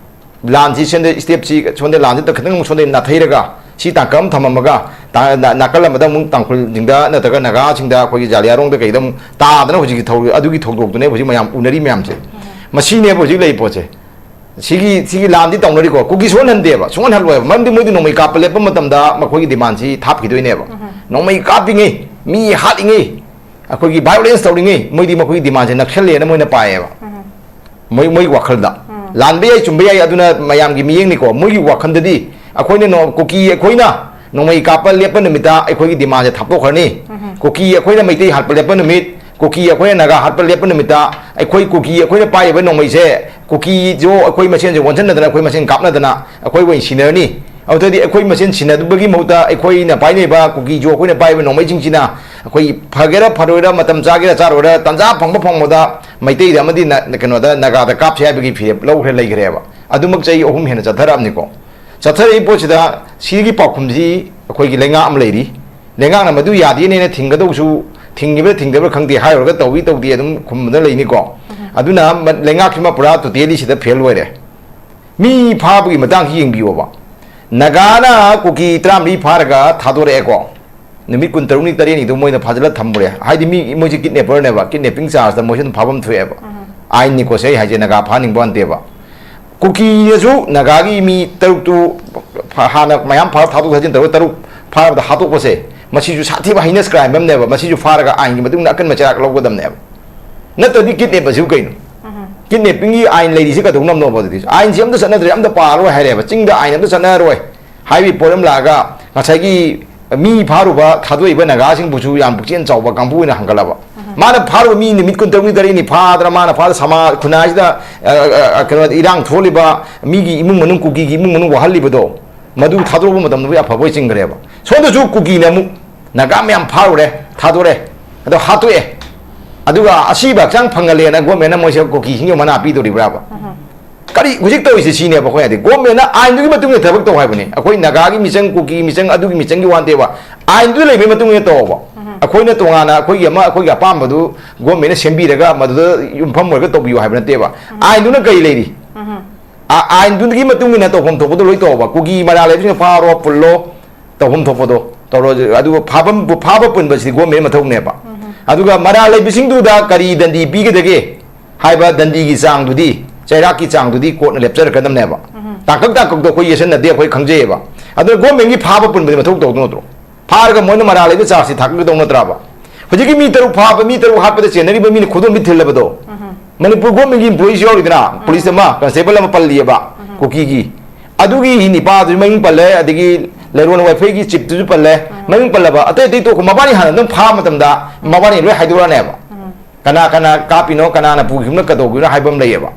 ꯂꯥꯟꯁꯤ ꯁꯣꯝꯗ ꯁ꯭ꯇꯦꯞꯁꯤ ꯁꯣꯝꯗ ꯂꯥꯟꯁꯤ ꯈꯤꯇꯪ ꯑꯃꯨꯛ ꯁꯣꯝꯗ ꯅꯥꯊꯩꯔꯒ ꯁꯤ ꯇꯥꯡꯀꯛ ꯑꯃ ꯊꯝꯃꯝꯃꯒ ꯇꯥ-, ꯅꯥ-, ꯅꯥꯀꯜ ꯑꯃꯗ ꯑꯃꯨꯛ ꯇꯥꯡꯈꯨꯜꯁꯤꯡꯗ ꯅꯠꯇ꯭ꯔꯒ ꯅꯥꯒꯥꯁꯤꯡꯗ ꯑꯩꯈꯣꯏꯒꯤ ꯖꯥꯂꯤꯌꯥꯔꯣꯡꯗ ꯀꯩꯗ ꯑꯃꯨꯛ ꯇꯥꯗꯅ ꯍꯧꯖꯤꯛꯀꯤ ꯊꯧ-, ꯑꯗꯨꯒꯤ ꯊꯧꯗꯣꯛꯇꯨꯅꯦ ꯍꯧꯖꯤꯛ ꯃꯌꯥꯝ ꯎꯅꯔꯤ ꯃꯌꯥꯝꯁꯦ꯫ ꯃꯁꯤꯅꯦꯕ ꯍꯧꯖꯤꯛ ꯂꯩꯔꯤ ꯄꯣꯠꯁꯦ꯫ ꯁꯤꯒꯤ, ꯁꯤꯒꯤ ꯂꯥꯟꯗꯤ ꯇꯧꯅꯔꯤꯀꯣ, ꯀꯨꯀꯤ ꯁꯣꯛꯍꯟꯍꯟꯗꯦꯕ, ꯁꯣꯛꯍꯟꯍꯜꯂꯣꯏꯕ꯫ ꯃꯔꯝꯗꯤ ꯃꯣꯏꯗꯤ ꯅꯣꯡꯃꯩ ꯀꯥꯞꯄ ꯂꯦꯞꯄ ꯃꯇꯝꯗ ꯃꯈꯣꯏꯒꯤ ꯗꯤꯃꯥꯟꯁꯤ ꯊꯥꯞꯈꯤꯗꯣꯏꯅꯦꯕ꯫ ꯎꯝ꯫ ꯅꯣꯡꯃꯩ ꯀꯥꯞꯄꯤꯉꯩ, ꯃꯤ ꯍꯥꯠꯂꯤꯉꯩ, ꯑꯩꯈꯣꯏꯒꯤ ꯚꯥꯏꯑꯣꯂꯦꯟꯁ ꯇꯧꯔꯤꯉꯩ, ꯃꯣꯏꯗꯤ ꯃꯈꯣꯏꯒꯤ ꯗꯤꯃꯥꯟꯁꯦ ꯅꯛꯁꯜꯂꯦꯅ ꯃꯣꯏꯅ ꯄꯥꯏꯌꯦꯕ꯫ ꯎꯝ꯫ ꯃꯣꯏ, ꯃꯣꯏꯒꯤ ꯋꯥꯈꯜꯗ꯫ ꯎꯝ꯫ ꯂꯥꯟꯕ ꯌꯥꯏ, ꯆꯨꯝꯕ ꯌꯥꯏ, ꯑꯗꯨꯅ ꯃꯌꯥꯝꯒꯤ ꯃꯤꯠꯌꯦꯡꯅꯤꯀꯣ꯫ ꯃꯣꯏꯒꯤ ꯋꯥꯈꯜꯗꯗꯤ ꯑꯩꯈꯣꯏꯅ ꯅꯣ-, ꯀꯨꯀꯤ ꯑꯩꯈꯣꯏꯅ ꯅꯣꯡꯃꯩ ꯀꯥꯞꯄ ꯂꯦꯞꯄ ꯅꯨꯃꯤꯠꯇ ꯑꯩꯈꯣꯏꯒꯤ ꯗꯤꯃꯥꯟꯁꯦ ꯊꯥꯞꯇꯣꯛꯈ꯭ꯔꯅꯤ꯫ ꯎꯝ꯫ ꯀꯨꯀꯤ ꯑꯩꯈꯣꯏꯅ ꯃꯩꯇꯩ ꯍꯥꯠꯄ ꯂꯦꯞꯄ ꯅꯨꯃꯤꯠ, ꯀꯨꯀꯤ ꯑꯩꯈꯣꯏꯅ ꯅꯥꯒꯥ ꯍꯥꯠꯄ ꯂꯦꯞꯄ ꯅꯨꯃꯤꯠꯇ ꯑꯩꯈꯣꯏ ꯀꯨꯀꯤ ꯑꯩꯈꯣꯏꯅ ꯄꯥꯏꯔꯤꯕ ꯅꯣꯡꯃꯩꯁꯦ ꯀꯨꯀꯤꯁꯨ ꯑꯩꯈꯣꯏ ꯃꯁꯦꯟꯁꯨ ꯑꯣꯟꯁꯤꯟꯅꯗꯅ ꯑꯩꯈꯣꯏ ꯃꯁꯦꯟ ꯀꯥꯞꯅꯗꯅ ꯑꯩꯈꯣꯏ ꯑꯣꯏꯅ ꯁꯤꯟꯅꯔꯅꯤ꯫ ꯑꯗꯨꯗꯤ ꯑꯩꯈꯣꯏ ꯃꯁꯦꯟ ꯁꯤꯟꯅꯕꯒꯤ ꯃꯍꯨꯠꯇ ꯑꯩꯈꯣꯏꯅ ꯄꯥꯏꯅꯔꯤꯕ ꯀꯨꯀꯤꯁꯨ ꯑꯩꯈꯣꯏꯅ ꯄꯥꯏꯔꯤꯕ ꯅꯣꯡꯃꯩꯁꯤꯡꯁꯤꯅ ꯑꯩꯈꯣꯏ ꯐꯒꯦꯔꯥ ꯐꯔꯣꯏꯔꯥ, ꯃꯇꯝ ꯆꯥꯒꯦꯔꯥ ꯆꯥꯔꯣꯏꯔꯥ, ꯇꯥꯟꯖꯥ ꯐꯪꯕ ꯐꯪꯕꯗ ꯃꯩꯇꯩꯗ ꯑꯃꯗꯤ ꯅ-, ꯀꯩꯅꯣꯗ ꯅꯥꯒꯥꯗ ꯀꯥꯞꯁꯦ ꯍꯥꯏꯕꯒꯤ ꯐꯤꯔꯦꯞ ꯂꯧꯈ꯭ꯔꯦ ꯂꯩꯈ꯭ꯔꯦꯕ꯫ ꯑꯗꯨꯃꯛ ꯆꯍꯤ ꯑꯍꯨꯝ ꯍꯦꯟꯅ ꯆꯠꯊꯔꯛꯑꯕꯅꯤꯀꯣ꯫ ꯆꯠꯊꯔꯛꯏ ꯄꯣꯠꯁꯤꯗ ꯁꯤꯒꯤ ꯄꯥꯎꯈꯨꯝꯁꯤ ꯑꯩꯈꯣꯏꯒꯤ ꯂꯩꯉꯥꯛ ꯑꯃ ꯂꯩꯔꯤ꯫ ꯂꯩꯉꯥꯛꯅ ꯃꯗꯨ ꯌꯥꯗꯦꯅꯦꯅ ꯊꯤꯡꯒꯗꯧꯁꯨ, ꯊꯤꯡꯉꯤꯕ꯭ꯔꯥ ꯊꯤꯡꯗꯕ꯭ꯔꯥ ꯈꯪꯗꯦ, ꯍꯥꯏꯔꯨꯔꯒ ꯇꯧꯏ ꯇꯧꯗꯦ ꯑꯗꯨꯝ ꯈꯨꯝꯕꯗ ꯂꯩꯅꯤꯀꯣ꯫ ꯎꯝ꯫ ꯑꯗꯨꯅ ꯃ-, ꯂꯩꯉꯥꯛꯁꯤꯃ ꯄꯨꯔꯥ totally ꯁꯤꯗ ꯐꯦꯜ ꯑꯣꯏꯔꯦ꯫ ꯃꯤ ꯐꯥꯕꯒꯤ ꯃꯇꯥꯡꯁꯤ ꯌꯦꯡꯕꯤꯌꯣꯕ꯫ ꯅꯥꯒꯥꯅ ꯀꯨꯀꯤ ꯇꯔꯥꯃꯔꯤ ꯐꯥꯔꯒ ꯊꯥꯗꯣꯔꯛꯑꯦꯀꯣ꯫ ꯅꯨꯃꯤꯠ ꯀꯨꯟꯇꯔꯨꯛꯅꯤ ꯇꯔꯦꯠꯅꯤꯗꯨ ꯃꯣꯏꯅ ꯐꯥꯖꯤꯜꯂ ꯊꯝꯃꯨꯔꯦ꯫ ꯍꯥꯏꯗꯤ ꯃꯤ, ꯃꯣꯏꯁꯦ ꯀꯤꯗꯅꯦꯄꯔꯅꯦꯕ, ꯀꯤꯗꯅꯦꯄꯤꯡ ꯆꯥꯔꯖꯇ ꯃꯣꯏꯁꯨ ꯑꯗꯨꯝ ꯐꯥꯐꯝ ꯊꯣꯛꯑꯦꯕ꯫ ꯑꯥꯏꯟꯅꯤꯀꯣ ꯁꯦ ꯑꯩ ꯍꯥꯏꯁꯦ, ꯅꯥꯒꯥ ꯐꯥꯍꯟꯅꯤꯡꯕ ꯅꯠꯇꯦꯕ꯫ ꯀꯨꯀꯤꯅꯁꯨ ꯅꯥꯒꯥꯒꯤ ꯃꯤ ꯇꯔꯨꯛꯇꯨ ꯐ-, ꯍꯥꯟꯅ ꯃꯌꯥꯝ ꯐꯥꯔ ꯊꯥꯗꯣꯛ ꯊꯥꯖꯤꯟ ꯇꯧꯔꯒ ꯇꯔꯨꯛ ꯐꯥꯔꯕꯗ ꯍꯥꯠꯇꯣꯛꯄꯁꯦ, ꯃꯁꯤꯁꯨ ꯁꯥꯊꯤꯕ heinous crime ꯑꯃꯅꯦꯕ꯫ ꯃꯁꯤꯁꯨ ꯐꯥꯔꯒ ꯑꯥꯏꯟꯒꯤ ꯃꯇꯨꯡ ꯏꯟꯅ ꯑꯀꯟꯕ ꯆꯩꯔꯥꯛ ꯂꯧꯒꯗꯕꯅꯦꯕ꯫ ꯅꯠꯇ꯭ꯔꯗꯤ ꯀꯤꯗꯅꯦꯞ ꯑꯁꯤꯕꯨ ꯀꯩꯅꯣ? ꯀꯤꯗꯅꯦꯄꯤꯡꯒꯤ ꯑꯥꯏꯟ ꯂꯩꯔꯤꯁꯤ ꯀꯩꯗꯧꯅꯕꯅꯣꯕ? ꯑꯗꯨꯗꯤ ꯑꯥꯏꯟꯁꯤ ꯑꯝꯇ ꯆꯠꯅꯗ꯭ꯔꯦ, ꯑꯝꯇ ꯄꯥꯔꯣꯏ ꯍꯥꯏꯔꯦꯕ, ꯆꯤꯡꯗ ꯑꯥꯏꯟ ꯑꯝꯇ ꯆꯠꯅꯔꯣꯏ ꯍꯥꯏꯕꯒꯤ ꯄꯣꯠ ꯑꯃ ꯂꯥꯛꯑꯒ, ꯉꯁꯥꯏꯒꯤ ꯃꯤ ꯐꯥꯔꯨꯕ ꯊꯥꯗꯣꯛꯏꯕ ꯅꯥꯒꯥꯁꯤꯡꯕꯨꯁꯨ ꯌꯥꯝ ꯄꯨꯛꯆꯦꯜ ꯆꯥꯎꯕ ꯀꯥꯡꯕꯨ ꯑꯣꯏꯅ ꯍꯟꯒꯠꯂꯕ꯫ ꯃꯥꯅ ꯐꯥꯔꯨꯕ ꯃꯤ ꯅꯨꯃꯤꯠ ꯀꯨꯟꯇꯔꯨꯛꯅꯤ ꯇꯔꯦꯠꯅꯤ ꯐꯥꯗꯅ ꯃꯥꯅ ꯐꯥꯗ ꯁꯃꯥ-, ꯈꯨꯟꯅꯥꯏꯁꯤꯗ, ꯑ, ꯑ, ꯑ, ꯀꯩꯅꯣ, ꯏꯔꯥꯡ ꯊꯣꯛꯍꯜꯂꯤꯕ, ꯃꯤꯒꯤ ꯏꯃꯨꯡ ꯃꯅꯨꯡ, ꯀꯨꯀꯤꯒꯤ ꯏꯃꯨꯡ ꯃꯅꯨꯡ ꯋꯥꯍꯜꯂꯤꯕꯗꯣ, ꯃꯗꯨ ꯊꯥꯗꯣꯔꯛꯄ ꯃꯇꯝꯗꯕꯨ ꯑꯐꯕ ꯑꯣꯏ ꯆꯤꯡꯈ꯭ꯔꯦꯕ꯫ ꯁꯣꯝꯗꯁꯨ ꯀꯨꯀꯤꯅ ꯑꯃꯨꯛ ꯅꯥꯒꯥ ꯃꯌꯥꯝ ꯐꯥꯔꯨꯔꯦ, ꯊꯥꯗꯣꯔꯦ, ꯑꯗꯣ ꯍꯥꯠꯇꯣꯛꯑꯦ, ꯑꯗꯨꯒ ꯑꯁꯤꯕ ꯍꯛꯆꯥꯡ ꯐꯪꯍꯜꯂꯦꯅ ꯒꯣꯔꯃꯦꯟꯅ ꯃꯣꯏꯁꯦ ꯀꯨꯀꯤꯁꯤꯡꯒꯤ ꯃꯅꯥ ꯄꯤꯗꯣꯔꯤꯕ꯭ꯔꯥꯕ? ꯀꯔꯤ ꯍꯧꯖꯤꯛ ꯇꯧꯔꯤꯁꯦ ꯁꯤꯅꯦꯕ꯫ ꯑꯩꯈꯣꯏ ꯍꯥꯏꯗꯤ ꯒꯣꯔꯃꯦꯟꯅ ꯑꯥꯏꯟꯗꯨꯒꯤ ꯃꯇꯨꯡ ꯏꯟꯅ ꯊꯕꯛ ꯇꯧ ꯍꯥꯏꯕꯅꯤ꯫ ꯑꯩꯈꯣꯏ ꯅꯥꯒꯥꯒꯤ ꯃꯤꯆꯪ, ꯀꯨꯀꯤ ꯃꯤꯆꯪ, ꯑꯗꯨꯒꯤ ꯃꯤꯆꯪꯒꯤ ꯋꯥ ꯅꯠꯇꯦꯕ꯫ ꯑꯥꯏꯟꯗꯨ ꯂꯩꯕꯒꯤ ꯃꯇꯨꯡ ꯏꯟꯅ ꯇꯧꯕ꯫ ꯑꯩꯈꯣꯏꯅ ꯇꯣꯉꯥꯟꯅ ꯑꯩꯈꯣꯏꯒꯤ ꯑꯃ, ꯑꯩꯈꯣꯏꯒꯤ ꯑꯄꯥꯝꯕꯗꯨ ꯒꯣꯔꯃꯦꯟꯅ ꯁꯦꯝꯕꯤꯔꯒ ꯃꯗꯨꯗ ꯌꯨꯝꯐꯝ ꯑꯣꯏꯔꯒ ꯇꯧꯕꯤꯌꯨ ꯍꯥꯏꯕ ꯅꯠꯇꯦꯕ꯫ ꯑꯥꯏꯟꯗꯨꯅ ꯀꯔꯤ ꯂꯩꯔꯤ? ꯑ-, ꯑꯥꯏꯟꯗꯨꯒꯤ ꯃꯇꯨꯡ ꯏꯟꯅ ꯇꯧꯐꯝ ꯊꯣꯛꯄꯗꯣ ꯂꯣꯏ ꯇꯧꯕ꯫ ꯀꯨꯀꯤ ꯃꯔꯥꯜ ꯂꯩꯕꯁꯤꯡ ꯐꯥꯔꯣ, ꯄꯨꯜꯂꯣ, ꯇꯧꯐꯝ ꯊꯣꯛꯄꯗꯣ ꯇꯧꯔꯣ꯫ ꯑꯗꯨꯒ ꯐꯥꯐꯝ, ꯐꯥꯕ ꯄꯨꯟꯕꯁꯤꯗꯤ ꯒꯣꯔꯃꯦꯟ ꯃꯊꯧꯅꯦꯕ꯫ ꯑꯗꯨꯒ ꯃꯔꯥꯜ ꯂꯩꯕꯁꯤꯡꯗꯨꯗ ꯀꯔꯤ ꯗꯟꯗꯤ ꯄꯤꯒꯗꯒꯦ ꯍꯥꯏꯕ ꯗꯟꯗꯤꯒꯤ ꯆꯥꯡꯗꯨꯗꯤ, ꯆꯩꯔꯥꯛꯀꯤ ꯆꯥꯡꯗꯨꯗꯤ ꯀꯣꯔꯠꯅ ꯂꯦꯞꯆꯔꯛꯀꯗꯕꯅꯦꯕ꯫ ꯇꯥꯡꯀꯛ ꯇꯥꯡꯀꯛꯇꯣ ꯑꯩꯈꯣꯏ ꯌꯦꯠꯁꯟꯅꯗꯦ, ꯑꯩꯈꯣꯏ ꯈꯪꯖꯩꯌꯦꯕ꯫ ꯑꯗꯨꯅ ꯒꯣꯔꯃꯦꯟꯒꯤ ꯐꯥꯕ ꯄꯨꯟꯕꯗꯤ ꯃꯊꯧ ꯇꯧꯗꯧ ꯅꯠꯇ꯭ꯔꯣ? ꯐꯥꯔꯒ ꯃꯣꯏꯅ ꯃꯔꯥꯜ ꯂꯩꯕ ꯆꯥꯔꯖꯁꯤ ꯊꯥꯡꯒꯠꯀꯗꯧ ꯅꯠꯇ꯭ꯔꯕ? ꯍꯧꯖꯤꯛꯀꯤ ꯃꯤ ꯇꯔꯨꯛ ꯐꯥꯕ, ꯃꯤ ꯇꯔꯨꯛ ꯍꯥꯠꯄꯗ ꯆꯦꯟꯅꯔꯤꯕ ꯃꯤꯅ ꯈꯨꯗꯣꯝꯕꯤ ꯊꯤꯜꯂꯕꯗꯣ, ꯃꯅꯤꯄꯨꯔ ꯒꯣꯔꯃꯦꯟꯒꯤ ꯏꯝꯄ꯭ꯂꯣꯌꯤꯁꯨ ꯌꯥꯎꯔꯤꯗꯅ, ꯄꯨꯂꯤꯁ ꯑꯃ, ꯀꯟꯁꯇꯦꯕꯜ ꯑꯃ ꯄꯜꯂꯤꯑꯕ, ꯀꯨꯀꯤꯒꯤ꯫ ꯑꯗꯨꯒꯤ ꯅꯤꯄꯥꯗꯨꯁꯨ ꯃꯃꯤꯡ ꯄꯜꯂꯦ, ꯑꯗꯒꯤ ꯂꯩꯔꯣꯟ ꯋꯥꯏꯐꯩꯒꯤ ꯆꯤꯞꯇꯨꯁꯨ ꯄꯜꯂꯦ, ꯃꯃꯤꯡ ꯄꯜꯂꯕ꯫ ꯑꯇꯩ ꯑꯇꯩ ꯇꯣꯛꯈꯣ, ꯃꯕꯥꯅꯤ ꯍꯥꯟꯅ ꯑꯗꯨꯝ ꯐꯥꯕ ꯃꯇꯝꯗ ꯃꯕꯥꯅꯤ ꯂꯣꯏ ꯍꯥꯏꯗꯣꯔꯛꯑꯅꯦꯕ꯫ ꯀꯅꯥ ꯀꯅꯥ ꯀꯥꯞꯄꯤꯅꯣ, ꯀꯅꯥꯅ ꯄꯨꯈꯤꯕꯅꯣ, ꯀꯩꯗꯧꯈꯤꯕꯅꯣ ꯍꯥꯏꯕ ꯑꯃ ꯂꯩꯌꯦꯕ꯫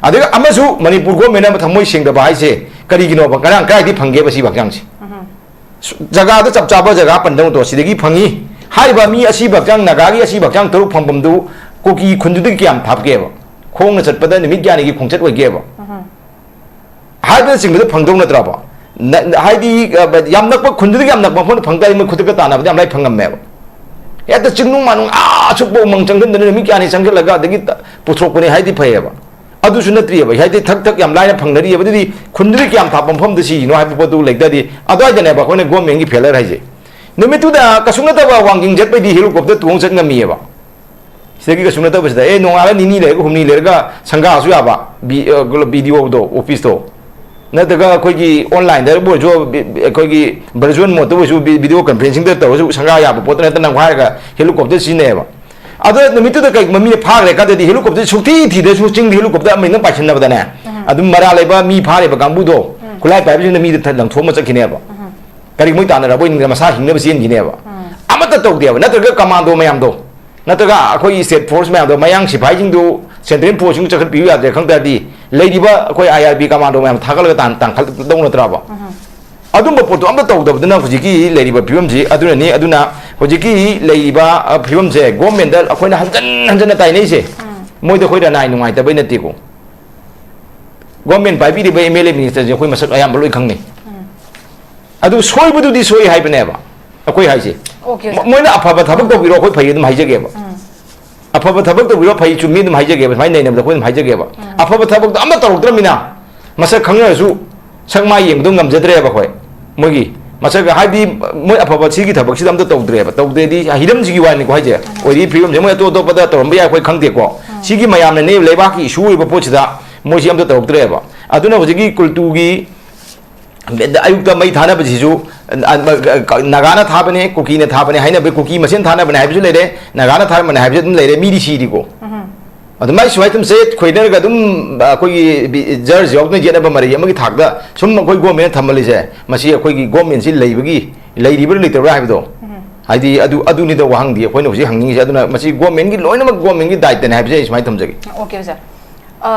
ꯑꯗꯨꯒ ꯑꯃꯁꯨ ꯃꯅꯤꯄꯨꯔ ꯒꯣꯔꯃꯦꯟꯅ ꯊꯃꯣꯏ ꯁꯦꯡꯗꯕ ꯍꯥꯏꯁꯦ ꯀꯔꯤꯒꯤꯅꯣꯕ? ꯉꯔꯥꯡ ꯀꯗꯥꯏꯗꯒꯤ ꯐꯪꯒꯦꯕ ꯁꯤꯕ ꯍꯛꯆꯥꯡꯁꯦ? ꯖꯒꯥꯗ ꯆꯞ ꯆꯥꯕ ꯖꯒꯥ ꯄꯟꯗꯧꯗꯣ ꯁꯤꯗꯒꯤ ꯐꯪꯉꯤ꯫ ꯍꯥꯏꯔꯤꯕ ꯃꯤ ꯑꯁꯤꯕ ꯍꯛꯆꯥꯡ, ꯅꯥꯒꯥꯒꯤ ꯑꯁꯤꯕ ꯍꯛꯆꯥꯡ ꯇꯔꯨꯛ ꯐꯪꯐꯝꯗꯨ ꯀꯨꯀꯤ ꯈꯨꯟꯗꯨꯗꯒꯤ ꯀꯌꯥꯝ ꯊꯥꯞꯀꯦꯕ? ꯈꯣꯡꯅ ꯆꯠꯄꯗ ꯅꯨꯃꯤꯠ ꯀꯌꯥꯅꯤꯒꯤ ꯈꯣꯡꯆꯠ ꯑꯣꯏꯒꯦꯕ? ꯍꯥꯏꯕꯅꯆꯤꯡꯕꯗ ꯐꯪꯗꯧ ꯅꯠꯇ꯭ꯔꯕ? ꯅ-, ꯍꯥꯏꯗꯤ, ꯑ, ꯌꯥꯝ ꯅꯛꯄ ꯈꯨꯟꯗꯨꯗꯒꯤ ꯌꯥꯝ ꯅꯛꯄ ꯃꯐꯝꯗ ꯐꯪ ꯇꯥꯔꯗꯤ ꯃꯣꯏ ꯈꯨꯗꯛꯇ ꯇꯥꯟꯅꯕꯗ ꯌꯥꯝ ꯂꯥꯏ ꯐꯪꯉꯝꯃꯦꯕ꯫ ꯍꯦꯛꯇ ꯆꯤꯡꯅꯨꯡ ꯃꯥꯅꯨꯡ ꯑꯥ ꯑꯁꯨꯛꯄ ꯎꯃꯪ ꯆꯪꯁꯤꯟꯗꯅ ꯅꯨꯃꯤꯠ ꯀꯌꯥꯅꯤ ꯆꯪꯁꯤꯜꯂꯒ ꯑꯗꯒꯤ ꯇ-, ꯄꯨꯊꯣꯛꯄꯅꯤ ꯍꯥꯏꯗꯤ ꯐꯩꯌꯦꯕ꯫ ꯑꯗꯨꯁꯨ ꯅꯠꯇ꯭ꯔꯤꯑꯕ, ꯍꯥꯏꯗꯤ ꯊꯛ ꯊꯛ ꯌꯥꯝ ꯂꯥꯏꯅ ꯐꯪꯅꯔꯤꯑꯕ꯫ ꯑꯗꯨꯗꯤ ꯈꯨꯟꯗꯨꯗꯤ ꯀꯌꯥꯝ ꯊꯥꯞꯄ ꯃꯐꯝꯗ ꯁꯤꯔꯤꯅꯣ ꯍꯥꯏꯕ ꯄꯣꯠꯇꯨ ꯂꯩꯇꯥꯔꯗꯤ, ꯑꯗꯨꯋꯥꯏꯗꯅꯦꯕ ꯑꯩꯈꯣꯏꯅ ꯒꯣꯔꯃꯦꯟꯒꯤ ꯐꯦꯂꯔ ꯍꯥꯏꯁꯦ꯫ ꯅꯨꯃꯤꯠꯇꯨꯗ ꯀꯩꯁꯨ ꯅꯠꯇꯕ ꯋꯥꯡꯖꯤꯡ ꯆꯠꯄꯩꯗꯤ ꯍꯦꯂꯤꯀꯣꯞꯇꯔ ꯇꯣꯡ ꯆꯠ ꯉꯝꯃꯤꯑꯕ꯫ ꯁꯤꯗꯒꯤ ꯀꯩꯁꯨ ꯅꯠꯇꯕꯁꯤꯗ, ꯑꯦ, ꯅꯣꯡꯉꯥꯜꯂ ꯅꯤꯅꯤ ꯂꯩꯔꯒ, ꯍꯨꯝꯅꯤ ꯂꯩꯔꯒ ꯁꯪꯒꯥꯁꯨ ꯌꯥꯕ, ꯕꯤ-, ꯑ, ꯕꯤ ꯗꯤ ꯑꯣꯗꯣ, ꯑꯣꯐꯤꯁꯇꯣ꯫ ꯅꯠꯇ꯭ꯔꯒ ꯑꯩꯈꯣꯏꯒꯤ ꯑꯣꯟꯂꯥꯏꯟꯗ ꯑꯣꯏꯔꯁꯨ, ꯕꯤ-, ꯑꯩꯈꯣꯏꯒꯤ ꯚꯔꯆꯨꯋꯦꯜ ꯃꯣꯗꯇ ꯑꯣꯏꯔꯁꯨ, ꯚꯤ-, ꯚꯤꯗꯤꯑꯣ ꯀꯟꯐ꯭ꯔꯦꯟꯁꯤꯡꯗ ꯇꯧꯔꯁꯨ ꯁꯪꯒꯥ ꯌꯥꯕ ꯄꯣꯠꯇ ꯅꯠꯇꯅ ꯍꯥꯏꯔꯒ ꯍꯦꯂꯤꯀꯣꯞꯇꯔ ꯁꯤꯖꯤꯟꯅꯩꯌꯦꯕ꯫ ꯑꯗꯣ ꯅꯨꯃꯤꯠꯇꯨꯗ ꯀꯩꯒꯨꯝꯕ ꯃꯤꯅ ꯐꯥꯈ꯭ꯔꯦ ꯈꯜꯂꯗꯤ, ꯍꯦꯂꯤꯀꯣꯞꯇꯔ ꯁꯨꯛꯊꯤ ꯊꯤꯗ꯭ꯔꯁꯨ ꯆꯤꯡꯗ ꯍꯦꯂꯤꯀꯣꯞꯇꯔ ꯑꯃꯅꯤ ꯑꯗꯨꯝ ꯄꯥꯏꯁꯤꯟꯅꯕꯗꯅꯦ, ꯎꯝ꯫ ꯑꯗꯨꯝ ꯃꯔꯥ ꯂꯩꯕ ꯃꯤ ꯐꯥꯔꯤꯕ ꯀꯥꯡꯕꯨꯗꯣ, ꯎꯝ꯫ ꯈꯨꯠꯂꯥꯏ ꯄꯥꯏꯕꯁꯤꯡꯅ ꯃꯤꯗ ꯊ-, ꯂꯪꯊꯣꯛꯑꯝꯃ ꯆꯠꯈꯤꯅꯦꯕ꯫ ꯎꯝ꯫ ꯀꯔꯤ ꯃꯣꯏ ꯇꯥꯟꯅꯔꯕꯣꯏ ꯅꯤꯡꯗꯅ ꯃꯁꯥ ꯍꯤꯡꯅꯕ ꯆꯦꯟꯈꯤꯅꯦꯕ꯫ ꯎꯝ꯫ ꯑꯃꯠꯇ ꯇꯧꯗꯦꯕ, ꯅꯠꯇ꯭ꯔꯒ ꯀꯃꯥꯟꯗꯣ ꯃꯌꯥꯝꯗꯣ, ꯅꯠꯇ꯭ꯔꯒ ꯑꯩꯈꯣꯏꯒꯤ ꯁ꯭ꯇꯦꯠ ꯐꯣꯔꯁ ꯃꯌꯥꯝꯗꯣ, ꯃꯌꯥꯡ ꯁꯤꯐꯥꯏꯁꯤꯡꯗꯨ ꯁꯦꯟꯇ꯭ꯔꯦꯜ ꯐꯣꯔꯁꯁꯤꯡ ꯆꯠꯈꯠꯄꯤꯌꯨ ꯌꯥꯗ꯭ꯔꯦ ꯈꯪ ꯇꯥꯔꯗꯤ, ꯂꯩꯔꯤꯕ ꯑꯩꯈꯣꯏ ꯑꯥꯏ ꯑꯥꯔ ꯕꯤ ꯀꯃꯥꯟꯗꯣ ꯃꯌꯥꯝ ꯊꯥꯒꯠꯂꯒ ꯇꯥꯟ-, ꯇꯥꯟꯈꯠꯇꯧ ꯅꯠꯇ꯭ꯔꯕ? ꯎꯝ꯫ ꯑꯗꯨꯝꯕ ꯄꯣꯠꯇꯣ ꯑꯝꯇ ꯇꯧꯗꯕꯗꯨꯅ ꯍꯧꯖꯤꯛꯀꯤ ꯂꯩꯔꯤꯕ ꯐꯤꯕꯝꯁꯤ ꯑꯗꯨꯅꯅꯤ꯫ ꯑꯗꯨꯅ ꯍꯧꯖꯤꯛꯀꯤ ꯂꯩꯔꯤꯕ, ꯑ, ꯐꯤꯕꯝꯁꯦ ꯒꯣꯔꯃꯦꯟꯗ ꯑꯩꯈꯣꯏꯅ ꯍꯟꯖꯟ ꯍꯟꯖꯟꯅ ꯇꯥꯏꯅꯩꯁꯦ, ꯎꯝ꯫ ꯃꯣꯏꯗ ꯑꯩꯈꯣꯏ ꯔꯅꯥꯏ ꯅꯨꯡꯉꯥꯏꯇꯕꯩ ꯅꯠꯇꯦꯀꯣ꯫ ꯒꯣꯔꯃꯦꯟ ꯄꯥꯏꯕꯤꯔꯤꯕ ꯑꯦꯝ ꯑꯦꯜ ꯑꯦ ꯃꯤꯅꯤꯁꯇꯔꯁꯦ ꯑꯩꯈꯣꯏ ꯃꯁꯛ ꯑꯌꯥꯝꯕ ꯂꯣꯏ ꯈꯪꯅꯩ꯫ ꯎꯝ꯫ ꯑꯗꯨ ꯁꯣꯏꯕꯗꯨꯗꯤ ꯁꯣꯏ ꯍꯥꯏꯕꯅꯦꯕ ꯑꯩꯈꯣꯏ ꯍꯥꯏꯁꯦ꯫ ꯑꯣꯀꯦ, ꯑꯣꯖꯥ꯫ ꯃꯣꯏꯅ ꯑꯐꯕ ꯊꯕꯛ ꯇꯧꯕꯤꯔꯣ, ꯑꯩꯈꯣꯏ ꯐꯩ ꯑꯗꯨꯝ ꯍꯥꯏꯖꯒꯦꯕ꯫ ꯎꯝ꯫ ꯑꯐꯕ ꯊꯕꯛ ꯇꯧꯕꯤꯔꯣ, ꯐꯩ ꯆꯨꯝꯃꯤ ꯑꯗꯨꯝ ꯍꯥꯏꯖꯒꯦꯕ꯫ ꯁꯨꯃꯥꯏꯅ ꯅꯩꯅꯕꯗ ꯑꯩꯈꯣꯏ ꯑꯗꯨꯝ ꯍꯥꯏꯖꯒꯦꯕ꯫ ꯎꯝ꯫ ꯑꯐꯕ ꯊꯕꯛꯇꯣ ꯑꯃ ꯇꯧꯔꯛꯇ꯭ꯔꯃꯤꯅ ꯃꯁꯛ ꯈꯪꯅꯔꯁꯨ ꯁꯛ ꯃꯥꯏ ꯌꯦꯡꯕꯗꯣ ꯉꯝꯖꯗ꯭ꯔꯦꯕ ꯑꯩꯈꯣꯏ꯫ ꯃꯣꯏꯒꯤ ꯃꯁꯛ ꯍꯥꯏꯗꯤ ꯃꯣꯏ ꯑꯐꯕ ꯁꯤꯒꯤ ꯊꯕꯛꯁꯤꯗ ꯑꯝꯇ ꯇꯧꯗ꯭ꯔꯦꯕ꯫ ꯇꯧꯗ꯭ꯔꯦꯗꯤ ꯍꯤꯔꯝꯁꯤꯒꯤ ꯋꯥꯅꯤꯀꯣ ꯍꯥꯏꯁꯦ꯫ ꯎꯝ꯫ ꯑꯣꯏꯔꯤ ꯐꯤꯕꯝꯁꯦ ꯃꯣꯏ ꯑꯇꯣꯞ ꯑꯇꯣꯞꯄꯗ ꯇꯧꯔꯝꯕ ꯌꯥꯏ, ꯑꯩꯈꯣꯏ ꯈꯪꯗꯦꯀꯣ꯫ ꯎꯝ꯫ ꯁꯤꯒꯤ ꯃꯌꯥꯝꯅꯅꯦ ꯂꯩꯕꯥꯛꯀꯤ ꯏꯁꯨ ꯑꯣꯏꯕ ꯄꯣꯠꯁꯤꯗ ꯃꯣꯏꯁꯤ ꯑꯝꯇ ꯇꯧꯔꯛꯇ꯭ꯔꯦꯕ꯫ ꯑꯗꯨꯅ ꯍꯧꯖꯤꯛꯀꯤ ꯀꯨꯜꯇꯨꯒꯤ ꯑꯌꯨꯛꯇ ꯃꯩ ꯊꯥꯅꯕꯁꯤꯁꯨ, ꯑ, ꯑ, ꯅꯥꯒꯥꯅ ꯊꯥꯕꯅꯦ, ꯀꯨꯀꯤꯅ ꯊꯥꯕꯅꯦ ꯍꯥꯏꯅꯕ, ꯀꯨꯀꯤ ꯃꯁꯦꯟ ꯊꯥꯅꯕꯅꯦ ꯍꯥꯏꯕꯁꯨ ꯂꯩꯔꯦ, ꯅꯥꯒꯥꯅ ꯊꯥꯔꯝꯕꯅꯦ ꯍꯥꯏꯕꯁꯨ ꯑꯗꯨꯝ ꯂꯩꯔꯦ, ꯃꯤꯗꯤ ꯁꯤꯔꯤꯀꯣ꯫ ꯎꯝ꯫ ꯑꯗꯨꯃꯥꯏꯅ ꯁꯨꯃꯥꯏꯅ ꯁꯨꯝ ꯆꯌꯦꯠ ꯈꯣꯏꯅꯔꯒ ꯑꯗꯨꯝ, ꯑ, ꯑꯩꯈꯣꯏꯒꯤ ꯕꯤ-, ꯖꯔꯁ ꯌꯥꯎꯗꯅ ꯌꯦꯠꯅꯕ ꯃꯔꯩ ꯑꯃꯒꯤ ꯊꯥꯛꯇ ꯁꯨꯝ ꯑꯩꯈꯣꯏ ꯒꯣꯔꯃꯦꯟꯅ ꯊꯝꯃꯜꯂꯤꯁꯦ, ꯃꯁꯤ ꯑꯩꯈꯣꯏꯒꯤ ꯒꯣꯔꯃꯦꯟꯁꯤ ꯂꯩꯕꯒꯤ, ꯂꯩꯔꯤꯕ꯭ꯔꯥ ꯂꯩꯇꯕ꯭ꯔꯥ ꯍꯥꯏꯕꯗꯣ, ꯎꯝ꯫ ꯍꯥꯏꯗꯤ ꯑꯗꯨ, ꯑꯗꯨꯅꯤꯗ ꯋꯥꯍꯪꯗꯤ ꯑꯩꯈꯣꯏꯅ ꯍꯧꯖꯤꯛ ꯍꯪꯅꯤꯡꯉꯤꯁꯦ꯫ ꯑꯗꯨꯅ ꯃꯁꯤ ꯒꯣꯔꯃꯦꯟꯒꯤ, ꯂꯣꯏꯅꯃꯛ ꯒꯣꯔꯃꯦꯟꯒꯤ ꯗꯥꯏꯇꯅꯦ ꯍꯥꯏꯕꯁꯦ ꯑꯩ ꯁꯨꯃꯥꯏꯅ ꯊꯝꯖꯒꯦ꯫ ꯑꯣꯀꯦ, ꯑꯣꯖꯥ꯫ ꯑ,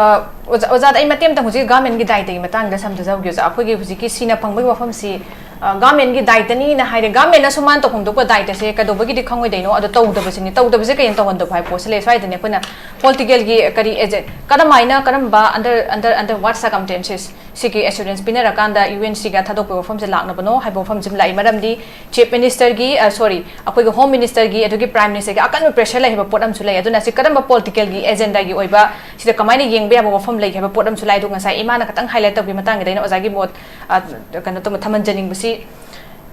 ꯑꯣꯖꯥ, ꯑꯣꯖꯥꯗ ꯑꯩ ꯃꯇꯦꯛ ꯑꯃꯇꯪ ꯍꯧꯖꯤꯛ ꯒꯣꯔꯃꯦꯟꯒꯤ ꯗꯥꯏꯇꯒꯤ ꯃꯇꯥꯡꯗ ꯁꯝꯊꯖꯍꯧꯒꯦ, ꯑꯣꯖꯥ꯫ ꯑꯩꯈꯣꯏꯒꯤ ꯍꯧꯖꯤꯛꯀꯤ ꯁꯤꯅ ꯐꯪꯕꯒꯤ ꯋꯥꯐꯝꯁꯤ, ꯒꯚꯔꯟꯃꯦꯟꯒꯤ ꯗꯥꯏꯇꯅꯤꯅ ꯍꯥꯏꯔꯦ꯫ ꯒꯚꯔꯟꯃꯦꯟꯅꯁꯨ ꯃꯥꯅ ꯇꯧꯐꯝ ꯊꯣꯛꯄ ꯗꯥꯏꯇꯁꯦ ꯀꯩꯗꯧꯕꯒꯤꯗꯤ ꯈꯪꯉꯣꯏꯗꯣꯏꯅꯣ? ꯑꯗꯣ ꯇꯧꯗꯕꯁꯤꯅꯤ, ꯇꯧꯗꯕꯁꯦ ꯀꯩꯅ ꯇꯧꯍꯟꯗꯕ ꯍꯥꯏꯕ ꯄꯣꯠꯁꯦ ꯂꯩ꯫ ꯁ꯭ꯋꯥꯏꯗꯅꯦ ꯑꯩꯈꯣꯏꯅ ꯄꯣꯂꯤꯇꯤꯀꯦꯜꯒꯤ ꯀꯔꯤ ꯑꯦꯖꯦꯟ, ꯀꯔꯝꯍꯥꯏꯅ, ꯀꯔꯝꯕ, under under under what circumstances ꯁꯤꯒꯤ ꯑꯦꯁꯨꯔꯦꯟꯁ ꯄꯤꯅꯔꯀꯥꯟꯗ ꯌꯨ ꯑꯦꯟ ꯁꯤꯒ ꯊꯥꯗꯣꯛꯄꯒꯤ ꯋꯥꯐꯝꯁꯦ ꯂꯥꯛꯅꯕꯅꯣ ꯍꯥꯏꯕ ꯋꯥꯐꯝꯁꯤ ꯂꯥꯛꯏ꯫ ꯃꯔꯝꯗꯤ ꯆꯤꯐ ꯃꯤꯅꯤꯁꯇꯔꯒꯤ, ꯁꯣꯔꯤ, ꯑꯩꯈꯣꯏꯒꯤ ꯍꯣꯝ ꯃꯤꯅꯤꯁꯇꯔꯒꯤ, ꯑꯗꯨꯒꯤ ꯄ꯭ꯔꯥꯏꯝ ꯃꯤꯅꯤꯁꯇꯔꯒꯤ ꯑꯀꯟꯕ ꯄ꯭ꯔꯦꯁꯔ ꯂꯩ ꯍꯥꯏꯕ ꯄꯣꯠ ꯑꯃꯁꯨ ꯂꯩ꯫ ꯑꯗꯨꯅ ꯁꯤ ꯀꯔꯝꯕ ꯄꯣꯂꯤꯇꯤꯀꯦꯜꯒꯤ ꯑꯦꯖꯦꯟꯗꯥꯒꯤ ꯑꯣꯏꯕ, ꯁꯤꯗ ꯀꯃꯥꯏꯅ ꯌꯦꯡꯕ ꯌꯥꯕ ꯋꯥꯐꯝ ꯂꯩ ꯍꯥꯏꯕ ꯄꯣꯠ ꯑꯃꯁꯨ ꯂꯥꯛꯏ꯫ ꯑꯗꯣ ꯉꯁꯥꯏ ꯏꯃꯥꯅ ꯈꯤꯇꯪ ꯍꯥꯏꯂꯥꯏꯠ ꯇꯧꯈꯤꯕ ꯃꯇꯥꯡꯒꯤꯗ ꯑꯩꯅ ꯑꯣꯖꯥꯒꯤ ꯃꯣꯠ, ꯑ, ꯀꯩꯅꯣ ꯇꯧꯕ, ꯊꯝꯍꯟꯖꯅꯤꯡꯕꯁꯤ,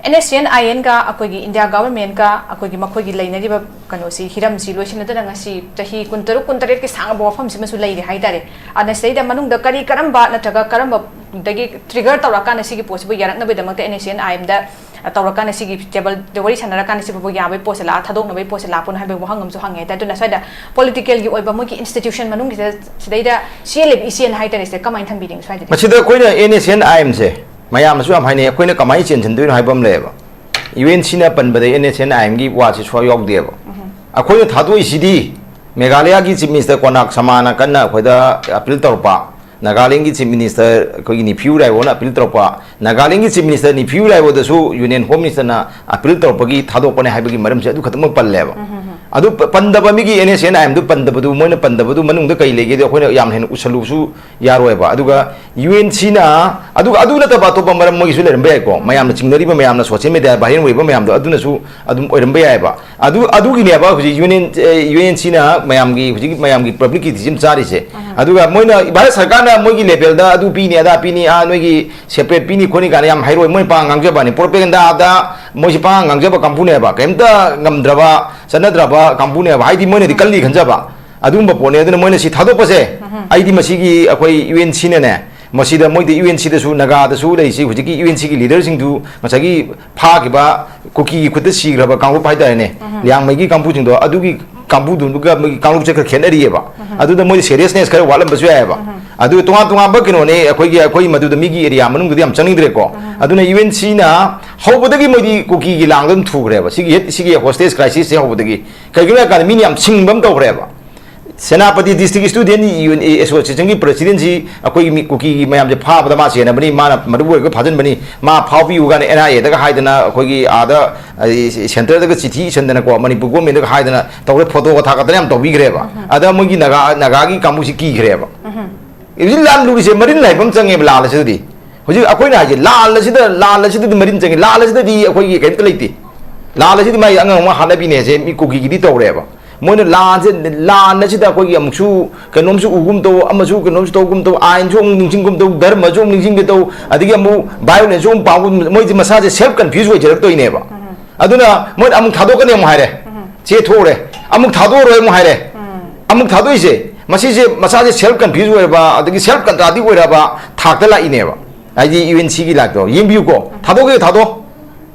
ꯑꯦꯟ ꯑꯦꯁ ꯁꯤ ꯑꯦꯟ ꯑꯥꯏ ꯑꯦꯟꯒ ꯑꯩꯈꯣꯏꯒꯤ ꯏꯟꯗꯤꯌꯥ ꯒꯚꯔꯟꯃꯦꯟꯒ ꯑꯩꯈꯣꯏꯒꯤ ꯃꯈꯣꯏꯒꯤ ꯂꯩꯅꯔꯤꯕ ꯀꯩꯅꯣꯁꯤ, ꯍꯤꯔꯝꯁꯤ ꯂꯣꯏꯁꯤꯟꯅꯗꯅ ꯉꯁꯤ ꯆꯍꯤ ꯀꯨꯟꯇꯔꯨꯛ, ꯀꯨꯟꯇꯔꯦꯠꯀꯤ ꯁꯥꯡꯉꯕ ꯋꯥꯐꯝꯁꯤꯃꯁꯨ ꯂꯩꯔꯦ ꯍꯥꯏꯇꯥꯔꯦ꯫ ꯑꯗꯨꯅ ꯁꯤꯗꯩꯗ ꯃꯅꯨꯡꯗ ꯀꯔꯤ, ꯀꯔꯝꯕ ꯅꯠꯇ꯭ꯔꯒ ꯀꯔꯝꯕꯗꯒꯤ ꯇ꯭ꯔꯤꯒꯔ ꯇꯧꯔꯀꯥꯟꯗ ꯁꯤꯒꯤ ꯄꯣꯠꯁꯤꯕꯨ ꯌꯥꯔꯛꯅꯕꯒꯤꯗꯃꯛꯇ and S C and I and ꯇꯧꯔꯀꯥꯟꯗ ꯁꯤꯒꯤ ꯇꯦꯕꯜꯗ ꯋꯥꯔꯤ ꯁꯥꯟꯅꯔꯀꯥꯟꯗ ꯁꯤꯕꯨ ꯌꯥꯕꯒꯤ ꯄꯣꯠꯁꯦ ꯂꯥꯛꯑ, ꯊꯥꯗꯣꯛꯅꯕꯒꯤ ꯄꯣꯠꯁꯦ ꯂꯥꯛꯄꯅꯣ ꯍꯥꯏꯕꯒꯤ ꯋꯥꯍꯪ ꯑꯃꯁꯨ ꯍꯪꯉꯦ ꯍꯥꯏꯇꯥꯔꯦ꯫ ꯑꯗꯨꯅ ꯁ꯭ꯋꯥꯏꯗ ꯄꯣꯂꯤꯇꯤꯀꯦꯜꯒꯤ ꯑꯣꯏꯕ ꯃꯣꯏꯒꯤ ꯏꯟꯁꯇꯤꯇ꯭ꯌꯨꯁꯟ ꯃꯅꯨꯡꯒꯤꯁꯤꯗ, ꯁꯤꯗꯩꯗ C L F E C L ꯍꯥꯏꯇꯥꯔꯦ, ꯁꯤꯗ ꯀꯃꯥꯏꯅ ꯊꯝꯕꯤꯅꯤꯡꯉꯤ ꯁ꯭ꯋꯥꯏꯗꯗꯤ? ꯃꯁꯤꯗ ꯑꯩꯈꯣꯏꯅ ꯑꯦꯟ ꯑꯦꯁ ꯁꯤ ꯑꯦꯟ ꯑꯥꯏ ꯑꯦꯝꯁꯦ ꯃꯌꯥꯝꯅꯁꯨ ꯌꯥꯝ ꯍꯥꯏꯅꯩ, ꯑꯩꯈꯣꯏꯅ ꯀꯃꯥꯏꯅ ꯆꯦꯟꯁꯤꯟꯗꯣꯏꯅꯣ ꯍꯥꯏꯕ ꯑꯃ ꯂꯩꯌꯦꯕ꯫ ꯌꯨ ꯑꯦꯟ ꯁꯤꯅ ꯄꯟꯕꯗ ꯑꯦꯟ ꯑꯦꯁ ꯁꯤ ꯑꯦꯟ ꯑꯥꯏ ꯑꯦꯝꯒꯤ ꯋꯥꯁꯤ ꯁꯨꯡꯌꯥꯎ ꯌꯥꯎꯗꯦꯕ꯫ ꯑꯩꯈꯣꯏꯅ ꯊꯥꯗꯣꯛꯏꯁꯤꯗꯤ ꯃꯦꯘꯥꯂꯌꯥꯒꯤ ꯆꯤꯐ ꯃꯤꯅꯤꯁꯇꯔ ꯀꯣꯅꯥꯛ ꯁꯃꯥꯅ ꯀꯟꯅ ꯑꯩꯈꯣꯏꯗ ꯑꯄꯤꯜ ꯇꯧꯔꯛꯄ, ꯅꯥꯒꯥꯂꯦꯟꯒꯤ ꯆꯤꯐ ꯃꯤꯅꯤꯁꯇꯔ ꯑꯩꯈꯣꯏꯒꯤ ꯅꯤꯐꯤꯌꯨ ꯔꯥꯏꯕꯣꯅ ꯑꯄꯤꯜ ꯇꯧꯔꯛꯄ, ꯅꯥꯒꯥꯂꯦꯟꯒꯤ ꯆꯤꯐ ꯃꯤꯅꯤꯁꯇꯔ ꯅꯤꯐꯤꯌꯨ ꯔꯥꯏꯕꯣꯗꯁꯨ ꯌꯨꯅꯤꯌꯟ ꯍꯣꯝ ꯃꯤꯅꯤꯁꯇꯔꯅ ꯑꯄꯤꯜ ꯇꯧꯔꯛꯄꯒꯤ ꯊꯥꯗꯣꯛꯄꯅꯦ ꯍꯥꯏꯕꯒꯤ ꯃꯔꯝꯁꯦ ꯑꯗꯨ ꯈꯛꯇꯃꯛ ꯄꯜꯂꯦꯕ꯫ ꯑꯗꯨ ꯄ-, ꯄꯟꯗꯕ, ꯃꯤꯒꯤ ꯑꯦꯟ ꯑꯦꯁ ꯑꯦꯟ ꯑꯥꯏ ꯑꯦꯝꯗꯨ ꯄꯟꯗꯕꯗꯨ, ꯃꯣꯏꯅ ꯄꯟꯗꯕꯗꯨ ꯃꯅꯨꯡꯗ ꯀꯩ ꯂꯩꯒꯦꯗꯤ ꯑꯩꯈꯣꯏꯅ ꯌꯥꯝ ꯍꯦꯟꯅ ꯎꯁꯜꯂꯨꯕꯁꯨ ꯌꯥꯔꯣꯏꯕ꯫ ꯑꯗꯨꯒ ꯌꯨ ꯑꯦꯟ ꯁꯤꯅ, ꯑꯗꯨꯒ ꯑꯗꯨ ꯅꯠꯇꯕ ꯑꯇꯣꯞꯄ ꯃꯔꯝ ꯃꯣꯏꯒꯤꯁꯨ ꯂꯩꯔꯝꯕ ꯌꯥꯏꯀꯣ, ꯃꯌꯥꯝꯅ ꯆꯤꯡꯅꯔꯤꯕ, ꯃꯌꯥꯝꯅ ꯁꯣꯁꯤꯌꯦꯜ ꯃꯦꯗꯤꯌꯥ ꯚꯥꯏꯔꯦꯜ ꯑꯣꯏꯕ ꯃꯌꯥꯝꯗꯣ ꯑꯗꯨꯅꯁꯨ ꯑꯗꯨꯝ ꯑꯣꯏꯔꯝꯕ ꯌꯥꯏꯕ꯫ ꯑꯗꯨ, ꯑꯗꯨꯒꯤꯅꯦꯕ ꯍꯧꯖꯤꯛ ꯌꯨꯅꯤꯌꯟ, ꯑꯦ, ꯌꯨ ꯑꯦꯟ ꯁꯤꯅ ꯃꯌꯥꯝꯒꯤ, ꯍꯧꯖꯤꯛ ꯃꯌꯥꯝꯒꯤ ꯄꯕ꯭ꯂꯤꯛ ꯀ꯭ꯔꯤꯇꯤꯁꯤꯖꯝ ꯆꯥꯔꯤꯁꯦ꯫ ꯑꯗꯨꯒ ꯃꯣꯏꯅ ꯚꯥꯔꯠ ꯁꯔꯀꯥꯔꯅ ꯃꯣꯏꯒꯤ ꯂꯦꯚꯦꯜꯗ ꯑꯗꯨ ꯄꯤꯅꯤ, ꯑꯗꯥ ꯄꯤꯅꯤ, ꯑꯥ, ꯅꯣꯏꯒꯤ ꯁꯦꯄꯔꯦꯠ ꯄꯤꯅꯤ ꯈꯣꯠꯅꯤ ꯀꯥꯏꯅ ꯌꯥꯝ ꯍꯥꯏꯔꯣꯏ, ꯃꯣꯏ ꯄꯥꯡ ꯉꯥꯡꯖꯕꯅꯤ, ꯄ꯭ꯔꯣꯄꯦꯒꯦꯟꯗꯥꯗ ꯃꯣꯏꯁꯤ ꯄꯥꯡ ꯉꯥꯡꯖꯕ ꯀꯥꯡꯕꯨꯅꯦꯕ, ꯀꯩꯝꯇ ꯉꯝꯗ꯭ꯔꯕ, ꯆꯠꯅꯗ꯭ꯔꯕ ꯀꯥꯡꯕꯨꯅꯦꯕ, ꯍꯥꯏꯗꯤ ꯃꯣꯏꯅꯗꯤ ꯀꯜꯂꯤ ꯈꯟꯖꯕ ꯑꯗꯨꯒꯨꯝꯕ ꯄꯣꯠꯅꯦ꯫ ꯑꯗꯨꯅ ꯃꯣꯏꯅ ꯁꯤ ꯊꯥꯗꯣꯛꯄꯁꯦ, ꯑꯩꯗꯤ ꯃꯁꯤꯒꯤ ꯑꯩꯈꯣꯏ ꯌꯨ ꯑꯦꯟ ꯁꯤꯅꯅꯦ, ꯃꯁꯤꯗ ꯃꯣꯏꯗꯤ ꯌꯨ ꯑꯦꯟ ꯁꯤꯗꯁꯨ, ꯅꯥꯒꯥꯗꯁꯨ ꯂꯩꯔꯤꯁꯤ ꯍꯧꯖꯤꯛꯀꯤ ꯌꯨ ꯑꯦꯟ ꯁꯤꯒꯤ ꯂꯤꯗꯔꯁꯤꯡꯗꯨ, ꯉꯁꯥꯏꯒꯤ ꯐꯥꯈꯤꯕ ꯀꯨꯀꯤꯒꯤ ꯈꯨꯠꯇ ꯁꯤꯈ꯭ꯔꯕ ꯀꯥꯡꯂꯨꯞ ꯍꯥꯏꯇꯥꯔꯦꯅꯦ, ꯂꯤꯌꯥꯡꯃꯩꯒꯤ ꯀꯥꯡꯕꯨꯁꯤꯡꯗꯣ, ꯑꯗꯨꯒꯤ ꯀꯥꯡꯕꯨꯗꯨꯒ ꯃꯣꯏꯒꯤ ꯀꯥꯡꯂꯨꯞꯁꯦ ꯈꯔ ꯈꯦꯠꯅꯔꯤꯑꯕ꯫ ꯑꯗꯨꯗ ꯃꯣꯏꯗꯤ ꯁꯦꯔꯤꯌꯁꯅꯦꯁ ꯈꯔ ꯋꯥꯠꯂꯝꯕꯁꯨ ꯌꯥꯏꯑꯕ꯫ ꯑꯗꯨ ꯇꯣꯉꯥꯟ ꯇꯣꯉꯥꯟꯕ ꯀꯩꯅꯣꯅꯦ, ꯑꯩꯈꯣꯏꯒꯤ, ꯑꯩꯈꯣꯏ ꯃꯗꯨꯗ ꯃꯤꯒꯤ ꯑꯦꯔꯤꯌꯥ ꯃꯅꯨꯡꯗꯗꯤ ꯌꯥꯝ ꯆꯪꯅꯤꯡꯗ꯭ꯔꯦꯀꯣ꯫ ꯑꯗꯨꯅ ꯌꯨ ꯑꯦꯟ ꯁꯤꯅ ꯍꯧꯕꯗꯒꯤ ꯃꯣꯏꯗꯤ ꯀꯨꯀꯤꯒꯤ ꯂꯥꯡꯗ ꯑꯗꯨꯝ ꯊꯨꯈ꯭ꯔꯦꯕ, ꯁꯤꯒꯤ ꯍꯦꯠ-, ꯁꯤꯒꯤ ꯍꯣꯁꯇꯦꯖ ꯀ꯭ꯔꯥꯏꯁꯤꯁꯁꯦ ꯍꯧꯕꯗꯒꯤ꯫ ꯀꯩꯒꯤꯅꯣ ꯍꯥꯏ ꯀꯥꯟꯗ ꯃꯤꯅ ꯌꯥꯝ ꯁꯤꯡꯕ ꯑꯃ ꯇꯧꯈ꯭ꯔꯦꯕ꯫ ꯁꯦꯅꯥꯄꯇꯤ ꯗꯤꯁꯇ꯭ꯔꯤꯛ ꯁ꯭ꯇꯨꯗꯦꯟ ꯌꯨꯅꯤꯌꯟ ꯑꯦꯁꯣꯁꯤꯌꯦꯁꯟꯒꯤ ꯄ꯭ꯔꯁꯤꯗꯦꯟꯁꯤ ꯑꯩꯈꯣꯏꯒꯤ ꯃꯤ ꯀꯨꯀꯤꯒꯤ ꯃꯌꯥꯝꯁꯦ ꯐꯥꯕꯗ ꯃꯥ ꯆꯦꯟꯅꯕꯅꯤ, ꯃꯥꯅ ꯃꯔꯨ ꯑꯣꯏꯔꯒ ꯐꯥꯖꯤꯟꯕꯅꯤ, ꯃꯥ ꯐꯥꯎꯕꯤꯌꯨ ꯀꯥꯏꯅ ꯑꯦꯟ ꯑꯥꯏ ꯑꯦꯗꯒ ꯍꯥꯏꯗꯅ ꯑꯩꯈꯣꯏꯒꯤ ꯑꯥꯗ ꯑꯩ ꯁꯦꯟꯇꯔꯗꯒ ꯆꯤꯊꯤ ꯏꯁꯟꯗꯅꯀꯣ, ꯃꯅꯤꯄꯨꯔ ꯒꯣꯔꯃꯦꯟꯗꯒ ꯍꯥꯏꯗꯅ ꯇꯧꯔꯦ, ꯐꯣꯇꯣꯒ ꯊꯥꯒꯠꯇꯅ ꯌꯥꯝ ꯇꯧꯕꯤꯈ꯭ꯔꯦꯕ꯫ ꯑꯗ ꯃꯣꯏꯒꯤ ꯅꯥꯒꯥ, ꯅꯥꯒꯥꯒꯤ ꯀꯥꯡꯕꯨꯁꯤ ꯀꯤꯈ꯭ꯔꯦꯕ꯫ ꯍꯧꯖꯤꯛ ꯂꯥꯜꯂꯨꯔꯤꯁꯦ ꯃꯔꯤꯟ ꯍꯥꯏꯕ ꯑꯃ ꯆꯪꯉꯦꯕ ꯂꯥꯜ ꯑꯁꯤꯗꯗꯤ꯫ ꯍꯧꯖꯤꯛ ꯑꯩꯈꯣꯏꯅ ꯍꯥꯏꯁꯦ ꯂꯥꯜ ꯑꯁꯤꯗ, ꯂꯥꯜ ꯑꯁꯤꯗꯗꯤ ꯃꯔꯤꯟ ꯆꯪꯉꯦ, ꯂꯥꯜ ꯑꯁꯤꯗꯗꯤ ꯑꯩꯈꯣꯏꯒꯤ ꯀꯔꯤꯝꯇ ꯂꯩꯇꯦ꯫ ꯂꯥꯜ ꯑꯁꯤꯗꯤ ꯃꯥꯒꯤ ꯑꯉꯥꯡ ꯑꯃ ꯍꯥꯠꯅꯕꯤꯅꯦꯁꯦ ꯃꯤ ꯀꯨꯀꯤꯒꯤꯗꯤ ꯇꯧꯔꯦꯕ꯫ ꯃꯣꯏꯅ ꯂꯥꯟꯁꯦ, ꯂꯥꯟ ꯑꯁꯤꯗ ꯑꯩꯈꯣꯏꯒꯤ ꯑꯃꯨꯛꯁꯨ ꯀꯩꯅꯣꯝꯁꯨ ꯎꯒꯨꯝ ꯇꯧ, ꯑꯃꯁꯨ ꯀꯩꯅꯣꯝꯁꯨ ꯇꯧꯒꯨꯝ ꯇꯧ, ꯑꯥꯏꯟꯁꯨ ꯑꯃꯨꯛ ꯅꯤꯡꯁꯤꯡꯒꯨꯝ ꯇꯧ, ꯙꯔꯃꯁꯨ ꯑꯃꯨꯛ ꯅꯤꯡꯁꯤꯡꯒꯦ ꯇꯧ, ꯑꯗꯒꯤ ꯑꯃꯨꯛ violence ꯁꯨ ꯑꯃꯨꯛ ꯄꯥꯝꯒꯨꯝ, ꯃꯣꯏꯁꯦ ꯃꯁꯥꯁꯦ self confuse ꯑꯣꯏꯖꯔꯛꯇꯣꯏꯅꯦꯕ꯫ ꯑꯗꯨꯅ ꯃꯣꯏꯅ ꯑꯃꯨꯛ ꯊꯥꯗꯣꯛꯀꯅꯤ ꯑꯃꯨꯛ ꯍꯥꯏꯔꯦ, ꯆꯦ ꯊꯣꯛꯎꯔꯦ, ꯑꯃꯨꯛ ꯊꯥꯗꯣꯛꯑꯔꯣꯏ ꯑꯃꯨꯛ ꯍꯥꯏꯔꯦ꯫ ꯑꯃꯨꯛ ꯊꯥꯗꯣꯛꯏꯁꯦ ꯃꯁꯤꯁꯦ ꯃꯁꯥꯁꯦ self confuse ꯑꯣꯏꯔꯕ, ꯑꯗꯒꯤ self contradict ꯑꯣꯏꯔꯕ ꯊꯥꯛꯇ ꯂꯥꯛꯏꯅꯦꯕ꯫ ꯍꯥꯏꯗꯤ ꯌꯨ ꯑꯦꯟ ꯁꯤꯒꯤ ꯂꯥꯛꯇꯣ ꯌꯦꯡꯕꯤꯌꯨꯀꯣ, ꯊꯥꯗꯣꯛꯀꯦ ꯊꯥꯗꯣꯛ,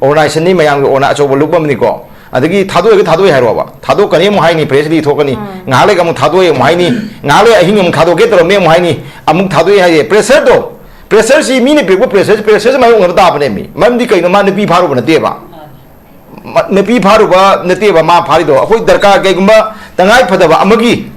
organization ꯅꯤ, ꯃꯌꯥꯝꯒꯤ ꯑꯣꯏꯅ ꯑꯆꯧꯕ ꯂꯨꯞ ꯑꯃꯅꯤꯀꯣ꯫ ꯑꯗꯒꯤ ꯊꯥꯗꯣꯛꯑꯒ ꯊꯥꯗꯣꯛꯑꯦ ꯍꯥꯏꯔꯣꯕ, ꯊꯥꯗꯣꯛꯀꯅꯤ ꯑꯃꯨꯛ ꯍꯥꯏꯅꯤ, press release ꯊꯣꯛꯀꯅꯤ, ꯉꯥꯏꯍꯥꯛ ꯂꯩꯒ ꯑꯃꯨꯛ ꯊꯥꯗꯣꯛꯑꯦ ꯑꯃꯨꯛ ꯍꯥꯏꯅꯤ, ꯉꯥꯏꯍꯥꯛ ꯂꯩ ꯑꯍꯤꯡ ꯑꯃꯨꯛ ꯊꯥꯗꯣꯛꯀꯦ ꯇꯧꯔꯝꯃꯦ ꯑꯃꯨꯛ ꯍꯥꯏꯅꯤ, ꯑꯃꯨꯛ ꯊꯥꯗꯣꯛꯑꯦ ꯍꯥꯏꯁꯦ pressure ꯗꯣ, pressure ꯁꯤ ꯃꯤꯅ ꯄꯤꯔꯛꯄ pressure ꯁꯤ, pressure ꯁꯤ ꯃꯥꯌꯣꯛꯅꯕ ꯇꯥꯕꯅꯦ ꯃꯤ꯫ ꯃꯔꯝꯗꯤ ꯀꯩꯅꯣ, ꯃꯥ ꯅꯨꯄꯤ ꯐꯥꯔꯨꯕ ꯅꯠꯇꯦꯕ, ꯃ-, ꯅꯨꯄꯤ ꯐꯥꯔꯨꯕ ꯅꯠꯇꯦꯕ ꯃꯥ ꯐꯥꯔꯤꯗꯣ, ꯑꯩꯈꯣꯏ ꯗꯔꯀꯥꯔ ꯀꯩꯒꯨꯝꯕ ꯇꯉꯥꯏ ꯐꯗꯕ ꯑꯃꯒꯤ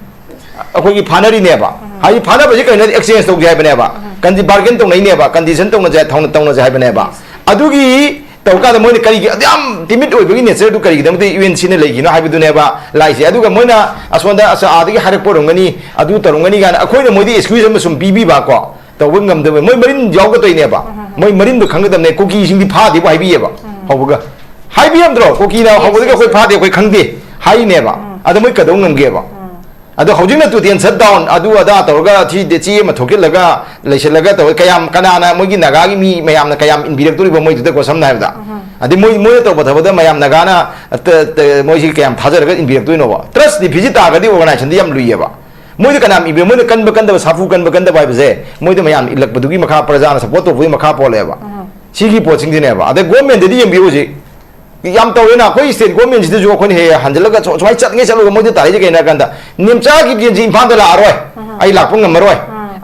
ꯑꯩꯈꯣꯏꯒꯤ ꯐꯥꯅꯔꯤꯅꯦꯕ꯫ ꯍꯥꯏꯗꯤ ꯐꯥꯅꯕꯁꯤ ꯀꯩꯅꯣ, exchange ꯇꯧꯁꯦ ꯍꯥꯏꯕꯅꯦꯕ, ꯀꯟꯗꯤ bargain ꯇꯧꯅꯩꯅꯦꯕ, condition ꯇꯧꯅꯁꯦ, ꯊꯧꯅ-, ꯇꯧꯅꯁꯦ ꯍꯥꯏꯕꯅꯦꯕ꯫ ꯑꯗꯨꯒꯤ ꯇꯧꯀꯥꯟꯗ ꯃꯣꯏꯅ ꯀꯔꯤꯒꯤ ꯑꯗꯨ ꯌꯥꯝ timid ꯑꯣꯏꯕꯒꯤ nature ꯗꯨ ꯀꯔꯤꯒꯤꯗꯃꯛꯇ ꯌꯨ ꯑꯦꯟ ꯁꯤꯅ ꯂꯩꯈꯤꯅꯣ ꯍꯥꯏꯕꯗꯨꯅꯦꯕ ꯂꯥꯛꯏꯁꯦ꯫ ꯑꯗꯨꯒ ꯃꯣꯏꯅ ꯑꯁꯣꯝꯗ ꯑꯁ ꯑꯥꯗꯒꯤ ꯍꯥꯏꯔꯛꯄ ꯑꯣꯏꯔꯝꯒꯅꯤ, ꯑꯗꯨ ꯇꯧꯔꯝꯒꯅꯤ ꯀꯥꯏꯅ ꯑꯩꯈꯣꯏꯅ ꯃꯣꯏꯗ excuse ꯑꯃ ꯁꯨꯝ ꯄꯤꯕꯤꯕ ꯀꯣ, ꯇꯧꯕ ꯉꯝꯗꯕ, ꯃꯣꯏ ꯃꯔꯤꯟ ꯌꯥꯎꯒꯗꯣꯏꯅꯦꯕ꯫ ꯃꯣꯏ ꯃꯔꯤꯟꯗꯣ ꯈꯪꯒꯗꯕꯅꯦ, ꯀꯨꯀꯤꯁꯤꯡꯗꯤ ꯐꯥꯗꯦꯕꯨ ꯍꯥꯏꯕꯤꯌꯦꯕ꯫ ꯍꯧꯕꯒ ꯍꯥꯏꯕꯤꯔꯝꯗ꯭ꯔꯣ, ꯀꯨꯀꯤꯅ ꯍꯧꯕꯗꯒꯤ ꯑꯩꯈꯣꯏ ꯐꯥꯗꯦ, ꯑꯩꯈꯣꯏ ꯈꯪꯗꯦ ꯍꯥꯏꯅꯦꯕ꯫ ꯑꯗ ꯃꯣꯏ ꯀꯩꯗꯧ ꯉꯝꯒꯦꯕ? ꯑꯗꯣ ꯍꯧꯖꯤꯛꯅ ꯇꯨꯇꯦꯟ shut down, ꯑꯗꯨ ꯑꯗꯥ ꯇꯧꯔꯒ ꯁꯤ ꯆꯦ ꯑꯃ ꯊꯣꯛꯆꯤꯜꯂꯒ ꯂꯩꯁꯤꯜꯂꯒ ꯇꯧꯔ ꯀꯌꯥꯝ, ꯀꯅꯥꯅ, ꯃꯣꯏꯒꯤ ꯅꯥꯒꯥꯒꯤ ꯃꯤ ꯃꯌꯥꯝꯅ ꯀꯌꯥꯝ ꯏꯟꯕꯤꯔꯛꯇꯣꯔꯤꯕ ꯃꯣꯏꯗꯨꯗꯀꯣ? ꯁꯝꯅ ꯍꯥꯏꯔꯕꯗ, ꯑꯗꯩ ꯃꯣꯏ, ꯃꯣꯏꯅ ꯇꯧꯕ ꯊꯕꯛꯇ ꯃꯌꯥꯝ ꯅꯥꯒꯥꯅ, ꯑ, ꯇ-, ꯇ-, ꯃꯣꯏꯁꯤ ꯀꯌꯥꯝ ꯊꯥꯖꯔꯒ ꯏꯟꯕꯤꯔꯛꯇꯣꯏꯅꯣꯕ? Trust deficit ꯇꯥꯔꯒꯗꯤ organization ꯗꯤ ꯌꯥꯝ ꯂꯨꯏꯌꯦꯕ꯫ ꯃꯣꯏꯗ ꯀꯅꯥꯝ ꯏꯕꯤꯔ-, ꯃꯣꯏꯅ ꯀꯟꯕ ꯀꯟꯗꯕ, ꯁꯥꯐꯨ ꯀꯟꯕ ꯀꯟꯗꯕ ꯍꯥꯏꯕꯁꯦ ꯃꯣꯏꯗ ꯃꯌꯥꯝ ꯏꯜꯂꯛꯄꯗꯨꯒꯤ ꯃꯈꯥ, ꯄ꯭ꯔꯖꯥꯅ support ꯇꯧꯕꯒꯤ ꯃꯈꯥ ꯄꯣꯜꯂꯦꯕ꯫ ꯁꯤꯒꯤ ꯄꯣꯠꯁꯤꯡꯁꯤꯅꯦꯕ꯫ ꯑꯗꯩ government ꯗꯗꯤ ꯌꯦꯡꯕꯤꯌꯨ ꯍꯧꯖꯤꯛ, ꯌꯥꯝ ꯇꯧꯔꯦꯅ, ꯑꯩꯈꯣꯏ state government ꯁꯤꯗꯁꯨ ꯑꯩꯈꯣꯏꯅ ꯍꯦꯛ ꯍꯦꯛ ꯍꯟꯖꯤꯜꯂꯒ ꯁꯨ-, ꯁꯨꯃꯥꯏꯅ ꯆꯠꯉꯩ ꯆꯠꯂꯨꯔꯒ ꯃꯣꯏꯗ ꯇꯥꯔꯛꯏꯁꯦ ꯀꯩꯅꯣ ꯍꯥꯏ ꯀꯥꯟꯗ, ꯅꯦꯝꯆꯥꯒꯤ ꯌꯦꯟꯁꯤ ꯏꯝꯐꯥꯜꯗ ꯂꯥꯛꯑꯔꯣꯏ, ꯑꯩ ꯂꯥꯛꯄ ꯉꯝꯃꯔꯣꯏ,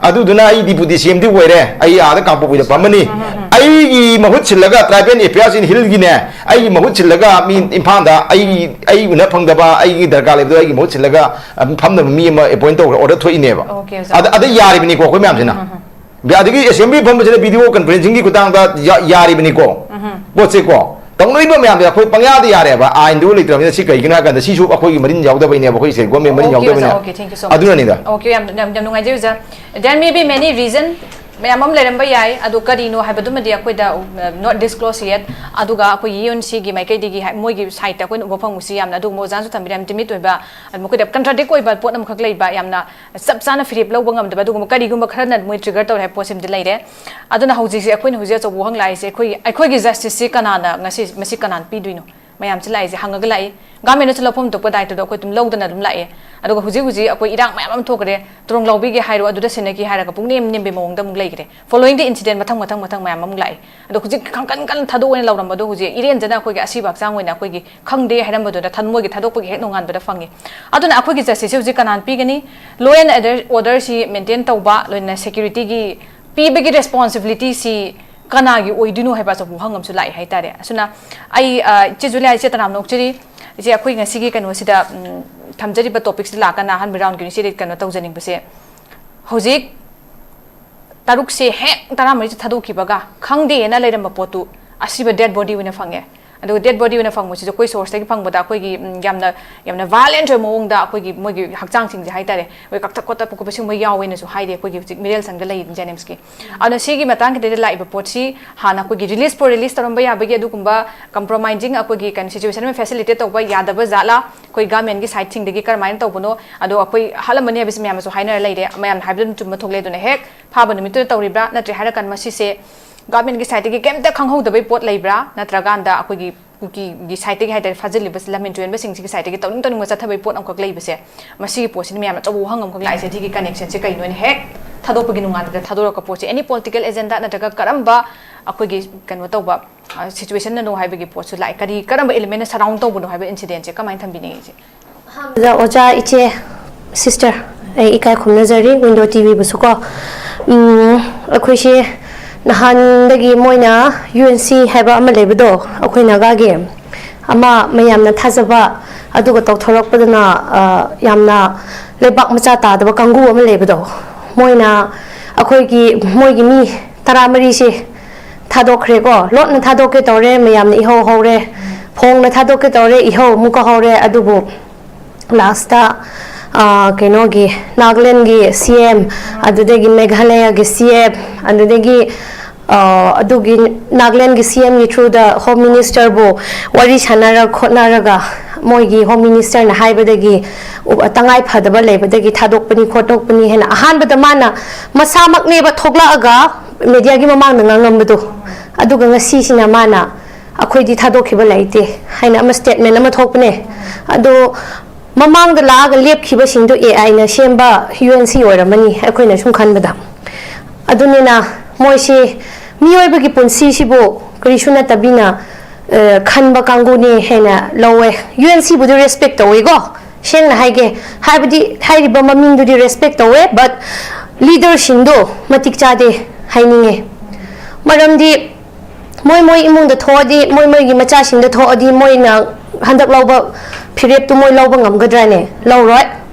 ꯑꯗꯨꯗꯨꯅ ꯑꯩ ꯗꯤꯄꯨꯇꯤ ꯁꯤ ꯑꯦꯝꯗꯤ ꯑꯣꯏꯔꯦ, ꯑꯩ ꯑꯥꯗ ꯀꯥꯡꯄꯣꯛꯄꯤꯗ ꯐꯝꯃꯅꯤ꯫ ꯑꯩꯒꯤ ꯃꯍꯨꯠ ꯁꯤꯜꯂꯒ, Tribal Affairs in Hillꯒꯤꯅꯦ, ꯑꯩꯒꯤ ꯃꯍꯨꯠ ꯁꯤꯜꯂꯒ ꯃꯤ ꯏꯝꯐꯥꯜꯗ ꯑꯩ, ꯑꯩ ꯎꯅ ꯐꯪꯗꯕ, ꯑꯩꯒꯤ ꯗꯔꯀꯥꯔ ꯂꯩꯕꯗꯣ ꯑꯩꯒꯤ ꯃꯍꯨꯠ ꯁꯤꯜꯂꯒ, ꯑꯝ, ꯐꯝꯅꯕ ꯃꯤ ꯑꯃ ꯑꯦꯄꯣꯏꯟ ꯇꯧꯔꯒ ꯑꯣꯔꯗꯔ ꯊꯣꯛꯏꯅꯦꯕ꯫ Okay, ꯑꯣꯖꯥ꯫ ꯑꯗ, ꯑꯗ ꯌꯥꯔꯤꯕꯅꯤꯀꯣ ꯑꯩꯈꯣꯏ ꯃꯌꯥꯝꯁꯤꯅ꯫ ꯑꯗꯒꯤ ꯑꯦꯁꯦꯝꯕ꯭ꯂꯤ ꯐꯝꯕꯁꯤꯅ ꯚꯤꯗꯤꯑꯣ ꯀꯟꯐꯔꯦꯟꯁꯤꯡꯒꯤ ꯈꯨꯊꯥꯡꯗ ꯌꯥ-, ꯌꯥꯔꯤꯕꯅꯤꯀꯣ꯫ ꯄꯣꯠꯁꯦꯀꯣ, ꯇꯧꯅꯔꯤꯕ ꯃꯌꯥꯝꯁꯦ ꯑꯩꯈꯣꯏ ꯄꯪꯌꯥꯗ ꯌꯥꯔꯦꯕ, ꯑꯥꯏꯟꯗꯨ ꯂꯩꯇ꯭ꯔꯕꯅꯤꯅ꯫ ꯁꯤ ꯀꯩꯒꯤꯅꯣ ꯍꯥꯏ ꯀꯥꯟꯗ ꯁꯤꯁꯨ ꯑꯩꯈꯣꯏꯒꯤ ꯃꯔꯤꯟ ꯌꯥꯎꯗꯕꯩꯅꯦꯕ, ꯑꯩꯈꯣꯏ ꯁ꯭ꯇꯦꯠ ꯒꯣꯔꯃꯦꯟ ꯃꯔꯤꯟ Okay, ꯑꯣꯖꯥ, ꯌꯥꯎꯗꯕꯅꯤꯅ꯫ okay, thank you so much꯫ ꯑꯗꯨꯅꯅꯤꯗ꯫ Okay, ꯌꯥꯝ, ꯌꯥꯝ, ꯌꯥꯝ ꯅꯨꯡꯉꯥꯏꯖꯩ ꯑꯣꯖꯥ꯫ There may be many reason, ꯃꯌꯥꯝ ꯑꯃ ꯂꯩꯔꯝꯕ ꯌꯥꯏ, ꯑꯗꯣ ꯀꯔꯤꯅꯣ ꯍꯥꯏꯕꯗꯨꯃꯗꯤ ꯑꯩꯈꯣꯏꯗ, uh, not disclose yet꯫ ꯑꯗꯨꯒ ꯑꯩꯈꯣꯏꯒꯤ ꯌꯨ ꯑꯦꯟ ꯁꯤꯒꯤ ꯃꯥꯏꯀꯩꯗꯒꯤ ꯍꯥꯏ-, ꯃꯣꯏꯒꯤ ꯁꯥꯏꯠꯇ ꯑꯩꯈꯣꯏꯅ ꯎꯕ ꯐꯪꯕꯁꯤ ꯌꯥꯝꯅ ꯑꯗꯨꯒꯨꯝꯕ ꯑꯣꯖꯥꯅꯁꯨ ꯊꯝꯕꯤꯔꯦ, ꯌꯥꯝ ꯇꯤꯃꯤꯠ ꯑꯣꯏꯕ, ꯑꯗꯨ ꯃꯈꯣꯏꯗ ꯀꯟꯇ꯭ꯔꯥꯗꯤꯛ ꯑꯣꯏꯕ ꯄꯣꯠ ꯑꯃꯈꯛ ꯂꯩꯕ, ꯌꯥꯝꯅ ꯆꯞ ꯆꯥꯅ ꯐꯤꯔꯦꯞ ꯂꯧꯕ ꯉꯝꯗꯕ ꯑꯗꯨꯒꯨꯝꯕ ꯀꯔꯤꯒꯨꯝꯕ ꯈꯔꯅ ꯃꯣꯏ ꯇ꯭ꯔꯤꯒꯔ ꯇꯧꯔꯦ ꯍꯥꯏꯕ ꯄꯣꯠꯁꯤꯃꯗꯤ ꯂꯩꯔꯦ꯫ ꯑꯗꯨꯅ ꯍꯧꯖꯤꯛꯁꯦ ꯑꯩꯈꯣꯏꯅ ꯍꯧꯖꯤꯛ ꯑꯆꯧꯕ ꯋꯥꯍꯪ ꯂꯥꯛꯏꯁꯦ ꯑꯩꯈꯣꯏꯒꯤ, ꯑꯩꯈꯣꯏꯒꯤ ꯖꯁꯇꯤꯁꯁꯤ ꯀꯅꯥꯅ ꯉꯁꯤ, ꯃꯁꯤ ꯀꯅꯥꯅ ꯄꯤꯗꯣꯏꯅꯣ? ꯃꯌꯥꯝꯁꯤ ꯂꯥꯛꯏꯁꯦ ꯍꯪꯉꯒ ꯂꯥꯛꯏ꯫ ꯒꯚꯔꯟꯃꯦꯟꯠꯅꯁꯨ ꯂꯧꯐꯝ ꯊꯣꯛꯄ ꯗꯥꯏꯇꯗꯣ ꯑꯩꯈꯣꯏ ꯑꯗꯨꯝ ꯂꯧꯗꯅ ꯑꯗꯨꯝ ꯂꯥꯛꯑꯦ꯫ ꯑꯗꯨꯒ ꯍꯧꯖꯤꯛ ꯍꯧꯖꯤꯛ ꯑꯩꯈꯣꯏ ꯏꯔꯥꯡ ꯃꯌꯥꯝ ꯑꯃ ꯊꯣꯛꯈ꯭ꯔꯦ, ꯇꯨꯔꯨꯡ ꯂꯧꯕꯤꯒꯦ ꯍꯥꯏꯔꯣ, ꯑꯗꯨꯗ ꯁꯤꯟꯅꯈꯤ ꯍꯥꯏꯔꯒ ꯄꯨꯡꯅꯦꯝ ꯅꯦꯝꯕꯩ ꯃꯑꯣꯡꯗ ꯑꯃꯨꯛ ꯂꯩꯈ꯭ꯔꯦ꯫ Following the incident ꯃꯊꯪ ꯃꯊꯪ ꯃꯊꯪ ꯃꯌꯥꯝ ꯑꯃꯨꯛ ꯂꯥꯛꯏ꯫ ꯑꯗꯣ ꯍꯧꯖꯤꯛ ꯈꯪꯀꯟ ꯀꯟ ꯊꯥꯗꯣꯛꯑꯣꯅ ꯂꯥꯎꯔꯝꯕꯗꯣ ꯍꯧꯖꯤꯛ ꯏꯔꯦꯟꯖꯅ ꯑꯩꯈꯣꯏꯒꯤ ꯑꯁꯤꯕ ꯍꯛꯆꯥꯡ ꯑꯣꯏꯅ ꯑꯩꯈꯣꯏꯒꯤ ꯈꯪꯗꯦ ꯍꯥꯏꯔꯝꯕꯗꯨꯗ ꯊꯟ-, ꯃꯣꯏꯒꯤ ꯊꯥꯗꯣꯛꯄꯒꯤ ꯍꯦꯛ ꯅꯣꯡꯉꯥꯟꯕꯗ ꯐꯪꯉꯤ꯫ ꯑꯗꯨꯅ ꯑꯩꯈꯣꯏꯒꯤ ꯖꯁꯇꯤꯁꯁꯦ ꯍꯧꯖꯤꯛ ꯀꯅꯥꯅ ꯄꯤꯒꯅꯤ? Law and order, orderꯁꯤ ꯃꯦꯟꯇꯦꯟ ꯇꯧꯕ, ꯂꯣꯏꯅꯅ ꯁꯦꯀ꯭ꯌꯨꯔꯤꯇꯤꯒꯤ ꯄꯤꯕꯒꯤ ꯔꯦꯁꯄꯣꯟꯁꯤꯕꯤꯂꯤꯇꯤꯁꯤ ꯀꯅꯥꯒꯤ ꯑꯣꯏꯗꯣꯏꯅꯣ ꯍꯥꯏꯕ ꯑꯆꯧꯕ ꯋꯥꯍꯪ ꯑꯃꯁꯨ ꯂꯥꯛꯏ ꯍꯥꯏꯇꯥꯔꯦ꯫ ꯑꯁꯨꯅ ꯑꯩ, ꯑ, ꯏꯆꯦ ꯖꯨꯂꯤꯌꯥ, ꯏꯆꯦ ꯇꯔꯥꯝꯅ ꯑꯣꯛꯆꯔꯤ꯫ ꯏꯆꯦ, ꯑꯩꯈꯣꯏ ꯉꯁꯤꯒꯤ ꯀꯩꯅꯣꯁꯤꯗ, ꯎꯝ, ꯊꯝꯖꯔꯤꯕ ꯇꯣꯄꯤꯛꯁꯤꯗ ꯂꯥꯛꯀꯅ ꯑꯍꯥꯟꯕ ꯔꯥꯎꯟꯒꯤ ꯑꯣꯏꯅ ꯏꯆꯦꯗ ꯀꯩꯅꯣ ꯇꯧꯖꯅꯤꯡꯕꯁꯦ, ꯍꯧꯖꯤꯛ ꯇꯔꯨꯛꯁꯦ ꯍꯦꯛ ꯇꯔꯥꯃꯔꯤꯁꯦ ꯊꯥꯗꯣꯛꯈꯤꯕꯒ ꯈꯪꯗꯦꯅ ꯂꯩꯔꯝꯕ ꯄꯣꯠꯇꯨ ꯑꯁꯤꯕ ꯗꯦꯗ ꯕꯣꯗꯤ ꯑꯣꯏꯅ ꯐꯪꯉꯦ꯫ ꯑꯗꯨꯒ ꯗꯦꯗ ꯕꯣꯗꯤ ꯑꯣꯏꯅ ꯐꯪꯕꯁꯤꯁꯨ ꯑꯩꯈꯣꯏ ꯁꯣꯔꯁꯇꯒꯤ ꯐꯪꯕꯗ ꯑꯩꯈꯣꯏꯒꯤ, ꯎꯝ, ꯌꯥꯝꯅ, ꯌꯥꯝꯅ ꯚꯥꯏꯂꯦꯟꯠ ꯑꯣꯏꯕ ꯃꯑꯣꯡꯗ ꯑꯩꯈꯣꯏꯒꯤ ꯃꯣꯏꯒꯤ ꯍꯛꯆꯥꯡꯁꯤꯡꯁꯦ ꯍꯥꯏꯇꯥꯔꯦ, ꯑꯩꯈꯣꯏ ꯀꯛꯊꯛ ꯈꯣꯠꯇꯛꯄ ꯈꯣꯠꯄ ꯁꯤꯒꯨꯝꯕ ꯌꯥꯎꯋꯦꯅꯁꯨ ꯍꯥꯏꯔꯤ ꯑꯩꯈꯣꯏꯒꯤ ꯍꯧꯖꯤꯛ ꯃꯤꯔꯦꯜ ꯁꯪꯗ ꯂꯩ ꯖꯦꯅꯤꯝꯁꯀꯤ꯫ ꯑꯗꯨꯅ ꯁꯤꯒꯤ ꯃꯇꯥꯡꯁꯤꯗꯩꯗ ꯂꯥꯛꯏꯕ ꯄꯣꯠꯁꯤ ꯍꯥꯟꯅ ꯑꯩꯈꯣꯏꯒꯤ ꯔꯤꯂꯤꯁ ꯐꯣꯔ ꯔꯤꯂꯤꯁ ꯇꯧꯔꯝꯕ ꯌꯥꯕꯒꯤ ꯑꯗꯨꯒꯨꯝꯕ ꯀꯝꯄ꯭ꯔꯣꯃꯥꯏꯖꯤꯡ ꯑꯩꯈꯣꯏꯒꯤ ꯀꯩꯅꯣ ꯁꯤꯆꯨꯋꯦꯁꯟ ꯑꯃ ꯐꯦꯁꯤꯂꯤꯇꯦꯠ ꯇꯧꯕ ꯌꯥꯗꯕ ꯖꯥꯠꯂꯥ? ꯑꯩꯈꯣꯏ ꯒꯚꯔꯟꯃꯦꯟꯠꯀꯤ ꯁꯥꯏꯠꯁꯤꯡꯗꯒꯤ ꯀꯔꯝꯍꯥꯏꯅ ꯇꯧꯕꯅꯣ? ꯑꯗꯣ ꯑꯩꯈꯣꯏ ꯍꯥꯠꯂꯝꯃꯅꯤ ꯍꯥꯏꯕꯁꯤ ꯃꯌꯥꯝꯅꯁꯨ ꯍꯥꯏꯅꯔ ꯂꯩꯔꯦ, ꯃꯌꯥꯝꯅ ꯍꯥꯏꯕꯗꯨ ꯑꯗꯨꯝ ꯆꯨꯝꯕ ꯊꯣꯛꯂꯦ꯫ ꯑꯗꯨꯅ ꯍꯦꯛ ꯐꯥꯕ ꯅꯨꯃꯤꯠꯇꯨꯗ ꯇꯧꯔꯤꯕ꯭ꯔꯥ? ꯅꯠꯇ꯭ꯔꯦ ꯍꯥꯏꯔꯀꯥꯟꯗ ꯃꯁꯤꯁꯦ ꯒꯚꯔꯟꯃꯦꯟꯠꯀꯤ ꯁꯥꯏꯠꯇꯒꯤ ꯀꯩꯝꯇ ꯈꯪꯍꯧꯗꯕꯩ ꯄꯣꯠ ꯂꯩꯕ꯭ꯔꯥ? ꯅꯠꯇ꯭ꯔꯀꯥꯟꯗ ꯑꯩꯈꯣꯏꯒꯤ ꯀꯨꯀꯤꯒꯤ ꯁꯥꯏꯠꯇꯒꯤ ꯍꯥꯏꯇꯥꯔꯦ, ꯐꯥꯖꯤꯜꯂꯤꯕꯁꯤ ꯂꯝꯍꯦꯟ ꯇꯨꯍꯦꯟꯕꯁꯤꯡꯁꯤꯒꯤ ꯁꯥꯏꯠꯇꯒꯤ ꯇꯧꯅꯤꯡ ꯇꯧꯅꯤꯡꯕ ꯆꯠꯊꯕꯩ ꯄꯣꯠ ꯑꯃꯈꯛ ꯂꯩꯕꯁꯦ, ꯃꯁꯤꯒꯤ ꯄꯣꯠꯁꯤꯅ ꯃꯌꯥꯝꯅ ꯑꯆꯧꯕ ꯋꯥꯍꯪ ꯑꯃꯈꯛ ꯂꯥꯛꯏꯁꯦ꯫ ꯁꯤꯒꯤ ꯀꯅꯦꯛꯁꯟꯁꯦ ꯀꯩꯅꯣꯅ ꯍꯦꯛ ꯊꯥꯗꯣꯛꯄꯒꯤ ꯅꯣꯡꯉꯥꯟꯕꯗ ꯊꯥꯗꯣꯔꯛꯄ ꯄꯣꯠꯁꯦ, ꯑꯦꯅꯤ ꯄꯣꯂꯤꯇꯤꯀꯦꯜ ꯑꯦꯖꯦꯟꯗꯥ ꯅꯠꯇ꯭ꯔꯒ ꯀꯔꯝꯕ ꯑꯩꯈꯣꯏꯒꯤ ꯀꯩꯅꯣ ꯇꯧꯕ, ꯑ, ꯁꯤꯆꯨꯋꯦꯁꯟꯅꯅꯣ ꯍꯥꯏꯕꯒꯤ ꯄꯣꯠꯁꯨ ꯂꯥꯛꯑꯦ꯫ ꯀꯔꯤ, ꯀꯔꯝꯕ ꯏꯂꯤꯃꯦꯟꯅ ꯁꯔꯥꯎꯟ ꯇꯧꯕꯅꯣ ꯍꯥꯏꯕ ꯏꯟꯁꯤꯗꯦꯟꯁꯦ ꯀꯃꯥꯏꯅ ꯊꯝꯕꯤꯅꯤꯡꯉꯤ ꯏꯆꯦ? ꯑꯍꯥꯟꯕꯗ ꯑꯣꯖꯥ, ꯏꯆꯦ, ꯁꯤꯁꯇꯔ, ꯑꯩ ꯏꯀꯥꯏ ꯈꯨꯝꯅꯖꯔꯤ ꯋꯤꯟꯗꯣ ꯇꯤꯚꯤꯕꯨꯁꯨ ꯀꯣ꯫ ꯎꯝ, ꯑꯩꯈꯣꯏꯁꯦ ꯅꯍꯥꯟꯗꯒꯤ ꯃꯣꯏꯅ ꯌꯨ ꯑꯦꯟ ꯁꯤ ꯍꯥꯏꯕ ꯑꯃ ꯂꯩꯕꯗꯣ, ꯑꯩꯈꯣꯏ ꯅꯥꯒꯥꯒꯤ ꯑꯃ ꯃꯌꯥꯝꯅ ꯊꯥꯖꯕ, ꯑꯗꯨꯒ ꯇꯧꯊꯣꯔꯛꯄꯗꯅ, ꯑ, ꯌꯥꯝꯅ ꯂꯩꯕꯥꯛ ꯃꯆꯥ ꯇꯥꯗꯕ ꯀꯥꯡꯕꯨ ꯑꯃ ꯂꯩꯕꯗꯣ, ꯃꯣꯏꯅ ꯑꯩꯈꯣꯏꯒꯤ, ꯃꯣꯏꯒꯤ ꯃꯤ ꯇꯔꯥꯃꯔꯤꯁꯦ ꯊꯥꯗꯣꯛꯈ꯭ꯔꯦꯀꯣ꯫ ꯂꯣꯠꯅ ꯊꯥꯗꯣꯛꯀꯦ ꯇꯧꯔꯦ, ꯃꯌꯥꯝꯅ ꯏꯍꯧ ꯍꯧꯔꯦ꯫ ꯐꯣꯡꯅ ꯊꯥꯗꯣꯛꯀꯦ ꯇꯧꯔꯦ, ꯏꯍꯧ ꯑꯃꯨꯛꯀ ꯍꯧꯔꯦ꯫ ꯑꯗꯨꯕꯨ ꯂꯥꯁꯇ, ꯑ, ꯀꯩꯅꯣꯒꯤ, ꯅꯥꯒꯥꯂꯦꯟꯒꯤ ꯁꯤ ꯑꯦꯝ, ꯑꯗꯨꯗꯒꯤ ꯃꯦꯘꯥꯂꯌꯒꯤ ꯁꯤ ꯑꯦꯝ, ꯑꯗꯨꯗꯒꯤ, ꯑ, ꯑꯗꯨꯒꯤ ꯅꯥꯒꯥꯂꯦꯟꯒꯤ ꯁꯤ ꯑꯦꯝꯒꯤ ꯊ꯭ꯔꯨꯗ ꯍꯣꯝ ꯃꯤꯅꯤꯁꯇꯔꯕꯨ ꯋꯥꯔꯤ ꯁꯥꯟꯅꯔ ꯈꯣꯠꯅꯔꯒ, ꯃꯣꯏꯒꯤ ꯍꯣꯝ ꯃꯤꯅꯤꯁꯇꯔꯅ ꯍꯥꯏꯕꯗꯒꯤ, ꯎ-, ꯇꯉꯥꯏ ꯐꯗꯕ ꯂꯩꯕꯗꯒꯤ ꯊꯥꯗꯣꯛꯄꯅꯤ ꯈꯣꯠꯇꯣꯛꯄꯅꯤ ꯍꯥꯏꯅ ꯑꯍꯥꯟꯕꯗ ꯃꯥꯅ ꯃꯁꯥꯃꯛꯅꯦꯕ ꯊꯣꯛꯂꯛꯑꯒ ꯃꯦꯗꯤꯌꯥꯒꯤ ꯃꯃꯥꯡꯗ ꯉꯥꯡꯉꯝꯕꯗꯣ꯫ ꯑꯗꯨꯒ ꯉꯁꯤꯁꯤꯅ ꯃꯥꯅ "ꯑꯩꯈꯣꯏꯗꯤ ꯊꯥꯗꯣꯛꯈꯤꯕ ꯂꯩꯇꯦ" ꯍꯥꯏꯅ ꯑꯃ ꯁ꯭ꯇꯦꯠꯃꯦꯟ ꯑꯃ ꯊꯣꯛꯄꯅꯦ꯫ ꯑꯗꯣ ꯃꯃꯥꯡꯗ ꯂꯥꯛꯑꯒ ꯂꯦꯞꯈꯤꯕꯁꯤꯡꯗꯣ ꯑꯦ ꯑꯥꯏꯅ ꯁꯦꯝꯕ ꯌꯨ ꯑꯦꯟ ꯁꯤ ꯑꯣꯏꯔꯝꯃꯅꯤ, ꯑꯩꯈꯣꯏꯅ ꯁꯨꯝ ꯈꯟꯕꯗ꯫ ꯑꯗꯨꯅꯤꯅ ꯃꯣꯏꯁꯤ ꯃꯤꯑꯣꯏꯕꯒꯤ ꯄꯨꯟꯁꯤꯁꯤꯕꯨ ꯀꯔꯤꯁꯨ ꯅꯠꯇꯕꯤꯅ, ꯑ, ꯈꯟꯕ ꯀꯥꯡꯕꯨꯅꯦ ꯍꯥꯏꯅ ꯂꯧꯋꯦ꯫ ꯌꯨ ꯑꯦꯟ ꯁꯤꯕꯨꯗꯤ ꯔꯦꯁꯄꯦꯛ ꯇꯧꯋꯤꯀꯣ, ꯁꯦꯡꯅ ꯍꯥꯏꯒꯦ꯫ ꯍꯥꯏꯕꯗꯤ ꯍꯥꯏꯔꯤꯕ ꯃꯃꯤꯡꯗꯨꯗꯤ ꯔꯦꯁꯄꯦꯛ ꯇꯧꯋꯦ, but ꯂꯤꯗꯔꯁꯤꯡꯗꯣ ꯃꯇꯤꯛ ꯆꯥꯗꯦ ꯍꯥꯏꯅꯤꯡꯉꯦ꯫ ꯃꯔꯝꯗꯤ ꯃꯣꯏ ꯃꯣꯏ ꯏꯃꯨꯡꯗ ꯊꯣꯛꯑꯗꯤ, ꯃꯣꯏ ꯃꯣꯏꯒꯤ ꯃꯆꯥꯁꯤꯡꯗ ꯊꯣꯛꯑꯗꯤ, ꯃꯣꯏꯅ ꯍꯟꯗꯛ ꯂꯧꯕ ꯐꯤꯔꯦꯞꯇꯨ ꯃꯣꯏ ꯂꯧꯕ ꯉꯝꯒꯗ꯭ꯔꯥꯅꯦ? ꯂꯧꯔꯣꯏ,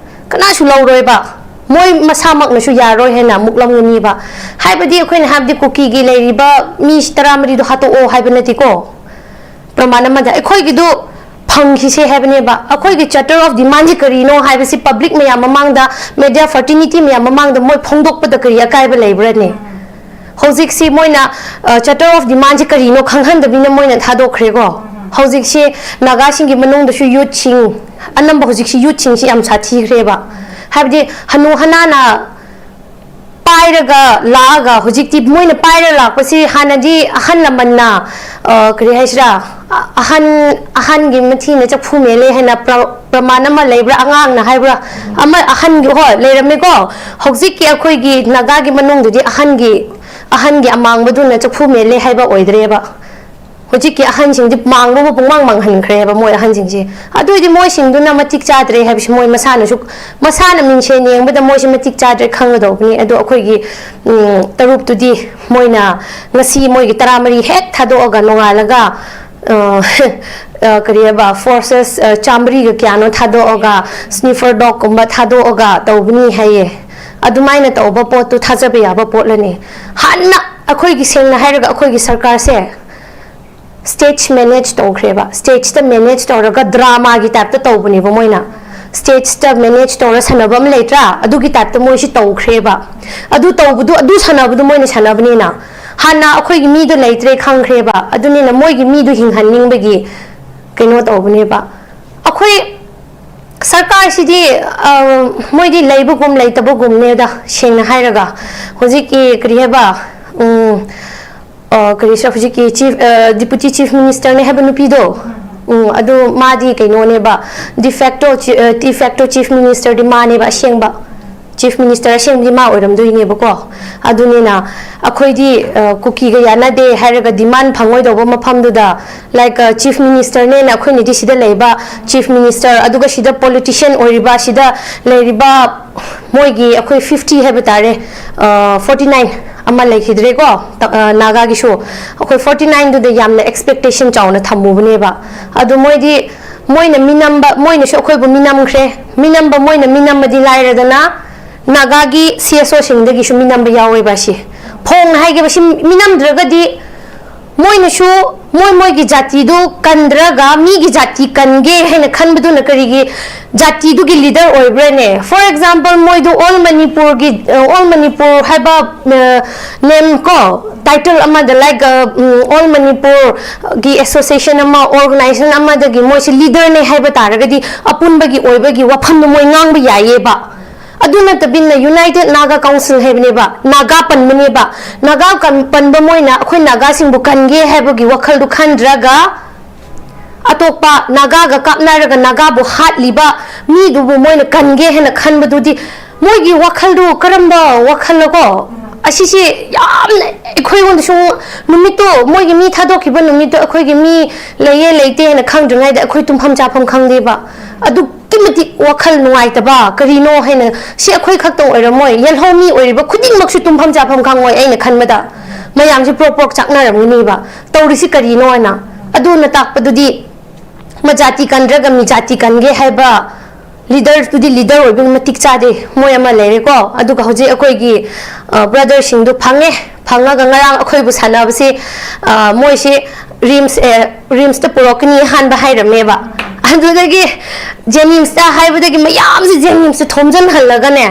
ꯀꯅꯥꯁꯨ ꯂꯧꯔꯣꯏꯕ꯫ ꯃꯣꯏ ꯃꯁꯥꯃꯛꯅꯁꯨ ꯌꯥꯔꯣꯏ ꯍꯥꯏꯅ ꯃꯨꯛꯂꯝꯒꯅꯤꯕ꯫ ꯍꯥꯏꯕꯗꯤ ꯑꯩꯈꯣꯏꯅ ꯍꯥꯏꯕꯗꯤ ꯀꯨꯀꯤꯒꯤ ꯂꯩꯔꯤꯕ ꯃꯤ ꯇꯔꯥꯃꯔꯤꯗꯣ ꯍꯥꯠꯇꯣꯛꯑꯣ ꯍꯥꯏꯕ ꯅꯠꯇꯦꯀꯣ꯫ ꯄ꯭ꯔꯃꯥꯟ ꯑꯃꯗ ꯑꯩꯈꯣꯏꯒꯤꯗꯨ ꯐꯪꯈꯤꯁꯦ ꯍꯥꯏꯕꯅꯦꯕ꯫ ꯑꯩꯈꯣꯏꯒꯤ charter of demandꯁꯤ ꯀꯔꯤꯅꯣ ꯍꯥꯏꯕꯁꯤ ꯄꯕ꯭ꯂꯤꯛ ꯃꯌꯥꯝ ꯃꯃꯥꯡꯗ, ꯃꯦꯗꯤꯌꯥ ꯐ꯭ꯔꯇꯔꯅꯤꯇꯤ ꯃꯌꯥꯝ ꯃꯃꯥꯡꯗ ꯃꯣꯏ ꯐꯣꯡꯗꯣꯛꯄꯗ ꯀꯔꯤ ꯑꯀꯥꯏꯕ ꯂꯩꯕ꯭ꯔꯅꯦ? ꯍꯧꯖꯤꯛꯁꯤ ꯃꯣꯏꯅ, ꯑ, charter of demandꯁꯤ ꯀꯔꯤꯅꯣ ꯈꯪꯍꯟꯗꯕꯤꯅ ꯃꯣꯏꯅ ꯊꯥꯗꯣꯛꯈ꯭ꯔꯦꯀꯣ꯫ ꯍꯧꯖꯤꯛꯁꯤ ꯅꯥꯒꯥꯁꯤꯡꯒꯤ ꯃꯅꯨꯡꯗꯁꯨ ꯌꯨꯠꯁꯤꯡ, ꯑꯅꯝꯕ ꯍꯧꯖꯤꯛꯁꯤ ꯌꯨꯠꯁꯤꯡꯁꯤ ꯌꯥꯝ ꯁꯥꯊꯤꯈ꯭ꯔꯦꯕ꯫ ꯍꯥꯏꯕꯗꯤ ꯍꯅꯨ ꯍꯅꯥꯅ ꯄꯥꯏꯔꯒ ꯂꯥꯛꯑꯒ ꯍꯧꯖꯤꯛꯇꯤ ꯃꯣꯏꯅ ꯄꯥꯏꯔ ꯂꯥꯛꯄꯁꯤ ꯍꯥꯟꯅꯗꯤ ꯑꯍꯜ ꯂꯃꯟꯅ, ꯑ, ꯀꯔꯤ ꯍꯥꯏꯁꯤꯔꯥ, ꯑ-, ꯑꯍꯟ, ꯑꯍꯟꯒꯤ ꯃꯊꯤꯅ ꯆꯐꯨ ꯃꯦꯜꯂꯦ ꯍꯥꯏꯅ ꯄ꯭ꯔ-, ꯄ꯭ꯔꯃꯥꯟ ꯑꯃ ꯂꯩꯕ꯭ꯔꯥ, ꯑꯉꯥꯡꯅ ꯍꯥꯏꯕ꯭ꯔꯥ, ꯑꯃ ꯑꯍꯟꯒꯤ, ꯍꯣꯏ, ꯂꯩꯔꯝꯃꯦꯀꯣ꯫ ꯍꯧꯖꯤꯛꯀꯤ ꯑꯩꯈꯣꯏꯒꯤ ꯅꯥꯒꯥꯒꯤ ꯃꯅꯨꯡꯗꯗꯤ ꯑꯍꯟꯒꯤ, ꯑꯍꯟꯒꯤ ꯑꯃꯥꯡꯕꯗꯨꯅ ꯆꯐꯨ ꯃꯦꯜꯂꯦ ꯍꯥꯏꯕ ꯑꯣꯏꯗ꯭ꯔꯦꯕ꯫ ꯍꯧꯖꯤꯛꯀꯤ ꯑꯍꯟꯁꯤꯡꯗꯤ ꯃꯥꯡꯕꯕꯨ ꯄꯨꯡꯃꯥꯡ ꯃꯥꯡꯍꯟꯈ꯭ꯔꯦꯕ ꯃꯣꯏ ꯑꯍꯟꯁꯤꯡꯁꯦ꯫ ꯑꯗꯨ ꯑꯣꯏꯗꯤ ꯃꯣꯏꯁꯤꯡꯗꯨꯅ ꯃꯇꯤꯛ ꯆꯥꯗ꯭ꯔꯦ ꯍꯥꯏꯕꯁꯤ ꯃꯣꯏ ꯃꯁꯥꯅꯁꯨ, ꯃꯁꯥꯅ ꯃꯤꯡꯁꯦꯟ ꯌꯦꯡꯕꯗ ꯃꯣꯏꯁꯤ ꯃꯇꯤꯛ ꯆꯥꯗ꯭ꯔꯦ ꯈꯪꯒꯗꯧꯕꯅꯤ꯫ ꯑꯗꯣ ꯑꯩꯈꯣꯏꯒꯤ ꯎꯝ, ꯇꯔꯨꯛꯇꯨꯗꯤ ꯃꯣꯏꯅ ꯉꯁꯤ ꯃꯣꯏꯒꯤ ꯇꯔꯥꯃꯔꯤ ꯍꯦꯛ ꯊꯥꯗꯣꯛꯑꯒ ꯅꯣꯡꯉꯥꯜꯂꯒ ꯑ, ꯑ, ꯀꯔꯤ ꯍꯥꯏꯕ, ꯐꯣꯔꯁꯦꯁ ꯆꯥꯃꯔꯤꯒ ꯀꯌꯥꯅꯣ ꯊꯥꯗꯣꯛꯑꯒ, ꯁ꯭ꯅꯤꯐꯔ ꯗꯣꯒꯀꯨꯝꯕ ꯊꯥꯗꯣꯛꯑꯒ ꯇꯧꯕꯅꯤ ꯍꯥꯏꯌꯦ꯫ ꯑꯗꯨꯃꯥꯏꯅ ꯇꯧꯕ ꯄꯣꯠꯇꯨ ꯊꯥꯖꯕ ꯌꯥꯕ ꯄꯣꯠꯂꯅꯦ? ꯍꯥꯟꯅ ꯑꯩꯈꯣꯏꯒꯤ, ꯁꯦꯡꯅ ꯍꯥꯏꯔꯒ, ꯑꯩꯈꯣꯏꯒꯤ ꯁꯔꯀꯥꯔꯁꯦ ꯁ꯭ꯇꯦꯖ ꯃꯦꯅꯦꯖ ꯇꯧꯈ꯭ꯔꯦꯕ꯫ ꯁ꯭ꯇꯦꯖꯇ ꯃꯦꯅꯦꯖ ꯇꯧꯔꯒ ꯗ꯭ꯔꯥꯃꯥꯒꯤ ꯇꯥꯏꯞꯇ ꯇꯧꯕꯅꯦꯕ ꯃꯣꯏꯅ꯫ ꯁ꯭ꯇꯦꯖꯇ ꯃꯦꯅꯦꯖ ꯇꯧꯔ ꯁꯥꯟꯅꯕ ꯑꯃ ꯂꯩꯇ꯭ꯔꯥ? ꯑꯗꯨꯒꯤ ꯇꯥꯏꯞꯇ ꯃꯣꯏꯁꯤ ꯇꯧꯈ꯭ꯔꯦꯕ꯫ ꯑꯗꯨ ꯇꯧꯕꯗꯨ, ꯑꯗꯨ ꯁꯥꯟꯅꯕꯗꯨ ꯃꯣꯏꯅ ꯁꯥꯟꯅꯕꯅꯤꯅ, ꯍꯥꯟꯅ ꯑꯩꯈꯣꯏꯒꯤ ꯃꯤꯗꯣ ꯂꯩꯇ꯭ꯔꯦ ꯈꯪꯈ꯭ꯔꯦꯕ꯫ ꯑꯗꯨꯅꯤꯅ ꯃꯣꯏꯒꯤ ꯃꯤꯗꯣ ꯍꯤꯡꯍꯟꯅꯤꯡꯕꯒꯤ ꯀꯩꯅꯣ ꯇꯧꯕꯅꯦꯕ꯫ ꯑꯩꯈꯣꯏ ꯁꯔꯀꯥꯔꯁꯤꯗꯤ, ꯑ, ꯃꯣꯏꯗꯤ ꯂꯩꯕꯒꯨꯝ ꯂꯩꯇꯕꯒꯨꯝꯅꯦꯗ, ꯁꯦꯡꯅ ꯍꯥꯏꯔꯒ꯫ ꯍꯧꯖꯤꯛꯀꯤ ꯀꯔꯤ ꯍꯥꯏꯕ, ꯎꯝ, ꯑ, ꯀꯔꯤ ꯁ-, ꯍꯧꯖꯤꯛꯀꯤ ꯆꯤꯐ, ꯑ, ꯗꯤꯄꯨꯇꯤ ꯆꯤꯐ ꯃꯤꯅꯤꯁꯇꯔꯅꯦ ꯍꯥꯏꯕ ꯅꯨꯄꯤꯗꯣ, ꯎꯝ, ꯑꯗꯨ ꯃꯥꯗꯤ ꯀꯩꯅꯣꯅꯦꯕ, ꯗꯤꯐꯦꯛꯇꯣ ꯆꯤ-, ꯑ, ꯗꯤꯐꯦꯛꯇꯣ ꯆꯤꯐ ꯃꯤꯅꯤꯁꯇꯔꯗꯤ ꯃꯥꯅꯦꯕ ꯑꯁꯦꯡꯕ꯫ ꯆꯤꯐ ꯃꯤꯅꯤꯁꯇꯔ ꯑꯁꯦꯡꯕꯗꯤ ꯃꯥ ꯑꯣꯏꯔꯝꯗꯣꯏꯅꯦꯕꯀꯣ꯫ ꯑꯗꯨꯅꯤꯅ ꯑꯩꯈꯣꯏꯗꯤ, ꯑ, ꯀꯨꯀꯤꯒ ꯌꯥꯅꯗꯦ ꯍꯥꯏꯔꯒ ꯗꯤꯃꯥꯟ ꯐꯪꯉꯣꯏꯗꯧꯕ ꯃꯐꯝꯗꯨꯗ, ꯂꯥꯏꯛ, ꯑ, ꯆꯤꯐ ꯃꯤꯅꯤꯁꯇꯔꯅꯦꯅ ꯑꯩꯈꯣꯏꯅꯗꯤ ꯁꯤꯗ ꯂꯩꯕ ꯆꯤꯐ ꯃꯤꯅꯤꯁꯇꯔ, ꯑꯗꯨꯒ ꯁꯤꯗ ꯄꯣꯂꯤꯇꯤꯁꯤꯌꯥꯟ ꯑꯣꯏꯔꯤꯕ, ꯁꯤꯗ ꯂꯩꯔꯤꯕ ꯃꯣꯏꯒꯤ ꯑꯩꯈꯣꯏ ꯐꯤꯐꯇꯤ ꯍꯥꯏꯕ ꯇꯥꯔꯦ, ꯑ, ꯐꯣꯔꯇꯤ ꯅꯥꯏꯟ ꯑꯃ ꯂꯩꯈꯤꯗ꯭ꯔꯦꯀꯣ, ꯇ-, ꯑ, ꯅꯥꯒꯥꯒꯤꯁꯨ꯫ ꯑꯩꯈꯣꯏ ꯐꯣꯔꯇꯤ ꯅꯥꯏꯟꯗꯨꯗ ꯌꯥꯝꯅ ꯑꯦꯛꯁꯄꯦꯛꯇꯦꯁꯟ ꯆꯥꯎꯅ ꯊꯝꯃꯨꯕꯅꯦꯕ꯫ ꯑꯗꯨ ꯃꯣꯏꯗꯤ, ꯃꯣꯏꯅ ꯃꯤꯅꯝꯕ, ꯃꯣꯏꯅꯁꯨ ꯑꯩꯈꯣꯏꯕꯨ ꯃꯤꯅꯝꯈ꯭ꯔꯦ꯫ ꯃꯤꯅꯝꯕ, ꯃꯣꯏꯅ ꯃꯤꯅꯝꯕꯗꯤ ꯂꯥꯏꯔꯗꯅ, ꯅꯥꯒꯥꯒꯤ ꯁꯤ ꯑꯦꯁ ꯑꯣꯁꯤꯡꯗꯒꯤꯁꯨ ꯃꯤꯅꯝꯕ ꯌꯥꯎꯋꯦꯕ꯫ ꯁꯤ ꯐꯣꯡꯅ ꯍꯥꯏꯒꯦꯕ, ꯁꯤ ꯃꯤꯅꯝꯗ꯭ꯔꯒꯗꯤ ꯃꯣꯏꯅꯁꯨ ꯃꯣꯏ ꯃꯣꯏꯒꯤ ꯖꯥꯇꯤꯗꯨ ꯀꯟꯗ꯭ꯔꯒ ꯃꯤꯒꯤ ꯖꯥꯇꯤ ꯀꯟꯒꯦ ꯍꯥꯏꯅ ꯈꯟꯕꯗꯨꯅ ꯀꯔꯤꯒꯤ ꯖꯥꯇꯤꯗꯨꯒꯤ ꯂꯤꯗꯔ ꯑꯣꯏꯕ꯭ꯔꯥꯅꯦ? ꯐꯣꯔ ꯑꯦꯛꯖꯥꯝꯄꯜ, ꯃꯣꯏꯗꯨ ꯑꯣꯜ ꯃꯅꯤꯄꯨꯔꯒꯤ, ꯑ, ꯑꯣꯜ ꯃꯅꯤꯄꯨꯔ ꯍꯥꯏꯕ, ꯑ, ꯅꯦꯝ ꯀꯣ, ꯇꯥꯏꯇꯜ ꯑꯃꯗ, ꯂꯥꯏꯛ, ꯑ, ꯎꯝ, ꯑꯣꯜ ꯃꯅꯤꯄꯨꯔꯒꯤ ꯑꯦꯁꯣꯁꯤꯌꯦꯁꯟ ꯑꯃ, ꯑꯣꯔꯒꯅꯥꯏꯖꯦꯁꯟ ꯑꯃꯗꯒꯤ ꯃꯣꯏꯁꯦ ꯂꯤꯗꯔꯅꯦ ꯍꯥꯏꯕ ꯇꯥꯔꯒꯗꯤ ꯑꯄꯨꯟꯕꯒꯤ ꯑꯣꯏꯕꯒꯤ ꯋꯥꯐꯝꯗꯣ ꯃꯣꯏ ꯉꯥꯡꯕ ꯌꯥꯏꯌꯦꯕ꯫ ꯑꯗꯨ ꯅꯠꯇꯕꯤꯅ ꯌꯨꯅꯥꯏꯇꯦꯗ ꯅꯥꯒꯥ ꯀꯥꯎꯟꯁꯤꯜ ꯍꯥꯏꯕꯅꯦꯕ, ꯅꯥꯒꯥ ꯄꯟꯕꯅꯦꯕ꯫ ꯅꯥꯒꯥ ꯀꯟ-, ꯄꯟꯕ ꯃꯣꯏꯅ ꯑꯩꯈꯣꯏ ꯅꯥꯒꯥꯁꯤꯡꯕꯨ ꯀꯟꯒꯦ ꯍꯥꯏꯕꯒꯤ ꯋꯥꯈꯜꯗꯨ ꯈꯟꯗ꯭ꯔꯒ, ꯑꯇꯣꯞꯄ ꯅꯥꯒꯥꯒ ꯀꯥꯞꯅꯔꯒ ꯅꯥꯒꯥꯕꯨ ꯍꯥꯠꯂꯤꯕ ꯃꯤꯗꯨꯕꯨ ꯃꯣꯏꯅ ꯀꯟꯒꯦ ꯍꯥꯏꯅ ꯈꯟꯕꯗꯨꯗꯤ, ꯃꯣꯏꯒꯤ ꯋꯥꯈꯜꯗꯨ ꯀꯔꯝꯕ ꯋꯥꯈꯜꯂꯀꯣ? ꯑꯁꯤꯁꯤ ꯌꯥꯝꯅ ꯑꯩꯈꯣꯏꯉꯣꯟꯗꯁꯨ, ꯅꯨꯃꯤꯠꯇꯣ, ꯃꯣꯏꯒꯤ ꯃꯤ ꯊꯥꯗꯣꯛꯈꯤꯕ ꯅꯨꯃꯤꯠꯇꯣ ꯑꯩꯈꯣꯏꯒꯤ ꯃꯤ ꯂꯩꯌꯦ ꯂꯩꯇꯦ ꯍꯥꯏꯅ ꯈꯪꯗ꯭ꯔꯤꯉꯩꯗ ꯑꯩꯈꯣꯏ ꯇꯨꯝꯐꯝ ꯆꯥꯐꯝ ꯈꯪꯗꯦꯕ꯫ ꯑꯗꯨꯛꯀꯤ ꯃꯇꯤꯛ ꯋꯥꯈꯜ ꯅꯨꯡꯉꯥꯏꯇꯕ, ꯀꯔꯤꯅꯣ ꯍꯥꯏꯅ, ꯁꯤ ꯑꯩꯈꯣꯏ ꯈꯛꯇ ꯑꯣꯏꯔꯝꯃꯣꯏ, ꯌꯦꯜꯍꯧ ꯃꯤ ꯑꯣꯏꯔꯤꯕ ꯈꯨꯗꯤꯡꯃꯛꯁꯨ ꯇꯨꯝꯐꯝ ꯆꯥꯐꯝ ꯈꯪꯉꯣꯏ꯫ ꯑꯩꯅ ꯈꯟꯕꯗ ꯃꯌꯥꯝꯁꯤ ꯄ꯭ꯔꯣꯛ ꯄ꯭ꯔꯣꯛ ꯆꯥꯛꯅꯔꯝꯒꯅꯤꯕ, ꯇꯧꯔꯤꯁꯤ ꯀꯔꯤꯅꯣ ꯍꯥꯏꯅ꯫ ꯑꯗꯨꯅ ꯇꯥꯛꯄꯗꯨꯗꯤ ꯃꯖꯥꯇꯤ ꯀꯟꯗ꯭ꯔꯒ ꯃꯤ ꯖꯥꯇꯤ ꯀꯟꯒꯦ ꯍꯥꯏꯕ ꯂꯤꯗꯔꯗꯨꯗꯤ ꯂꯤꯗꯔ ꯑꯣꯏꯕꯒꯤ ꯃꯇꯤꯛ ꯆꯥꯗꯦ꯫ ꯃꯣꯏ ꯑꯃ ꯂꯩꯔꯦꯀꯣ, ꯑꯗꯨꯒ ꯍꯧꯖꯤꯛ ꯑꯩꯈꯣꯏꯒꯤ ꯕ꯭ꯔꯗꯔꯁꯤꯡꯗꯨ ꯐꯪꯉꯦ꯫ ꯐꯪꯉꯒ ꯉꯔꯥꯡ ꯑꯩꯈꯣꯏꯕꯨ ꯁꯥꯟꯅꯕꯁꯦ, ꯑ, ꯃꯣꯏꯁꯦ ꯔꯤꯝꯁ ꯑꯦ, ꯔꯤꯝꯁꯇ ꯄꯨꯔꯛꯀꯅꯤ ꯑꯍꯥꯟꯕ ꯍꯥꯏꯔꯝꯃꯦꯕ꯫ ꯑꯗꯨꯗꯒꯤ ꯖꯦꯅꯤꯝꯁꯇ ꯍꯥꯏꯕꯗꯒꯤ ꯃꯌꯥꯝꯁꯦ ꯖꯦꯅꯤꯝꯁꯇ ꯊꯣꯝꯖꯤꯟꯍꯜꯂꯒꯅꯦ,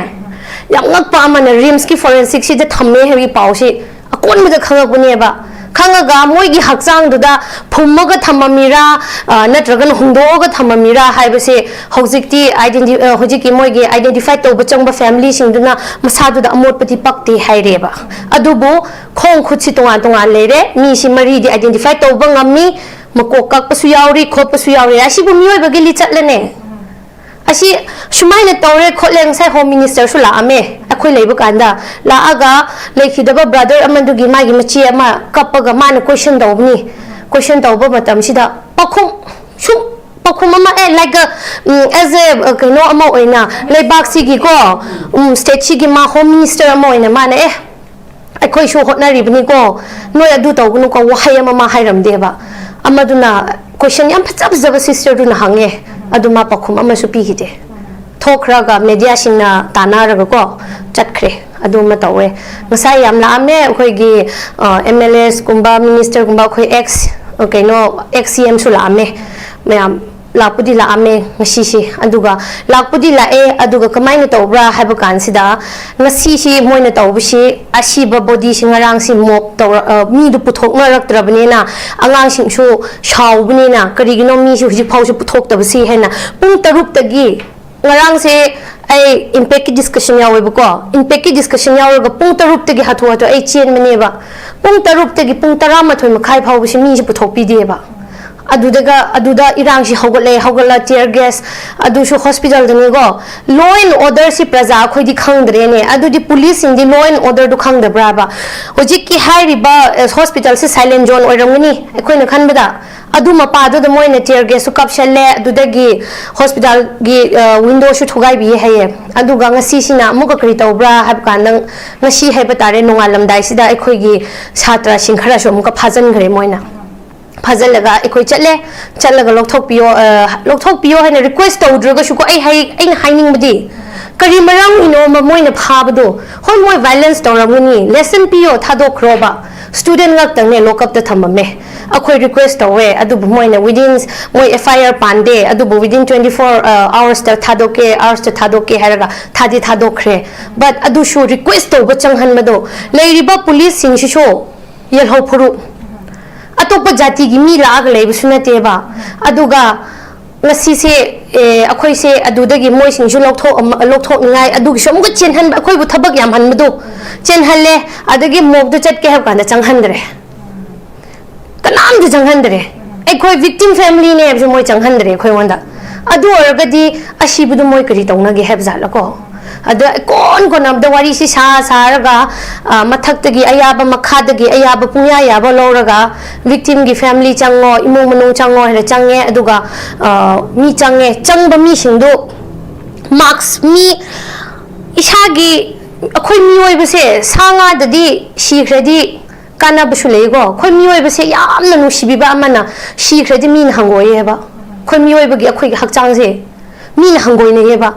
ꯌꯥꯝ ꯉꯛꯄ ꯑꯃꯅ ꯔꯤꯝꯁꯀꯤ ꯐꯣꯔꯦꯟꯁꯤꯛꯁꯤꯗ ꯊꯝꯃꯦ ꯍꯥꯏꯕꯒꯤ ꯄꯥꯎꯁꯤ ꯑꯀꯣꯟꯕꯗ ꯈꯪꯉꯛꯄꯅꯦꯕ꯫ ꯈꯪꯉꯒ ꯃꯣꯏꯒꯤ ꯍꯛꯆꯥꯡꯗꯨꯗ ꯐꯨꯝꯃꯒ ꯊꯝꯃꯝꯃꯤꯔꯥ, ꯑ, ꯅꯠꯇ꯭ꯔꯒꯅ ꯍꯨꯟꯗꯣꯛꯑꯒ ꯊꯝꯃꯝꯃꯤꯔꯥ ꯍꯥꯏꯕꯁꯦ ꯍꯧꯖꯤꯛꯇꯤ identify, ꯑ, ꯍꯧꯖꯤꯛꯀꯤ ꯃꯣꯏꯒꯤ identify ꯇꯧꯕ ꯆꯪꯕ ꯐꯦꯃꯤꯂꯤꯁꯤꯡꯗꯨꯅ ꯃꯁꯥꯗꯨꯗ ꯑꯃꯣꯠꯄꯗꯤ ꯄꯛꯇꯦ ꯍꯥꯏꯔꯦꯕ꯫ ꯑꯗꯨꯕꯨ ꯈꯣꯡ ꯈꯨꯠꯁꯤ ꯇꯣꯉꯥꯟ ꯇꯣꯉꯥꯟ ꯂꯩꯔꯦ, ꯃꯤꯁꯤ ꯃꯔꯤꯗꯤ identify ꯇꯧꯕ ꯉꯝꯃꯤ, ꯃꯀꯣꯛ ꯀꯛꯄꯁꯨ ꯌꯥꯎꯔꯤ, ꯈꯣꯠꯄꯁꯨ ꯌꯥꯎꯔꯤ꯫ ꯑꯁꯤꯕꯨ ꯃꯤꯑꯣꯏꯕꯒꯤ ꯂꯤꯆꯠꯂꯅꯦ? ꯑꯁꯤ ꯁꯨꯃꯥꯏꯅ ꯇꯧꯔꯦ ꯈꯣꯠꯂꯦ, ꯉꯁꯥꯏ ꯍꯣꯝ ꯃꯤꯅꯤꯁꯇꯔꯁꯨ ꯂꯥꯛꯑꯝꯃꯦ ꯑꯩꯈꯣꯏ ꯂꯩꯕ ꯀꯥꯟꯗ꯫ ꯂꯥꯛꯑꯒ ꯂꯩꯈꯤꯗꯕ ꯕ꯭ꯔꯗꯔ ꯑꯃꯗꯨꯒꯤ ꯃꯥꯒꯤ ꯃꯆꯦ ꯑꯃ ꯀꯞꯄꯒ ꯃꯥꯅ ꯀꯣꯏꯁꯟ ꯇꯧꯕꯅꯤ꯫ ꯀꯣꯏꯁꯟ ꯇꯧꯕ ꯃꯇꯝꯁꯤꯗ ꯄꯥꯎꯈꯨꯝ, ꯁꯨꯝ ꯄꯥꯎꯈꯨꯝ ꯑꯃ, ꯑꯦ, like a, um, as a, ꯑ, ꯀꯩꯅꯣ ꯑꯃ ꯑꯣꯏꯅ, ꯂꯩꯕꯥꯛꯁꯤꯒꯤꯀꯣ, ꯎꯝ, ꯁ꯭ꯇꯦꯠꯁꯤꯒꯤ ꯃꯥ ꯍꯣꯝ ꯃꯤꯅꯤꯁꯇꯔ ꯑꯃ ꯑꯣꯏꯅ ꯃꯥꯅ, ꯑꯦ, ꯑꯩꯈꯣꯏꯁꯨ ꯍꯣꯠꯅꯔꯤꯕꯅꯤꯀꯣ, ꯅꯣꯏ ꯑꯗꯨ ꯇꯧꯒꯅꯨꯀꯣ, ꯋꯥꯍꯩ ꯑꯃ ꯃꯥ ꯍꯥꯏꯔꯝꯗꯦꯕ꯫ ꯑꯃꯗꯨꯅ ꯀꯣꯏꯁꯟ ꯌꯥꯝ ꯐꯖ ꯐꯖꯕ ꯁꯤꯁꯇꯔꯗꯨꯅ ꯍꯪꯉꯦ, ꯑꯗꯨ ꯃꯥ ꯄꯥꯎꯈꯨꯝ ꯑꯃꯁꯨ ꯄꯤꯈꯤꯗꯦ꯫ ꯊꯣꯛꯈ꯭ꯔꯒ ꯃꯦꯗꯤꯌꯥꯁꯤꯡꯅ ꯇꯥꯟꯅꯔꯒꯀꯣ ꯆꯠꯈ꯭ꯔꯦ꯫ ꯑꯗꯨ ꯑꯃ ꯇꯧꯋꯦ꯫ ꯉꯁꯥꯏ ꯌꯥꯝ ꯂꯥꯛꯑꯝꯃꯦ ꯑꯩꯈꯣꯏꯒꯤ, ꯑ, ꯑꯦꯝ ꯑꯦꯜ ꯑꯦꯁꯀꯨꯝꯕ, ꯃꯤꯅꯤꯁꯇꯔꯒꯨꯝꯕ, ꯑꯩꯈꯣꯏ ꯑꯦꯛꯁ, ꯑ, ꯀꯩꯅꯣ, ꯑꯦꯛꯁ ꯁꯤ ꯑꯦꯝꯁꯨ ꯂꯥꯛꯑꯝꯃꯦ꯫ ꯃꯌꯥꯝ ꯂꯥꯛꯄꯨꯗꯤ ꯂꯥꯛꯑꯝꯃꯦ ꯉꯁꯤꯁꯦ꯫ ꯑꯗꯨꯒ ꯂꯥꯛꯄꯨꯗꯤ ꯂꯥꯛꯑꯦ, ꯑꯗꯨꯒ ꯀꯃꯥꯏꯅ ꯇꯧꯕ꯭ꯔꯥ ꯍꯥꯏꯕ ꯀꯥꯟꯁꯤꯗ, ꯉꯁꯤꯁꯤ ꯃꯣꯏꯅ ꯇꯧꯕꯁꯤ, ꯑꯁꯤꯕ ꯕꯣꯗꯤꯁꯤ ꯉꯔꯥꯡꯁꯤ ꯃꯣꯞ ꯇꯧꯔ-, ꯑ, ꯃꯤꯗꯨ ꯄꯨꯊꯣꯛꯅꯔꯛꯇ꯭ꯔꯕꯅꯤꯅ, ꯑꯉꯥꯡꯁꯤꯡꯁꯨ ꯁꯥꯎꯕꯅꯤꯅ, ꯀꯔꯤꯒꯤꯅꯣ ꯃꯤꯁꯤ ꯍꯧꯖꯤꯛ ꯐꯥꯎꯁꯨ ꯄꯨꯊꯣꯛꯇꯕꯁꯤ ꯍꯥꯏꯅ ꯄꯨꯡ ꯇꯔꯨꯛꯇꯒꯤ, ꯉꯔꯥꯡꯁꯦ ꯑꯩ ꯏꯝꯄꯦꯛꯀꯤ ꯗꯤꯁꯀꯁꯟ ꯌꯥꯎꯋꯦꯕꯀꯣ, ꯏꯝꯄꯦꯛꯀꯤ ꯗꯤꯁꯀꯁꯟ ꯌꯥꯎꯔꯒ ꯄꯨꯡ ꯇꯔꯨꯛꯇꯒꯤ ꯍꯥꯊꯨ ꯍꯥꯊꯨ ꯑꯩ ꯆꯦꯟꯕꯅꯦꯕ꯫ ꯄꯨꯡ ꯇꯔꯨꯛꯇꯒꯤ ꯄꯨꯡ ꯇꯔꯥꯃꯥꯊꯣꯏ ꯃꯈꯥꯏ ꯐꯥꯎꯕꯁꯤ ꯃꯤꯁꯤ ꯄꯨꯊꯣꯛꯄꯤꯗꯦꯕ꯫ ꯑꯗꯨꯗꯒ ꯑꯗꯨꯗ ꯏꯔꯥꯡꯁꯤ ꯍꯧꯒꯠꯂꯦ, ꯍꯧꯒꯠꯂ tear gas, ꯑꯗꯨꯁꯨ ꯍꯣꯁꯄꯤꯇꯥꯜꯗꯅꯤꯀꯣ꯫ Law and order ꯁꯤ ꯄ꯭ꯔꯖꯥ ꯑꯩꯈꯣꯏꯗꯤ ꯈꯪꯗ꯭ꯔꯦꯅꯦ꯫ ꯑꯗꯨꯗꯤ ꯄꯨꯂꯤꯁꯁꯤꯡꯗꯤ law and order ꯗꯨ ꯈꯪꯗꯕ꯭ꯔꯥꯕ? ꯍꯧꯖꯤꯛꯀꯤ ꯍꯥꯏꯔꯤꯕ, ꯑ, ꯍꯣꯁꯄꯤꯇꯥꯜꯁꯤ silent zone ꯑꯣꯏꯔꯝꯒꯅꯤ ꯑꯩꯈꯣꯏꯅ ꯈꯟꯕꯗ꯫ ꯑꯗꯨ ꯃꯄꯥꯗꯨꯗ ꯃꯣꯏꯅ tear gas ꯁꯨ ꯀꯥꯞꯁꯜꯂꯦ, ꯑꯗꯨꯗꯒꯤ ꯍꯣꯁꯄꯤꯇꯥꯜꯒꯤ, ꯑ, window ꯁꯨ ꯊꯨꯒꯥꯏꯕꯤꯌꯦ ꯍꯥꯏꯌꯦ꯫ ꯑꯗꯨꯒ ꯉꯁꯤꯁꯤꯅ ꯑꯃꯨꯛꯀ ꯀꯔꯤ ꯇꯧꯕ꯭ꯔꯥ ꯍꯥꯏꯕ ꯀꯥꯟꯗ, ꯉꯁꯤ ꯍꯥꯏꯕ ꯇꯥꯔꯦ, ꯅꯣꯡꯉꯥꯜꯂꯝꯗꯥꯏꯁꯤꯗ ꯑꯩꯈꯣꯏꯒꯤ ꯁꯥꯇ꯭ꯔꯁꯤꯡ ꯈꯔꯁꯨ ꯑꯃꯨꯛꯀ ꯐꯥꯖꯤꯟꯈ꯭ꯔꯦ ꯃꯣꯏꯅ꯫ ꯐꯥꯖꯤꯜꯂꯒ ꯑꯩꯈꯣꯏ ꯆꯠꯂꯦ꯫ ꯆꯠꯂꯒ ꯂꯧꯊꯣꯛꯄꯤꯌꯣ, ꯑ, ꯂꯧꯊꯣꯛꯄꯤꯌꯣ ꯍꯥꯏꯅ request ꯇꯧꯗ꯭ꯔꯒꯁꯨꯀꯣ, ꯑꯩ ꯍꯥꯏ-, ꯑꯩꯅ ꯍꯥꯏꯅꯤꯡꯕꯗꯤ, ꯀꯔꯤ ꯃꯔꯝꯒꯤꯅꯣꯕ ꯃꯣꯏꯅ ꯐꯥꯕꯗꯣ? ꯍꯣꯏ, ꯃꯣꯏ violence ꯇꯧꯔꯝꯒꯅꯤ, lesson ꯄꯤꯌꯣ, ꯊꯥꯗꯣꯛꯈ꯭ꯔꯣꯕ꯫ Student ꯉꯥꯛꯇꯪꯅꯦ lock up ꯇ ꯊꯝꯃꯝꯃꯦ꯫ ꯑꯩꯈꯣꯏ request ꯇꯧꯋꯦ, ꯑꯗꯨꯕꯨ ꯃꯣꯏꯅ within, ꯃꯣꯏ F I R ꯄꯥꯟꯗꯦ, ꯑꯗꯨꯕꯨ within twenty four hours ꯇ ꯊꯥꯗꯣꯛꯀꯦ, hours ꯇ ꯊꯥꯗꯣꯛꯀꯦ ꯍꯥꯏꯔꯒ ꯊꯥꯗꯤ ꯊꯥꯗꯣꯛꯈ꯭ꯔꯦ꯫ But ꯑꯗꯨꯁꯨ request ꯇꯧꯕ ꯆꯪꯍꯟꯕꯗꯣ, ꯂꯩꯔꯤꯕ ꯄꯨꯂꯤꯁꯁꯤꯡꯁꯤꯁꯨ ꯌꯦꯜꯍꯧ ꯐꯨꯔꯨꯞ꯫ ꯑꯇꯣꯞꯄ ꯖꯥꯇꯤꯒꯤ ꯃꯤ ꯂꯥꯛꯑꯒ ꯂꯩꯕꯁꯨ ꯅꯠꯇꯦꯕ꯫ ꯑꯗꯨꯒ ꯉꯁꯤꯁꯦ, ꯑꯦ, ꯑꯩꯈꯣꯏꯁꯦ ꯑꯗꯨꯗꯒꯤ ꯃꯣꯏꯁꯤꯡꯁꯨ ꯂꯧꯊꯣꯛ-, ꯂꯧꯊꯣꯛꯅꯤꯡꯉꯥꯏ ꯑꯗꯨꯒꯤꯁꯨ ꯑꯃꯨꯛꯀ ꯆꯦꯟꯍꯟꯕ, ꯑꯩꯈꯣꯏꯕꯨ ꯊꯕꯛ ꯌꯥꯝꯍꯟꯕꯗꯣ ꯆꯦꯟꯍꯜꯂꯦ꯫ ꯑꯗꯒꯤ ꯃꯣꯛꯇ ꯆꯠꯀꯦ ꯍꯥꯏꯕ ꯀꯥꯟꯗ ꯆꯪꯍꯟꯗ꯭ꯔꯦ, ꯀꯅꯥꯝꯇ ꯆꯪꯍꯟꯗ꯭ꯔꯦ꯫ ꯑꯩꯈꯣꯏ victim family ꯅꯦ ꯍꯥꯏꯕꯁꯨ ꯃꯣꯏ ꯆꯪꯍꯟꯗ꯭ꯔꯦ ꯑꯩꯈꯣꯏꯉꯣꯟꯗ꯫ ꯑꯗꯨ ꯑꯣꯏꯔꯒꯗꯤ ꯑꯁꯤꯕꯗꯨ ꯃꯣꯏ ꯀꯔꯤ ꯇꯧꯅꯒꯦ ꯍꯥꯏꯕ ꯖꯥꯠꯂꯀꯣ? ꯑꯗ ꯀꯣꯟ ꯀꯣꯟꯅꯕꯗ ꯋꯥꯔꯤꯁꯤ ꯁꯥ ꯁꯥꯔꯒ, ꯑ, ꯃꯊꯛꯇꯒꯤ ꯑꯌꯥꯕ, ꯃꯈꯥꯗꯒꯤ ꯑꯌꯥꯕ, ꯄꯨꯡꯌꯥ ꯌꯥꯕ ꯂꯧꯔꯒ, victim ꯒꯤ family ꯆꯪꯉꯣ, ꯏꯃꯨꯡ ꯃꯅꯨꯡ ꯆꯪꯉꯣ ꯍꯥꯏꯅ ꯆꯪꯉꯦ꯫ ꯑꯗꯨꯒ, ꯑ, ꯃꯤ ꯆꯪꯉꯦ, ꯆꯪꯕ ꯃꯤꯁꯤꯡꯗꯨ mask, ꯃꯤ ꯏꯁꯥꯒꯤ, ꯑꯩꯈꯣꯏ ꯃꯤꯑꯣꯏꯕꯁꯦ ꯁꯥ ꯉꯥꯗꯗꯤ ꯁꯤꯈ꯭ꯔꯗꯤ ꯀꯥꯟꯅꯕꯁꯨ ꯂꯩꯀꯣ꯫ ꯑꯩꯈꯣꯏ ꯃꯤꯑꯣꯏꯕꯁꯦ ꯌꯥꯝꯅ ꯅꯨꯡꯁꯤꯕꯤꯕ ꯑꯃꯅ ꯁꯤꯈ꯭ꯔꯗꯤ ꯃꯤꯅ ꯍꯪꯒꯣꯏꯌꯦꯕ꯫ ꯑꯩꯈꯣꯏ ꯃꯤꯑꯣꯏꯕꯒꯤ, ꯑꯩꯈꯣꯏꯒꯤ ꯍꯛꯆꯥꯡꯁꯦ ꯃꯤꯅ ꯍꯪꯒꯣꯏꯅꯩꯌꯦꯕ꯫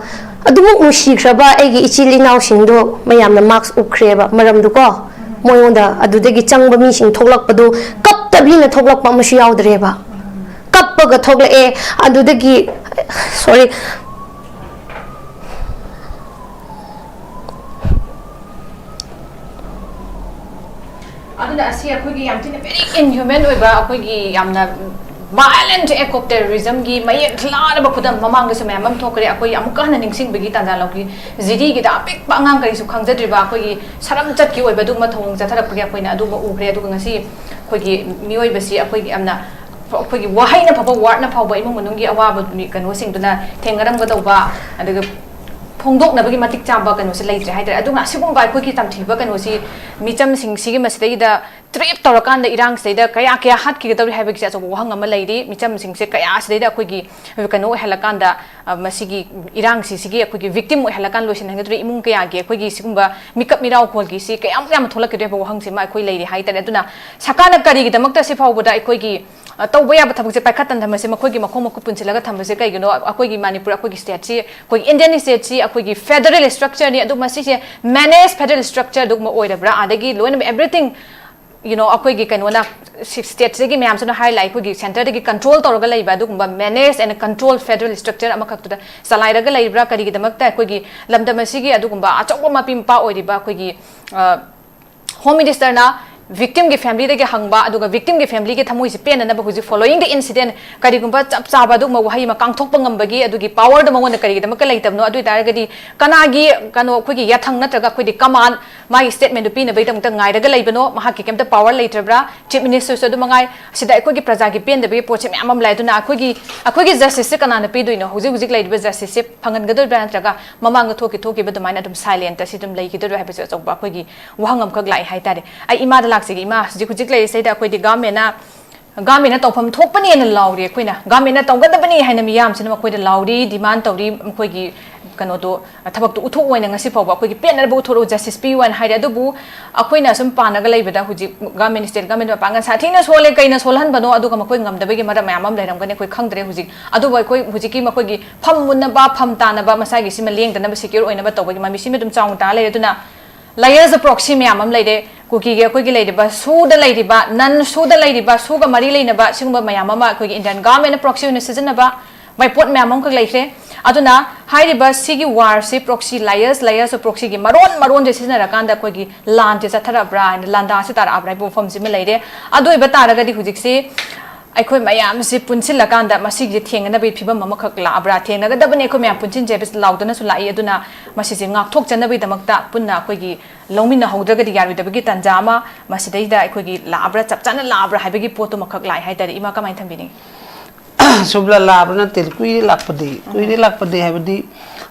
ꯑꯗꯨꯃꯨꯛ ꯅꯨꯡꯁꯤꯈ꯭ꯔꯕ ꯑꯩꯒꯤ ꯏꯆꯤꯜ ꯏꯅꯥꯎꯁꯤꯡꯗꯣ ꯃꯌꯥꯝꯅ mask ꯎꯞꯈ꯭ꯔꯦꯕ꯫ ꯃꯔꯝꯗꯨꯀꯣ, ꯃꯣꯏꯉꯣꯟꯗ ꯑꯗꯨꯗꯒꯤ ꯆꯪꯕ ꯃꯤꯁꯤꯡ ꯊꯣꯛꯂꯛꯄꯗꯨ ꯀꯞꯇꯕꯤꯅ ꯊꯣꯛꯂꯛꯄ ꯑꯃꯁꯨ ꯌꯥꯎꯗ꯭ꯔꯦꯕ꯫ ꯀꯞꯄꯒ ꯊꯣꯛꯂꯛꯑꯦ꯫ ꯑꯗꯨꯗꯒꯤ, sorry, ꯑꯗꯨꯅ ꯑꯁꯤ ꯑꯩꯈꯣꯏꯒꯤ ꯌꯥꯝ ꯊꯤꯅ very inhuman ꯑꯣꯏꯕ, ꯑꯩꯈꯣꯏꯒꯤ ꯌꯥꯝꯅ violent act of terrorism ꯒꯤ ꯃꯌꯦꯛ ꯂꯥꯔꯕ ꯈꯨꯗꯝ ꯃꯃꯥꯡꯗꯁꯨ ꯃꯌꯥꯝ ꯑꯃ ꯊꯣꯛꯈ꯭ꯔꯦ꯫ ꯑꯩꯈꯣꯏ ꯑꯃꯨꯛꯀ ꯍꯟꯅ ꯅꯤꯡꯁꯤꯡꯕꯒꯤ ꯇꯥꯟꯖꯥ ꯂꯧꯈꯤ꯫ ꯖꯤꯔꯤꯒꯤꯗ ꯑꯄꯤꯛꯄ ꯑꯉꯥꯡ ꯀꯔꯤꯁꯨ ꯈꯪꯖꯗ꯭ꯔꯤꯕ ꯑꯩꯈꯣꯏꯒꯤ ꯁꯔꯝ ꯆꯠꯈꯤ ꯑꯣꯏꯕ ꯑꯗꯨꯒꯨꯝꯕ ꯊꯧꯑꯣꯡ ꯆꯠꯊꯔꯛꯄꯒꯤ ꯑꯩꯈꯣꯏꯅ ꯑꯗꯨꯒꯨꯝꯕ ꯎꯈ꯭ꯔꯦ꯫ ꯑꯗꯨꯒ ꯉꯁꯤ ꯑꯩꯈꯣꯏꯒꯤ ꯃꯤꯑꯣꯏꯕꯁꯤ ꯑꯩꯈꯣꯏꯒꯤ ꯌꯥꯝꯅ ꯑꯩꯈꯣꯏꯒꯤ ꯋꯥꯍꯩꯅ ꯐꯥꯎꯕ, ꯋꯥꯔꯗꯅ ꯐꯥꯎꯕ ꯏꯃꯨꯡ ꯃꯅꯨꯡꯒꯤ ꯑꯋꯥꯕ ꯃꯤ-, ꯀꯩꯅꯣꯁꯤꯡꯗꯨꯅ ꯊꯦꯡꯅꯔꯝꯒꯗꯧꯕ, ꯑꯗꯨꯒ ꯐꯣꯡꯗꯣꯛꯅꯕꯒꯤ ꯃꯇꯤꯛ ꯆꯥꯕ ꯀꯩꯅꯣꯁꯦ ꯂꯩꯇ꯭ꯔꯦ ꯍꯥꯏꯇꯥꯔꯦ꯫ ꯑꯗꯨꯅ ꯑꯁꯤꯒꯨꯝꯕ ꯑꯩꯈꯣꯏꯒꯤ ꯇꯝꯊꯤꯕ ꯀꯩꯅꯣꯁꯤ, ꯃꯤꯆꯝꯁꯤꯡꯁꯤꯒꯤ ꯃꯁꯤꯗꯩꯗ ꯇ꯭ꯔꯦꯞ ꯇꯧꯔꯀꯥꯟꯗ ꯏꯔꯥꯡꯁꯤꯗꯩꯗ ꯀꯌꯥ ꯀꯌꯥ ꯍꯥꯠꯈꯤꯒꯗꯧꯔꯤ ꯍꯥꯏꯕꯒꯤꯁꯦ ꯑꯆꯧꯕ ꯋꯥꯍꯪ ꯑꯃ ꯂꯩꯔꯤ꯫ ꯃꯤꯆꯝꯁꯤꯡꯁꯦ ꯀꯌꯥ ꯁꯤꯗꯩꯗ ꯑꯩꯈꯣꯏꯒꯤ ꯀꯩꯅꯣ ꯑꯣꯏꯍꯜꯂꯀꯥꯟꯗ, ꯑ, ꯃꯁꯤꯒꯤ ꯏꯔꯥꯡꯁꯤꯁꯤꯒꯤ ꯑꯩꯈꯣꯏꯒꯤ ꯚꯤꯛꯇꯤꯝ ꯑꯣꯏꯍꯜꯂꯀꯥꯟꯗ ꯂꯣꯏꯁꯤꯟꯍꯟꯒꯗꯧꯔꯤ ꯏꯃꯨꯡ ꯀꯌꯥꯒꯤ ꯑꯩꯈꯣꯏꯒꯤ ꯁꯤꯒꯨꯝꯕ ꯃꯤꯀꯞ ꯃꯤꯔꯥꯎ ꯈꯣꯜꯒꯤꯁꯤ ꯀꯌꯥꯃꯨꯛ ꯌꯥꯝꯅ ꯊꯣꯛꯂꯛꯀꯗꯣꯏ ꯍꯥꯏꯕ ꯋꯥꯍꯪꯁꯤꯃ ꯑꯩꯈꯣꯏ ꯂꯩꯔꯤ ꯍꯥꯏꯇꯥꯔꯦ꯫ ꯑꯗꯨꯅ ꯁꯔꯀꯥꯔꯅ ꯀꯔꯤꯒꯤꯗꯃꯛꯇ ꯁꯤ ꯐꯥꯎꯕꯗ ꯑꯩꯈꯣꯏꯒꯤ, ꯑ, ꯇꯧꯕ ꯌꯥꯕ ꯊꯕꯛꯁꯦ ꯄꯥꯏꯈꯠꯇꯅ ꯊꯝꯕꯁꯦ, ꯃꯈꯣꯏꯒꯤ ꯃꯈꯣꯡ ꯃꯈꯨꯠ ꯄꯨꯟꯁꯤꯜꯂꯒ ꯊꯝꯕꯁꯦ ꯀꯩꯒꯤꯅꯣ? ꯑꯩꯈꯣꯏꯒꯤ ꯃꯅꯤꯄꯨꯔ, ꯑꯩꯈꯣꯏꯒꯤ ꯁ꯭ꯇꯦꯠꯁꯤ, ꯑꯩꯈꯣꯏꯒꯤ ꯏꯟꯗꯤꯌꯟ ꯁ꯭ꯇꯦꯠꯁꯤ ꯑꯩꯈꯣꯏꯒꯤ ꯐꯦꯗꯔꯦꯜ ꯁ꯭ꯇ꯭ꯔꯛꯆꯔꯅꯤ, ꯑꯗꯨ ꯃꯁꯤꯁꯦ ꯃꯦꯅꯦꯖ ꯐꯦꯗꯔꯦꯜ ꯁ꯭ꯇ꯭ꯔꯛꯆꯔ ꯑꯗꯨꯒꯨꯝꯕ ꯑꯣꯏꯔꯕ꯭ꯔꯥ? ꯑꯗꯒꯤ ꯂꯣꯏꯅꯃꯛ everything, you know, ꯑꯩꯈꯣꯏꯒꯤ ꯀꯩꯅꯣꯅ, ꯁꯤ ꯁ꯭ꯇꯦꯠꯁꯤꯒꯤ ꯃꯌꯥꯝꯁꯤꯅ ꯍꯥꯏ ꯂꯥꯏ, ꯑꯩꯈꯣꯏꯒꯤ ꯁꯦꯟꯇꯔꯗꯒꯤ ꯀꯟꯇ꯭ꯔꯣꯜ ꯇꯧꯔꯒ ꯂꯩꯕ ꯑꯗꯨꯒꯨꯝꯕ manage and control federal structure ꯑꯃꯈꯛꯇꯨꯗ ꯆꯂꯥꯏꯔꯒ ꯂꯩꯕ꯭ꯔꯥ? ꯀꯔꯤꯒꯤꯗꯃꯛꯇ ꯑꯩꯈꯣꯏꯒꯤ ꯂꯝꯗꯝ ꯑꯁꯤꯒꯤ ꯑꯗꯨꯒꯨꯝꯕ ꯑꯆꯧꯕ ꯃꯄꯤ ꯃꯄꯥ ꯑꯣꯏꯔꯤꯕ ꯑꯩꯈꯣꯏꯒꯤ, ꯑ, ꯍꯣꯝ ꯃꯤꯅꯤꯁꯇꯔꯅ ꯚꯤꯛꯇꯤꯝꯒꯤ ꯐꯦꯃꯤꯂꯤꯗꯒꯤ ꯍꯪꯕ, ꯑꯗꯨꯒ ꯚꯤꯛꯇꯤꯝꯒꯤ ꯐꯦꯃꯤꯂꯤꯒꯤ ꯊꯃꯣꯏꯁꯦ ꯄꯦꯟꯅꯅꯕ ꯍꯧꯖꯤꯛ following the incident, ꯀꯔꯤꯒꯨꯝꯕ ꯆꯞ ꯆꯥꯕ ꯑꯗꯨꯒꯨꯝꯕ ꯋꯥꯍꯩ ꯑꯃ ꯀꯥꯡꯊꯣꯛꯄ ꯉꯝꯕꯒꯤ ꯑꯗꯨꯒꯤ ꯄꯥꯋꯔꯗꯣ ꯃꯉꯣꯟꯗ ꯀꯔꯤꯒꯤꯗꯃꯛꯇ ꯂꯩꯇꯕꯅꯣ? ꯑꯗꯨ ꯑꯣꯏ ꯇꯥꯔꯒꯗꯤ ꯀꯅꯥꯒꯤ ꯀꯩꯅꯣ, ꯑꯩꯈꯣꯏꯒꯤ ꯌꯥꯊꯪ ꯅꯠꯇ꯭ꯔꯒ ꯑꯩꯈꯣꯏꯗꯤ ꯀꯃꯥꯟ, ꯃꯥꯒꯤ ꯁ꯭ꯇꯦꯠꯃꯦꯟꯗꯨ ꯄꯤꯅꯕꯒꯤꯗꯃꯛꯇ ꯉꯥꯏꯔꯒ ꯂꯩꯕꯅꯣ? ꯃꯍꯥꯛꯀꯤ ꯀꯩꯝꯇ ꯄꯥꯋꯔ ꯂꯩꯇ꯭ꯔꯕ꯭ꯔꯥ? ꯆꯤꯐ ꯃꯤꯅꯤꯁꯇꯔꯁꯨ ꯑꯗꯨ ꯃꯉꯥꯏ꯫ ꯁꯤꯗ ꯑꯩꯈꯣꯏꯒꯤ ꯄ꯭ꯔꯖꯥꯒꯤ ꯄꯦꯟꯗꯕꯒꯤ ꯄꯣꯠꯁꯦ ꯃꯌꯥꯝ ꯑꯃ ꯂꯥꯛꯑꯦ꯫ ꯑꯗꯨꯅ ꯑꯩꯈꯣꯏꯒꯤ, ꯑꯩꯈꯣꯏꯒꯤ ꯖꯁꯇꯤꯁꯁꯦ ꯀꯅꯥꯅ ꯄꯤꯗꯣꯏꯅꯣ? ꯍꯧꯖꯤꯛ ꯍꯧꯖꯤꯛ ꯂꯩꯔꯤꯕ ꯖꯁꯇꯤꯁꯁꯦ ꯐꯪꯍꯟꯒꯗꯣꯔꯤꯕ꯭ꯔꯥ, ꯅꯠꯇ꯭ꯔꯒ ꯃꯃꯥꯡꯗ ꯊꯣꯛꯈꯤ ꯊꯣꯛꯈꯤꯕ ꯑꯗꯨꯃꯥꯏꯅ ꯑꯗꯨꯝ ꯁꯥꯏꯂꯦꯟꯇ ꯁꯤ ꯑꯗꯨꯝ ꯂꯩꯈꯤꯗꯣꯏꯔꯣ ꯍꯥꯏꯕꯁꯦ ꯑꯆꯧꯕ ꯑꯩꯈꯣꯏꯒꯤ ꯋꯥꯍꯪ ꯑꯃꯈꯛ ꯂꯥꯛꯑꯦ ꯍꯥꯏꯇꯥꯔꯦ꯫ ꯑꯩ ꯏꯃꯥꯗ ꯂꯥꯛꯆꯒꯦ꯫ ꯏꯃꯥ, ꯍꯧꯖꯤꯛ ꯍꯧꯖꯤꯛ ꯂꯩꯔꯤꯁꯤꯗ ꯑꯩꯈꯣꯏꯗꯤ ꯒꯚꯔꯟꯃꯦꯟꯅ, ꯒꯚꯔꯟꯃꯦꯟꯅ ꯇꯧꯐꯝ ꯊꯣꯛꯄꯅꯦꯅ ꯂꯥꯎꯔꯤ, ꯑꯩꯈꯣꯏꯅ ꯒꯚꯔꯟꯃꯦꯟꯅ ꯇꯧꯒꯗꯕꯅꯤ ꯍꯥꯏꯅ ꯃꯤꯌꯥꯝꯁꯤꯅ ꯃꯈꯣꯏꯗ ꯂꯥꯎꯔꯤ, ꯗꯤꯃꯥꯟ ꯇꯧꯔꯤ꯫ ꯃꯈꯣꯏꯒꯤ ꯀꯩꯅꯣꯗꯣ, ꯊꯕꯛꯇꯣ ꯎꯠꯊꯣꯛꯑꯣ ꯍꯥꯏꯅ ꯉꯁꯤ ꯐꯥꯎꯕ ꯑꯩꯈꯣꯏꯒꯤ ꯄꯦꯟꯅꯅꯕ ꯎꯠꯊꯣꯔꯛꯎ, ꯖꯁꯇꯤꯁ ꯄꯤꯌꯨ ꯍꯥꯏꯅ ꯍꯥꯏꯔꯤ꯫ ꯑꯗꯨꯕꯨ ꯑꯩꯈꯣꯏꯅ ꯁꯨꯝ ꯄꯥꯟꯅꯒ ꯂꯩꯕꯗ ꯍꯧꯖꯤꯛ ꯒꯚꯔꯟꯃꯦꯟ, ꯁ꯭ꯇꯦꯠ ꯒꯚꯔꯟꯃꯦꯟ ꯃꯄꯥꯡꯒꯜ ꯁꯥꯊꯤꯅ ꯁꯣꯜꯂꯦ, ꯀꯩꯅ ꯁꯣꯜꯍꯟꯕꯅꯣ? ꯑꯗꯨꯒ ꯃꯈꯣꯏ ꯉꯝꯗꯕꯒꯤ ꯃꯔꯝ ꯃꯌꯥꯝ ꯑꯃ ꯂꯩꯔꯝꯒꯅꯤ, ꯑꯩꯈꯣꯏ ꯈꯪꯗ꯭ꯔꯦ ꯍꯧꯖꯤꯛ꯫ ꯑꯗꯨꯕꯨ ꯑꯩꯈꯣꯏ ꯍꯧꯖꯤꯛꯀꯤ ꯃꯈꯣꯏꯒꯤ ꯐꯝ ꯃꯨꯟꯅꯕ, ꯐꯝ ꯇꯥꯅꯕ, ꯃꯁꯥꯒꯤ ꯁꯤꯃ ꯂꯦꯡꯗꯅꯕ, ꯁꯦꯀ꯭ꯌꯣꯔ ꯑꯣꯏꯅꯕ ꯇꯧꯕꯒꯤ ꯃꯃꯤ ꯁꯤꯃ ꯑꯗꯨꯝ ꯆꯥꯎꯅ ꯇꯥ ꯂꯩꯔꯦ꯫ ꯑꯗꯨꯅ layers of proxy ꯃꯌꯥꯝ ꯑꯃ ꯂꯩꯔꯦ꯫ ꯀꯨꯀꯤꯒꯤ ꯑꯩꯈꯣꯏꯒꯤ ꯂꯩꯔꯤꯕ ꯁꯨꯗ ꯂꯩꯔꯤꯕ, ꯅꯟ ꯁꯨꯗ ꯂꯩꯔꯤꯕ, ꯁꯨꯒ ꯃꯔꯤ ꯂꯩꯅꯕ ꯁꯤꯒꯨꯝꯕ ꯃꯌꯥꯝ ꯑꯃ ꯑꯩꯈꯣꯏꯒꯤ ꯏꯟꯗꯤꯌꯟ ꯒꯚꯔꯟꯃꯦꯟꯅ ꯄ꯭ꯔꯣꯛꯁꯤ ꯑꯣꯏꯅ ꯁꯤꯖꯤꯟꯅꯕ ꯃꯥꯏꯄꯣꯠ ꯃꯌꯥꯝ ꯑꯃꯈꯛ ꯂꯩꯈ꯭ꯔꯦ꯫ ꯑꯗꯨꯅ ꯍꯥꯏꯔꯤꯕ ꯁꯤꯒꯤ ꯋꯥꯔꯁꯤ, ꯄ꯭ꯔꯣꯛꯁꯤ, layers, layers of proxyꯒꯤ ꯃꯔꯣꯟ ꯃꯔꯣꯟꯁꯦ ꯁꯤꯖꯤꯟꯅꯔꯀꯥꯟꯗ ꯑꯩꯈꯣꯏꯒꯤ ꯂꯥꯟꯁꯦ ꯆꯠꯊꯔꯛꯑꯕ꯭ꯔꯥ ꯍꯥꯏꯅ, ꯂꯥꯟꯗꯥꯁꯦ ꯇꯥꯔꯛꯑꯕ꯭ꯔꯥ ꯍꯥꯏꯕ ꯋꯥꯐꯝꯁꯤꯃ ꯂꯩꯔꯦ꯫ ꯑꯗꯨ ꯑꯣꯏꯕ ꯇꯥꯔꯒꯗꯤ ꯍꯧꯖꯤꯛꯁꯤ ꯑꯩꯈꯣꯏ ꯃꯌꯥꯝꯁꯤ ꯄꯨꯟꯁꯤꯜꯂꯀꯥꯟꯗ ꯃꯁꯤꯒꯤ ꯊꯦꯡꯅꯅꯕꯒꯤ ꯐꯤꯕꯝ ꯑꯃꯈꯛ ꯂꯥꯛꯑꯕ꯭ꯔꯥ? ꯊꯦꯡꯅꯒꯗꯕꯅꯤ, ꯑꯩꯈꯣꯏ ꯃꯌꯥꯝ ꯄꯨꯟꯁꯤꯟꯖꯦ ꯍꯥꯏꯕꯁꯤ ꯂꯥꯎꯗꯅꯁꯨ ꯂꯥꯛꯏ꯫ ꯑꯗꯨꯅ ꯃꯁꯤꯁꯦ ꯉꯥꯛꯊꯣꯛꯆꯅꯕꯒꯤꯗꯃꯛꯇ ꯄꯨꯟꯅ ꯑꯩꯈꯣꯏꯒꯤ ꯂꯧꯃꯤꯟꯅꯍꯧꯗ꯭ꯔꯒꯗꯤ ꯌꯥꯔꯣꯏꯗꯕꯒꯤ ꯇꯥꯟꯖꯥ ꯑꯃ ꯃꯁꯤꯗꯩꯗ ꯑꯩꯈꯣꯏꯒꯤ ꯂꯥꯛꯑꯕ꯭ꯔꯥ, ꯆꯞ ꯆꯥꯅ ꯂꯥꯛꯑꯕ꯭ꯔꯥ ꯍꯥꯏꯕꯒꯤ ꯄꯣꯠꯇꯨꯃꯈꯛ ꯂꯥꯛꯑꯦ ꯍꯥꯏꯇꯥꯔꯦ꯫ ꯏꯃꯥ, ꯀꯃꯥꯏꯅ ꯊꯝꯕꯤꯅꯤꯡꯉꯤ? ꯁꯨꯞꯂ ꯂꯥꯛꯑꯕ ꯅꯠꯇꯦ, ꯀꯨꯏꯔꯦ ꯂꯥꯛꯄꯗꯤ꯫ ꯀꯨꯏꯔꯦ ꯂꯥꯛꯄꯗꯤ ꯍꯥꯏꯕꯗꯤ,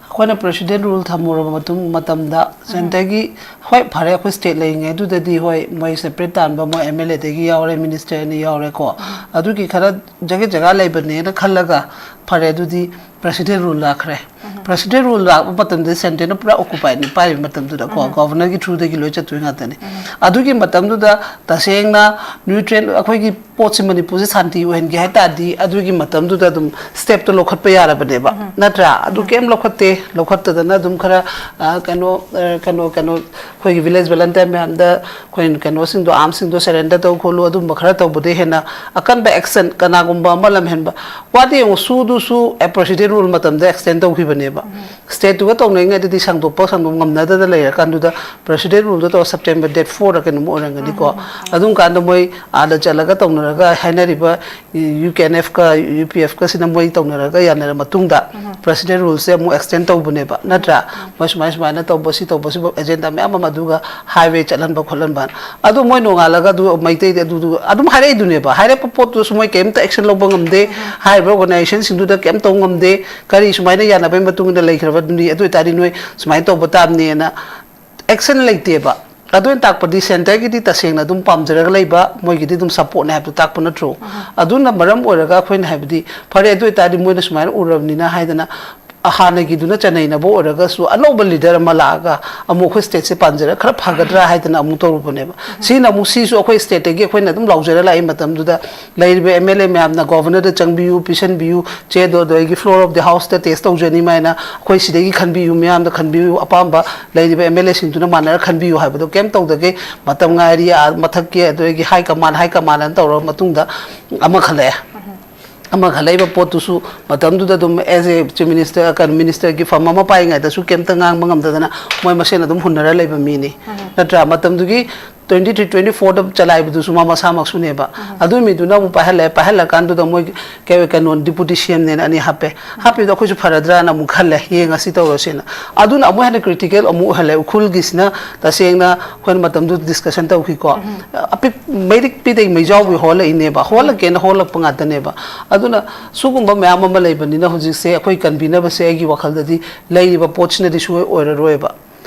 ꯑꯩꯈꯣꯏꯅ ꯄ꯭ꯔꯦꯁꯤꯗꯦꯟ ꯔꯨꯜ ꯊꯝꯃꯨꯔꯕ ꯃꯇꯨꯡ ꯃꯇꯝꯗ ꯁꯦꯟꯇꯔꯒꯤ, ꯍꯣꯏ, ꯐꯔꯦ, ꯑꯩꯈꯣꯏ ꯁ꯭ꯇꯦꯠ ꯂꯩꯔꯤꯉꯩ ꯑꯗꯨꯗꯗꯤ, ꯍꯣꯏ, ꯃꯣꯏ ꯁꯦꯄꯔꯦꯠ ꯇꯥꯟꯕ, ꯃꯣꯏ ꯑꯦꯝ ꯑꯦꯜ ꯑꯦꯗꯒꯤ ꯌꯥꯎꯔꯦ, ꯃꯤꯅꯤꯁꯇꯔ ꯑꯅꯤ ꯌꯥꯎꯔꯦꯀꯣ꯫ ꯑꯗꯨꯒꯤ ꯈꯔ ꯖꯒꯥ ꯖꯒꯥ ꯂꯩꯕꯅꯦꯅ ꯈꯜꯂꯒ, ꯐꯔꯦ, ꯑꯗꯨꯗꯤ ꯄ꯭ꯔꯦꯁꯤꯗꯦꯟ ꯔꯨꯜ ꯂꯥꯛꯈ꯭ꯔꯦ꯫ ꯄ꯭ꯔꯦꯁꯤꯗꯦꯟ ꯔꯨꯜ ꯂꯥꯛꯄ ꯃꯇꯝꯗ ꯁꯦꯟꯇꯔꯅ ꯄꯨꯔꯥ ꯑꯣꯀꯨꯄꯥꯏꯅꯤ ꯄꯥꯏꯔꯤꯕ ꯃꯇꯝꯗꯨꯗꯀꯣ, ꯒꯣꯚꯔꯅꯔꯒꯤ ꯊ꯭ꯔꯨꯗꯒꯤ ꯂꯣꯏ ꯆꯠꯇꯣꯏ ꯉꯥꯛꯇꯅꯤ꯫ ꯑꯗꯨꯒꯤ ꯃꯇꯝꯗꯨꯗ ꯇꯁꯦꯡꯅ ꯅ꯭ꯌꯨꯇ꯭ꯔꯦꯟ, ꯑꯩꯈꯣꯏꯒꯤ ꯄꯣꯠꯁꯤ ꯃꯅꯤꯄꯨꯔꯁꯦ ꯁꯥꯟꯇꯤ ꯑꯣꯏꯍꯟꯒꯦ ꯍꯥꯏ ꯇꯥꯔꯗꯤ, ꯑꯗꯨꯒꯤ ꯃꯇꯝꯗꯨꯗ ꯑꯗꯨꯝ ꯁ꯭ꯇꯦꯞꯇꯣ ꯂꯧꯈꯠꯄ ꯌꯥꯔꯕꯅꯦꯕ, ꯅꯠꯇ꯭ꯔꯥ? ꯑꯗꯨ ꯀꯩꯝ ꯂꯧꯈꯠꯇꯦ꯫ ꯂꯧꯈꯠꯇꯗꯅ ꯑꯗꯨꯝ ꯈꯔ, ꯑ, ꯀꯩꯅꯣ, ꯑ, ꯀꯩꯅꯣ, ꯀꯩꯅꯣ, ꯑꯩꯈꯣꯏꯒꯤ ꯚꯤꯂꯦꯖ ꯚꯣꯂꯟꯇꯤꯌꯔ ꯃꯌꯥꯝꯗ ꯑꯩꯈꯣꯏꯅ ꯀꯩꯅꯣꯁꯤꯡꯗꯣ, ꯑꯥꯔꯝꯁꯤꯡꯗꯣ ꯁꯔꯦꯟꯗꯔ ꯇꯧ ꯈꯣꯠꯂꯨ, ꯑꯗꯨꯝꯕ ꯈꯔ ꯇꯧꯕꯗꯩ ꯍꯦꯟꯅ ꯑꯀꯟꯕ ꯑꯦꯛꯁꯟ ꯀꯅꯥꯒꯨꯝꯕ ꯑꯃ ꯂꯝꯍꯦꯟꯕ, ꯋꯥꯗꯤ ꯌꯦꯡꯉꯨ, ꯁꯨꯗꯨ ꯁꯨ, ꯑꯦ, ꯄ꯭ꯔꯦꯁꯤꯗꯦꯟ ꯔꯨꯜ ꯃꯇꯝꯗ ꯑꯦꯛꯁꯇꯦꯟ ꯇꯧꯈꯤꯕꯅꯦꯕ꯫ ꯁ꯭ꯇꯦꯠꯇꯨꯒ ꯇꯧꯅꯔꯤꯉꯩꯗꯗꯤ ꯁꯥꯡꯗꯣꯛꯄ ꯁꯥꯡꯗꯣꯛ ꯉꯝꯅꯗꯅ ꯂꯩꯔꯀꯥꯟꯗꯨꯗ, ꯄ꯭ꯔꯦꯁꯤꯗꯦꯟ ꯔꯨꯜꯗꯣ ꯇꯧꯔ ꯁꯦꯞꯇꯦꯝꯕꯔ ꯗꯦꯠ ꯐꯣꯔꯗ ꯀꯩꯅꯣꯝ ꯑꯣꯏꯔꯝꯒꯅꯤꯀꯣ꯫ ꯑꯗꯨꯝ ꯀꯥꯟꯗ ꯃꯣꯏ ꯑꯥꯗ ꯆꯠꯂꯒ ꯇꯧꯅꯔꯒ ꯍꯥꯏꯅꯔꯤꯕ ꯌꯨ ꯀꯦ ꯑꯦꯟ ꯑꯦꯐꯀ ꯌꯨ ꯄꯤ ꯑꯦꯐꯀꯁꯤꯅ ꯃꯣꯏ ꯇꯧꯅꯔꯒ ꯌꯥꯅꯔ ꯃꯇꯨꯡꯗ, ꯄ꯭ꯔꯦꯁꯤꯗꯦꯟ ꯔꯨꯜꯁꯦ ꯑꯃꯨꯛ ꯑꯦꯛꯁꯇꯦꯟ ꯇꯧꯕꯅꯦꯕ, ꯅꯠꯇ꯭ꯔꯥ? ꯃꯣꯏ ꯁꯨꯃꯥꯏ ꯁꯨꯃꯥꯏꯅ ꯇꯧꯕ, ꯁꯤ ꯇꯧꯕ, ꯁꯤ ꯑꯦꯖꯦꯟꯗꯥ ꯃꯌꯥꯝ ꯑꯃ, ꯑꯗꯨꯒ ꯍꯥꯏꯋꯦ ꯆꯠꯍꯟꯕ ꯈꯣꯠꯍꯟꯕ꯫ ꯑꯗꯨ ꯃꯣꯏ ꯅꯣꯡꯉꯥꯜꯂꯒ ꯑꯗꯨ ꯃꯩꯇꯩꯗꯤ ꯑꯗꯨꯗꯨ ꯑꯗꯨꯝ ꯍꯥꯏꯔꯛꯏꯗꯨꯅꯦꯕ꯫ ꯍꯥꯏꯔꯛꯄ ꯄꯣꯠꯇꯨꯁꯨ ꯃꯣꯏ ꯀꯩꯝꯇ ꯑꯦꯛꯁꯟ ꯂꯧꯕ ꯉꯝꯗꯦ꯫ ꯍꯥꯏꯔꯤꯕ ꯑꯣꯔꯒꯅꯥꯏꯖꯦꯁꯟꯁꯤꯡꯗꯨꯗ ꯀꯩꯝ ꯇꯧ ꯉꯝꯗꯦ꯫ ꯀꯔꯤ ꯁꯨꯃꯥꯏꯅ ꯌꯥꯅꯕꯒꯤ ꯃꯇꯨꯡ ꯏꯟꯅ ꯂꯩꯈ꯭ꯔꯕꯅꯤ, ꯑꯗꯨ ꯑꯣꯏꯇꯥꯔꯗꯤ ꯅꯣꯏ ꯁꯨꯃꯥꯏꯅ ꯇꯧꯕ ꯇꯥꯕꯅꯦꯅ ꯑꯦꯛꯁꯟ ꯂꯩꯇꯦꯕ꯫ ꯑꯗꯨꯅ ꯇꯥꯛꯄꯗꯤ ꯁꯦꯟꯇꯔꯒꯤꯗꯤ ꯇꯁꯦꯡꯅ ꯑꯗꯨꯝ ꯄꯥꯝꯖꯔꯒ ꯂꯩꯕ, ꯃꯣꯏꯒꯤꯗꯤ ꯑꯗꯨꯝ ꯁꯞꯄꯣꯔꯠꯅꯦ ꯍꯥꯏꯕꯗꯣ ꯇꯥꯛꯄ ꯅꯠꯇ꯭ꯔꯣ? ꯑꯗꯨꯅ ꯃꯔꯝ ꯑꯣꯏꯔꯒ ꯑꯩꯈꯣꯏꯅ ꯍꯥꯏꯕꯗꯤ, ꯐꯔꯦ, ꯑꯗꯨ ꯑꯣꯏꯇꯥꯔꯗꯤ ꯃꯣꯏꯅ ꯁꯨꯃꯥꯏꯅ ꯎꯔꯕꯅꯤꯅ ꯍꯥꯏꯗꯅ, ꯍꯥꯟꯅꯒꯤꯗꯨꯅ ꯆꯅꯩꯅꯕ ꯑꯣꯏꯔꯒꯁꯨ ꯑꯅꯧꯕ ꯂꯤꯗꯔ ꯑꯃ ꯂꯥꯛꯑꯒ ꯑꯃꯨꯛ ꯑꯩꯈꯣꯏ ꯁ꯭ꯇꯦꯠꯁꯦ ꯄꯥꯟꯖꯔꯒ ꯈꯔ ꯐꯒꯗ꯭ꯔꯥ ꯍꯥꯏꯗꯅ ꯑꯃꯨꯛ ꯇꯧꯔꯨꯕꯅꯦꯕ꯫ ꯁꯤꯅ ꯑꯃꯨꯛ, ꯁꯤꯁꯨ ꯑꯩꯈꯣꯏ ꯁ꯭ꯇꯦꯠꯇꯒꯤ ꯑꯩꯈꯣꯏꯅ ꯑꯗꯨꯝ ꯂꯥꯎꯖꯔ ꯂꯥꯛꯏ ꯃꯇꯝꯗꯨꯗ, ꯂꯩꯔꯤꯕ ꯑꯦꯝ ꯑꯦꯜ ꯑꯦ ꯃꯌꯥꯝꯅ ꯒꯣꯚꯔꯅꯔꯗ ꯆꯪꯕꯤꯌꯨ, ꯄꯤꯁꯟꯕꯤꯌꯨ, ꯆꯦꯗꯣ ꯑꯗꯒꯤ floor of the houseꯇ ꯇꯦꯁ ꯇꯧꯖꯅꯤ ꯃꯥꯏꯅ, ꯑꯩꯈꯣꯏ ꯁꯤꯗꯒꯤ ꯈꯟꯕꯤꯌꯨ, ꯃꯤꯌꯥꯝꯗ ꯈꯟꯕꯤꯌꯨ, ꯑꯄꯥꯝꯕ ꯂꯩꯔꯤꯕ ꯑꯦꯝ ꯑꯦꯜ ꯑꯦꯁꯤꯡꯗꯨꯅ ꯃꯥꯟꯅꯔ ꯈꯟꯕꯤꯌꯨ ꯍꯥꯏꯕꯗꯣ ꯀꯩꯝ ꯇꯧꯗꯒꯩ ꯃꯇꯝ ꯉꯥꯏꯔꯤ, ꯑꯥ, ꯃꯊꯛꯀꯤ ꯑꯗꯨꯗꯒꯤ ꯍꯥꯏ ꯀꯃꯥꯟ, ꯍꯥꯏ ꯀꯃꯥꯟ ꯑꯅ ꯇꯧꯔꯕ ꯃꯇꯨꯡꯗ ꯑꯃ ꯈꯜꯂꯛꯑꯦ꯫ ꯑꯃ ꯈꯜꯂꯛꯏꯕ ꯄꯣꯠꯇꯨꯁꯨ ꯃꯇꯝꯗꯨꯗ ꯑꯗꯨꯝ as a chief minister, ꯀꯩꯅꯣ, ꯃꯤꯅꯤꯁꯇꯔꯒꯤ ꯐꯝ ꯑꯃ ꯄꯥꯏꯔꯤꯉꯩꯗꯁꯨ ꯀꯩꯝꯇ ꯉꯥꯡꯕ ꯉꯝꯗꯗꯅ ꯃꯣꯏ ꯃꯁꯦꯟ ꯑꯗꯨꯝ ꯍꯨꯟꯅꯔ ꯂꯩꯕ ꯃꯤꯅꯤ, ꯅꯠꯇ꯭ꯔꯥ? ꯃꯇꯝꯗꯨꯒꯤ ꯇ꯭ꯋꯦꯟꯇꯤ ꯊ꯭ꯔꯤ ꯇ꯭ꯋꯦꯟꯇꯤ ꯐꯣꯔꯗ ꯆꯂꯥꯏꯕꯗꯨꯁꯨ ꯃꯥ ꯃꯁꯥꯃꯛꯁꯨꯅꯦꯕ꯫ ꯑꯗꯨ ꯃꯤꯗꯨꯅ ꯑꯃꯨꯛ ꯄꯥꯏꯍꯜꯂꯦ, ꯄꯥꯏꯍꯜꯂꯀꯥꯟꯗꯨꯗ ꯃꯣꯏ ꯀꯩ-, ꯀꯩꯅꯣ, ꯗꯤꯄꯨꯇꯤ ꯁꯤ ꯑꯦꯝꯅꯦꯅ ꯑꯅꯤ ꯍꯥꯞꯄꯦ꯫ ꯍꯥꯞꯄꯤꯗꯣ ꯑꯩꯈꯣꯏꯁꯨ ꯐꯔꯗ꯭ꯔꯥꯅ ꯑꯃꯨꯛ ꯈꯜꯂꯦ, ꯌꯦꯡꯉꯁꯤ ꯇꯧꯔꯁꯦꯅ꯫ ꯑꯗꯨꯅ ꯑꯃꯨꯛ ꯍꯦꯟꯅ ꯀ꯭ꯔꯤꯇꯤꯀꯦꯜ ꯑꯃꯨꯛ ꯑꯣꯏꯍꯜꯂꯦ꯫ ꯎꯈ꯭ꯔꯨꯜꯒꯤꯁꯤꯅ ꯇꯁꯦꯡꯅ ꯑꯩꯈꯣꯏꯅ ꯃꯇꯝꯗꯨꯗ ꯗꯤꯁꯀꯁꯟ ꯇꯧꯈꯤꯀꯣ꯫ ꯑꯄꯤꯛ-, ꯃꯩꯔꯤꯛ ꯄꯤꯗꯩ ꯃꯩꯖꯥꯎꯕꯤ ꯍꯣꯜꯂꯛꯏꯅꯦꯕ, ꯍꯣꯜꯂꯛꯀꯦꯅ ꯍꯣꯜꯂꯛꯄ ꯉꯥꯛꯇꯅꯦꯕ꯫ ꯑꯗꯨꯅ ꯁꯤꯒꯨꯝꯕ ꯃꯌꯥꯝ ꯑꯃ ꯂꯩꯕꯅꯤꯅ ꯍꯧꯖꯤꯛꯁꯦ ꯑꯩꯈꯣꯏ ꯀꯟꯕꯤꯅꯕꯁꯦ ꯑꯩꯒꯤ ꯋꯥꯈꯜꯗꯗꯤ ꯂꯩꯔꯤꯕ ꯄꯣꯠꯁꯤꯅꯗꯤ ꯁꯨꯡꯑꯣꯏ ꯑꯣꯏꯔꯔꯣꯏꯕ꯫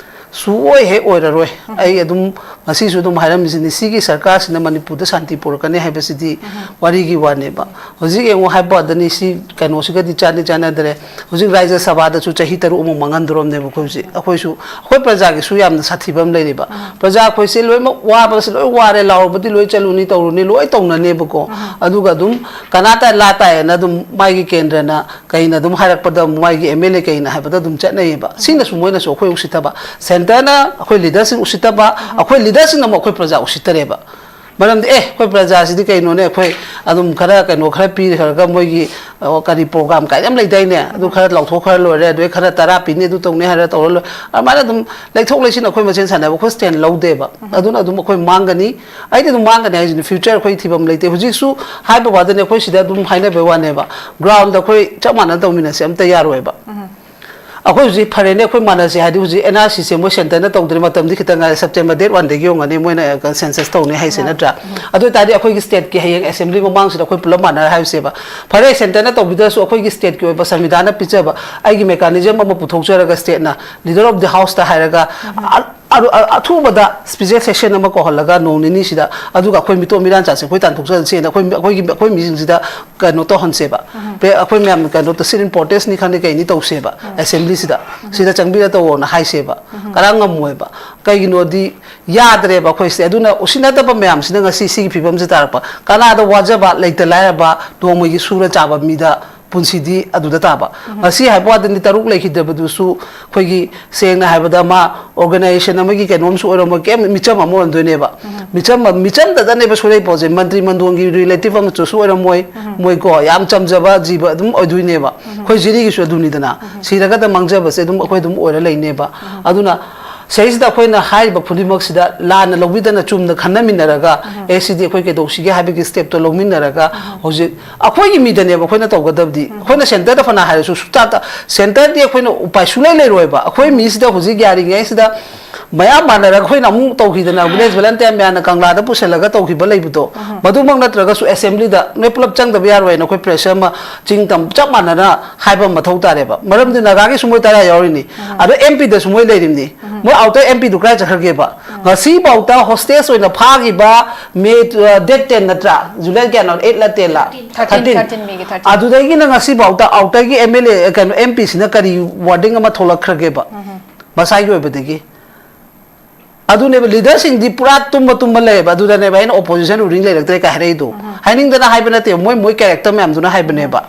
ꯁꯨꯡꯑꯣꯏ ꯍꯦꯛ ꯑꯣꯏꯔꯔꯣꯏ꯫ ꯑꯩ ꯑꯗꯨꯝ ꯉꯁꯤꯁꯨ ꯑꯗꯨꯝ ꯍꯥꯏꯔꯝꯃꯤꯁꯤꯅꯤ, ꯁꯤꯒꯤ ꯁꯔꯀꯥꯔꯁꯤꯅ ꯃꯅꯤꯄꯨꯔꯗ ꯁꯥꯟꯇꯤ ꯄꯨꯔꯛꯀꯅꯤ ꯍꯥꯏꯕꯁꯤꯗꯤ ꯋꯥꯔꯤꯒꯤ ꯋꯥꯅꯦꯕ꯫ ꯍꯧꯖꯤꯛ ꯌꯦꯡꯉꯨ ꯍꯥꯏꯕ ꯋꯥꯗꯅꯤ, ꯁꯤ ꯀꯩꯅꯣꯁꯤꯒꯗꯤ ꯆꯥꯟꯗꯤ ꯆꯥꯟꯅꯗ꯭ꯔꯦ꯫ ꯍꯧꯖꯤꯛ ꯔꯥꯖ꯭ꯌ ꯁꯚꯥꯗꯁꯨ ꯆꯍꯤ ꯇꯔꯨꯛ ꯑꯃꯨꯛ ꯃꯥꯡꯍꯟꯗꯣꯔꯝꯅꯦꯕ ꯑꯩꯈꯣꯏ ꯍꯧꯖꯤꯛ꯫ ꯑꯩꯈꯣꯏꯁꯨ, ꯑꯩꯈꯣꯏ ꯄ꯭ꯔꯖꯥꯒꯤꯁꯨ ꯌꯥꯝꯅ ꯁꯥꯊꯤꯕ ꯑꯃ ꯂꯩꯔꯤꯕ꯫ ꯄ꯭ꯔꯖꯥ ꯑꯩꯈꯣꯏꯁꯦ ꯂꯣꯏꯅꯃꯛ ꯋꯥꯕꯁꯦ ꯂꯣꯏ ꯋꯥꯔꯦ, ꯂꯥꯎꯔꯕꯗꯤ ꯂꯣꯏ ꯆꯠꯂꯨꯅꯤ, ꯇꯧꯔꯨꯅꯤ, ꯂꯣꯏ ꯇꯧꯅꯅꯦꯕꯀꯣ꯫ ꯑꯗꯨꯒ ꯑꯗꯨꯝ ꯀꯅꯥ ꯇꯥꯏ ꯂꯥ ꯇꯥꯏꯌꯦꯅ ꯑꯗꯨꯝ ꯃꯥꯒꯤ ꯀꯦꯟꯗ꯭ꯔꯅ ꯀꯩꯅ ꯑꯗꯨꯝ ꯍꯥꯏꯔꯛꯄꯗ ꯑꯃꯨꯛ ꯃꯥꯒꯤ ꯑꯦꯝ ꯑꯦꯜ ꯑꯦ ꯀꯩꯅ ꯍꯥꯏꯕꯗ ꯑꯗꯨꯝ ꯆꯠꯅꯩꯌꯦꯕ꯫ ꯁꯤꯅꯁꯨ ꯃꯣꯏꯅꯁꯨ ꯑꯩꯈꯣꯏ ꯎꯁꯤꯠꯇꯕ, ꯁꯦꯟꯇꯔꯅ ꯑꯩꯈꯣꯏ ꯂꯤꯗꯔꯁꯤꯡ ꯎꯁꯤꯠꯇꯕ, ꯑꯩꯈꯣꯏ ꯂꯤꯗꯔꯁꯤꯡꯅ ꯑꯃꯨꯛ ꯑꯩꯈꯣꯏ ꯄ꯭ꯔꯖꯥ ꯎꯁꯤꯠꯇꯔꯦꯕ꯫ ꯃꯔꯝꯗꯤ, ꯑꯦ, ꯑꯩꯈꯣꯏ ꯄ꯭ꯔꯖꯥꯁꯤꯗꯤ ꯀꯩꯅꯣꯅꯦ, ꯑꯩꯈꯣꯏ ꯑꯗꯨꯝ ꯈꯔ ꯀꯩꯅꯣ ꯈꯔ ꯄꯤꯈ꯭ꯔꯒ ꯃꯣꯏꯒꯤ, ꯑ, ꯀꯔꯤ ꯄ꯭ꯔꯣꯒ꯭ꯔꯥꯝ ꯀꯥꯏꯅ ꯌꯥꯝ ꯂꯩꯗꯥꯏꯅꯦ, ꯑꯗꯨ ꯈꯔ ꯂꯥꯎꯊꯣꯛꯈ꯭ꯔ ꯂꯣꯏꯔꯦ, ꯑꯗꯨ ꯈꯔ ꯇꯔꯥ ꯄꯤꯅꯤ, ꯑꯗꯨ ꯇꯧꯅꯤ ꯍꯥꯏꯔ ꯇꯧꯔ ꯂꯣꯏꯔꯦ꯫ ꯑꯗꯨꯃꯥꯏꯅ ꯑꯗꯨꯝ ꯂꯩꯊꯣꯛ ꯂꯩꯁꯤꯟ ꯑꯩꯈꯣꯏ ꯃꯁꯦꯟ ꯁꯥꯟꯅꯕ, ꯑꯩꯈꯣꯏ ꯁ꯭ꯇꯦꯟ ꯂꯧꯗꯦꯕ꯫ ꯑꯗꯨꯅ ꯑꯗꯨꯝ ꯑꯩꯈꯣꯏ ꯃꯥꯡꯒꯅꯤ꯫ ꯑꯩꯗꯤ ꯑꯗꯨꯝ ꯃꯥꯡꯒꯅꯤ ꯍꯥꯏꯁꯤꯅꯤ, ꯐ꯭ꯌꯨꯆꯔ ꯑꯩꯈꯣꯏ ꯊꯤꯐꯝ ꯂꯩꯇꯦ꯫ ꯍꯧꯖꯤꯛꯁꯨ ꯍꯥꯏꯕ ꯋꯥꯗꯅꯤ, ꯑꯩꯈꯣꯏ ꯁꯤꯗ ꯑꯗꯨꯝ ꯍꯥꯏꯅꯕꯩ ꯋꯥꯅꯦꯕ꯫ ꯒ꯭ꯔꯥꯎꯟꯗ ꯑꯩꯈꯣꯏ ꯆꯞ ꯃꯥꯟꯅꯅ ꯇꯧꯃꯤꯟꯅꯁꯦ ꯑꯝꯇ ꯌꯥꯔꯣꯏꯕ꯫ ꯑꯩꯈꯣꯏ ꯍꯧꯖꯤꯛ ꯐꯔꯦꯅꯦ, ꯑꯩꯈꯣꯏ ꯃꯥꯟꯅꯁꯦ ꯍꯥꯏꯗꯤ ꯍꯧꯖꯤꯛ ꯑꯦꯟ ꯑꯥꯔ ꯁꯤꯁꯦ ꯃꯣꯏ ꯁꯦꯟꯇꯔꯅ ꯇꯧꯗ꯭ꯔꯤ, ꯃꯇꯝꯗꯤ ꯈꯤꯇꯪ ꯉꯥꯏꯔꯦ, ꯁꯦꯞꯇꯦꯝꯕꯔ ꯗꯦꯠ ꯋꯥꯟꯗꯒꯤ ꯌꯧꯉꯅꯤ ꯃꯣꯏꯅ ꯁꯦꯟꯁꯁ ꯇꯧꯅꯤ ꯍꯥꯏꯁꯦ, ꯅꯠꯇ꯭ꯔꯥ? ꯑꯗꯨ ꯑꯣꯏ ꯇꯥꯔꯗꯤ ꯑꯩꯈꯣꯏꯒꯤ ꯁ꯭ꯇꯦꯠꯀꯤ ꯍꯌꯦꯡ ꯑꯦꯁꯦꯝꯕ꯭ꯂꯤ ꯃꯃꯥꯡꯁꯤꯗ ꯑꯩꯈꯣꯏ ꯄꯨꯂꯞ ꯃꯥꯟꯅꯔ ꯍꯥꯏꯁꯦꯕ, ꯐꯔꯦ, ꯁꯦꯟꯇꯔꯅ ꯇꯧꯕꯤꯗ꯭ꯔꯁꯨ ꯑꯩꯈꯣꯏꯒꯤ ꯁ꯭ꯇꯦꯠꯀꯤ ꯑꯣꯏꯕ ꯁꯪꯕꯤꯙꯥꯟꯅ ꯄꯤꯖꯕ ꯑꯩꯒꯤ ꯃꯦꯀꯥꯅꯤꯖꯝ ꯑꯃ ꯄꯨꯊꯣꯛꯆꯔꯒ ꯁ꯭ꯇꯦꯠꯅ ꯂꯤꯗꯔ ꯑꯣꯐ ꯗꯤ ꯍꯥꯎꯁꯇ ꯍꯥꯏꯔꯒ ꯑ-, ꯑ-, ꯑ-, ꯑꯊꯨꯕꯗ ꯁ꯭ꯄꯤꯁꯦꯜ ꯁꯦꯁꯟ ꯑꯃ ꯀꯧꯍꯜꯂꯒ ꯅꯣꯡ ꯅꯤꯅꯤꯁꯤꯗ ꯑꯗꯨꯒ ꯑꯩꯈꯣꯏ ꯃꯤꯇꯣꯞ ꯃꯤꯔꯥꯟ ꯆꯥꯁꯦ, ꯑꯩꯈꯣꯏ ꯇꯥꯟꯊꯣꯛꯆꯔꯁꯦꯅ ꯑꯩꯈꯣꯏ, ꯑꯩꯈꯣꯏꯒꯤ, ꯑꯩꯈꯣꯏ ꯃꯤꯁꯤꯡꯁꯤꯗ ꯀꯩꯅꯣ ꯇꯧꯍꯟꯁꯦꯕ꯫ ꯄꯦ-, ꯑꯩꯈꯣꯏ ꯃꯌꯥꯝ ꯀꯩꯅꯣ ꯇꯧ, ꯁꯤꯠ ꯏꯟ ꯄ꯭ꯔꯣꯇꯦꯁꯅꯤ ꯈꯪꯗꯦ ꯀꯩꯅꯤ ꯇꯧꯁꯦꯕ, ꯑꯦꯁꯦꯝꯕ꯭ꯂꯤꯁꯤꯗ꯫ ꯁꯤꯗ ꯆꯪꯕꯤꯔ ꯇꯧꯋꯣꯅ ꯍꯥꯏꯁꯦꯕ꯫ ꯀꯅꯥ ꯉꯝꯃꯣꯏꯕ꯫ ꯀꯩꯒꯤꯅꯣꯗꯤ ꯌꯥꯗ꯭ꯔꯦꯕ ꯑꯩꯈꯣꯏꯁꯦ꯫ ꯑꯗꯨꯅ ꯎꯁꯤꯟꯅꯗꯕ ꯃꯌꯥꯝꯁꯤꯅ ꯉꯁꯤ ꯁꯤꯒꯤ ꯐꯤꯕꯝꯁꯤ ꯇꯥꯔꯛꯄ꯫ ꯀꯅꯥꯗ ꯋꯥꯖꯕ, ꯂꯩꯇ ꯂꯥꯏꯔꯕ, ꯅꯣꯡꯃꯒꯤ ꯁꯨꯔ ꯆꯥꯕ ꯃꯤꯗ ꯄꯨꯟꯁꯤꯗꯤ ꯑꯗꯨꯗ ꯇꯥꯕ꯫ ꯉꯁꯤ ꯍꯥꯏꯕ ꯋꯥꯗꯅꯤ ꯇꯔꯨꯛ ꯂꯩꯈꯤꯗꯕꯗꯨꯁꯨ ꯑꯩꯈꯣꯏꯒꯤ ꯁꯦꯡꯅ ꯍꯥꯏꯕꯗ ꯃꯥ ꯑꯣꯔꯒꯅꯥꯏꯖꯦꯁꯟ ꯑꯃꯒꯤ ꯀꯩꯅꯣꯝꯁꯨ ꯑꯣꯏꯔꯝꯃꯣꯏ, ꯀꯩꯝ ꯃꯤꯆꯝ ꯑꯃ ꯑꯣꯏꯔꯝꯗꯣꯏꯅꯦꯕ꯫ ꯃꯤꯆꯝ ꯑꯃ, ꯃꯤꯆꯝꯗꯗꯅꯦꯕ ꯁꯣꯏꯔꯩ ꯄꯣꯠꯁꯦ, ꯃꯟꯇ꯭ꯔꯤ ꯃꯟꯗꯣꯟꯒꯤ ꯔꯤꯂꯦꯇꯤꯚ ꯑꯃꯁꯨ ꯑꯣꯏꯔꯝꯃꯣꯏ꯫ ꯃꯣꯏꯀꯣ ꯌꯥꯝ ꯆꯝꯖꯕ ꯖꯤꯕ ꯑꯗꯨꯝ ꯑꯣꯏꯗꯣꯏꯅꯦꯕ꯫ ꯑꯩꯈꯣꯏ ꯖꯤꯔꯤꯒꯤꯁꯨ ꯑꯗꯨꯅꯤꯗꯅ꯫ ꯁꯤꯔꯒꯗ ꯃꯥꯡꯖꯕꯁꯦ ꯑꯗꯨꯝ ꯑꯩꯈꯣꯏ ꯑꯗꯨꯝ ꯑꯣꯏꯔ ꯂꯩꯅꯦꯕ꯫ ꯑꯗꯨꯅ ꯁꯤꯗꯩꯁꯤꯗ ꯑꯩꯈꯣꯏꯅ ꯍꯥꯏꯔꯤꯕ ꯈꯨꯗꯤꯡꯃꯛꯁꯤꯗ ꯂꯥꯟꯅ ꯂꯧꯕꯤꯗꯅ ꯆꯨꯝꯅ ꯈꯟꯅꯃꯤꯟꯅꯔꯒ, ꯑꯦ, ꯁꯤꯗꯤ ꯑꯩꯈꯣꯏ ꯀꯩꯗꯧꯁꯤꯒꯦ ꯍꯥꯏꯕꯒꯤ step ꯇꯣ ꯂꯧꯃꯤꯟꯅꯔꯒ, ꯍꯧꯖꯤꯛ ꯑꯩꯈꯣꯏꯒꯤ ꯃꯤꯗꯅꯦꯕ ꯑꯩꯈꯣꯏꯅ ꯇꯧꯒꯗꯕꯗꯤ꯫ ꯑꯩꯈꯣꯏꯅ centre ꯗ ꯐꯅ ꯍꯥꯏꯔꯁꯨ ꯁꯨꯡꯇꯥ ꯇꯥ-, centre ꯗꯤ ꯑꯩꯈꯣꯏꯅ ꯎꯄꯥꯏ ꯁꯨꯡꯂꯩ ꯂꯩꯔꯣꯏꯕ꯫ ꯑꯩꯈꯣꯏ ꯃꯤꯁꯤꯗ ꯍꯧꯖꯤꯛ ꯌꯥꯔꯤꯉꯩꯁꯤꯗ ꯃꯌꯥꯝ ꯃꯥꯟꯅꯔꯒ ꯑꯩꯈꯣꯏꯅ ꯑꯃꯨꯛ ꯇꯧꯈꯤꯗꯅ village volunteer ꯃꯌꯥꯝꯅ ꯀꯪꯂꯥꯗ ꯄꯨꯁꯤꯜꯂꯒ ꯇꯧꯈꯤꯕ ꯂꯩꯕꯗꯣ, ꯃꯗꯨꯃꯛ ꯅꯠꯇ꯭ꯔꯒꯁꯨ assembly ꯗ ꯅꯣꯏ ꯄꯨꯂꯞ ꯆꯪꯗꯕ ꯌꯥꯔꯣꯏꯅ ꯑꯩꯈꯣꯏ pressure ꯑꯃ ꯆꯤꯡ ꯇꯝ ꯆꯞ ꯃꯥꯟꯅꯅ ꯍꯥꯏꯕ ꯑꯃ ꯃꯊꯧ ꯇꯥꯔꯦꯕ꯫ ꯃꯔꯝꯗꯤ ꯅꯥꯒꯥꯒꯤꯁꯨ ꯃꯣꯏ ꯇꯔꯥ ꯌꯥꯎꯔꯤꯅꯤ, ꯑꯗꯣ M P ꯗꯁꯨ ꯃꯣꯏ ꯂꯩꯔꯤꯕꯅꯤ꯫ ꯃꯣꯏ outer M P ꯗꯨ ꯀꯗꯥꯏ ꯆꯠꯈ꯭ꯔꯒꯦꯕ? ꯉꯁꯤꯐꯥꯎꯗ hostage ꯑꯣꯏꯅ ꯐꯥꯈꯤꯕ ꯃꯦ, ꯑ, date ten ꯅꯠꯇ꯭ꯔꯥ? July ꯀꯌꯥꯅꯣ? Eight ꯂ ten ꯂ? Thirteen, thirteen꯫ Thirteen, May ꯒꯤ thirteen꯫ ꯑꯗꯨꯗꯒꯤꯅ ꯉꯁꯤꯐꯥꯎꯗ outer ꯒꯤ M L A, ꯀꯩꯅꯣ, M P ꯁꯤꯅ ꯀꯔꯤ wording ꯑꯃ ꯊꯣꯛꯂꯛꯈ꯭ꯔꯒꯦꯕ? ꯃꯁꯥꯒꯤ ꯑꯣꯏꯕꯗꯒꯤ꯫ ꯑꯗꯨꯅꯦꯕ, leader ꯁꯤꯡꯗꯤ ꯄꯨꯔꯥ ꯇꯨꯝꯕ ꯇꯨꯝꯕ ꯂꯩꯌꯦꯕ꯫ ꯑꯗꯨꯗꯅꯦꯕ ꯑꯩꯅ opposition ruling ꯂꯩꯔꯛꯇ꯭ꯔꯦ ꯀꯥꯏ ꯍꯥꯏꯔꯛꯏꯗꯣ꯫ ꯍꯥꯏꯅꯤꯡꯗꯅ ꯍꯥꯏꯕ ꯅꯠꯇꯦꯕ, ꯃꯣꯏ, ꯃꯣꯏ character ꯃꯌꯥꯝꯗꯨꯅ ꯍꯥꯏꯕꯅꯦꯕ꯫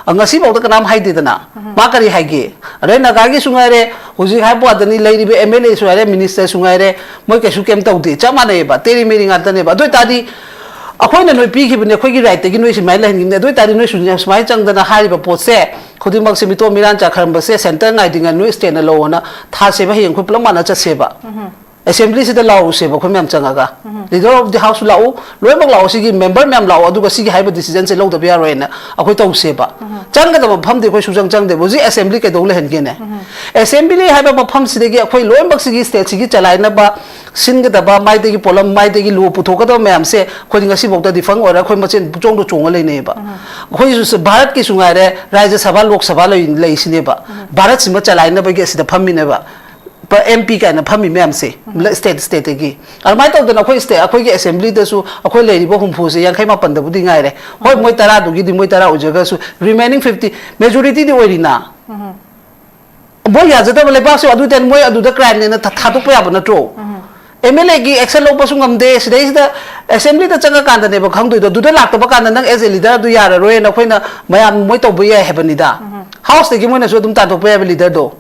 ꯑ, ꯉꯁꯤꯐꯥꯎꯗ ꯀꯅꯥꯝ ꯍꯥꯏꯗꯦꯗꯅ꯫ ꯃꯥ ꯀꯔꯤ ꯍꯥꯏꯒꯦ? ꯑꯗꯩ ꯅꯥꯒꯥꯒꯤꯁꯨ ꯉꯥꯏꯔꯦ, ꯍꯧꯖꯤꯛ ꯍꯥꯏꯕ ꯋꯥꯗꯅꯤ, ꯂꯩꯔꯤꯕ M L A ꯁꯨ ꯉꯥꯏꯔꯦ, minister ꯁꯨ ꯉꯥꯏꯔꯦ, ꯃꯣꯏ ꯀꯩꯁꯨ ꯀꯩꯝ ꯇꯧꯗꯦ, ꯆꯞ ꯃꯥꯟꯅꯩꯌꯦꯕ, ꯇꯦꯔꯤ ꯃꯦꯔꯤ ꯉꯥꯛꯇꯅꯦꯕ꯫ ꯑꯗꯨ ꯑꯣꯏꯇꯥꯔꯗꯤ ꯑꯩꯈꯣꯏꯅ ꯅꯣꯏ ꯄꯤꯈꯤꯕꯅꯦ, ꯑꯩꯈꯣꯏꯒꯤ right ꯇꯒꯤ ꯅꯣꯏ ꯁꯨꯃꯥꯏꯅ ꯂꯩꯍꯟꯈꯤꯕꯅꯦ, ꯑꯗꯨ ꯑꯣꯏꯇꯥꯔꯗꯤ ꯅꯣꯏ ꯁꯨ-, ꯁꯨꯃꯥꯏꯅ ꯆꯪꯗꯅ ꯍꯥꯏꯔꯤꯕ ꯄꯣꯠꯁꯦ ꯈꯨꯗꯤꯡꯃꯛꯁꯦ, ꯃꯤꯇꯣꯞ ꯃꯤꯔꯥꯟ ꯆꯥꯈ꯭ꯔꯝꯕꯁꯦ centre ꯉꯥꯏꯗ꯭ꯔꯤꯉꯩ ꯅꯣꯏ state ꯅ ꯂꯧꯑꯣꯅ ꯊꯥꯁꯦꯕ, ꯍꯌꯦꯡ ꯑꯩꯈꯣꯏ ꯄꯨꯂꯞ ꯃꯥꯟꯅ ꯆꯠꯁꯦꯕ꯫ Assembly ꯁꯤꯗ ꯂꯥꯛꯎꯁꯦꯕ, ꯑꯩꯈꯣꯏ ꯃꯌꯥꯝ ꯆꯪꯉꯒ꯫ Leader of the House ꯁꯨ ꯂꯥꯛꯎ, ꯂꯣꯏꯅꯃꯛ ꯂꯥꯛꯎ, ꯁꯤꯒꯤ member ꯃꯌꯥꯝ ꯂꯥꯛꯎ, ꯑꯗꯨꯒ ꯁꯤꯒꯤ ꯍꯥꯏꯕ decision ꯁꯦ ꯂꯧꯗꯕ ꯌꯥꯔꯣꯏꯅ ꯑꯩꯈꯣꯏ ꯇꯧꯁꯦꯕ꯫ ꯆꯪꯒꯗꯕ ꯃꯐꯝꯗꯤ ꯑꯩꯈꯣꯏ ꯁꯨꯡꯆꯪ ꯆꯪꯗꯦꯕ꯫ ꯍꯧꯖꯤꯛ assembly ꯀꯩꯗꯧ ꯂꯩꯍꯟꯒꯦꯅꯦ? Assembly ꯍꯥꯏꯕ ꯃꯐꯝꯁꯤꯗꯒꯤ ꯑꯩꯈꯣꯏ ꯂꯣꯏꯅꯃꯛ ꯁꯤꯒꯤ state ꯁꯤꯒꯤ ꯆꯂꯥꯏꯅꯕ ꯁꯤꯟꯒꯗꯕ ꯃꯥꯏꯗꯒꯤ, ꯄꯣꯠꯂꯝ ꯃꯥꯏꯗꯒꯤ law ꯄꯨꯊꯣꯛꯀꯗꯕ ꯃꯌꯥꯝꯁꯦ ꯑꯩꯈꯣꯏꯗꯤ ꯉꯁꯤꯐꯥꯎꯗ defunct ꯑꯣꯏꯔ ꯑꯩꯈꯣꯏ ꯃꯁꯦꯟ ꯄꯨꯆꯣꯡꯗ ꯆꯣꯡꯉ ꯂꯩꯅꯩꯌꯦꯕ꯫ ꯑꯩꯈꯣꯏꯁꯨ ꯁ-, ꯚꯥꯔꯠꯀꯤꯁꯨ ꯉꯥꯏꯔꯦ, ꯔꯥꯖ꯭ꯌ ꯁꯚꯥ, ꯂꯣꯛ ꯁꯚꯥ ꯂꯩ-, ꯂꯩꯁꯤꯅꯦꯕ꯫ ꯚꯥꯔꯠꯁꯤꯃ ꯆꯂꯥꯏꯅꯕꯒꯤ ꯑꯁꯤꯗ ꯐꯝꯃꯤꯅꯦꯕ꯫ ꯄ-, M P ꯀꯥꯏꯅ ꯐꯝꯃꯤ ꯃꯌꯥꯝꯁꯦ, state state ꯇꯒꯤ꯫ ꯑꯗꯨꯃꯥꯏꯅ ꯇꯧꯗꯅ ꯑꯩꯈꯣꯏ state, ꯑꯩꯈꯣꯏꯒꯤ assembly ꯗꯁꯨ ꯑꯩꯈꯣꯏ ꯂꯩꯔꯤꯕ ꯍꯨꯝꯐꯨꯁꯦ, ꯌꯥꯡꯈꯩ ꯃꯥꯄꯟꯗꯕꯨꯗꯤ ꯉꯥꯏꯔꯦ꯫ ꯍꯣꯏ, ꯃꯣꯏ ꯇꯔꯥꯗꯨꯒꯤꯗꯤ ꯃꯣꯏ ꯇꯔꯥ ꯑꯣꯏꯖꯔꯒꯁꯨ, remaining fifty, majority ꯗꯤ ꯑꯣꯏꯔꯤꯅ꯫ ꯃꯣꯏ ꯌꯥꯖꯗꯕ ꯂꯩꯕꯥꯛꯁꯨ ꯑꯗꯨ ꯑꯣꯏꯇꯥꯔꯗꯤ ꯃꯣꯏ ꯑꯗꯨꯗ crime ꯅꯦꯅ ꯊ-, ꯊꯥꯗꯣꯛꯄ ꯌꯥꯕ ꯅꯠꯇ꯭ꯔꯣ? M L A ꯒꯤ action ꯂꯧꯕꯁꯨ ꯉꯝꯗꯦ꯫ ꯁꯤꯗꯩꯁꯤꯗ assembly ꯗ ꯆꯪꯉꯀꯥꯟꯗꯅꯦꯕ ꯈꯪꯗꯣꯏꯗꯣ꯫ ꯑꯗꯨꯗ ꯂꯥꯛꯇꯕ ꯀꯥꯟꯗ ꯅꯪ as a leader ꯑꯗꯨ ꯌꯥꯔꯔꯣꯏꯅ ꯑꯩꯈꯣꯏꯅ ꯃꯌꯥꯝ ꯃꯣꯏ ꯇꯧꯕ ꯌꯥꯏ ꯍꯥꯏꯕꯅꯤꯗ꯫ House ꯇꯒꯤ ꯃꯣꯏꯅꯁꯨ ꯑꯗꯨꯝ ꯇꯥꯟꯊꯣꯛꯄ ꯌꯥꯏꯕ leader ꯗꯣ꯫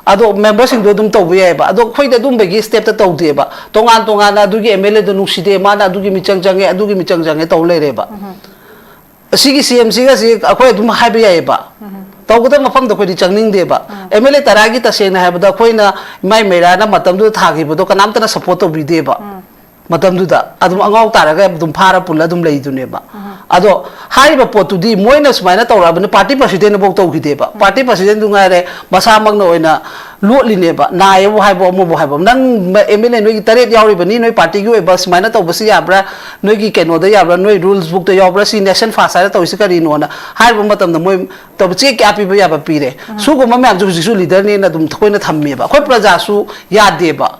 ꯑꯗꯣ member ꯁꯤꯡꯗꯣ ꯑꯗꯨꯝ ꯇꯧꯕ ꯌꯥꯏꯕ꯫ ꯑꯗꯣ ꯑꯩꯈꯣꯏꯗꯤ ꯑꯗꯨꯝꯕꯒꯤ step ꯇ ꯇꯧꯗꯦꯕ꯫ ꯇꯣꯉꯥꯟ ꯇꯣꯉꯥꯟꯅ ꯑꯗꯨꯒꯤ M L A ꯗꯣ ꯅꯨꯡꯁꯤꯗꯦ, ꯃꯥꯅ ꯑꯗꯨꯒꯤ ꯃꯤꯆꯪ ꯆꯪꯉꯦ, ꯑꯗꯨꯒꯤ ꯃꯤꯆꯪ ꯆꯪꯉꯦ ꯇꯧ ꯂꯩꯔꯦꯕ꯫ ꯑꯁꯤꯒꯤ C M ꯁꯤꯒ ꯁꯤ ꯑꯩꯈꯣꯏ ꯑꯗꯨꯝ ꯍꯥꯏꯕ ꯌꯥꯏꯌꯦꯕ꯫ ꯇꯧꯒꯗꯕ ꯃꯐꯝꯗ ꯑꯩꯈꯣꯏꯗꯤ ꯆꯪꯅꯤꯡꯗꯦꯕ꯫ ꯑꯦꯝ ꯑꯦꯜ ꯑꯦ ꯇꯔꯥꯒꯤ ꯇꯁꯦꯡꯅ ꯍꯥꯏꯕꯗ ꯑꯩꯈꯣꯏꯅ ꯏꯃꯥꯏ ꯃꯩꯔꯥꯅ ꯃꯇꯝꯗꯨꯗ ꯊꯥꯈꯤꯕꯗꯣ ꯀꯅꯥꯝꯇꯅ ꯁꯞꯄꯣꯔꯠ ꯇꯧꯕꯤꯗꯦꯕ꯫ ꯃꯇꯝꯗꯨꯗ ꯑꯗꯨꯝ ꯑꯉꯥꯎ ꯇꯥꯔꯒ ꯑꯗꯨꯝ ꯐꯥꯔ ꯄꯨꯜꯂ ꯑꯗꯨꯝ ꯂꯩꯗꯨꯅꯦꯕ꯫ ꯑꯗꯣ ꯍꯥꯏꯔꯤꯕ ꯄꯣꯠꯇꯨꯗꯤ ꯃꯣꯏꯅ ꯁꯨꯃꯥꯏꯅ ꯇꯧꯔꯛꯑꯕꯅꯤ, ꯄꯥꯔꯇꯤ ꯄ꯭ꯔꯁꯤꯗꯦꯟꯠꯅꯐꯥꯎ ꯇꯧꯈꯤꯗꯦꯕ꯫ ꯄꯥꯔꯇꯤ ꯄ꯭ꯔꯁꯤꯗꯦꯟꯠꯗꯨ ꯉꯥꯏꯔꯦ ꯃꯁꯥꯃꯛꯅ ꯑꯣꯏꯅ ꯂꯣꯠꯂꯤꯅꯦꯕ, ꯅꯥꯏꯌꯦꯕꯨ ꯍꯥꯏꯕ ꯑꯃꯕꯨ ꯍꯥꯏꯕ꯫ ꯅꯪ ꯑꯦꯝ ꯑꯦꯜ ꯑꯦ ꯅꯣꯏꯒꯤ ꯇꯔꯦꯠ ꯌꯥꯎꯔꯤꯕꯅꯤ, ꯅꯣꯏ ꯄꯥꯔꯇꯤꯒꯤ ꯑꯣꯏꯕ ꯁꯨꯃꯥꯏꯅ ꯇꯧꯕꯁꯤ ꯌꯥꯕ꯭ꯔꯥ, ꯅꯣꯏꯒꯤ ꯀꯩꯅꯣꯗ ꯌꯥꯕ꯭ꯔꯥ, ꯅꯣꯏ ꯔꯨꯜꯁ ꯕꯨꯛꯇ ꯌꯥꯎꯕ꯭ꯔꯥ, ꯁꯤ ꯅꯦꯁꯟ ꯐꯥꯔꯁ ꯍꯥꯏꯔ ꯇꯧꯔꯤꯁꯤ ꯀꯔꯤꯅꯣꯅ ꯍꯥꯏꯕ ꯃꯇꯝꯗ ꯃꯣꯏ ꯇꯧꯕ ꯆꯦ ꯀꯌꯥ ꯄꯤꯕ ꯌꯥꯕ ꯄꯤꯔꯦ꯫ ꯁꯤꯒꯨꯝꯕ ꯃꯌꯥꯝꯁꯦ ꯍꯧꯖꯤꯛꯁꯨ ꯂꯤꯗꯔꯅꯦꯅ ꯑꯗꯨꯝ ꯑꯩꯈꯣꯏꯅ ꯊꯝꯃꯦꯕ꯫ ꯑꯩꯈꯣꯏ ꯄ꯭ꯔꯖꯥꯁꯨ ꯌꯥꯗꯦꯕ꯫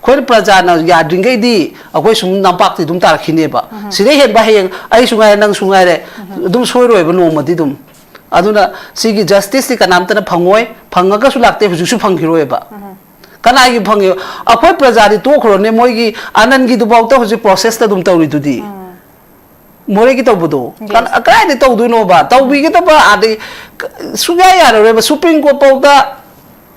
ꯑꯩꯈꯣꯏꯅ ꯄ꯭ꯔꯖꯥꯅ ꯌꯥꯗ꯭ꯔꯤꯉꯩꯗꯤ ꯑꯩꯈꯣꯏ ꯁꯨꯝ ꯅꯝꯄꯥꯛꯇꯤ ꯑꯗꯨꯝ ꯇꯥꯔꯛꯈꯤꯅꯦꯕ꯫ ꯁꯤꯗꯩ ꯍꯦꯟꯕ ꯍꯌꯦꯡ ꯑꯩꯁꯨ ꯉꯥꯏꯔꯦ, ꯅꯪꯁꯨ ꯉꯥꯏꯔꯦ, ꯑꯗꯨꯝ ꯁꯣꯏꯔꯣꯏꯕ ꯅꯣꯡꯃꯗꯤ ꯑꯗꯨꯝ꯫ ꯑꯗꯨꯅ ꯁꯤꯒꯤ ꯖꯁꯇꯤꯁꯇꯤ ꯀꯅꯥꯝꯇꯅ ꯐꯪꯉꯣꯏ, ꯐꯪꯉꯒꯁꯨ ꯂꯥꯛꯇꯦ, ꯍꯧꯖꯤꯛꯁꯨ ꯐꯪꯈꯤꯔꯣꯏꯕ꯫ ꯀꯅꯥꯒꯤ ꯐꯪꯉꯤ? ꯑꯩꯈꯣꯏ ꯄ꯭ꯔꯖꯥꯗꯤ ꯇꯣꯛꯈ꯭ꯔꯣꯅꯦ, ꯃꯣꯏꯒꯤ ꯑꯅꯟꯒꯤꯗꯨꯐꯥꯎꯗ ꯍꯧꯖꯤꯛ ꯄ꯭ꯔꯣꯁꯦꯁꯇ ꯑꯗꯨꯝ ꯇꯧꯔꯤꯗꯨꯗꯤ꯫ ꯃꯣꯔꯦꯒꯤ ꯇꯧꯕꯗꯣ ꯀꯅꯥ-, ꯀꯗꯥꯏꯗ ꯇꯧꯗꯣꯏꯅꯣꯕ? ꯇꯧꯕꯤꯒꯗꯕ ꯑꯥꯗꯩ ꯀ-, ꯁꯨꯡꯌꯥ ꯌꯥꯔꯔꯣꯏꯕ꯫ ꯁꯨꯄ꯭ꯔꯤꯝ ꯀꯣꯔꯠ ꯐꯥꯎꯗ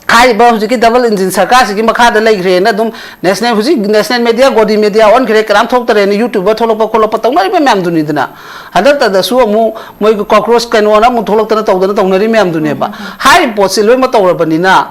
ꯍꯥꯏꯔꯤꯕ ꯍꯧꯖꯤꯛꯀꯤ ꯗꯕꯜ ꯏꯟꯖꯤꯟ ꯁꯔꯀꯥꯔꯁꯤꯒꯤ ꯃꯈꯥꯗ ꯂꯩꯈ꯭ꯔꯦꯅ ꯑꯗꯨꯝ ꯅꯦꯁꯅꯦꯜ, ꯍꯧꯖꯤꯛ ꯅꯦꯁꯅꯦꯜ ꯃꯦꯗꯤꯌꯥ, ꯒꯣꯗꯤ ꯃꯦꯗꯤꯌꯥ ꯑꯣꯟꯈ꯭ꯔꯦ, ꯀꯅꯥꯝ ꯊꯣꯛꯇꯔꯦꯅ ꯌꯨꯇ꯭ꯌꯨꯕꯔ ꯊꯣꯛꯂꯛꯄ ꯈꯣꯠꯂꯛꯄ ꯇꯧꯅꯔꯤꯕ ꯃꯌꯥꯝꯗꯨꯅꯤꯗꯅ꯫ ꯍꯟꯗꯛꯇꯗꯁꯨ ꯑꯃꯨꯛ ꯃꯣꯏꯒꯤ ꯀꯣꯀ꯭ꯔꯣꯁ ꯀꯩꯅꯣꯅ ꯑꯃꯨꯛ ꯊꯣꯛꯂꯛꯇꯅ ꯇꯧꯗꯅ ꯇꯧꯅꯔꯤ ꯃꯌꯥꯝꯗꯨꯅꯦꯕ꯫ ꯍꯥꯏꯔꯤꯕ ꯄꯣꯠꯁꯤ ꯂꯣꯏꯅꯃꯛ ꯇꯧꯔꯕꯅꯤꯅ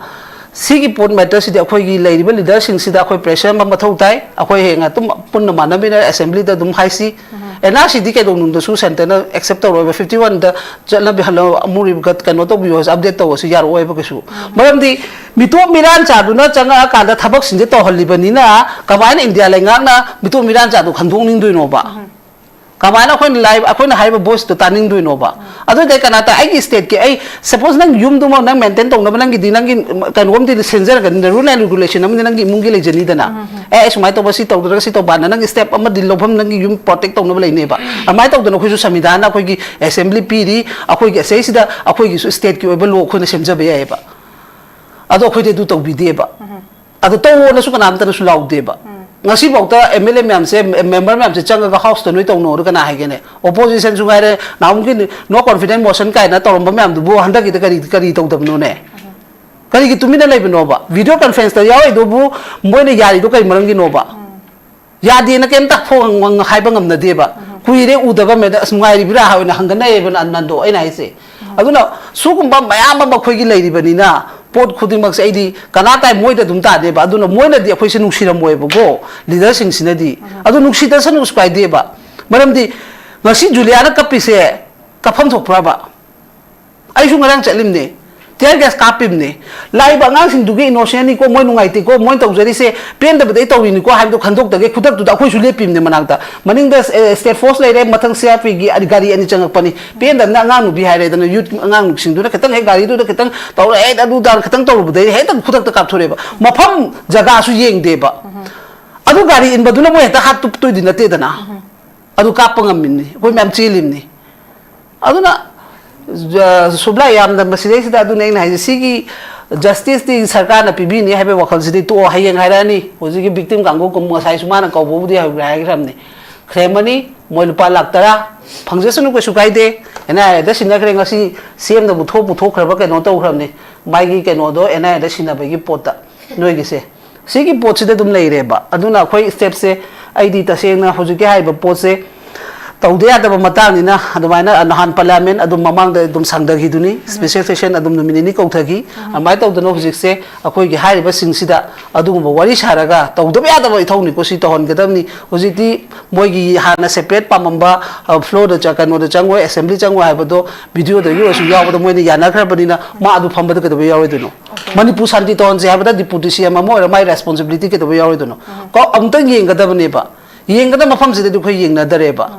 ꯁꯤꯒꯤ ꯄꯣꯠ ꯃꯦꯇꯔꯁꯤꯗꯤ ꯑꯩꯈꯣꯏꯒꯤ ꯂꯩꯔꯤꯕ ꯂꯤꯗꯔꯁꯤꯡꯁꯤꯗ ꯑꯩꯈꯣꯏ ꯄ꯭ꯔꯦꯁꯔ ꯑꯃ ꯃꯊꯧ ꯇꯥꯏ꯫ ꯑꯩꯈꯣꯏ ꯍꯌꯦꯡ ꯑꯗꯨꯝ ꯄꯨꯟꯅ ꯃꯥꯟꯅꯃꯤꯟꯅꯔ ꯑꯦꯁꯦꯝꯕ꯭ꯂꯤꯗ ꯑꯗꯨꯝ ꯍꯥꯏꯁꯤ꯫ ꯑꯦꯟ ꯑꯥꯔ ꯁꯤꯗꯤ ꯀꯩꯗꯧꯅꯨꯡꯗꯁꯨ ꯁꯦꯟꯇꯔꯅ ꯑꯦꯛꯁꯦꯞ ꯇꯧꯔꯣꯏꯕ꯫ ꯐꯤꯐꯇꯤ ꯋꯥꯟꯗ ꯆꯠꯅꯕꯤ ꯍꯜꯂꯣ ꯑꯃꯨꯔꯤꯕ ꯀꯩꯅꯣ ꯇꯧꯕꯤꯌꯣ, ꯑꯞꯗꯦꯠ ꯇꯧꯔꯁꯨ ꯌꯥꯔꯛꯑꯣꯏꯕ ꯀꯩꯁꯨ꯫ ꯃꯔꯝꯗꯤ ꯃꯤꯇꯣꯞ ꯃꯤꯔꯥꯟꯆꯥꯗꯨꯅ ꯆꯪꯉꯛꯑꯀꯥꯟꯗ ꯊꯕꯛꯁꯤꯡꯁꯦ ꯇꯧꯍꯜꯂꯤꯕꯅꯤꯅ ꯀꯃꯥꯏꯅ ꯏꯟꯗꯤꯌꯥ ꯂꯩꯉꯥꯛꯅ ꯃꯤꯇꯣꯞ ꯃꯤꯔꯥꯟꯆꯥꯗꯨ ꯈꯟꯗꯣꯛꯅꯤꯡꯗꯣꯏꯅꯣꯕ? ꯀꯃꯥꯏꯅ ꯑꯩꯈꯣꯏꯅ ꯂꯥꯏ-, ꯑꯩꯈꯣꯏꯅ ꯍꯥꯏꯔꯤꯕ ꯚꯣꯏꯁꯇꯣ ꯇꯥꯅꯤꯡꯗꯣꯏꯅꯣꯕ? ꯑꯗꯨ ꯑꯣꯏꯇꯥꯔꯗꯤ ꯀꯅꯥ ꯇꯥ-, ꯑꯩꯒꯤ ꯁ꯭ꯇꯦꯠꯀꯤ, ꯑꯩ ꯁꯄꯣꯁ ꯅꯪ ꯌꯨꯝꯗꯨꯃ ꯅꯪ ꯃꯦꯟꯇꯦꯟ ꯇꯧꯅꯕ ꯅꯪꯒꯤꯗꯤ, ꯅꯪꯒꯤ ꯀꯩꯅꯣꯝꯗꯤ ꯁꯦꯝꯖꯔꯒꯅꯤ, ꯔꯨꯜ ꯑꯦꯟ ꯔꯤꯒꯨꯂꯦꯁꯟ ꯑꯃꯗꯤ ꯅꯪꯒꯤ ꯏꯃꯨꯡꯒꯤ ꯂꯩꯖꯅꯤꯗꯅ꯫ ꯑꯦ, ꯑꯩ ꯁꯨꯃꯥꯏꯅ ꯇꯧꯕ, ꯁꯤ ꯇꯧꯗ꯭ꯔꯒ ꯁꯤ ꯇꯧꯕ ꯍꯥꯏꯅ ꯅꯪꯒꯤ ꯁ꯭ꯇꯦꯞ ꯑꯃꯗꯤ ꯂꯧꯐꯝ, ꯅꯪꯒꯤ ꯌꯨꯝ ꯄ꯭ꯔꯣꯇꯦꯛ ꯇꯧꯅꯕ ꯂꯩꯅꯦꯕ꯫ ꯑꯗꯨꯃꯥꯏꯅ ꯇꯧꯗꯅ ꯑꯩꯈꯣꯏꯁꯨ ꯁꯪꯕꯤꯙꯥꯟꯅ ꯑꯩꯈꯣꯏꯒꯤ ꯑꯦꯁꯦꯝꯕ꯭ꯂꯤ ꯄꯤꯔꯤ, ꯑꯩꯈꯣꯏꯒꯤ ꯑꯁꯤꯁꯤꯗ ꯑꯩꯈꯣꯏꯒꯤꯁꯨ ꯁ꯭ꯇꯦꯠꯀꯤ ꯑꯣꯏꯕ ꯂꯣ ꯑꯩꯈꯣꯏꯅ ꯁꯦꯝꯖꯕ ꯌꯥꯏꯑꯕ꯫ ꯑꯗꯣ ꯑꯩꯈꯣꯏꯗꯤ ꯑꯗꯨ ꯇꯧꯕꯤꯗꯦꯕ꯫ ꯑꯗꯣ ꯇꯧꯋꯣꯅꯁꯨ ꯀꯅꯥꯝꯇꯅꯁꯨ ꯂꯥꯎꯗꯦꯕ꯫ ꯉꯁꯤꯐꯥꯎꯗ ꯑꯦꯝ ꯑꯦꯜ ꯑꯦ ꯃꯌꯥꯝꯁꯦ, ꯃꯦꯝꯕꯔ ꯃꯌꯥꯝꯁꯦ ꯆꯪꯉꯒ ꯍꯥꯎꯁꯇ ꯅꯣꯏ ꯇꯧꯅꯣꯗꯣ ꯀꯅꯥ ꯍꯥꯏꯒꯦꯅꯦ? ꯑꯣꯄꯣꯖꯤꯁꯟꯁꯨ ꯉꯥꯏꯔꯦ, ꯅꯍꯥꯟꯃꯨꯛꯀꯤ ꯅꯣ ꯀꯣꯟꯐꯤꯗꯦꯟꯁ ꯃꯣꯁꯟ ꯀꯥꯏꯅ ꯇꯧꯔꯝꯕ ꯃꯌꯥꯝꯗꯨꯕꯨ ꯍꯟꯗꯛꯀꯤꯗ ꯀꯔꯤ, ꯀꯔꯤ ꯇꯧꯗꯕꯅꯣꯅꯦ? ꯀꯔꯤꯒꯤ ꯇꯨꯃꯤꯟꯅ ꯂꯩꯕꯅꯣꯕ? ꯚꯤꯗꯤꯑꯣ ꯀꯟꯐ꯭ꯔꯦꯟꯁꯇ ꯌꯥꯎꯔꯤꯗꯨꯕꯨ ꯃꯣꯏꯅ ꯌꯥꯔꯤꯗꯣ ꯀꯔꯤ ꯃꯔꯝꯒꯤꯅꯣꯕ? ꯌꯥꯗꯦꯅ ꯀꯩꯝꯇ ꯐꯣꯡ-, ꯍꯥꯏꯕ ꯉꯝꯅꯗꯦꯕ꯫ ꯀꯨꯏꯔꯦ ꯎꯗꯕ ꯃꯦꯗ-, ꯑꯁ, ꯅꯨꯡꯉꯥꯏꯔꯤꯕ꯭ꯔꯥ ꯍꯥꯏꯅ ꯍꯪꯒꯠꯅꯩꯌꯦꯕ ꯅ-, ꯅꯟꯗꯣ, ꯑꯩꯅ ꯍꯥꯏꯁꯦ꯫ ꯑꯗꯨꯅ ꯁꯤꯒꯨꯝꯕ ꯃꯌꯥꯝ ꯑꯃ ꯑꯩꯈꯣꯏꯒꯤ ꯂꯩꯔꯤꯕꯅꯤꯅ, ꯄꯣꯠ ꯈꯨꯗꯤꯡꯃꯛꯁꯦ ꯑꯩꯗꯤ ꯀꯅꯥ ꯇꯥꯏ ꯃꯣꯏꯗ ꯑꯗꯨꯝ ꯇꯥꯗꯦꯕ꯫ ꯑꯗꯨꯅ ꯃꯣꯏꯅꯗꯤ ꯑꯩꯈꯣꯏꯁꯦ ꯅꯨꯡꯁꯤꯔꯝꯃꯣꯏꯕꯀꯣ, ꯂꯤꯗꯔꯁꯤꯡꯁꯤꯅꯗꯤ꯫ ꯑꯗꯨ ꯅꯨꯡꯁꯤꯗꯁꯅꯨ ꯀꯩꯁꯨ ꯀꯥꯏꯗꯦꯕ꯫ ꯃꯔꯝꯗꯤ ꯉꯁꯤ ꯖꯨꯂꯤꯌꯥꯅ ꯀꯞꯄꯤꯁꯦ ꯀꯞꯐꯝ ꯊꯣꯛꯄ꯭ꯔꯕ? ꯑꯩꯁꯨ ꯉꯔꯥꯡ ꯆꯠꯂꯤꯝꯅꯦ, tear gas ꯀꯥꯞꯄꯤꯝꯅꯦ꯫ ꯂꯥꯛꯏꯕ ꯑꯉꯥꯡꯁꯤꯡꯗꯨꯒꯤ innocentꯅꯤꯀꯣ, ꯃꯣꯏ ꯅꯨꯡꯉꯥꯏꯇꯦꯀꯣ, ꯃꯣꯏ ꯇꯧꯖꯔꯤꯁꯦ ꯄꯦꯟꯗꯕꯗꯩ ꯇꯧꯔꯤꯅꯤꯀꯣ ꯍꯥꯏꯕꯗꯣ ꯈꯟꯗꯣꯛꯇꯒꯦ ꯈꯨꯗꯛꯇꯨꯗ ꯑꯩꯈꯣꯏꯁꯨ ꯂꯦꯞꯄꯤꯝꯅꯦ ꯃꯅꯥꯛꯇ꯫ ꯃꯅꯤꯡꯗ, ꯑꯦ, state force ꯂꯩꯔꯦ, ꯃꯊꯪ CRPꯒꯤ ꯑꯗꯤ ꯒꯥꯔꯤ ꯑꯅꯤ ꯆꯪꯉꯛꯄꯅꯤ꯫ ꯄꯦꯟꯗꯕꯅ ꯑꯉꯥꯡ ꯅꯨꯄꯤ ꯍꯥꯏꯔꯦꯗꯅ, youth ꯑꯉꯥꯡꯁꯤꯡꯗꯨꯅ ꯈꯤꯇꯪ ꯍꯦꯛ ꯒꯥꯔꯤꯗꯨꯗ ꯈꯤꯇꯪ ꯇꯧꯔꯦ, ꯍꯦꯛ ꯑꯗꯨ ꯇꯧꯔꯦ, ꯈꯤꯇꯪ ꯇꯧꯔꯨꯕꯗꯩ ꯍꯦꯛꯇ ꯈꯨꯗꯛꯇ ꯀꯥꯞꯊꯣꯔꯛꯑꯦꯕ꯫ ꯃꯐꯝ ꯖꯒꯥꯁꯨ ꯌꯦꯡꯗꯦꯕ꯫ ꯑꯗꯨ ꯒꯥꯔꯤ ꯏꯟꯕꯗꯨꯅ ꯃꯣꯏ ꯍꯦꯛꯇ ꯍꯥꯠꯇꯣꯛꯇꯣꯏꯗꯤ ꯅꯠꯇꯦꯗꯅ꯫ ꯑꯗꯨ ꯀꯥꯞꯄ ꯉꯝꯃꯤꯅꯤ, ꯑꯩꯈꯣꯏ ꯃꯌꯥꯝ ꯆꯦꯜꯂꯤꯕꯅꯤ꯫ ꯑꯗꯨꯅ, ꯑ, ꯁꯨꯕ꯭ꯂꯥ, ꯌꯥꯝꯅ ꯃꯁꯤꯗꯩꯁꯤꯗ ꯑꯗꯨꯅꯦ ꯑꯩꯅ ꯍꯥꯏꯁꯦ, ꯁꯤꯒꯤ justiceꯇꯤ ꯁꯔꯀꯥꯔꯅ ꯄꯤꯕꯤꯅꯤ ꯍꯥꯏꯕꯒꯤ ꯋꯥꯈꯜꯁꯤꯗꯤ ꯇꯣꯛꯑꯣ꯫ ꯍꯌꯦꯡ ꯍꯥꯏꯔꯛꯑꯅꯤ, ꯍꯧꯖꯤꯛꯀꯤ victim ꯀꯥꯡꯕꯨ ꯀꯨꯝ-, ꯉꯁꯥꯏꯁꯨ ꯃꯥꯅ ꯀꯧꯕꯕꯨꯗꯤ ꯍꯧꯈ꯭ꯔꯦ ꯍꯥꯏꯈ꯭ꯔꯕꯅꯤ꯫ Claim money ꯃꯣꯏ ꯂꯨꯄꯥ ꯂꯥꯛ ꯇꯔꯥ ꯐꯪꯖꯁꯅꯨ, ꯀꯩꯁꯨ ꯀꯥꯏꯗꯦ꯫ NIAꯗ ꯁꯤꯟꯅꯈ꯭ꯔꯦ, ꯉꯁꯤ CMꯗ ꯄꯨꯊꯣꯛ-, ꯄꯨꯊꯣꯛꯈ꯭ꯔꯕ ꯀꯩꯅꯣ ꯇꯧꯈ꯭ꯔꯕꯅꯤ, ꯃꯥꯒꯤ ꯀꯩꯅꯣꯗꯣ NIAꯗ ꯁꯤꯟꯅꯕꯒꯤ ꯄꯣꯠꯇ꯫ ꯅꯣꯏꯒꯤꯁꯦ ꯁꯤꯒꯤ ꯄꯣꯠꯁꯤꯗ ꯑꯗꯨꯝ ꯂꯩꯔꯦꯕ꯫ ꯑꯗꯨꯅ ꯑꯩꯈꯣꯏ stepꯁꯦ, ꯑꯩꯗꯤ ꯇꯁꯦꯡꯅ ꯍꯧꯖꯤꯛꯀꯤ ꯍꯥꯏꯔꯤꯕ ꯄꯣꯠꯁꯦ ꯇꯧꯗ ꯌꯥꯗꯕ ꯃꯇꯥꯡꯅꯤꯅ, ꯑꯗꯨꯃꯥꯏꯅ ꯅꯍꯥꯟ parliament ꯑꯗꯨꯝ ꯃꯃꯥꯡꯗ ꯑꯗꯨꯝ ꯁꯥꯡꯊꯈꯤꯗꯨꯅꯤ, special session ꯑꯗꯨꯝ ꯅꯨꯃꯤꯠ ꯅꯤꯅꯤ ꯀꯧꯊꯈꯤ꯫ ꯑꯗꯨꯃꯥꯏꯅ ꯇꯧꯗꯅ ꯍꯧꯖꯤꯛꯁꯦ ꯑꯩꯈꯣꯏꯒꯤ ꯍꯥꯏꯔꯤꯕꯁꯤꯡꯁꯤꯗ ꯑꯗꯨꯒꯨꯝꯕ ꯋꯥꯔꯤ ꯁꯥꯔꯒ, ꯇꯧꯗꯕ ꯌꯥꯗꯕ ꯏꯊꯧꯅꯤꯀꯣ, ꯁꯤ ꯇꯧꯍꯟꯒꯗꯕꯅꯤ꯫ ꯍꯧꯖꯤꯛꯇꯤ ꯃꯣꯏꯒꯤ ꯍꯥꯟꯅ separate ꯄꯥꯝꯃꯝꯕ, ꯑ, floorꯗ ꯆ-, ꯀꯩꯅꯣꯗ ꯆꯪꯉꯣꯏ, assembly ꯆꯪꯉꯣꯏ ꯍꯥꯏꯕꯗꯣ videoꯗꯒꯤ ꯑꯣꯏꯔꯁꯨ ꯌꯥꯎꯕꯗ ꯃꯣꯏꯅ ꯌꯥꯅꯈ꯭ꯔꯕꯅꯤꯅ, ꯃꯥ ꯑꯗꯨ ꯐꯝꯕꯗ ꯀꯩꯗꯧꯕ ꯌꯥꯎꯔꯣꯏꯗꯣꯏꯅꯣ? ꯃꯅꯤꯄꯨꯔ ꯁꯥꯟꯇꯤ ꯇꯧꯍꯟꯁꯦ ꯍꯥꯏꯕꯗ deputy CM ꯑꯃ ꯑꯣꯏꯔ ꯃꯥꯏ responsibility ꯀꯩꯗꯧꯕ ꯌꯥꯎꯔꯣꯏꯗꯣꯏꯅꯣ? ꯀꯣ, ꯑꯃꯨꯛꯇꯪ ꯌꯦꯡꯒꯗꯕꯅꯦꯕ꯫ ꯌꯦꯡꯒꯗꯕ ꯃꯐꯝꯁꯤꯗꯗꯤ ꯑꯩꯈꯣꯏ ꯌꯦꯡꯅꯗꯔꯦꯕ꯫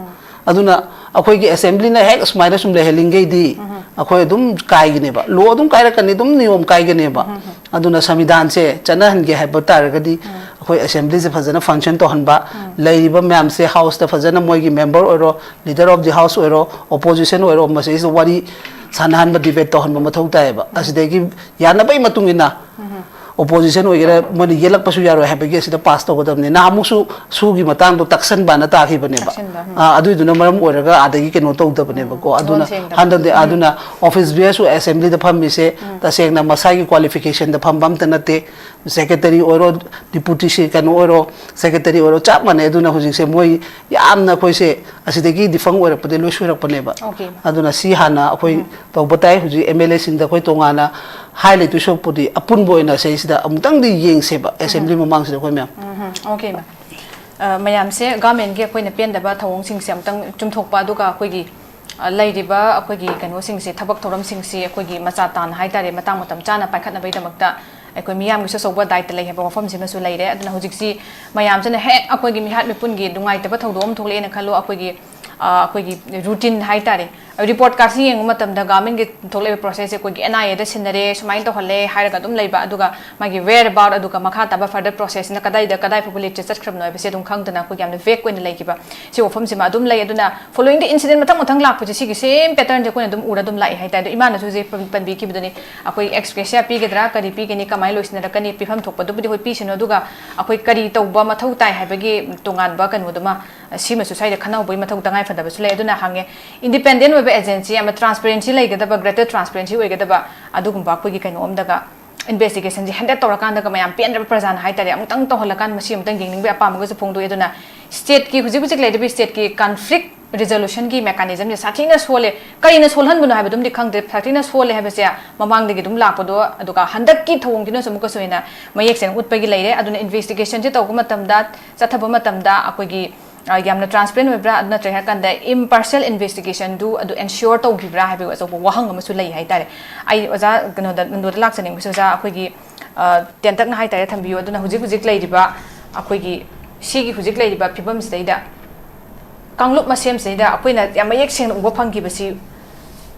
ꯑꯗꯨꯅ ꯑꯩꯈꯣꯏꯒꯤ assemblyꯅ ꯍꯦꯛ ꯁꯨꯃꯥꯏꯅ ꯁꯨꯝ ꯂꯩꯍꯜꯂꯤꯡꯈꯩꯗꯤ ꯑꯩꯈꯣꯏ ꯑꯗꯨꯝ ꯀꯥꯏꯒꯅꯦꯕ, law ꯑꯗꯨꯝ ꯀꯥꯏꯔꯛꯀꯅꯤ, ꯑꯗꯨꯝ ꯅꯤꯌꯣꯝ ꯀꯥꯏꯒꯅꯦꯕ꯫ ꯑꯗꯨꯅ ꯁꯪꯕꯤꯙꯥꯟꯁꯦ ꯆꯠꯅꯍꯟꯒꯦ ꯍꯥꯏꯕ ꯇꯥꯔꯒꯗꯤ ꯑꯩꯈꯣꯏ assemblyꯁꯦ ꯐꯖꯅ function ꯇꯧꯍꯟꯕ, ꯂꯩꯔꯤꯕ ꯃꯌꯥꯝꯁꯦ houseꯇ ꯐꯖꯅ ꯃꯣꯏꯒꯤ member ꯑꯣꯏꯔꯣ, leader of the house ꯑꯣꯏꯔꯣ, opposition ꯑꯣꯏꯔꯣ, ꯃꯁꯤꯗꯩꯁꯤꯗ ꯋꯥꯔꯤ ꯁꯥꯟꯅꯍꯟꯕ, debate ꯇꯧꯍꯟꯕ ꯃꯊꯧ ꯇꯥꯏꯌꯦꯕ꯫ ꯑꯁꯤꯗꯒꯤ ꯌꯥꯅꯕꯒꯤ ꯃꯇꯨꯡ ꯏꯟꯅ opposition ꯑꯣꯏꯒꯦꯔꯥ, ꯃꯣꯏꯅ ꯌꯦꯜꯂꯛꯄꯁꯨ ꯌꯥꯔꯣꯏ ꯍꯥꯏꯕꯒꯤ ꯑꯁꯤꯗ pass ꯇꯧꯒꯗꯕꯅꯤ꯫ ꯅꯍꯥꯟꯃꯨꯛꯁꯨ ꯁꯨꯒꯤ ꯃꯇꯥꯡꯗꯣ ꯇꯛꯁꯟꯕꯅ ꯇꯥꯈꯤꯕꯅꯦꯕ꯫ ꯇꯛꯁꯟꯕ, ꯎꯝ꯫ ꯑꯥ, ꯑꯗꯨꯏꯗꯨꯅ ꯃꯔꯝ ꯑꯣꯏꯔꯒ ꯑꯥꯗꯒꯤ ꯀꯩꯅꯣ ꯇꯧꯗꯕꯅꯦꯕꯀꯣ꯫ ꯎꯝ, ꯑꯗꯨꯅ ꯂꯣꯟ ꯁꯦꯡꯗꯕ꯫ ꯍꯟꯗꯛꯇꯤ, ꯎꯝ꯫ ꯑꯗꯨꯅ office bearꯁꯨ assemblyꯗ ꯐꯝꯃꯤꯁꯦ ꯎꯝ꯫ ꯇꯁꯦꯡꯅ ꯃꯁꯥꯒꯤ qualificationꯗ ꯐꯝꯕ ꯑꯝꯇ ꯅꯠꯇꯦ꯫ ꯁꯦꯀ꯭ꯔꯦꯇꯔꯤ ꯑꯣꯏꯔꯣ, ꯗꯤꯄꯨꯇꯤ ꯁꯦ-, ꯀꯩꯅꯣ ꯑꯣꯏꯔꯣ, ꯁꯦꯀ꯭ꯔꯦꯇꯔꯤ ꯑꯣꯏꯔꯣ, ꯆꯞ ꯃꯥꯟꯅꯩ꯫ ꯑꯗꯨꯅ ꯍꯧꯖꯤꯛꯁꯦ ꯃꯣꯏ ꯌꯥꯝꯅ ꯑꯩꯈꯣꯏꯁꯦ ꯑꯁꯤꯗꯒꯤ ꯗꯤꯐꯪ ꯑꯣꯏꯔꯛꯄꯗꯒꯤ ꯂꯣꯏ ꯁꯣꯏꯔꯛꯄꯅꯦꯕ꯫ Okay꯫ ꯑꯗꯨꯅ ꯁꯤ ꯍꯥꯟꯅ ꯑꯩꯈꯣꯏ ꯇꯧꯕ ꯇꯥꯏ꯫ ꯍꯧꯖꯤꯛ ꯑꯦꯝ ꯑꯦꯜ ꯑꯦꯁꯤꯡꯗ ꯑꯩꯈꯣꯏ ꯇꯣꯉꯥꯟꯅ ꯍꯥꯏ ꯂꯩꯗꯣꯏ ꯁꯔꯨꯛꯄꯨꯗꯤ ꯑꯄꯨꯟꯕ ꯑꯣꯏꯅ ꯁꯤꯗꯩꯁꯤꯗ ꯑꯃꯨꯛꯇꯪꯗꯤ ꯌꯦꯡꯁꯦꯕ ꯑꯦꯁꯦꯝꯕ꯭ꯂꯤ ꯃꯃꯥꯡꯁꯤꯗ ꯑꯩꯈꯣꯏ ꯃꯌꯥꯝ꯫ ꯎꯝ, okay, ma'am꯫ ꯑ, ꯃꯌꯥꯝꯁꯦ ꯒꯚꯔꯟꯃꯦꯟꯒꯤ ꯑꯩꯈꯣꯏꯅ ꯄꯦꯟꯗꯕ ꯊꯧꯑꯣꯡꯁꯤꯡꯁꯦ ꯑꯃꯨꯛꯇꯪ ꯆꯨꯝꯊꯣꯛꯄ, ꯑꯗꯨꯒ ꯑꯩꯈꯣꯏꯒꯤ, ꯑ, ꯂꯩꯔꯤꯕ ꯑꯩꯈꯣꯏꯒꯤ ꯀꯩꯅꯣꯁꯤꯡꯁꯦ, ꯊꯕꯛ ꯊꯧꯔꯝꯁꯤꯡꯁꯦ ꯑꯩꯈꯣꯏꯒꯤ ꯃꯆꯥ ꯇꯥꯅ ꯍꯥꯏꯇꯥꯔꯦ, ꯃꯇꯥꯡ ꯃꯇꯝ ꯆꯥꯅ ꯄꯥꯏꯈꯠꯅꯕꯒꯤꯗꯃꯛꯇ ꯑꯩꯈꯣꯏ ꯃꯤꯌꯥꯝꯒꯤꯁꯨ ꯑꯆꯧꯕ ꯗꯥꯏꯇ ꯂꯩ ꯍꯥꯏꯕ ꯋꯥꯐꯝꯁꯤꯃꯁꯨ ꯂꯩꯔꯦ꯫ ꯑꯗꯨꯅ ꯍꯧꯖꯤꯛꯁꯤ ꯃꯌꯥꯝꯁꯤꯅ ꯍꯦꯛ ꯑꯩꯈꯣꯏꯒꯤ ꯃꯤꯍꯥꯠ ꯃꯤꯄꯨꯟꯒꯤ ꯅꯨꯡꯉꯥꯏꯇꯕ ꯊꯧꯗꯣꯛ ꯑꯃ ꯊꯣꯛꯂꯛꯑꯦꯅ ꯈꯜꯂꯣ, ꯑꯩꯈꯣꯏꯒꯤ, ꯑ, ꯑꯩꯈꯣꯏꯒꯤ ꯔꯨꯇꯤꯟ ꯍꯥꯏꯇꯥꯔꯦ, ꯔꯤꯄꯣꯔꯠ ꯀꯥꯔꯠꯁꯤ ꯌꯦꯡꯕ ꯃꯇꯝꯗ ꯒꯚꯔꯟꯃꯦꯟꯒꯤ ꯊꯣꯛꯂꯛꯏꯕ ꯄ꯭ꯔꯣꯁꯦꯁꯁꯦ ꯑꯩꯈꯣꯏꯒꯤ ꯑꯦꯟ ꯑꯥꯏ ꯑꯦꯗ ꯁꯤꯟꯅꯔꯦ, ꯁꯨꯃꯥꯏꯅ ꯇꯧꯍꯜꯂꯦ ꯍꯥꯏꯔꯒ ꯑꯗꯨꯝ ꯂꯩꯕ, ꯑꯗꯨꯒ ꯃꯥꯒꯤ where about, ꯑꯗꯨꯒ ꯃꯈꯥ ꯇꯥꯕ further processꯁꯤꯅ ꯀꯗꯥꯏꯗ, ꯀꯗꯥꯏ ꯐꯥꯎꯕ ꯂꯤꯠꯁꯦ ꯆꯠꯈ꯭ꯔꯕꯅꯣ ꯍꯥꯏꯕꯁꯦ ꯑꯗꯨꯝ ꯈꯪꯗꯅ ꯑꯩꯈꯣꯏꯒꯤ ꯌꯥꯝꯅ vague ꯑꯣꯏꯅ ꯂꯩꯈꯤꯕ, ꯁꯤ ꯋꯥꯐꯝꯁꯤꯃ ꯑꯗꯨꯝ ꯂꯩ꯫ ꯑꯗꯨꯅ following the incident ꯃꯊꯪ ꯃꯊꯪ ꯂꯥꯛꯄꯁꯦ ꯁꯤꯒꯤ same patternꯁꯦ ꯑꯩꯈꯣꯏꯅ ꯑꯗꯨꯝ ꯎꯔ ꯑꯗꯨꯝ ꯂꯥꯛꯑꯦ ꯍꯥꯏꯇꯥꯔꯦ꯫ ꯑꯗꯣ ꯏꯃꯥꯅꯁꯨ ꯍꯧꯖꯤꯛ ꯄꯟ-, ꯄꯟꯕꯤꯈꯤꯕꯗꯨꯅꯤ, ꯑꯩꯈꯣꯏ ex gratia ꯄꯤꯒꯗ꯭ꯔꯥ, ꯀꯔꯤ ꯄꯤꯒꯅꯤ, ꯀꯃꯥꯏꯅ ꯂꯣꯏꯁꯤꯟꯅꯔꯛꯀꯅꯤ, ꯄꯤꯐꯝ ꯊꯣꯛꯄꯗꯨꯕꯨꯗꯤ ꯍꯣꯏ ꯄꯤꯁꯅꯨ, ꯑꯗꯨꯒ ꯑꯩꯈꯣꯏ ꯀꯔꯤ ꯇꯧꯕ ꯃꯊꯧ ꯇꯥꯏ ꯍꯥꯏꯕꯒꯤ ꯇꯣꯉꯥꯟꯕ ꯀꯩꯅꯣꯗꯨꯃ ꯁꯤꯃꯁꯨ ꯁ꯭ꯋꯥꯏꯗ ꯈꯟꯅꯍꯧꯕꯒꯤ ꯃꯊꯧ ꯇꯉꯥꯏ ꯐꯗꯕꯁꯨ ꯂꯩ꯫ ꯑꯗꯨꯅ ꯍꯪꯉꯦ, independent ꯑꯣꯏꯕ agency ꯑꯃ, transparency ꯂꯩꯒꯗꯕ, greater transparency ꯑꯣꯏꯒꯗꯕ ꯑꯗꯨꯒꯨꯝꯕ ꯑꯩꯈꯣꯏꯒꯤ ꯀꯩꯅꯣ ꯑꯝꯗꯒ investigationꯁꯦ handle ꯇꯧꯔꯀꯥꯟꯗꯒ ꯃꯌꯥꯝ ꯄꯦꯟꯗ꯭ꯔꯕ ꯄ꯭ꯔꯖꯥꯅ ꯍꯥꯏꯇꯥꯔꯦ, ꯑꯃꯨꯛꯇꯪ ꯇꯧꯍꯜꯂꯀꯥꯟꯗ ꯃꯁꯤ ꯑꯃꯨꯛꯇꯪ ꯌꯦꯡꯅꯤꯡꯕꯒꯤ ꯑꯄꯥꯝꯕꯒꯁꯨ ꯐꯣꯡꯗꯣꯛꯑꯦ꯫ ꯑꯗꯨꯅ stateꯀꯤ ꯍꯧꯖꯤꯛ ꯍꯧꯖꯤꯛ ꯂꯩꯔꯤꯕ stateꯀꯤ conflict resolutionꯒꯤ mechanismꯁꯦ ꯁꯥꯊꯤꯅ ꯁꯣꯜꯂꯦ꯫ ꯀꯔꯤꯅ ꯁꯣꯜꯍꯟꯕꯅꯣ ꯍꯥꯏꯕꯗꯨꯝꯗꯤ ꯈꯪꯗ꯭ꯔꯦ, ꯁꯥꯊꯤꯅ ꯁꯣꯜꯂꯦ ꯍꯥꯏꯕꯁꯦ ꯃꯃꯥꯡꯗꯒꯤ ꯑꯗꯨꯝ ꯂꯥꯛꯄꯗꯣ, ꯑꯗꯨꯒ ꯍꯟꯗꯛꯀꯤ ꯊꯧꯑꯣꯡꯁꯤꯅꯁꯨ ꯑꯃꯨꯛꯀꯁꯨ ꯍꯦꯟꯅ ꯃꯌꯦꯛ ꯁꯦꯡꯅ ꯎꯠꯄꯒꯤ ꯂꯩꯔꯦ꯫ ꯑꯗꯨꯅ investigationꯁꯦ ꯇꯧꯕ ꯃꯇꯝꯗ, ꯆꯠꯊꯕ ꯃꯇꯝꯗ ꯑꯩꯈꯣꯏꯒꯤ, ꯑ, ꯌꯥꯝꯅ transparent ꯑꯣꯏꯕ꯭ꯔꯥ, ꯑꯗꯨ ꯅꯠꯇ꯭ꯔꯒ ꯍꯥꯏꯔꯀꯥꯟꯗ impartial investigationꯗꯨ ꯑꯗꯨ ensure ꯇꯧꯈꯤꯕ꯭ꯔꯥ ꯍꯥꯏꯕꯒꯤ ꯑꯆꯧꯕ ꯋꯥꯍꯪ ꯑꯃꯁꯨ ꯂꯩ ꯍꯥꯏꯇꯥꯔꯦ꯫ ꯑꯩ ꯑꯣꯖꯥ ꯀꯩꯅꯣꯗ, ꯅꯪꯗꯣꯗ ꯂꯥꯛꯆꯅꯤꯡꯕꯁꯦ, ꯑꯣꯖꯥ, ꯑꯩꯈꯣꯏꯒꯤ, ꯑ, ꯇꯦꯟꯇꯛꯅ ꯍꯥꯏꯇꯥꯔꯦ ꯊꯝꯕꯤꯌꯨ꯫ ꯑꯗꯨꯅ ꯍꯧꯖꯤꯛ ꯍꯧꯖꯤꯛ ꯂꯩꯔꯤꯕ ꯑꯩꯈꯣꯏꯒꯤ ꯁꯤꯒꯤ ꯍꯧꯖꯤꯛ ꯂꯩꯔꯤꯕ ꯐꯤꯕꯝꯁꯤꯗꯩꯗ ꯀꯥꯡꯂꯨꯞ ꯃꯁꯦꯝꯁꯤꯗꯩꯗ ꯑꯩꯈꯣꯏꯅ ꯌꯥꯝ ꯃꯌꯦꯛ ꯁꯦꯡꯅ ꯎꯕ ꯐꯪꯈꯤꯕꯁꯤ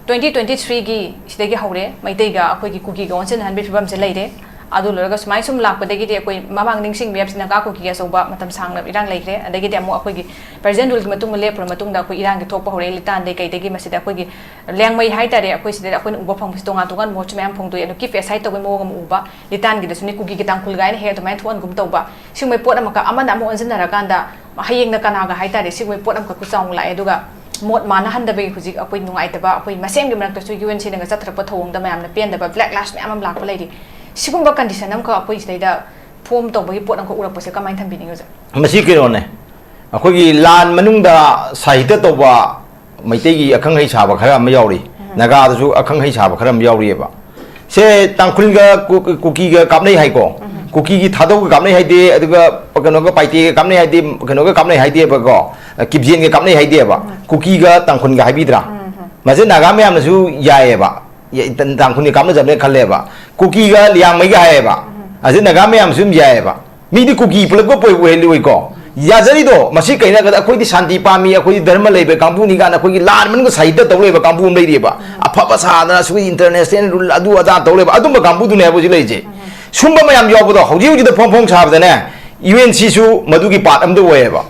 twenty twenty threeꯒꯤ ꯁꯤꯗꯒꯤ ꯍꯧꯔꯦ, ꯃꯩꯇꯩꯒ ꯑꯩꯈꯣꯏꯒꯤ ꯀꯨꯀꯤꯒ ꯑꯣꯟꯁꯤꯟꯅꯍꯟꯕꯒꯤ ꯐꯤꯕꯝꯁꯦ ꯂꯩꯔꯦ꯫ ꯑꯗꯨ ꯂꯣꯏꯔꯒ ꯁꯨꯃꯥꯏꯅ ꯁꯨꯝ ꯂꯥꯛꯄꯗꯒꯤꯗꯤ ꯑꯩꯈꯣꯏ ꯃꯃꯥꯡ ꯅꯤꯡꯁꯤꯡꯕ ꯌꯥꯕꯁꯤ ꯅꯥꯒꯥ ꯀꯨꯀꯤ ꯑꯆꯧꯕ ꯃꯇꯝ ꯁꯥꯡꯅ ꯏꯔꯥꯡ ꯂꯩꯈ꯭ꯔꯦ꯫ ꯑꯗꯒꯤꯗꯤ ꯑꯃꯨꯛ ꯑꯩꯈꯣꯏꯒꯤ present ruleꯒꯤ ꯃꯇꯨꯡꯗ ꯂꯦꯞꯄꯨꯔ ꯃꯇꯨꯡꯗ ꯑꯩꯈꯣꯏ ꯏꯔꯥꯡꯒꯤ ꯊꯣꯛꯄ ꯍꯧꯔꯛꯑꯦ, ꯂꯤꯇꯥꯟꯗꯩ ꯀꯩꯗꯒꯤ꯫ ꯃꯁꯤꯗ ꯑꯩꯈꯣꯏꯒꯤ ꯂꯦꯡꯃꯩ ꯍꯥꯏꯇꯥꯔꯦ, ꯑꯩꯈꯣꯏ ꯁꯤꯗ ꯑꯩꯈꯣꯏꯅ ꯎꯕ ꯐꯪꯕꯁꯤ ꯇꯣꯉꯥꯟ ꯇꯣꯉꯥꯟꯕ ꯃꯍꯨꯠꯁꯨ ꯃꯌꯥꯝ ꯐꯣꯡꯗꯣꯛꯑꯦ꯫ ꯑꯗꯣ keep aside ꯇꯧꯕꯒꯤ ꯃꯑꯣꯡ ꯑꯃ ꯎꯕ, ꯂꯤꯇꯥꯟꯒꯤꯗꯁꯨꯅꯦ ꯀꯨꯀꯤꯒꯤ ꯇꯥꯡꯈꯨꯜ ꯀꯥꯏꯅ ꯍꯦꯛ ꯑꯗꯨꯃꯥꯏꯅ ꯊꯣꯛꯍꯟꯒꯨꯝ ꯇꯧꯕ, ꯁꯤꯒꯨꯝꯕ ꯄꯣꯠ ꯑꯃꯈꯛ ꯑꯃꯅ ꯑꯃ ꯑꯣꯟꯁꯤꯟꯅꯔꯀꯥꯟꯗ ꯍꯌꯦꯡꯅ ꯀꯅꯥꯒ ꯍꯥꯏꯇꯥꯔꯦ, ꯁꯤꯒꯨꯝꯕ ꯄꯣꯠ ꯑꯃꯈꯛ ꯆꯥꯎꯅ ꯂꯥꯛꯑꯦ꯫ ꯑꯗꯨꯒ ꯃꯣꯠ ꯃꯥꯟꯅꯍꯟꯗꯕꯒꯤ ꯍꯧꯖꯤꯛ ꯑꯩꯈꯣꯏ ꯅꯨꯡꯉꯥꯏꯇꯕ, ꯑꯩꯈꯣꯏ ꯃꯁꯦꯟꯒꯤ ꯃꯔꯛꯇꯁꯨ UNCꯅꯒ ꯆꯠꯊꯔꯛꯄ ꯊꯧꯑꯣꯡꯗ ꯃꯌꯥꯝꯅ ꯄꯦꯟꯗꯕ backlash ꯃꯌꯥꯝ ꯑꯃ ꯂꯥꯛꯄ ꯂꯩꯔꯤ꯫ ꯁꯤꯒꯨꯝꯕ condition ꯑꯃꯈꯛ ꯑꯩꯈꯣꯏ ꯁꯤꯗꯩꯗ form ꯇꯧꯕꯒꯤ ꯄꯣꯠ ꯑꯃꯈꯛ ꯎꯔꯛꯄꯁꯦ ꯀꯃꯥꯏꯅ ꯊꯝꯕꯤꯅꯤꯡꯉꯤ ꯑꯣꯖꯥ? ꯃꯁꯤ ꯀꯩꯅꯣꯅꯦ, ꯑꯩꯈꯣꯏꯒꯤ ꯂꯥꯟ ꯃꯅꯨꯡꯗ ꯁꯥꯍꯤꯇ꯭ꯌ ꯇꯧꯕ ꯃꯩꯇꯩꯒꯤ ꯑꯈꯪ ꯑꯍꯩ ꯁꯥꯕ ꯈꯔ ꯑꯃ ꯌꯥꯎꯔꯤ, ꯅꯥꯒꯥꯗꯁꯨ ꯑꯈꯪ ꯑꯍꯩ ꯁꯥꯕ ꯈꯔ ꯑꯃ ꯌꯥꯎꯔꯤꯑꯕ꯫ ꯁꯦ ꯇꯥꯡꯈꯨꯜꯒ ꯀꯨ- ꯀꯨꯀꯤꯒ ꯀꯥꯞꯅꯩ ꯍꯥꯏꯀꯣ, ꯀꯨꯀꯤꯒꯤ ꯊꯥꯗꯧꯒ ꯀꯥꯞꯅꯩ ꯍꯥꯏꯗꯦ, ꯑꯗꯨꯒ ꯀꯩꯅꯣꯒ ꯄꯥꯏꯇꯦꯒ ꯀꯥꯞꯅꯩ ꯍꯥꯏꯗꯦ, ꯀꯩꯅꯣꯒ ꯀꯥꯞꯅꯩ ꯍꯥꯏꯗꯦꯕꯀꯣ, ꯀꯤꯞꯖꯦꯟꯒ ꯀꯥꯞꯅꯩ ꯍꯥꯏꯗꯦꯕ, ꯀꯨꯀꯤꯒ ꯇꯥꯡꯈꯨꯜꯒ ꯍꯥꯏꯕꯤꯗ꯭ꯔꯥ? ꯃꯁꯤ ꯅꯥꯒꯥ ꯃꯌꯥꯝꯅꯁꯨ ꯌꯥꯏꯑꯕ, ꯌ- ꯇꯥꯡꯈꯨꯜꯒ ꯀꯥꯞꯅꯖꯕꯅꯦ ꯈꯜꯂꯦꯕ, ꯀꯨꯀꯤꯒ ꯂꯤꯌꯥꯡꯃꯩꯒ ꯍꯥꯏꯌꯦꯕ, ꯑꯁꯤ ꯅꯥꯒꯥ ꯃꯌꯥꯝꯁꯨ ꯑꯗꯨꯝ ꯌꯥꯏꯑꯕ꯫ ꯃꯤꯗꯤ ꯀꯨꯀꯤ ꯄꯨꯂꯞꯀ ꯄꯣꯏ ꯑꯣꯏꯍꯜꯂꯤ ꯑꯣꯏꯀꯣ꯫ ꯌꯥꯖꯔꯤꯗꯣ ꯃꯁꯤ ꯀꯩꯅꯣ ꯍꯥꯏꯔꯀꯥꯟꯗ ꯑꯩꯈꯣꯏꯗꯤ ꯁꯥꯟꯇꯤ ꯄꯥꯝꯃꯤ, ꯑꯩꯈꯣꯏꯗꯤ ꯙꯔꯃ ꯂꯩꯕ ꯀꯥꯡꯕꯨꯅꯤ ꯀꯥꯏꯅ ꯑꯩꯈꯣꯏꯒꯤ ꯂꯥꯟ ꯃꯅꯨꯡꯗ ꯁꯥꯍꯤꯇ꯭ꯌ ꯇꯧ ꯂꯩꯕ ꯀꯥꯡꯕꯨ ꯑꯃ ꯂꯩꯔꯤꯑꯕ꯫ ꯑꯐꯕ ꯁꯥꯗꯅ ꯑꯩꯈꯣꯏ international rule ꯑꯗꯨ ꯑꯗꯥ ꯇꯧ ꯂꯩꯕ ꯑꯗꯨꯝꯕ ꯀꯥꯡꯕꯨꯗꯨꯅꯦ ꯍꯥꯏꯕ ꯍꯧꯖꯤꯛ ꯂꯩꯔꯤꯁꯦ꯫ ꯁꯨꯝꯕ ꯃꯌꯥꯝ ꯌꯥꯎꯕꯗꯣ ꯍꯧꯖꯤꯛ ꯍꯧꯖꯤꯛꯇ ꯐꯣꯡ ꯐꯣꯡ ꯁꯥꯕꯗꯅꯦ, ꯌꯨ ꯑꯦꯟ ꯁꯤꯁꯨ ꯃꯗꯨꯒꯤ part ꯑꯃꯗ ꯑꯣꯏꯌꯦꯕ꯫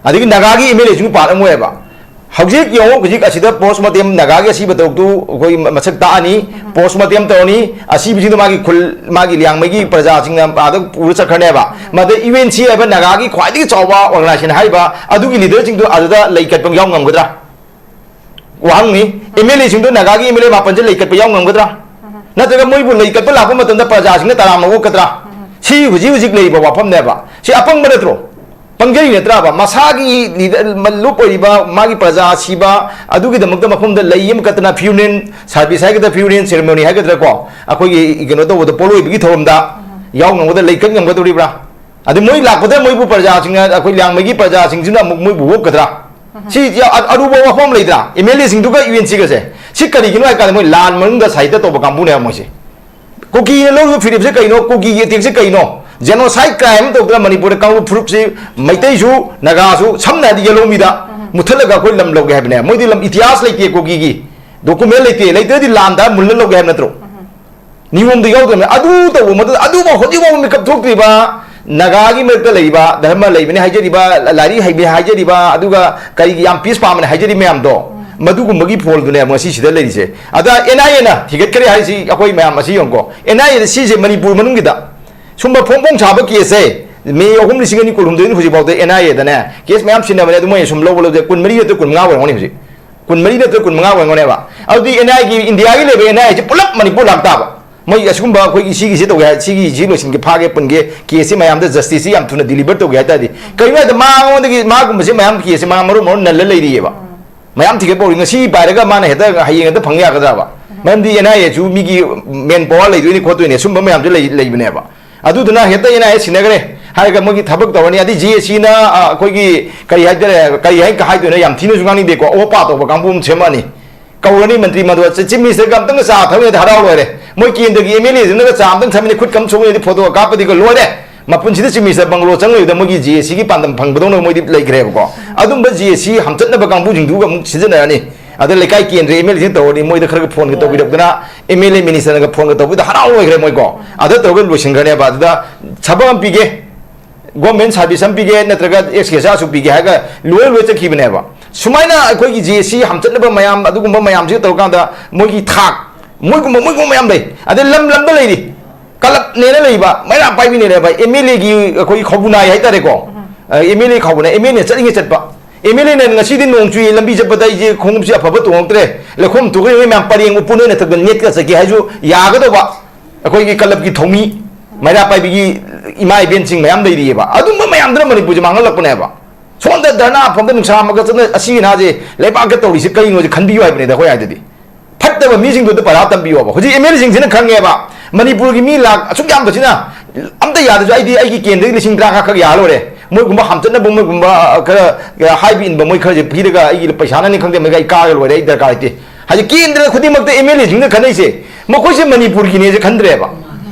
ꯑꯗꯒꯤ ꯅꯥꯒꯥꯒꯤ ꯑꯦꯝ ꯑꯦꯜ ꯑꯦꯁꯤꯡ part ꯑꯃ ꯑꯣꯏꯌꯦꯕ꯫ ꯍꯧꯖꯤꯛ ꯌꯦꯡꯉꯣ, ꯍꯧꯖꯤꯛ ꯑꯁꯤꯗ post mortem, ꯅꯥꯒꯥꯒꯤ ꯑꯁꯤꯕ ꯇꯧꯔꯛꯇꯨ ꯑꯩꯈꯣꯏ ꯃ- ꯃꯁꯛ ꯇꯥꯛꯑꯅꯤ, post mortem ꯇꯧꯔꯅꯤ, ꯑꯁꯤꯕꯁꯤꯡꯗꯣ ꯃꯥꯒꯤ ꯈꯨꯜ, ꯃꯥꯒꯤ ꯂꯤꯌꯥꯡꯃꯩꯒꯤ ꯄ꯭ꯔꯖꯥꯁꯤꯡꯅ ꯑꯥꯗ ꯄꯨꯔ ꯆꯠꯈ꯭ꯔꯅꯦꯕ꯫ ꯃꯗ ꯌꯨ ꯑꯦꯟ ꯁꯤ ꯍꯥꯏꯕ ꯅꯥꯒꯥꯒꯤ ꯈ꯭ꯋꯥꯏꯗꯒꯤ ꯆꯥꯎꯕ organization ꯍꯥꯏꯔꯤꯕ ꯑꯗꯨꯒꯤ leaderꯁꯤꯡꯗꯣ ꯑꯗꯨꯗ ꯂꯩ ꯀꯠꯄ ꯌꯥꯎ ꯉꯝꯒꯗ꯭ꯔꯥ? ꯋꯥꯍꯪꯅꯤ꯫ ꯑꯦꯝ ꯑꯦꯜ ꯑꯦꯁꯤꯡꯗꯣ ꯅꯥꯒꯥꯒꯤ ꯑꯦꯝ ꯑꯦꯜ ꯑꯦ ꯃꯥꯄꯟꯁꯦ ꯂꯩ ꯀꯠꯄ ꯌꯥꯎ ꯉꯝꯒꯗ꯭ꯔꯥ? ꯅꯠꯇ꯭ꯔꯒ ꯃꯣꯏꯕꯨ ꯂꯩ ꯀꯠꯄ ꯂꯥꯛꯄ ꯃꯇꯝꯗ ꯄ꯭ꯔꯖꯥꯁꯤꯡꯅ ꯇꯔꯥꯝꯅ ꯑꯣꯛꯀꯗ꯭ꯔꯥ? ꯁꯤ ꯍꯧꯖꯤꯛ ꯍꯧꯖꯤꯛ ꯂꯩꯔꯤꯕ ꯋꯥꯐꯝꯅꯦꯕ꯫ ꯁꯤ ꯑꯄꯪꯕ ꯅꯠꯇ꯭ꯔꯣ? ꯄꯪꯖꯩ ꯅꯠꯇ꯭ꯔꯕ? ꯃꯁꯥꯒꯤ leader, ꯃ- ꯂꯨꯞ ꯑꯣꯏꯔꯤꯕ ꯃꯥꯒꯤ ꯄ꯭ꯔꯖꯥ ꯁꯤꯕ ꯑꯗꯨꯒꯤꯗꯃꯛꯇ ꯃꯐꯝꯗ ꯂꯩ ꯑꯃ ꯀꯠꯇꯅ funeral service ꯍꯥꯏꯒꯗ꯭ꯔꯥ, funeral ceremony ꯍꯥꯏꯒꯗ꯭ꯔꯥ ꯀꯣ, ꯑꯩꯈꯣꯏꯒꯤ ꯀꯩꯅꯣ ꯇꯧꯕꯗ, ꯄꯣꯠꯂꯣꯏꯕꯒꯤ ꯊꯧꯔꯝꯗ ꯌꯥꯎ ꯉꯝꯒꯗ꯭ꯔꯥ, ꯂꯩ ꯀꯠ ꯉꯝꯒꯗꯧꯔꯤꯕ꯭ꯔꯥ? ꯑꯗꯨ ꯃꯣꯏ ꯂꯥꯛꯄꯗ ꯃꯣꯏꯕꯨ ꯄ꯭ꯔꯖꯥꯁꯤꯡꯅ, ꯑꯩꯈꯣꯏ ꯂꯤꯌꯥꯡꯃꯩꯒꯤ ꯄ꯭ꯔꯖꯥꯁꯤꯡꯁꯤꯅ ꯑꯃꯨꯛ ꯃꯣꯏꯕꯨ ꯑꯣꯛꯀꯗ꯭ꯔꯥ? ꯁꯤ ꯌꯥ- ꯑ- ꯑꯔꯨꯕ ꯋꯥꯐꯝ ꯑꯃ ꯂꯩꯗ꯭ꯔꯥ? ꯑꯦꯝ ꯑꯦꯜ ꯑꯦꯁꯤꯡꯗꯨꯒ ꯌꯨ ꯑꯦꯟ ꯁꯤꯒꯁꯦ꯫ ꯁꯤ ꯀꯔꯤꯒꯤꯅꯣ ꯍꯥꯏ ꯀꯥꯟꯗ ꯃꯣꯏ ꯂꯥꯟ ꯃꯅꯨꯡꯗ ꯁꯥꯍꯤꯇ꯭ꯌ ꯇꯧꯕ ꯀꯥꯡꯕꯨꯅꯦꯕ ꯃꯣꯏꯁꯦ꯫ ꯀꯨꯀꯤꯅ ꯂꯧꯔꯤꯕ ꯐꯤꯔꯦꯞꯁꯦ ꯀꯩꯅꯣ? ꯀꯨꯀꯤꯒꯤ attackꯁꯦ ꯀꯩꯅꯣ? Genocide crime ꯑꯃ ꯇꯧꯗꯅ ꯃꯅꯤꯄꯨꯔꯗ ꯀꯥꯡꯂꯨꯞ ꯐꯨꯔꯨꯞꯁꯤ, ꯃꯩꯇꯩꯁꯨ ꯅꯥꯒꯥꯁꯨ, ꯁꯝꯅ ꯍꯥꯏꯔꯗꯤ ꯌꯦꯜꯍꯧꯃꯤꯗ ꯃꯨꯠꯊꯠꯂꯒ ꯑꯩꯈꯣꯏ ꯂꯝ ꯂꯧꯒꯦ ꯍꯥꯏꯕꯅꯦ꯫ ꯃꯣꯏꯗꯤ ꯂꯝ ꯏꯇꯤꯍꯥꯁ ꯂꯩꯇꯦ ꯀꯨꯀꯤꯒꯤ꯫ Document ꯂꯩꯇꯦ, ꯂꯩꯇ꯭ꯔꯗꯤ ꯂꯥꯟꯗ ꯃꯨꯜꯂ ꯂꯧꯒꯦ ꯍꯥꯏꯕ ꯅꯠꯇ꯭ꯔꯣ? ꯅꯤꯌꯣꯝꯗ ꯌꯥꯎꯗ꯭ꯔꯕꯅꯤ꯫ ꯑꯗꯨ ꯇꯧꯕ ꯃꯇꯝꯗ ꯑꯗꯨꯐꯥꯎ ꯍꯧꯖꯤꯛꯐꯥꯎ ꯃꯤꯀꯞ ꯊꯣꯛꯇ꯭ꯔꯤꯕ ꯅꯥꯒꯥꯒꯤ ꯃꯔꯛꯇ ꯂꯩꯔꯤꯕ ꯙꯔꯃ ꯂꯩꯕꯅꯤ ꯍꯥꯏꯖꯔꯤꯕ, ꯂꯥꯏꯔꯤꯛ ꯍꯩꯕꯅꯤ ꯍꯥꯏꯖꯔꯤꯕ, ꯑꯗꯨꯒ ꯀꯔꯤꯒꯤ ꯌꯥꯝ peace ꯄꯥꯝꯕꯅꯤ ꯍꯥꯏꯖꯔꯤ ꯃꯌꯥꯝꯗꯣ, ꯃꯗꯨꯒꯨꯝꯕꯒꯤ ꯐꯣꯜꯗꯨꯅꯦꯕ ꯉꯁꯤ ꯁꯤꯗ ꯂꯩꯔꯤꯁꯦ꯫ ꯑꯗ ꯑꯦꯟ ꯑꯥꯏ ꯑꯦꯅ ꯊꯤꯒꯠꯈ꯭ꯔꯦ ꯍꯥꯏꯁꯤ ꯑꯩꯈꯣꯏ ꯃꯌꯥꯝ ꯑꯁꯤ ꯌꯦꯡꯉꯨꯀꯣ꯫ ꯑꯦꯟ ꯑꯥꯏ ꯑꯦꯗ ꯁꯤꯁꯦ ꯃꯅꯤꯄꯨꯔ ꯃꯅꯨꯡꯒꯤꯗ ꯁꯨꯝꯕ ꯐꯣꯡ ꯐꯣꯡ ꯁꯥꯕ ꯀꯦꯁꯁꯦ ꯃꯦ ꯑꯍꯨꯝ ꯂꯤꯁꯤꯡ ꯑꯅꯤ ꯀꯨꯟꯍꯨꯝꯗꯣꯏꯅ ꯍꯧꯖꯤꯛꯐꯥꯎꯗ ꯑꯦꯟ ꯑꯥꯏ ꯑꯦꯗꯅꯦ ꯀꯦꯁ ꯃꯌꯥꯝ ꯁꯤꯟꯅꯕꯅꯦ, ꯑꯗꯨ ꯃꯣꯏꯅ ꯁꯨꯝ ꯂꯧꯕ ꯂꯧꯗꯦ, ꯀꯨꯟꯃꯔꯤ ꯅꯠꯇ꯭ꯔ ꯀꯨꯟꯃꯉꯥ ꯑꯣꯏꯔꯝꯒꯅꯤ ꯍꯧꯖꯤꯛ꯫ ꯀꯨꯟꯃꯔꯤ ꯅꯠꯇ꯭ꯔ ꯀꯨꯟꯃꯉꯥ ꯑꯣꯏꯔꯝꯒꯅꯦꯕ꯫ ꯑꯗꯨꯗꯤ ꯑꯦꯟ ꯑꯥꯏ ꯑꯦꯒꯤ ꯏꯟꯗꯤꯌꯥꯒꯤ ꯂꯩꯕ ꯑꯦꯟ ꯑꯥꯏ ꯑꯦꯁꯦ ꯄꯨꯂꯞ ꯃꯅꯤꯄꯨꯔ ꯂꯥꯛꯇꯥꯕ꯫ ꯃꯣꯏ ꯑꯁꯤꯒꯨꯝꯕ ꯑꯩꯈꯣꯏꯒꯤ ꯁꯤꯒꯤꯁꯤ ꯇꯧꯒꯦ ꯍꯥꯏ, ꯁꯤꯒꯤꯁꯤ ꯂꯣꯏꯁꯤꯟꯒꯦ, ꯐꯥꯒꯦ ꯄꯨꯟꯒꯦ, ꯀꯦꯁꯁꯤ ꯃꯌꯥꯝꯗ ꯖꯁꯇꯤꯁꯁꯤ ꯌꯥꯝ ꯊꯨꯅ ꯗꯤꯂꯤꯚꯔ ꯇꯧꯒꯦ ꯍꯥꯏ ꯇꯥꯔꯗꯤ, ꯀꯩꯒꯤꯅꯣ ꯍꯥꯏꯗ ꯃꯉꯣꯟꯗꯒꯤ, ꯃꯥꯒꯨꯝꯕꯁꯤ ꯃꯌꯥꯝ ꯀꯦꯁꯁꯤ ꯃꯥ ꯃꯔꯨ ꯃꯔꯨ ꯅꯜꯂ ꯂꯩꯔꯤꯑꯕ꯫ ꯃꯌꯥꯝ ꯊꯤꯒꯠꯄ ꯍꯧꯔꯤ꯫ ꯉꯁꯤ ꯄꯥꯏꯔꯒ ꯃꯥꯅ ꯍꯦꯛꯇ ꯍꯌꯦꯡ ꯍꯦꯛꯇ ꯐꯪ ꯌꯥꯒꯗ꯭ꯔꯕ? ꯃꯔꯝꯗꯤ ꯑꯦꯟ ꯑꯥꯏ ꯑꯦꯁꯨ ꯃꯤꯒꯤ ꯃꯦꯟ ꯄꯋꯥꯔ ꯂꯩꯗꯣꯏꯅꯤ ꯈꯣꯠꯇꯣꯏꯅꯤ, ꯑꯁꯨꯝꯕ ꯃꯌꯥꯝꯁꯨ ꯂꯩ-, ꯂꯩꯕꯅꯦꯕ꯫ ꯑꯗꯨꯗꯨꯅ ꯍꯦꯛꯇ ꯑꯦꯟ ꯑꯥꯏ ꯑꯦ ꯁꯤꯟꯅꯈ꯭ꯔꯦ ꯍꯥꯏꯔꯒ ꯃꯣꯏꯒꯤ ꯊꯕꯛ ꯇꯧꯔꯅꯤ꯫ ꯑꯗꯩ ꯖꯤ ꯑꯦ ꯁꯤꯅ, ꯑ, ꯑꯩꯈꯣꯏꯒꯤ ꯀꯔꯤ ꯍꯥꯏꯇꯥꯔꯦ, ꯀꯔꯤ ꯍꯥꯏ-, ꯍꯥꯏꯗꯣꯏꯅꯣ, ꯌꯥꯝ ꯊꯤꯅꯁꯨ ꯉꯥꯡꯅꯤꯡꯗꯦꯀꯣ, ꯑꯣꯄꯥ ꯇꯧꯕ ꯀꯥꯡꯕꯨ ꯑꯃ ꯁꯦꯝꯃꯛꯑꯅꯤ꯫ ꯀꯧꯔꯅꯤ ꯃꯟꯇ꯭ꯔꯤ ꯃꯟꯗꯣꯜ, ꯆꯤꯐ ꯃꯤꯅꯤꯁꯇꯔꯒ ꯑꯝꯇꯪꯒ ꯆꯥ ꯊꯛꯃꯤꯟꯅꯗꯤ ꯍꯔꯥꯎ ꯂꯣꯏꯔꯦ꯫ ꯃꯣꯏ ꯀꯦꯟꯗ꯭ꯔꯒꯤ ꯑꯦꯝ ꯑꯦꯜ ꯑꯦꯁꯤꯡꯅꯒ ꯆꯥ ꯑꯝꯇꯪ ꯊꯛꯃꯤꯟꯅ ꯈꯨꯠ ꯀꯝ ꯁꯣꯛꯃꯤꯟꯅꯗꯤ ꯐꯣꯇꯣꯒ ꯀꯥꯞꯄꯗꯤꯒ ꯂꯣꯏꯔꯦ꯫ ꯃꯄꯨꯟꯁꯤꯗ ꯆꯤꯐ ꯃꯤꯅꯤꯁꯇꯔ ꯕꯪꯒꯂꯣ ꯆꯪꯂꯣꯏꯕꯗ ꯃꯣꯏꯒꯤ ꯖꯤ ꯑꯦ ꯁꯤꯒꯤ ꯄꯥꯟꯗꯝ ꯐꯪꯕꯗꯧꯅ ꯃꯣꯏꯗꯤ ꯂꯩꯈ꯭ꯔꯦꯕꯀꯣ꯫ ꯑꯗꯨꯝꯕ ꯖꯤ ꯑꯦ ꯁꯤ ꯍꯝꯆꯠꯅꯕ ꯀꯥꯡꯕꯨꯁꯤꯡꯗꯨꯒ ꯑꯃꯨꯛ ꯁꯤꯖꯤꯟꯅꯔꯅꯤ꯫ ꯑꯗ ꯂꯩꯀꯥꯏ ꯀꯦꯟꯗ꯭ꯔ ꯑꯦꯝ ꯑꯦꯜ ꯑꯦꯁꯤꯡ ꯇꯧꯔꯅꯤ, ꯃꯣꯏꯗ ꯈꯔꯒ ꯐꯣꯟꯒ ꯇꯧꯕꯤꯔꯛꯇꯅ, ꯑꯦꯝ ꯑꯦꯜ ꯑꯦ ꯃꯤꯅꯤꯁꯇꯔꯅꯒ ꯐꯣꯟꯒ ꯇꯧꯕꯤꯗ ꯍꯔꯥꯎ ꯂꯣꯏꯈ꯭ꯔꯦ ꯃꯣꯏꯀꯣ꯫ ꯑꯗ ꯇꯧꯔꯒ ꯂꯣꯏꯁꯤꯟꯈ꯭ꯔꯅꯦꯕ꯫ ꯑꯗꯨꯗ ꯊꯕꯛ ꯑꯃ ꯄꯤꯒꯦ, ꯒꯣꯔꯃꯦꯟ ꯁꯥꯔꯚꯤꯁ ꯑꯃ ꯄꯤꯒꯦ, ꯅꯠꯇ꯭ꯔꯒ ꯑꯦꯛꯁ ꯒ꯭ꯔꯦꯁꯤꯌꯥꯁꯨ ꯄꯤꯒꯦ ꯍꯥꯏꯔꯒ ꯂꯣꯏ ꯂꯣꯏ ꯆꯠꯈꯤꯕꯅꯦꯕ꯫ ꯁꯨꯃꯥꯏꯅ ꯑꯩꯈꯣꯏꯒꯤ ꯖꯤ ꯑꯦ ꯁꯤ ꯍꯝꯆꯠꯅꯕ ꯃꯌꯥꯝ, ꯑꯗꯨꯒꯨꯝꯕ ꯃꯌꯥꯝꯁꯤꯒ ꯇꯧꯔꯀꯥꯟꯗ ꯃꯣꯏꯒꯤ ꯊꯥꯛ, ꯃꯣꯏꯒꯨꯝꯕ, ꯃꯣꯏꯒꯨꯝꯕ ꯃꯌꯥꯝ ꯂꯩ꯫ ꯑꯗꯩ ꯂꯝ ꯂꯝꯗ ꯂꯩꯔꯤ, ꯀꯂꯞꯅꯦꯅ ꯂꯩꯕ, ꯃꯩꯔꯥ ꯄꯥꯏꯕꯤꯅꯦꯅ ꯂꯩꯕ, ꯑꯦꯝ ꯑꯦꯜ ꯑꯦꯒꯤ ꯑꯩꯈꯣꯏꯒꯤ ꯈꯧꯕꯨꯅꯥꯏ ꯍꯥꯏꯇꯥꯔꯦꯀꯣ꯫ ꯑꯦꯝ ꯑꯦꯜ ꯑꯦ ꯈꯧꯕꯨꯅꯥꯏ, ꯑꯦꯝ ꯑꯦꯜ ꯑꯦꯅ ꯆꯠꯂꯤꯉꯩ ꯆꯠꯄ, ꯑꯦꯝ ꯑꯦꯜ ꯑꯦꯅ ꯉꯁꯤꯗꯤ ꯅꯣꯡ ꯆꯨꯏ, ꯂꯝꯕꯤ ꯆꯠꯄꯗ ꯑꯩꯁꯦ ꯈꯣꯡꯎꯞꯁꯦ ꯑꯐꯕ ꯇꯣꯡꯉꯛꯇ꯭ꯔꯦ, ꯂꯩꯈꯣꯝ ꯊꯣꯛꯈ꯭ꯔꯦ, ꯃꯌꯥꯝ ꯄꯔꯦꯡ ꯎꯐꯨꯟ ꯑꯣꯏꯅ ꯊꯛꯇꯅ ꯅꯦꯠꯀ ꯆꯠꯀꯦ ꯍꯥꯏꯁꯨ ꯌꯥꯒꯗꯧꯕ꯫ ꯑꯩꯈꯣꯏꯒꯤ ꯀꯂꯕꯀꯤ ꯊꯧꯃꯤ, ꯃꯩꯔꯥ ꯄꯥꯏꯕꯤꯒꯤ ꯏꯃꯥ ꯏꯕꯦꯟꯁꯤꯡ ꯃꯌꯥꯝ ꯂꯩꯔꯤꯑꯕ꯫ ꯑꯗꯨꯝꯕ ꯃꯌꯥꯝꯗꯨꯅ ꯃꯅꯤꯄꯨꯔꯁꯦ ꯃꯥꯡꯍꯜꯂꯛꯄꯅꯦꯕ꯫ ꯁꯣꯝꯗ ꯙꯔꯅꯥ ꯐꯝꯗ ꯅꯨꯡꯁꯥ ꯑꯃꯒ ꯆꯠꯅ ꯑꯁꯤ ꯑꯅꯥꯁꯦ ꯂꯩꯕꯥꯛꯇ ꯇꯧꯔꯤꯁꯦ ꯀꯩꯅꯣꯁꯦ ꯈꯟꯕꯤꯌꯨ ꯍꯥꯏꯕꯅꯤꯗ ꯑꯩꯈꯣꯏ ꯍꯥꯏꯗꯗꯤ꯫ ꯐꯠꯇꯕ ꯃꯤꯁꯤꯡꯗꯨꯗ ꯄꯔꯥ ꯇꯝꯕꯤꯌꯣꯕ꯫ ꯍꯧꯖꯤꯛ ꯑꯦꯝ ꯑꯦꯜ ꯑꯦꯁꯤꯡꯁꯤꯅ ꯈꯪꯉꯦꯕ, ꯃꯅꯤꯄꯨꯔꯒꯤ ꯃꯤ ꯂꯥꯛ ꯑꯁꯨꯛ ꯌꯥꯝꯕꯁꯤꯅ ꯑꯝꯇ ꯌꯥꯗ꯭ꯔꯁꯨ ꯑꯩꯗꯤ ꯑꯩꯒꯤ ꯀꯦꯟꯗ꯭ꯔꯒꯤ ꯂꯤꯁꯤꯡ ꯇꯔꯥꯃꯉꯥ ꯈꯛ ꯌꯥꯔ ꯂꯣꯏꯔꯦ꯫ ꯃꯣꯏꯒꯨꯝꯕ ꯍꯥꯝꯆꯠꯅꯕ, ꯃꯣꯏꯒꯨꯝꯕ, ꯑ, ꯈꯔ, ꯑ, ꯍꯥꯏꯕ ꯏꯟꯕ ꯃꯣꯏ ꯈꯔꯁꯦ ꯄꯤꯔꯒ ꯑꯩꯒꯤ ꯄꯩꯁꯥꯅꯅꯤ ꯈꯪꯗꯦ, ꯃꯣꯏꯒ ꯑꯩ ꯀꯥꯔꯒ ꯂꯣꯏꯔꯦ, ꯑꯩ ꯗꯔꯀꯥꯔ ꯂꯩꯇꯦ꯫ ꯍꯧꯖꯤꯛ ꯀꯦꯟꯗ꯭ꯔ ꯈꯨꯗꯤꯡꯃꯛꯇ ꯑꯦꯝ ꯑꯦꯜ ꯑꯦꯁꯤꯡꯅ ꯈꯟꯅꯩꯁꯦ, ꯃꯈꯣꯏꯁꯦ ꯃꯅꯤꯄꯨꯔꯒꯤꯅꯦꯁꯦ ꯈꯟꯗ꯭ꯔꯦꯕ꯫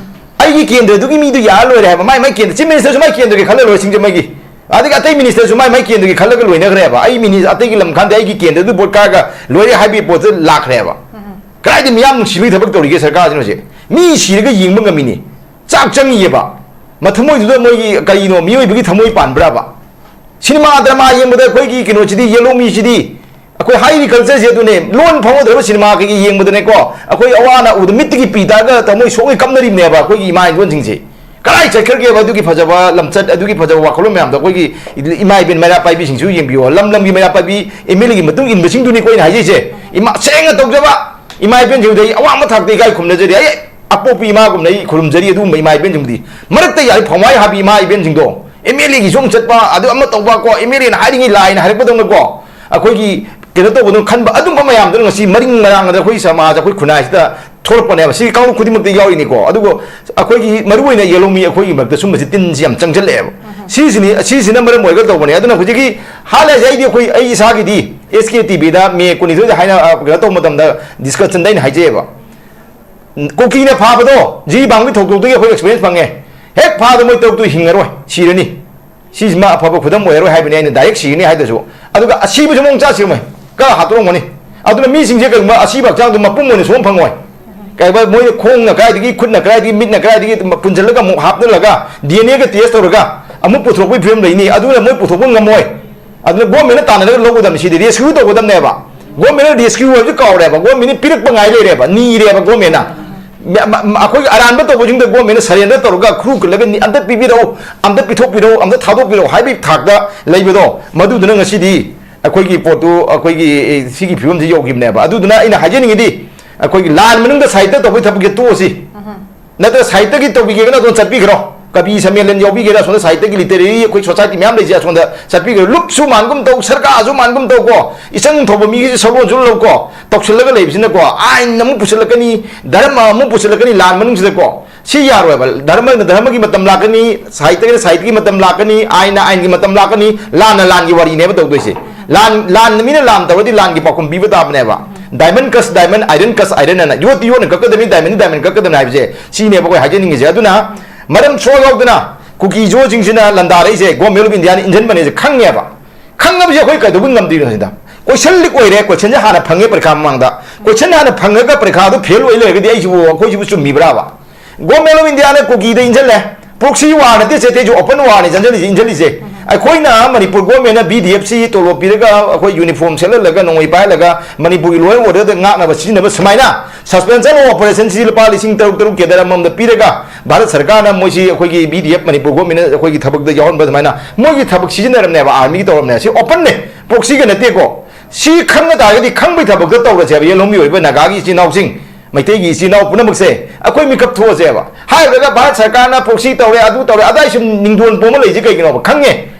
ꯑꯩꯒꯤ ꯀꯦꯟꯗ꯭ꯔꯗꯨꯒꯤ ꯃꯤꯗꯨ ꯌꯥꯔ ꯂꯣꯏꯔꯦ ꯍꯥꯏꯕ꯫ ꯃꯥꯏ ꯃꯥꯏ ꯀꯦꯟꯗ꯭ꯔ, ꯆꯤꯐ ꯃꯤꯅꯤꯁꯇꯔꯁꯨ ꯃꯥꯏ ꯀꯦꯟꯗ꯭ꯔꯒꯤ ꯈꯜꯂ ꯂꯣꯏꯔꯦ ꯁꯤꯡꯖꯃꯩꯒꯤ꯫ ꯑꯗꯒꯤ ꯑꯇꯩ ꯃꯤꯅꯤꯁꯇꯔꯁꯨ ꯃꯥꯏ ꯃꯥꯏ ꯀꯦꯟꯗ꯭ꯔꯒꯤ ꯈꯜꯂꯒ ꯂꯣꯏꯅꯈ꯭ꯔꯦꯕ꯫ ꯑꯩ ꯃꯤꯅꯤ-, ꯑꯇꯩꯒꯤ ꯂꯝ ꯈꯟꯗꯦ, ꯑꯩꯒꯤ ꯀꯦꯟꯗ꯭ꯔꯗꯨ ꯚꯣꯠ ꯀꯥꯔꯒ ꯂꯣꯏꯔꯦ ꯍꯥꯏꯕꯒꯤ ꯄꯣꯠꯇꯨ ꯂꯥꯛꯈ꯭ꯔꯦꯕ꯫ ꯀꯗꯥꯏꯗ ꯃꯤꯌꯥꯝ ꯅꯨꯡꯁꯤꯕꯒꯤ ꯊꯕꯛ ꯇꯧꯔꯤꯒꯦ ꯁꯔꯀꯥꯔꯁꯤꯅ ꯍꯧꯖꯤꯛ? ꯃꯤ ꯁꯤꯔꯒ ꯌꯦꯡꯕ ꯉꯝꯃꯤꯅꯤ꯫ ꯆꯥꯛ ꯆꯪꯉꯤꯑꯕ꯫ ꯃꯊꯃꯣꯏꯗꯨꯗ ꯃꯣꯏꯒꯤ ꯀꯔꯤꯅꯣ, ꯃꯤꯑꯣꯏꯕꯒꯤ ꯊꯃꯣꯏ ꯄꯥꯟꯕ꯭ꯔꯕ? ꯁꯤꯅꯦꯃꯥ ꯗ꯭ꯔꯃꯥ ꯌꯦꯡꯕꯗ ꯑꯩꯈꯣꯏꯒꯤ ꯀꯩꯅꯣꯁꯤꯗꯤ, ꯌꯦꯂꯣꯃꯤꯁꯤꯗꯤ, ꯑꯩꯈꯣꯏ ꯍꯥꯏꯔꯤ ꯀꯜꯆꯔꯁꯦ ꯑꯗꯨꯅꯦ, ꯂꯣꯟ ꯐꯥꯎꯅꯗ꯭ꯔꯕ ꯁꯤꯅꯦꯃꯥ ꯀꯩꯀꯩ ꯌꯦꯡꯕꯗꯅꯦꯀꯣ, ꯑꯩꯈꯣꯏ ꯑꯋꯥ ꯑꯅꯥ ꯎꯕꯗ ꯃꯤꯠꯇꯒꯤ ꯄꯤ ꯇꯥꯔꯒ ꯊꯃꯣꯏ ꯁꯣꯛꯅ ꯀꯞꯅꯔꯤꯕꯅꯦꯕ ꯑꯩꯈꯣꯏꯒꯤ ꯏꯃꯥ ꯏꯔꯣꯟꯁꯤꯡꯁꯦ꯫ ꯀꯗꯥꯏ ꯆꯠꯈ꯭ꯔꯒꯦꯕ ꯑꯗꯨꯒꯤ ꯐꯖꯕ ꯂꯝꯆꯠ, ꯑꯗꯨꯒꯤ ꯐꯖꯕ ꯋꯥꯈꯜꯂꯣꯟ ꯃꯌꯥꯝꯗꯣ? ꯑꯩꯈꯣꯏꯒꯤ ꯏꯃꯥ ꯏꯕꯦꯟ ꯃꯩꯔꯥ ꯄꯥꯏꯕꯤꯁꯤꯡꯁꯨ ꯌꯦꯡꯕꯤꯌꯣ, ꯂꯝ ꯂꯝꯒꯤ ꯃꯩꯔꯥ ꯄꯥꯏꯕꯤ ꯑꯦꯝ ꯑꯦꯜ ꯑꯦꯒꯤ ꯃꯇꯨꯡ ꯏꯟꯕꯁꯤꯡꯗꯨꯅꯤꯀꯣ ꯑꯩꯅ ꯍꯥꯏꯖꯩꯁꯦ꯫ ꯏꯃꯥ ꯁꯦꯡꯅ ꯇꯧꯖꯕ ꯏꯃꯥ ꯏꯕꯦꯟꯁꯤꯡꯗ ꯑꯩ ꯑꯋꯥꯡꯕ ꯊꯥꯛꯇ ꯏꯀꯥꯏ ꯈꯨꯝꯅꯖꯔꯤ꯫ ꯑꯩ ꯑꯄꯣꯛꯄꯤ ꯏꯃꯥꯒꯨꯝꯅ ꯑꯩ ꯈꯨꯔꯨꯝꯖꯔꯤ ꯑꯗꯨꯒꯨꯝꯕ ꯏꯃꯥ ꯏꯕꯦꯟꯁꯤꯡꯗꯤ꯫ ꯃꯔꯛꯇ ꯌꯥꯔꯤ ꯐꯧꯃꯥꯏ ꯍꯥꯕꯤ ꯏꯃꯥ ꯏꯕꯦꯟꯁꯤꯡꯗꯣ, ꯑꯦꯝ ꯑꯦꯜ ꯑꯦꯒꯤꯁꯨ ꯑꯃꯨꯛ ꯆꯠꯄ, ꯑꯗꯨ ꯑꯃ ꯇꯧꯕ ꯀꯣ, ꯑꯦꯝ ꯑꯦꯜ ꯑꯦꯅ ꯍꯥꯏꯔꯤꯉꯩ ꯂꯥꯏꯅ ꯍꯥꯏꯔꯛꯄꯗꯧꯅꯀꯣ, ꯑꯩꯈꯣꯏꯒꯤ ꯀꯩꯅꯣ ꯇꯧꯕꯗꯧꯅ ꯈꯟꯕ, ꯑꯗꯨꯝꯕ ꯃꯌꯥꯝꯗꯨꯅ ꯉꯁꯤ ꯃꯔꯤꯡ ꯃꯔꯥꯡꯗ ꯑꯩꯈꯣꯏ ꯁꯃꯥꯖ, ꯑꯩꯈꯣꯏ ꯈꯨꯟꯅꯥꯏꯁꯤꯗ ꯊꯣꯛꯂꯛꯄꯅꯦꯕ꯫ ꯁꯤ ꯀꯥꯡꯂꯨꯞ ꯈꯨꯗꯤꯡꯃꯛꯇ ꯌꯥꯎꯔꯤꯅꯤꯀꯣ꯫ ꯑꯗꯨꯒ ꯑꯩꯈꯣꯏꯒꯤ ꯃꯔꯨꯑꯣꯏꯅ ꯌꯦꯂꯧꯃꯤ ꯑꯩꯈꯣꯏꯒꯤ ꯃꯔꯛꯇ ꯁꯨꯝꯕꯁꯤ ꯇꯤꯟꯁꯤ ꯌꯥꯝ ꯆꯪꯁꯤꯜꯂꯛꯑꯦꯕ꯫ ꯁꯤꯁꯤꯅꯤ, ꯁꯤꯁꯤꯅ ꯃꯔꯝ ꯑꯣꯏꯔꯒ ꯇꯧꯕꯅꯦ꯫ ꯑꯗꯨꯅ ꯍꯧꯖꯤꯛꯀꯤ ꯍꯥꯠꯂꯦ ꯍꯥꯏꯁꯦ ꯑꯩꯗꯤ ꯑꯩꯈꯣꯏ, ꯑꯩ ꯏꯁꯥꯒꯤꯗꯤ ꯑꯦꯁ ꯀꯦ ꯇꯤ ꯚꯤꯗ ꯃꯦ ꯀꯨꯟꯅꯤꯊꯣꯏꯗ ꯍꯥꯏꯅ, ꯑ, ꯀꯩꯅꯣ ꯇꯧꯕ ꯃꯇꯝꯗ ꯗꯤꯁꯀꯁꯟꯗ ꯑꯩꯅ ꯍꯥꯏꯖꯩꯑꯕ꯫ ꯀꯨꯀꯤꯅ ꯐꯥꯕꯗꯣ ꯖꯤ ꯕꯥꯡꯒꯤ ꯊꯧꯗꯣꯛꯇꯒꯤ ꯑꯩꯈꯣꯏ ꯑꯦꯛꯁꯄꯤꯔꯤꯌꯦꯟꯁ ꯐꯪꯉꯦ꯫ ꯍꯦꯛ ꯐꯥꯕꯗ ꯃꯣꯏ ꯇꯔꯨꯛꯇꯨ ꯍꯤꯡꯉꯔꯣꯏ, ꯁꯤꯔꯅꯤ꯫ ꯁꯤꯁꯤꯃ ꯑꯐꯕ ꯈꯨꯗꯝ ꯑꯣꯏꯔꯔꯣꯏ ꯍꯥꯏꯕꯅꯤ ꯑꯩꯅ ꯗꯥꯏꯔꯦꯛ ꯁꯤꯔꯅꯤ ꯍꯥꯏꯗ꯭ꯔꯁꯨ꯫ ꯑꯗꯨꯒ ꯑꯁꯤꯕꯁꯨ ꯃꯑꯣꯡ ꯆꯥ ꯁꯤꯔꯝꯃꯣꯏ, ꯀ ꯍꯥꯠꯇꯣꯛꯑꯝꯒꯅꯤ꯫ ꯑꯗꯨꯅ ꯃꯤꯁꯤꯡꯁꯦ ꯀꯩꯒꯨꯝꯕ ꯑꯁꯤꯕ ꯍꯛꯆꯥꯡꯗꯣ ꯃꯄꯨꯝ ꯑꯣꯏꯅ ꯁꯣꯛꯍꯟ ꯐꯪꯉꯣꯏ꯫ ꯀꯩꯒꯨꯝꯕ ꯃꯣꯏ ꯈꯣꯡꯅ ꯀꯗꯥꯏꯗꯒꯤ, ꯈꯨꯠꯅ ꯀꯗꯥꯏꯗꯒꯤ ꯄꯨꯟꯁꯤꯜꯂꯒ ꯑꯃꯨꯛ ꯍꯥꯞꯆꯤꯜꯂꯒ ꯗꯤ ꯑꯦꯟ ꯑꯦꯒ ꯇꯦꯁ ꯇꯧꯔꯒ ꯑꯃꯨꯛ ꯄꯨꯊꯣꯔꯛꯄꯒꯤ ꯐꯤꯕꯝ ꯂꯩꯅꯤ꯫ ꯑꯗꯨꯅ ꯃꯣꯏ ꯄꯨꯊꯣꯛꯄ ꯉꯝꯃꯣꯏ꯫ ꯑꯗꯨꯅ ꯒꯣꯔꯃꯦꯟꯅ ꯇꯥꯟꯅꯔꯒ ꯂꯧꯒꯗꯕꯅꯤ, ꯁꯤꯗꯤ ꯔꯦꯁꯀ꯭ꯌꯨ ꯇꯧꯒꯗꯕꯅꯦꯕ꯫ ꯒꯣꯔꯃꯦꯟꯅ ꯔꯦꯁꯀ꯭ꯌꯨ ꯍꯥꯏꯕꯁꯤ ꯀꯥꯎꯔꯦꯕ, ꯒꯣꯔꯃꯦꯟꯅ ꯄꯤꯔꯛꯄ ꯉꯥꯏ ꯂꯩꯔꯦꯕ, ꯅꯤꯔꯦꯕ ꯒꯣꯔꯃꯦꯟꯅ꯫ ꯃ-, ꯃ-, ꯑꯩꯈꯣꯏꯒꯤ ꯑꯔꯥꯟꯕ ꯇꯧꯕꯁꯤꯡꯗ ꯒꯣꯔꯃꯦꯟꯅ ꯁꯔꯦꯟꯗꯔ ꯇꯧꯔꯒ ꯈꯨꯔꯨ ꯈꯨꯜꯂꯒ ꯅꯤ-, "ꯑꯝꯇ ꯄꯤꯕꯤꯔꯛꯎ, ꯑꯝꯇ ꯄꯤꯊꯣꯛꯄꯤꯔꯛꯎ, ꯑꯝꯇ ꯊꯥꯗꯣꯛꯄꯤꯔꯛꯎ" ꯍꯥꯏꯕꯒꯤ ꯊꯥꯛꯇ ꯂꯩꯕꯗꯣ, ꯃꯗꯨꯗꯨꯅ ꯉꯁꯤꯗꯤ ꯑꯩꯈꯣꯏꯒꯤ ꯄꯣꯠꯇꯨ, ꯑꯩꯈꯣꯏꯒꯤ, ꯑꯦ, ꯁꯤꯒꯤ ꯐꯤꯕꯝꯁꯤ ꯌꯧꯈꯤꯕꯅꯦꯕ꯫ ꯑꯗꯨꯗꯨꯅ ꯑꯩꯅ ꯍꯥꯏꯖꯅꯤꯡꯉꯤꯗꯤ, ꯑꯩꯈꯣꯏꯒꯤ ꯂꯥꯟ ꯃꯅꯨꯡꯗ ꯁꯥꯍꯤꯇ꯭ꯌ ꯇꯧꯕꯒꯤ ꯊꯕꯛꯁꯦ ꯇꯣꯛꯑꯁꯤ꯫ ꯅꯠꯇ꯭ꯔ ꯁꯥꯍꯤꯇ꯭ꯌꯒꯤ ꯇꯧꯕꯤꯒꯦꯒꯅ ꯑꯗꯨꯝ ꯆꯠꯄꯤꯈ꯭ꯔꯣ꯫ ꯀꯕꯤ ꯁꯝꯃꯦꯂꯟ ꯌꯥꯎꯕꯤꯒꯦꯔꯥ, ꯁꯣꯝꯗ ꯁꯥꯍꯤꯇ꯭ꯌꯒꯤ ꯂꯤꯇꯔꯦꯔꯤ ꯑꯩꯈꯣꯏ ꯁꯣꯁꯥꯏꯇꯤ ꯃꯌꯥꯝ ꯂꯩꯁꯦ, ꯑꯁꯣꯝꯗ ꯆꯠꯄꯤꯈ꯭ꯔꯣ꯫ ꯂꯨꯞꯁꯨ ꯃꯥꯟꯒꯨꯝ ꯇꯧ, ꯁꯔꯀꯥꯔꯁꯨ ꯃꯥꯟꯒꯨꯝ ꯇꯧ ꯀꯣ, ꯏꯆꯪ ꯊꯧꯕ ꯃꯤꯒꯤꯁꯨ ꯁꯔꯨꯛꯁꯨ ꯂꯧ ꯀꯣ꯫ ꯇꯧꯁꯤꯜꯂꯒ ꯂꯩꯕꯁꯤꯅꯀꯣ, ꯑꯥꯏꯟ ꯑꯃꯨꯛ ꯄꯨꯁꯤꯜꯂꯛꯀꯅꯤ, ꯙꯔꯃ ꯑꯃꯨꯛ ꯄꯨꯁꯤꯜꯂꯛꯀꯅꯤ ꯂꯥꯟ ꯃꯅꯨꯡꯁꯤꯗꯀꯣ꯫ ꯁꯤ ꯌꯥꯔꯣꯏꯕ꯫ ꯙꯔꯃꯅ ꯙꯔꯃꯒꯤ ꯃꯇꯝ ꯂꯥꯛꯀꯅꯤ, ꯁꯥꯍꯤꯇ꯭ꯌꯅ ꯁꯥꯍꯤꯇ꯭ꯌꯒꯤ ꯃꯇꯝ ꯂꯥꯛꯀꯅꯤ, ꯑꯥꯏꯟꯅ ꯑꯥꯏꯟꯒꯤ ꯃꯇꯝ ꯂꯥꯛꯀꯅꯤ, ꯂꯥꯟꯅ ꯂꯥꯟꯒꯤ ꯋꯥꯔꯤꯅꯦꯕ ꯇꯧꯗꯣꯏꯁꯦ꯫ ꯂꯥꯟ, ꯂꯥꯟꯅ ꯃꯤꯅ ꯂꯥꯟ ꯇꯧꯔꯗꯤ ꯂꯥꯟꯒꯤ ꯄꯥꯎꯈꯨꯝ ꯄꯤꯕ ꯇꯥꯕꯅꯦꯕ꯫ "Diamond cuts diamond, iron cuts iron" ꯍꯥꯏꯅ, ꯌꯣꯠꯇꯤ ꯌꯣꯠꯅ ꯀꯛꯀꯗꯕꯅꯤ, diamondꯗꯤ diamond ꯀꯛꯀꯗꯕꯅꯤ ꯍꯥꯏꯕꯁꯦ ꯁꯤꯅꯦꯕ ꯑꯩꯈꯣꯏ ꯍꯥꯏꯖꯅꯤꯡꯉꯤꯁꯦ꯫ ꯑꯗꯨꯅ ꯃꯔꯝ ꯁꯨꯡꯌꯥꯎ ꯌꯥꯎꯗꯅ ꯀꯨꯀꯤ ꯖꯣꯁꯤꯡꯁꯤꯅ ꯂꯥꯟꯗꯥꯔꯛꯏꯁꯦ Government of Indiaꯅ ꯏꯟꯖꯟꯕꯅꯦꯁꯦ ꯈꯪꯉꯦꯕ꯫ ꯈꯪꯉꯕꯁꯦ ꯑꯩꯈꯣꯏ ꯀꯩꯗꯧꯕꯩ ꯉꯝꯗꯣꯏꯅꯣ ꯁꯤꯗ? ꯀꯣꯏꯁꯟ ꯂꯤꯛ ꯑꯣꯏꯔꯦ, ꯀꯣꯏꯁꯟꯁꯦ ꯍꯥꯟꯅ ꯐꯪꯉꯦ ꯄꯔꯤꯈꯥ ꯃꯃꯥꯡꯗ꯫ ꯀꯣꯏꯁꯟ ꯍꯥꯟꯅ ꯐꯪꯉꯒ ꯄꯔꯤꯈꯥꯗꯣ ꯐꯦꯜ ꯑꯣꯏ ꯂꯩꯔꯒꯗꯤ ꯑꯩꯁꯤꯕꯨ, ꯑꯩꯈꯣꯏꯁꯤꯕꯨ ꯆꯨꯝꯃꯤꯕ꯭ꯔꯥꯕ? Government of Indiaꯅ ꯀꯨꯀꯤꯗ ꯏꯟꯖꯜꯂꯦ꯫ Proxy war ꯅꯠꯇꯦ ꯁꯦ, ꯑꯇꯩꯁꯨ open warꯅꯤ ꯆꯪꯖꯜꯂꯤꯁꯦ, ꯏꯟꯖꯜꯂꯤꯁꯦ꯫ ꯑꯩꯈꯣꯏꯅ ꯃꯅꯤꯄꯨꯔ governmentꯅ B D F ꯁꯤ ꯇꯣꯂꯣꯞ ꯄꯤꯔꯒ, ꯑꯩꯈꯣꯏ uniform ꯁꯦꯠꯍꯜꯂꯒ, ꯅꯣꯡꯃꯩ ꯄꯥꯏꯍꯜꯂꯒ, ꯃꯅꯤꯄꯨꯔꯒꯤ law and orderꯗ ꯉꯥꯛꯅꯕ ꯁꯤꯖꯤꯟꯅꯕ ꯁꯨꯃꯥꯏꯅ suspension of operationꯁꯤ ꯂꯨꯄꯥ ꯂꯤꯁꯤꯡ ꯇꯔꯨꯛ ꯇꯔꯨꯛ ꯀꯦꯗꯔ ꯑꯃꯃꯝꯗ ꯄꯤꯔꯒ, ꯚꯥꯔꯠ ꯁꯔꯀꯥꯔꯅ ꯃꯣꯏꯁꯤ ꯑꯩꯈꯣꯏꯒꯤ B D F ꯃꯅꯤꯄꯨꯔ governmentꯅ ꯑꯩꯈꯣꯏꯒꯤ ꯊꯕꯛꯇ ꯌꯥꯎꯍꯟꯕ ꯑꯗꯨꯃꯥꯏꯅ ꯃꯣꯏꯒꯤ ꯊꯕꯛ ꯁꯤꯖꯤꯟꯅꯔꯝꯅꯦꯕ, armyꯒꯤ ꯇꯧꯔꯝꯅꯦ꯫ ꯁꯤ openꯅꯦ, proxyꯒ ꯅꯠꯇꯦꯀꯣ꯫ ꯁꯤ ꯈꯪꯉ ꯇꯥꯔꯒꯗꯤ ꯈꯪꯕꯩ ꯊꯕꯛꯇ ꯇꯧꯔꯁꯦꯕ, ꯌꯦꯂꯧꯃꯤ ꯑꯣꯏꯕ ꯅꯥꯒꯥꯒꯤ ꯏꯆꯤꯟ ꯏꯅꯥꯎꯁꯤꯡ꯫ ꯃꯩꯇꯩꯒꯤ ꯏꯆꯤꯟ ꯏꯅꯥꯎ ꯄꯨꯝꯅꯃꯛꯁꯦ ꯑꯩꯈꯣꯏ ꯃꯤꯀꯞ ꯊꯣꯛꯑꯁꯦꯕ꯫ ꯍꯥꯏꯔꯨꯔꯒ ꯚꯥꯔꯠ ꯁꯔꯀꯥꯔꯅ proxy ꯇꯧꯔꯦ, ꯑꯗꯨ ꯇꯧꯔꯦ, ꯑꯗꯥꯏ ꯁꯨꯝ ꯅꯤꯡꯗꯣꯟ ꯄꯣꯝꯃ ꯂꯩꯁꯦ ꯀꯩꯒꯤꯅꯣꯕ? ꯈꯪꯉꯦ,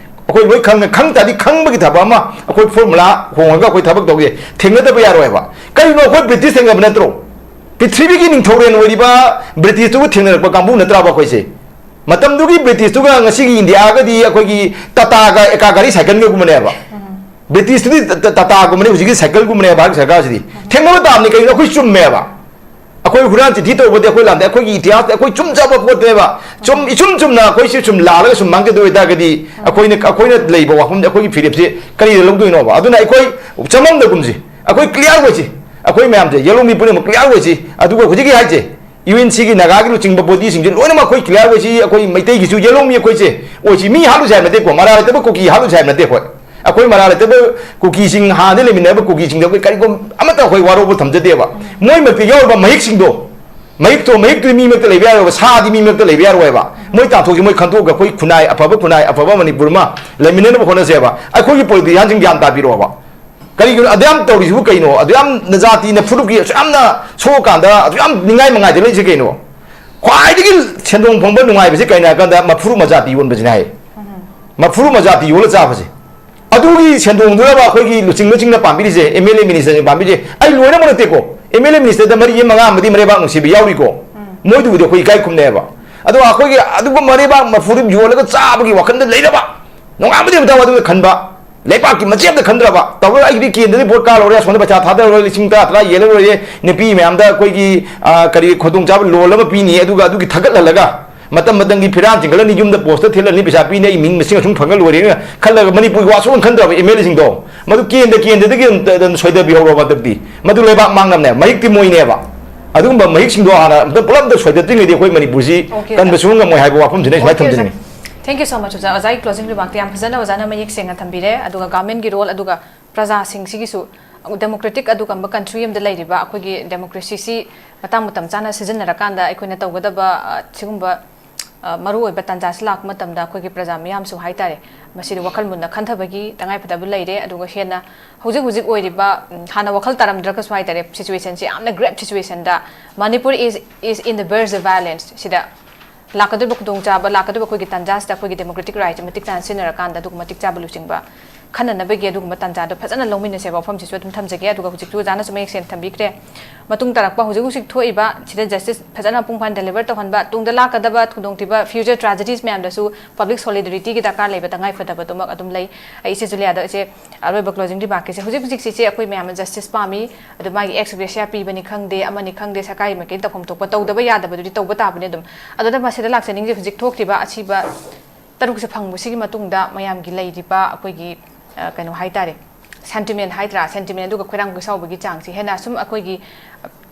ꯑꯩꯈꯣꯏ ꯂꯣꯏ ꯈꯪꯉꯦ꯫ ꯈꯪ ꯇꯥꯔꯗꯤ ꯈꯪꯕꯒꯤ ꯊꯕꯛ ꯑꯃ ꯑꯩꯈꯣꯏ formula ꯍꯣꯡꯉꯒ ꯑꯩꯈꯣꯏ ꯊꯕꯛ ꯇꯧꯒꯦ ꯊꯦꯡꯅꯗꯕ ꯌꯥꯔꯣꯏꯕ꯫ ꯀꯔꯤꯅꯣ, ꯑꯩꯈꯣꯏ ꯕ꯭ꯔꯤꯇꯤꯁ ꯊꯦꯡꯅꯕ ꯅꯠꯇ꯭ꯔꯣ? ꯄ꯭ꯔꯤꯊꯤꯕꯤꯒꯤ ꯅꯤꯡꯊꯧꯔꯦꯜ ꯑꯣꯏꯔꯤꯕ ꯕ꯭ꯔꯤꯇꯤꯁꯇꯨꯒ ꯊꯦꯡꯅꯔꯛꯄ ꯀꯥꯡꯕꯨ ꯅꯠꯇ꯭ꯔꯕ ꯑꯩꯈꯣꯏꯁꯦ? ꯃꯇꯝꯗꯨꯒꯤ ꯕ꯭ꯔꯤꯇꯤꯁꯇꯨꯒ ꯉꯁꯤꯒꯤ ꯏꯟꯗꯤꯌꯥꯒꯗꯤ ꯑꯩꯈꯣꯏꯒꯤ ꯇꯥꯇꯥꯒ ꯑꯦꯀꯥ ꯒꯥꯔꯤ ꯁꯥꯏꯀꯜꯒꯒꯨꯝꯕꯅꯦꯕ꯫ ꯕ꯭ꯔꯤꯇꯤꯁꯇꯨꯗꯤ ꯇ-, ꯇ-, ꯇꯥꯇꯥꯒꯨꯝꯕꯅꯦ, ꯍꯧꯖꯤꯛꯀꯤ ꯁꯥꯏꯀꯜꯒꯨꯝꯕꯅꯦ ꯚꯥꯔꯠ ꯁꯔꯀꯥꯔꯁꯤꯗꯤ꯫ ꯊꯦꯡꯅꯕ ꯇꯥꯕꯅꯤ, ꯀꯩꯒꯤꯅꯣ? ꯑꯩꯈꯣꯏ ꯆꯨꯝꯃꯦꯕ꯫ ꯑꯩꯈꯣꯏ ꯍꯨꯔꯥꯟ ꯆꯤꯟꯊꯤ ꯇꯧꯕꯗꯤ ꯑꯩꯈꯣꯏ ꯂꯥꯟꯗꯦ, ꯑꯩꯈꯣꯏꯒꯤ ꯏꯇꯤꯍꯥꯁꯇ ꯑꯩꯈꯣꯏ ꯆꯨꯝꯖꯕ ꯄꯣꯠꯅꯦꯕ꯫ ꯆꯨꯝ, ꯏꯆꯨꯝ ꯆꯨꯝꯅ ꯑꯩꯈꯣꯏꯁꯤ ꯁꯨꯝ ꯂꯥꯜꯂꯒ ꯁꯨꯝ ꯃꯥꯡꯖꯗꯣꯏ ꯑꯣꯏꯇꯥꯔꯒꯗꯤ ꯑꯩꯈꯣꯏꯅ, ꯑꯩꯈꯣꯏꯅ ꯂꯩꯕ ꯋꯥꯐꯝꯁꯦ, ꯑꯩꯈꯣꯏꯒꯤ ꯐꯤꯔꯦꯞꯁꯦ ꯀꯔꯤꯗ ꯂꯧꯗꯣꯏꯅꯣꯕ? ꯑꯗꯨꯅ ꯑꯩꯈꯣꯏ ꯆꯃꯝꯅꯒꯨꯝꯁꯤ, ꯑꯩꯈꯣꯏ clear ꯑꯣꯏꯁꯤ, ꯑꯩꯈꯣꯏ ꯃꯌꯥꯝꯁꯦ, ꯌꯦꯜꯍꯧꯃꯤ ꯄꯨꯝꯅꯃꯛ clear ꯑꯣꯏꯁꯤ꯫ ꯑꯗꯨꯒ ꯍꯧꯖꯤꯛꯀꯤ ꯍꯥꯏꯁꯦ, ꯌꯨ ꯑꯦꯟ ꯁꯤꯒꯤ ꯅꯥꯒꯥꯒꯤ ꯂꯨꯆꯤꯡꯕ bodyꯁꯤꯡꯁꯦ ꯂꯣꯏꯅꯃꯛ ꯑꯩꯈꯣꯏ clear ꯑꯣꯏꯁꯤ, ꯑꯩꯈꯣꯏ ꯃꯩꯇꯩꯒꯤꯁꯨ ꯌꯦꯜꯍꯧꯃꯤ ꯑꯩꯈꯣꯏꯁꯦ ꯑꯣꯏꯁꯤ꯫ ꯃꯤ ꯍꯥꯠꯂꯨꯁꯦ ꯍꯥꯏꯕ ꯅꯠꯇꯦꯀꯣ, ꯃꯔꯥ ꯂꯩꯇꯕ ꯀꯨꯀꯤ ꯍꯥꯠꯂꯨꯁꯦ ꯍꯥꯏꯕ ꯅꯠꯇꯦ ꯑꯩꯈꯣꯏ꯫ ꯑꯩꯈꯣꯏ ꯃꯔꯥ ꯂꯩꯇꯕ ꯀꯨꯀꯤꯁꯤꯡ, ꯍꯥꯟꯅꯗꯤ ꯂꯩꯃꯤꯟꯅꯔꯕ ꯀꯨꯀꯤꯁꯤꯡꯗ ꯑꯩꯈꯣꯏ ꯀꯔꯤꯒꯨꯝꯕ ꯑꯃꯠꯇ ꯑꯩꯈꯣꯏ ꯋꯥꯔꯧꯕ ꯊꯝꯖꯗꯦꯕ꯫ ꯃꯣꯏ ꯃꯔꯛꯇ ꯌꯥꯎꯔꯤꯕ ꯃꯍꯤꯛꯁꯤꯡꯗꯣ, ꯃꯍꯤꯛꯇꯣ, ꯃꯍꯤꯛꯇꯨꯗꯤ ꯃꯤ ꯃꯔꯛꯇ ꯂꯩꯕ ꯌꯥꯔꯣꯏꯕ, ꯁꯥꯗꯤ ꯃꯤ ꯃꯔꯛꯇ ꯂꯩꯕ ꯌꯥꯔꯣꯏꯕ꯫ ꯃꯣꯏ ꯇꯥꯟꯊꯣꯛꯁꯤ, ꯃꯣꯏ ꯈꯟꯗꯣꯛꯑꯒ ꯑꯩꯈꯣꯏ ꯈꯨꯟꯅꯥꯏ ꯑꯐꯕ, ꯈꯨꯟꯅꯥꯏ ꯑꯐꯕ ꯃꯅꯤꯄꯨꯔ ꯑꯃ ꯂꯩꯃꯤꯟꯅꯅꯕ ꯍꯣꯠꯅꯁꯦꯕ꯫ ꯑꯩꯈꯣꯏꯒꯤ politicianꯁꯤꯡ ꯒ꯭ꯌꯥꯟ ꯇꯥꯕꯤꯔꯣꯕ꯫ ꯀꯔꯤꯒꯤꯅꯣ ꯑꯗꯨ ꯌꯥꯝ ꯇꯧꯔꯤꯁꯤꯕꯨ ꯀꯩꯅꯣ? ꯑꯗꯨ ꯌꯥꯝ ꯅꯖꯥꯇꯤꯅ ꯐꯨꯔꯨꯞꯀꯤ ꯑꯁꯨꯛ ꯌꯥꯝꯅ ꯁꯣꯛꯑꯀꯥꯟꯗ ꯑꯗꯨ ꯌꯥꯝ ꯅꯤꯡꯉꯥꯏ ꯃꯉꯥꯏꯗ ꯂꯩꯁꯦ ꯀꯩꯅꯣ? ꯈ꯭ꯋꯥꯏꯗꯒꯤ ꯁꯦꯟꯗꯣꯡ ꯐꯪꯕ ꯅꯨꯡꯉꯥꯏꯕꯁꯤ ꯀꯩꯅꯣ ꯍꯥꯏ ꯀꯥꯟꯗ ꯃꯐꯨꯔꯨꯞ ꯃꯖꯥꯇꯤ ꯌꯣꯟꯕꯁꯤꯅ ꯍꯥꯏ꯫ ꯃꯐꯨꯔꯨꯞ ꯃꯖꯥꯇꯤ ꯌꯣꯜꯂ ꯆꯥꯕꯁꯦ꯫ ꯑꯗꯨꯒꯤ ꯁꯦꯟꯗꯣꯡꯗꯨꯅꯕ ꯑꯩꯈꯣꯏꯒꯤ ꯂꯨꯆꯤꯡꯕꯁꯤꯡꯅ ꯄꯥꯝꯕꯤꯔꯤꯁꯦ, ꯑꯦꯝ ꯑꯦꯜ ꯑꯦ minister ꯄꯥꯝꯕꯤꯔꯤꯁꯦ꯫ ꯑꯩ ꯂꯣꯏꯅꯃꯛ ꯅꯠꯇꯦꯀꯣ, ꯑꯦꯝ ꯑꯦꯜ ꯑꯦ ministerꯗ ꯃꯔꯤ ꯑꯃ ꯃꯉꯥ ꯑꯃꯗꯤ ꯃꯔꯩꯕꯥꯛ ꯅꯨꯡꯁꯤꯕ ꯌꯥꯎꯔꯤꯀꯣ꯫ ꯃꯣꯏꯗꯨꯕꯨꯗꯤ ꯑꯩꯈꯣꯏ ꯏꯀꯥꯏ ꯈꯨꯝꯅꯩꯑꯕ꯫ ꯑꯗꯣ ꯑꯩꯈꯣꯏꯒꯤ ꯑꯗꯨꯒꯨꯝꯕ ꯃꯔꯩꯕꯥꯛ ꯃꯐꯨꯔꯨꯞ ꯌꯣꯜꯂꯒ ꯆꯥꯕꯒꯤ ꯋꯥꯈꯜꯗ ꯂꯩꯔꯕ ꯅꯣꯡꯉꯥꯟꯕꯗꯤ ꯑꯃꯨꯛꯇ ꯑꯗꯨꯗ ꯈꯟꯕ, ꯂꯩꯕꯥꯛꯀꯤ ꯃꯆꯦꯠ ꯑꯃꯇ ꯈꯟꯗ꯭ꯔꯕ ꯇꯧꯔꯒ ꯑꯩꯒꯤꯗꯤ ꯀꯦꯟꯗ꯭ꯔꯗꯤ ꯚꯣꯠ ꯀꯥ ꯂꯧꯔꯦ, ꯑꯁꯣꯝꯗ ꯄꯩꯁꯥ ꯊꯥꯗ ꯂꯧꯔꯦ, ꯂꯤꯁꯤꯡ ꯇꯔꯥ ꯇꯔꯥ ꯌꯦꯜꯂ ꯂꯣꯏꯔꯦ, ꯅꯨꯄꯤ ꯃꯌꯥꯝꯗ ꯑꯩꯈꯣꯏꯒꯤ, ꯑ, ꯀꯔꯤ ꯈꯨꯗꯣꯡꯆꯥꯕ loan ꯑꯃ ꯄꯤꯅꯤ, ꯑꯗꯨꯒ ꯑꯗꯨꯒꯤ ꯊꯥꯒꯠꯍꯜꯂꯒ ꯃꯇꯝ ꯃꯇꯝꯒꯤ ꯐꯤꯔꯥꯟ ꯆꯤꯡꯈꯠꯂꯅꯤ, ꯌꯨꯝꯗ post ꯊꯤꯜꯂꯅꯤ, ꯄꯩꯁꯥ ꯄꯤꯅꯤ, ꯑꯩ ꯃꯤꯡ ꯃꯁꯤꯡ ꯑꯁꯨꯝ ꯐꯪꯉ ꯂꯣꯏꯔꯦꯅ ꯈꯜꯂꯒ ꯃꯅꯤꯄꯨꯔꯒꯤ ꯋꯥꯁꯨ ꯑꯃꯨꯛ ꯈꯟꯗ꯭ꯔꯕ ꯑꯦꯝ ꯑꯦꯜ ꯑꯦꯁꯤꯡꯗꯣ꯫ ꯃꯗꯨ ꯀꯦꯟꯗ ꯀꯦꯟꯗꯗꯒꯤ ꯑꯗꯨꯝ, ꯑꯗꯨꯝ ꯁꯣꯏꯗꯕꯤꯍꯧꯔꯕ ꯍꯟꯗꯛꯇꯤ꯫ ꯃꯗꯨ ꯂꯩꯕꯥꯛ ꯃꯥꯡꯅꯕꯅꯦ, ꯃꯍꯤꯛꯇꯤ ꯃꯣꯏꯅꯦꯕ꯫ ꯑꯗꯨꯒꯨꯝꯕ ꯃꯍꯤꯛꯁꯤꯡꯗꯣ ꯍꯥꯟꯅ ꯑꯝꯇ ꯄꯨꯂꯞ ꯑꯝꯇ ꯁꯣꯏꯗꯠꯇ꯭ꯔꯤꯉꯩꯗꯤ ꯑꯩꯈꯣꯏ ꯃꯅꯤꯄꯨꯔꯁꯤ Okay, ꯀꯟꯕ ꯁꯨꯡꯉꯝ ꯉꯝꯃꯣꯏ ꯍꯥꯏꯕ ꯋꯥꯐꯝꯁꯤꯅ ꯑꯩ ꯁꯨꯃꯥꯏꯅ Okay, ꯊꯝꯖꯅꯤꯡꯉꯤ꯫ Thank you so much, ꯑꯣꯖꯥ꯫ ꯑꯣꯖꯥꯒꯤ closing remarkꯇ ꯌꯥꯝ ꯐꯖꯅ ꯑꯣꯖꯥꯅ ꯃꯌꯦꯛ ꯁꯦꯡꯅ ꯊꯝꯕꯤꯔꯦ꯫ ꯑꯗꯨꯒ governmentꯀꯤ role, ꯑꯗꯨꯒ ꯄ꯭ꯔꯖꯥꯁꯤꯡꯁꯤꯒꯤꯁꯨ, democratic ꯑꯗꯨꯒꯨꯝꯕ country ꯑꯃꯗ ꯂꯩꯔꯤꯕ ꯑꯩꯈꯣꯏꯒꯤ democracyꯁꯤ ꯃꯇꯥꯡ ꯃꯇꯝ ꯆꯥꯅ ꯁꯤꯖꯤꯟꯅꯔꯀꯥꯟꯗ ꯑꯩꯈꯣꯏꯅ ꯇꯧꯒꯗꯕ, ꯑ, ꯁꯤꯒꯨꯝꯕ ꯑ, ꯃꯔꯨꯑꯣꯏꯕ ꯇꯥꯟꯖꯥꯁꯤ ꯂꯥꯛꯄ ꯃꯇꯝꯗ ꯑꯩꯈꯣꯏꯒꯤ ꯄ꯭ꯔꯖꯥ ꯃꯤꯌꯥꯝꯁꯨ ꯍꯥꯏꯇꯥꯔꯦ, ꯃꯁꯤꯗ ꯋꯥꯈꯜ ꯃꯨꯟꯅ ꯈꯟꯊꯕꯒꯤ ꯇꯉꯥꯏꯐꯗꯕ ꯂꯩꯔꯦ꯫ ꯑꯗꯨꯒ ꯍꯦꯟꯅ ꯍꯧꯖꯤꯛ ꯍꯧꯖꯤꯛ ꯑꯣꯏꯔꯤꯕ, ꯎꯝ, ꯍꯥꯟꯅ ꯋꯥꯈꯜ ꯇꯥꯔꯝꯗ꯭ꯔꯒꯁꯨ ꯍꯥꯏꯇꯥꯔꯦ, ꯁꯤꯆꯨꯋꯦꯁꯟꯁꯤ ꯌꯥꯝꯅ grape ꯁꯤꯆꯨꯋꯦꯁꯟꯗ, "Manipur is, is in the verge of violence" ꯁꯤꯗ ꯂꯥꯛꯀꯗꯧꯔꯤꯕ ꯈꯨꯗꯣꯡꯆꯥꯕ, ꯂꯥꯛꯀꯗꯧꯔꯤꯕ ꯑꯩꯈꯣꯏꯒꯤ ꯇꯥꯟꯖꯥꯁꯤꯗ ꯑꯩꯈꯣꯏꯒꯤ ꯗꯦꯃꯣꯀ꯭ꯔꯦꯇꯤꯛ ꯔꯥꯏꯠꯁꯦ ꯃꯇꯤꯛ ꯆꯥꯅ ꯁꯤꯖꯤꯟꯅꯔꯀꯥꯟꯗ ꯑꯗꯨꯒ ꯃꯇꯤꯛ ꯆꯥꯕ ꯂꯨꯆꯤꯡꯕ ꯈꯟꯅꯅꯕꯒꯤ ꯑꯗꯨꯒꯨꯝꯕ ꯇꯥꯟꯖꯥꯗꯣ ꯐꯖꯅ ꯂꯧꯃꯤꯟꯅꯁꯦꯕ ꯋꯥꯐꯝꯁꯤꯁꯨ ꯑꯗꯨꯝ ꯊꯝꯖꯒꯦ꯫ ꯑꯗꯨꯒ ꯍꯧꯖꯤꯛꯁꯨ ꯑꯣꯖꯥꯅꯁꯨ ꯃꯌꯦꯛ ꯁꯦꯡꯅ ꯊꯝꯕꯤꯈ꯭ꯔꯦ꯫ ꯃꯇꯨꯡ ꯇꯥꯔꯛꯄ ꯍꯧꯖꯤꯛ ꯍꯧꯖꯤꯛ ꯊꯣꯛꯏꯕ ꯁꯤꯗ ꯖꯁꯇꯤꯁ ꯐꯖꯅ ꯃꯄꯨꯡ ꯐꯥꯅ ꯗꯦꯂꯤꯚꯔ ꯇꯧꯍꯟꯕ, ꯇꯨꯡꯗ ꯂꯥꯛꯀꯗꯕ ꯈꯨꯗꯣꯡꯊꯤꯕ ꯐ꯭ꯌꯨꯆꯔ ꯇ꯭ꯔꯥꯖꯦꯗꯤꯁ ꯃꯌꯥꯝꯗꯁꯨ ꯄꯕ꯭ꯂꯤꯛ ꯁꯣꯂꯤꯗꯔꯤꯇꯤꯒꯤ ꯗꯔꯀꯥꯔ ꯂꯩꯕ ꯇꯉꯥꯏ ꯐꯗꯕꯗꯨꯃꯛ ꯑꯗꯨꯝ ꯂꯩ꯫ ꯑꯩ ꯏꯆꯦ ꯖꯨꯂꯤꯌꯥꯗ ꯏꯆꯦ ꯑꯔꯣꯏꯕ ꯀ꯭ꯂꯣꯖꯤꯡ ꯔꯤꯃꯥꯔꯛꯀꯤꯁꯦ, ꯍꯧꯖꯤꯛ ꯍꯧꯖꯤꯛꯁꯤ ꯏꯆꯦ ꯑꯩꯈꯣꯏ ꯃꯌꯥꯝꯅ ꯖꯁꯇꯤꯁ ꯄꯥꯝꯃꯤ, ꯑꯗꯨ ꯃꯥꯒꯤ ꯑꯦꯛꯁ ꯒ꯭ꯔꯦꯁꯤꯌꯥ ꯄꯤꯕꯅꯤ ꯈꯪꯗꯦ, ꯑꯃꯅꯤ ꯈꯪꯗꯦ, ꯁꯔꯀꯥꯔꯒꯤ ꯃꯥꯏꯀꯩꯗꯒꯤ ꯇꯧꯐꯝ ꯊꯣꯛꯄ ꯇꯧꯗꯕ ꯌꯥꯗꯕꯗꯨꯗꯤ ꯇꯧꯕ ꯇꯥꯕꯅꯤ꯫ ꯑꯗꯨꯝ ꯑꯗꯨꯗ ꯃꯁꯤꯗ ꯂꯥꯛꯆꯅꯤꯡꯉꯤꯁꯦ ꯍꯧꯖꯤꯛ ꯊꯣꯛꯈꯤꯕ ꯑꯁꯤꯕ ꯇꯔꯨꯛꯁꯦ ꯐꯪꯕꯁꯤꯒꯤ ꯃꯇꯨꯡꯗ ꯃꯌꯥꯝꯒꯤ ꯂꯩꯔꯤꯕ ꯑꯩꯈꯣꯏꯒꯤ, ꯑ, ꯀꯩꯅꯣ ꯍꯥꯏꯇꯥꯔꯦ, ꯁꯦꯟꯇꯤꯃꯦꯟ ꯍꯥꯏꯗ꯭ꯔꯥ, ꯁꯦꯟꯇꯤꯃꯦꯟ ꯑꯗꯨꯒ ꯈꯣꯏꯔꯥꯡ ꯈꯣꯏꯁꯥꯎꯕꯒꯤ ꯆꯥꯡꯁꯤ ꯍꯦꯟꯅ ꯁꯨꯝ ꯑꯩꯈꯣꯏꯒꯤ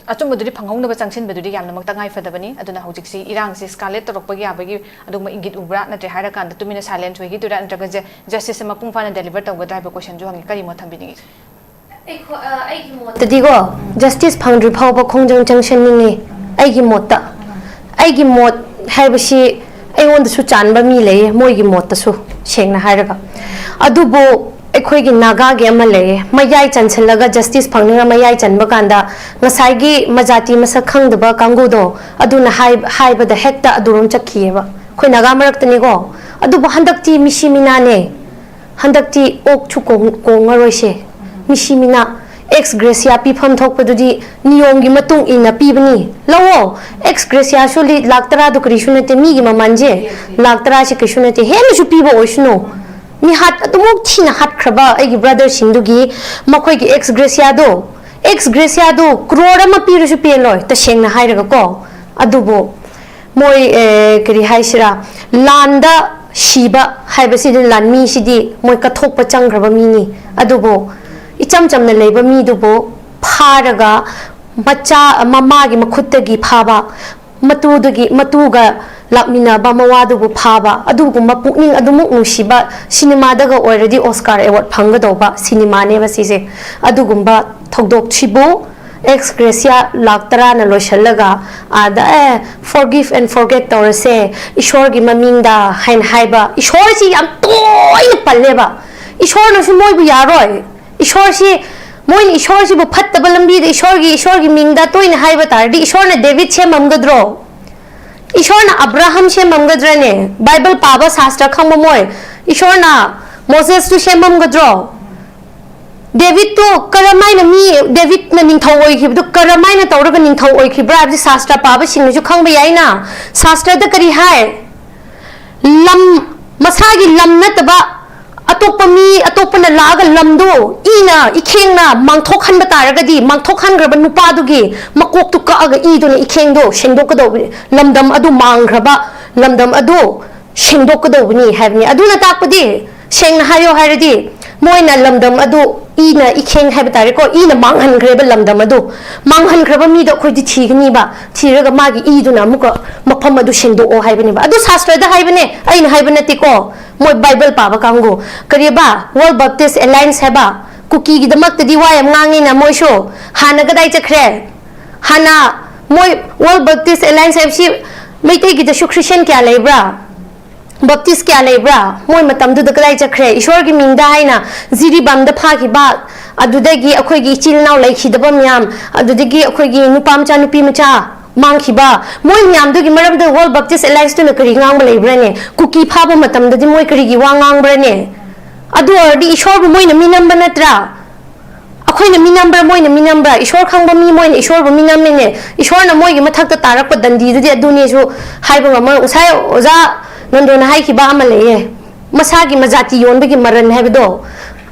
ꯑꯆꯨꯝꯕꯗꯨꯗꯤ ꯐꯪꯍꯧꯅꯕ ꯆꯪꯁꯤꯟꯕꯗꯨꯗꯤ ꯌꯥꯝꯅꯃꯛ ꯇꯉꯥꯏ ꯐꯗꯕꯅꯤ꯫ ꯑꯗꯨꯅ ꯍꯧꯖꯤꯛꯁꯤ ꯏꯔꯥꯡꯁꯤ ꯁ꯭ꯀꯥꯂꯦꯠ ꯇꯧꯔꯛꯄ ꯌꯥꯕꯒꯤ ꯑꯗꯨꯒꯨꯝꯕ ꯏꯪꯒꯤꯠ ꯎꯕ꯭ꯔꯥ, ꯅꯠꯇ꯭ꯔꯦ ꯍꯥꯏꯔꯀꯥꯟꯗ ꯇꯨꯃꯤꯟꯅ ꯁꯥꯏꯂꯦꯟꯁ ꯑꯣꯏꯈꯤꯗꯣꯏꯔꯥ, ꯅꯠꯇ꯭ꯔꯒ ꯖ-, ꯖꯁꯇꯤꯁꯁꯦ ꯃꯄꯨꯡ ꯐꯥꯅ ꯗꯦꯂꯤꯚꯔ ꯇꯧꯒꯗ꯭ꯔꯥ ꯍꯥꯏꯕ ꯀꯣꯏꯁꯟꯁꯨ ꯍꯪꯉꯤ꯫ ꯀꯔꯤ ꯃꯣꯠ ꯊꯝꯕꯤꯅꯤꯡꯉꯤ? ꯑꯩꯈꯣ-, ꯑ, ꯑꯩꯒꯤ ꯃꯣꯠꯇꯗꯤꯀꯣ, ꯖꯁꯇꯤꯁ ꯐꯪꯗ꯭ꯔꯤ ꯐꯥꯎꯕ ꯈꯣꯡꯖꯪ ꯆꯪꯁꯟꯅꯤꯡꯉꯤ꯫ ꯑꯩꯒꯤ ꯃꯣꯠꯇ, ꯑꯩꯒꯤ ꯃꯣꯠ ꯍꯥꯏꯕꯁꯤ ꯑꯩꯉꯣꯟꯗꯁꯨ ꯆꯥꯟꯕ ꯃꯤ ꯂꯩꯌꯦ, ꯃꯣꯏꯒꯤ ꯃꯣꯠꯇꯁꯨ, ꯁꯦꯡꯅ ꯍꯥꯏꯔꯒ꯫ ꯑꯗꯨꯕꯨ ꯑꯩꯈꯣꯏꯒꯤ ꯅꯥꯒꯥꯒꯤ ꯑꯃ ꯂꯩꯌꯦ, ꯃꯌꯥꯏ ꯆꯟꯁꯤꯜꯂꯒ ꯖꯁꯇꯤꯁ ꯐꯪꯅꯤꯡꯉ ꯃꯌꯥꯏ ꯆꯟꯕ ꯀꯥꯟꯗ ꯉꯁꯥꯏꯒꯤ ꯃꯖꯥꯇꯤ ꯃꯁꯛ ꯈꯪꯗꯕ ꯀꯥꯡꯕꯨꯗꯣ ꯑꯗꯨꯅ ꯍꯥꯏ-, ꯍꯥꯏꯕꯗ ꯍꯦꯛꯇ ꯑꯗꯨꯔꯣꯝ ꯆꯠꯈꯤꯑꯕ꯫ ꯑꯩꯈꯣꯏ ꯅꯥꯒꯥ ꯃꯔꯛꯇꯅꯤꯀꯣ꯫ ꯑꯗꯨꯕꯨ ꯍꯟꯗꯛꯇꯤ ꯃꯤꯁꯤ ꯃꯤꯅꯥꯅꯦ꯫ ꯍꯟꯗꯛꯇꯤ ꯑꯣꯛꯁꯨ ꯀꯣꯡ-, ꯀꯣꯡꯉꯔꯣꯏꯁꯦ꯫ ꯃꯤꯁꯤ ꯃꯤꯅꯥ ꯑꯦꯛꯁ ꯒ꯭ꯔꯦꯁꯤꯌꯥ ꯄꯤꯐꯝ ꯊꯣꯛꯄꯗꯨꯗꯤ ꯅꯤꯌꯣꯝꯒꯤ ꯃꯇꯨꯡ ꯏꯟꯅ ꯄꯤꯕꯅꯤ꯫ ꯂꯧꯑꯣ꯫ ꯑꯦꯛꯁ ꯒ꯭ꯔꯦꯁꯤꯌꯥꯁꯨ ꯂꯤ-, ꯂꯥꯛ ꯇꯔꯥꯗꯨ ꯀꯔꯤꯁꯨ ꯅꯠꯇꯦ, ꯃꯤꯒꯤ ꯃꯃꯜꯁꯦ ꯂꯥꯛ ꯇꯔꯥꯁꯦ ꯀꯩꯁꯨ ꯅꯠꯇꯦ, ꯍꯦꯟꯅꯁꯨ ꯄꯤꯕ ꯑꯣꯏꯁꯅꯨ꯫ ꯃꯤꯍꯥꯠ ꯑꯗꯨꯃꯨꯛ ꯊꯤꯅ ꯍꯥꯠꯈ꯭ꯔꯕ ꯑꯩꯒꯤ ꯕ꯭ꯔꯗꯔꯁꯤꯡꯗꯨꯒꯤ ꯃꯈꯣꯏꯒꯤ ꯑꯦꯛꯁ ꯒ꯭ꯔꯦꯁꯤꯌꯥꯗꯣ, ꯑꯦꯛꯁ ꯒ꯭ꯔꯦꯁꯤꯌꯥꯗꯣ ꯀ꯭ꯔꯣꯔ ꯑꯃ ꯄꯤꯔꯁꯨ ꯄꯦꯜꯂꯣꯏ, ꯇꯁꯦꯡꯅ ꯍꯥꯏꯔꯒꯀꯣ꯫ ꯑꯗꯨꯕꯨ ꯃꯣꯏ, ꯑꯦ, ꯀꯔꯤ ꯍꯥꯏꯁꯤꯔꯥ, ꯂꯥꯟꯗ ꯁꯤꯕ ꯍꯥꯏꯕꯁꯤꯗꯤ, ꯂꯥꯟꯃꯤꯁꯤꯗꯤ ꯃꯣꯏ ꯀꯠꯊꯣꯛꯄ ꯆꯪꯈ꯭ꯔꯕ ꯃꯤꯅꯤ꯫ ꯑꯗꯨꯕꯨ ꯏꯆꯝ ꯆꯝꯅ ꯂꯩꯕ ꯃꯤꯗꯨꯕꯨ ꯐꯥꯔꯒ ꯃꯆꯥ, ꯃꯃꯥꯒꯤ ꯃꯈꯨꯠꯇꯒꯤ ꯐꯥꯕ, ꯃꯇꯨꯗꯒꯤ, ꯃꯇꯨꯒ ꯂꯥꯛꯃꯤꯟꯅꯕ ꯃꯋꯥꯗꯨꯕꯨ ꯐꯥꯕ, ꯑꯗꯨꯒꯨꯝꯕ ꯄꯨꯛꯅꯤꯡ ꯑꯗꯨꯃꯨꯛ ꯅꯨꯡꯁꯤꯕ ꯁꯤꯅꯦꯃꯥꯗꯒ ꯑꯣꯏꯔꯗꯤ ꯑꯣꯁꯀꯥꯔ ꯑꯦꯋꯥꯔꯗ ꯐꯪꯒꯗꯧꯕ ꯁꯤꯅꯦꯃꯥꯅꯦꯕ ꯁꯤꯁꯦ꯫ ꯑꯗꯨꯒꯨꯝꯕ ꯊꯧꯗꯣꯛꯁꯤꯕꯨ ꯑꯦꯛꯁ ꯒ꯭ꯔꯦꯁꯤꯌꯥ ꯂꯥꯛ ꯇꯔꯥꯅ ꯂꯣꯏꯁꯤꯜꯂꯒ ꯑꯥꯗ ꯑꯦ ꯐꯣꯔꯒꯤꯐ ꯑꯦꯟ ꯐꯣꯔꯒꯦꯠ ꯇꯧꯔꯁꯦ ꯏꯁꯣꯔꯒꯤ ꯃꯃꯤꯡꯗ ꯍꯥꯏꯅ ꯍꯥꯏꯕ, ꯏꯁꯣꯔꯁꯤ ꯌꯥꯝ ꯇꯣꯏꯅ ꯄꯜꯂꯦꯕ꯫ ꯏꯁꯣꯔꯅꯁꯨ ꯃꯣꯏꯕꯨ ꯌꯥꯔꯣꯏ꯫ ꯏꯁꯣꯔꯁꯤ, ꯃꯣꯏꯅ ꯏꯁꯣꯔꯁꯤꯕꯨ ꯐꯠꯇꯕ ꯂꯝꯕꯤꯗ ꯏꯁꯣꯔꯒꯤ, ꯏꯁꯣꯔꯒꯤ ꯃꯤꯡꯗ ꯇꯣꯏꯅ ꯍꯥꯏꯕ ꯇꯥꯔꯗꯤ ꯏꯁꯣꯔꯅ ꯗꯦꯕꯤꯠ ꯁꯦꯝꯃꯝꯒꯗ꯭ꯔꯣ? ꯏꯁꯣꯔꯅ ꯑꯕ꯭ꯔꯥꯍꯝ ꯁꯦꯝꯃꯝꯒꯗ꯭ꯔꯅꯦ? ꯕꯥꯏꯕꯜ ꯄꯥꯕ ꯁꯥꯁꯇ꯭ꯔ ꯈꯪꯕ ꯃꯣꯏ, ꯏꯁꯣꯔꯅ ꯃꯣꯁꯦꯁꯇꯨ ꯁꯦꯝꯃꯝꯒꯗ꯭ꯔꯣ? ꯗꯦꯕꯤꯠꯇꯨ ꯀꯔꯝꯍꯥꯏꯅ ꯃꯤ, ꯗꯦꯕꯤꯠꯅ ꯅꯤꯡꯊꯧ ꯑꯣꯏꯈꯤꯕꯗꯨ ꯀꯔꯝꯍꯥꯏꯅ ꯇꯧꯔꯒ ꯅꯤꯡꯊꯧ ꯑꯣꯏꯈꯤꯕ꯭ꯔꯥ ꯍꯥꯏꯕꯁꯤ ꯁꯥꯁꯇ꯭ꯔ ꯄꯥꯕꯁꯤꯡꯅꯁꯨ ꯈꯪꯕ ꯌꯥꯏꯅ꯫ ꯁꯥꯁꯇ꯭ꯔꯗ ꯀꯔꯤ ꯍꯥꯏ? ꯂꯝ, ꯃꯁꯥꯒꯤ ꯂꯝ ꯅꯠꯇꯕ ꯑꯇꯣꯞꯄ ꯃꯤ, ꯑꯇꯣꯞꯄꯅ ꯂꯥꯛꯑꯒ ꯂꯝꯗꯣ ꯏꯅ, ꯏꯈꯦꯡꯅ ꯃꯥꯡꯊꯣꯛꯍꯟꯕ ꯇꯥꯔꯒꯗꯤ, ꯃꯥꯡꯊꯣꯛꯍꯟꯈ꯭ꯔꯕ ꯅꯨꯄꯥꯗꯨꯒꯤ ꯃꯀꯣꯛꯇꯨ ꯀꯛꯑꯒ ꯏꯗꯨꯅ ꯏꯈꯦꯡꯗꯣ ꯁꯦꯡꯗꯣꯛꯀꯗꯧꯕꯅꯤ꯫ ꯂꯝꯗꯝ ꯑꯗꯨ ꯃꯥꯡꯈ꯭ꯔꯕ, ꯂꯝꯗꯝ ꯑꯗꯨ ꯁꯦꯡꯗꯣꯛꯀꯗꯧꯕꯅꯤ ꯍꯥꯏꯕꯅꯤ꯫ ꯑꯗꯨꯅ ꯇꯥꯛꯄꯗꯤ, ꯁꯦꯡꯅ ꯍꯥꯏꯌꯣ ꯍꯥꯏꯔꯗꯤ, ꯃꯣꯏꯅ ꯂꯝꯗꯝ ꯑꯗꯨ ꯏꯅ, ꯏꯈꯦꯡ ꯍꯥꯏꯕ ꯇꯥꯔꯦꯀꯣ, ꯏꯅ ꯃꯥꯡꯍꯟꯈ꯭ꯔꯦꯕ ꯂꯝꯗꯝ ꯑꯗꯨ꯫ ꯃꯥꯡꯍꯟꯈ꯭ꯔꯕ ꯃꯤꯗꯣ ꯑꯩꯈꯣꯏꯗꯤ ꯊꯤꯒꯅꯤꯕ, ꯊꯤꯔꯒ ꯃꯥꯒꯤ ꯏꯗꯨꯅ ꯑꯃꯨꯛꯀ ꯃꯐꯝ ꯑꯗꯨ ꯁꯦꯡꯗꯣꯛꯑꯣ ꯍꯥꯏꯕꯅꯦꯕ꯫ ꯑꯗꯨ ꯁꯥꯁꯇ꯭ꯔꯗ ꯍꯥꯏꯕꯅꯦ, ꯑꯩꯅ ꯍꯥꯏꯕ ꯅꯠꯇꯦꯀꯣ, ꯃꯣꯏ ꯕꯥꯏꯕꯜ ꯄꯥꯕ ꯀꯥꯡꯕꯨ꯫ ꯀꯔꯤꯕ, ꯋꯥꯔꯜ ꯕꯞꯇꯤꯁ ꯑꯦꯂꯥꯏꯟꯁ ꯍꯥꯏꯕ, ꯀꯨꯀꯤꯒꯤꯗꯃꯛꯇꯗꯤ ꯋꯥ ꯌꯥꯝ ꯉꯥꯡꯉꯤꯅ ꯃꯣꯏꯁꯨ꯫ ꯍꯥꯟꯅ ꯀꯗꯥꯏ ꯆꯠꯈ꯭ꯔꯦ? ꯍꯥꯟꯅ ꯃꯣꯏ ꯋꯥꯔꯜ ꯕꯞꯇꯤꯁ ꯑꯦꯂꯥꯏꯟꯁ ꯍꯥꯏꯕꯁꯤ ꯃꯩꯇꯩꯒꯤꯗꯁꯨ ꯈ꯭ꯔꯤꯁꯇꯤꯌꯥꯟ ꯀꯌꯥ ꯂꯩꯕ꯭ꯔꯥ? ꯕꯞꯇꯤꯁ ꯀꯌꯥ ꯂꯩꯕ꯭ꯔꯥ? ꯃꯣꯏ ꯃꯇꯝꯗꯨꯗ ꯀꯗꯥꯏ ꯆꯠꯈ꯭ꯔꯦ? ꯏꯁꯣꯔꯒꯤ ꯃꯤꯡꯗ ꯍꯥꯏꯅ ꯖꯤꯔꯤꯕꯥꯝꯗ ꯐꯥꯈꯤꯕ, ꯑꯗꯨꯗꯒꯤ ꯑꯩꯈꯣꯏꯒꯤ ꯏꯆꯤꯜ ꯏꯅꯥꯎ ꯂꯩꯈꯤꯗꯕ ꯃꯌꯥꯝ, ꯑꯗꯨꯗꯒꯤ ꯑꯩꯈꯣꯏꯒꯤ ꯅꯨꯄꯥ ꯃꯆꯥ, ꯅꯨꯄꯤ ꯃꯆꯥ ꯃꯥꯡꯈꯤꯕ, ꯃꯣꯏ ꯃꯌꯥꯝꯗꯨꯒꯤ ꯃꯔꯝꯗ ꯋꯥꯔꯜ ꯕꯞꯇꯤꯁ ꯑꯦꯂꯥꯏꯟꯁꯇꯨꯅ ꯀꯔꯤ ꯉꯥꯡꯕ ꯂꯩꯕ꯭ꯔꯥꯅꯦ? ꯀꯨꯀꯤ ꯐꯥꯕ ꯃꯇꯝꯗꯗꯤ ꯃꯣꯏ ꯀꯔꯤꯒꯤ ꯋꯥ ꯉꯥꯡꯕ꯭ꯔꯥꯅꯦ? ꯑꯗꯨ ꯑꯣꯏꯔꯗꯤ ꯏꯁꯣꯔꯕꯨ ꯃꯣꯏꯅ ꯃꯤꯅꯝꯕ ꯅꯠꯇ꯭ꯔꯥ? ꯑꯩꯈꯣꯏꯅ ꯃꯤꯅꯝꯕ꯭ꯔꯥ, ꯃꯣꯏꯅ ꯃꯤꯅꯝꯕ꯭ꯔꯥ? ꯏꯁꯣꯔ ꯈꯪꯕ ꯃꯤ ꯃꯣꯏꯅ ꯏꯁꯣꯔꯕꯨ ꯃꯤꯅꯝꯃꯤꯅꯦ꯫ ꯏꯁꯣꯔꯅ ꯃꯣꯏꯒꯤ ꯃꯊꯛꯇ ꯇꯥꯔꯛꯄ ꯗꯟꯗꯤꯗꯨꯗꯤ ꯑꯗꯨꯅꯦꯁꯨ ꯍꯥꯏꯕ ꯉꯝꯃꯣꯏ꯫ ꯉꯁꯥꯏ ꯑꯣꯖꯥ ꯅꯟꯗꯣꯅ ꯍꯥꯏꯈꯤꯕ ꯑꯃ ꯂꯩꯌꯦ, ꯃꯁꯥꯒꯤ ꯃꯖꯥꯇꯤ ꯌꯣꯟꯕꯒꯤ ꯃꯔꯟ ꯍꯥꯏꯕꯗꯣ,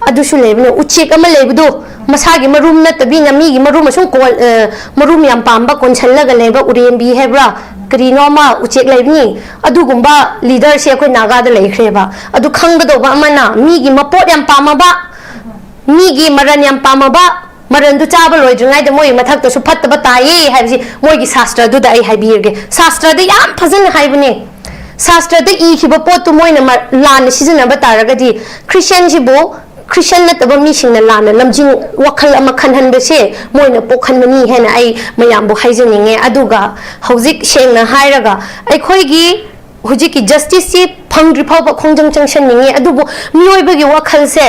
ꯑꯗꯨꯁꯨ ꯂꯩꯕꯅꯦ꯫ ꯎꯆꯦꯛ ꯑꯃ ꯂꯩꯕꯗꯣ, ꯃꯁꯥꯒꯤ ꯃꯔꯨꯝ ꯅꯠꯇꯕꯤꯅ ꯃꯤꯒꯤ ꯃꯔꯨꯝ ꯑꯁꯨꯝ ꯀꯣꯟ-, ꯑ, ꯃꯔꯨꯝ ꯌꯥꯝ ꯄꯥꯝꯕ, ꯀꯣꯟꯁꯤꯜꯂꯒ ꯂꯩꯕ ꯎꯔꯦꯝꯕꯤ ꯍꯥꯏꯕ꯭ꯔꯥ, ꯀꯔꯤꯅꯣ ꯑꯃ ꯎꯆꯦꯛ ꯂꯩꯕꯅꯤ꯫ ꯑꯗꯨꯒꯨꯝꯕ ꯂꯤꯗꯔꯁꯦ ꯑꯩꯈꯣꯏ ꯅꯥꯒꯥꯗ ꯂꯩꯈ꯭ꯔꯦꯕ꯫ ꯑꯗꯨ ꯈꯪꯒꯗꯧꯕ ꯑꯃꯅ, ꯃꯤꯒꯤ ꯃꯄꯣꯠ ꯌꯥꯝ ꯄꯥꯝꯃꯕ, ꯃꯤꯒꯤ ꯃꯔꯟ ꯌꯥꯝ ꯄꯥꯝꯃꯕ, ꯃꯔꯟꯗꯨ ꯆꯥꯕ ꯂꯣꯏꯗ꯭ꯔꯤꯉꯩꯗ ꯃꯣꯏꯒꯤ ꯃꯊꯛꯇꯁꯨ ꯐꯠꯇꯕ ꯇꯥꯏꯌꯦ ꯍꯥꯏꯕꯁꯤ ꯃꯣꯏꯒꯤ ꯁꯥꯁꯇ꯭ꯔꯗꯨꯗ ꯑꯩ ꯍꯥꯏꯕꯤꯔꯒꯦ꯫ ꯁꯥꯁꯇ꯭ꯔꯗ ꯌꯥꯝ ꯐꯖꯅ ꯍꯥꯏꯕꯅꯦ꯫ ꯁꯥꯁꯇ꯭ꯔꯗ ꯏꯈꯤꯕ ꯄꯣꯠꯇꯨ ꯃꯣꯏꯅ ꯃ-, ꯂꯥꯟꯅ ꯁꯤꯖꯤꯟꯅꯕ ꯇꯥꯔꯒꯗꯤ, ꯈ꯭ꯔꯤꯁꯇꯤꯌꯥꯟꯁꯤꯕꯨ ꯈ꯭ꯔꯤꯁꯇꯤꯌꯥꯟ ꯅꯠꯇꯕ ꯃꯤꯁꯤꯡꯅ ꯂꯥꯟꯅ ꯂꯝꯖꯤꯡ ꯋꯥꯈꯜ ꯑꯃ ꯈꯟꯍꯟꯕꯁꯦ ꯃꯣꯏꯅ ꯄꯣꯛꯍꯟꯕꯅꯤ ꯍꯥꯏꯅ ꯑꯩ ꯃꯌꯥꯝꯕꯨ ꯍꯥꯏꯖꯅꯤꯡꯉꯦ꯫ ꯑꯗꯨꯒ ꯍꯧꯖꯤꯛ ꯁꯦꯡꯅ ꯍꯥꯏꯔꯒ ꯑꯩꯈꯣꯏꯒꯤ ꯍꯧꯖꯤꯛꯀꯤ ꯖꯁꯇꯤꯁꯁꯤ ꯐꯪꯗ꯭ꯔꯤ ꯐꯥꯎꯕ ꯈꯣꯡꯖꯪ ꯆꯪꯁꯟꯅꯤꯡꯉꯤ꯫ ꯑꯗꯨꯕꯨ ꯃꯤꯑꯣꯏꯕꯒꯤ ꯋꯥꯈꯜꯁꯦ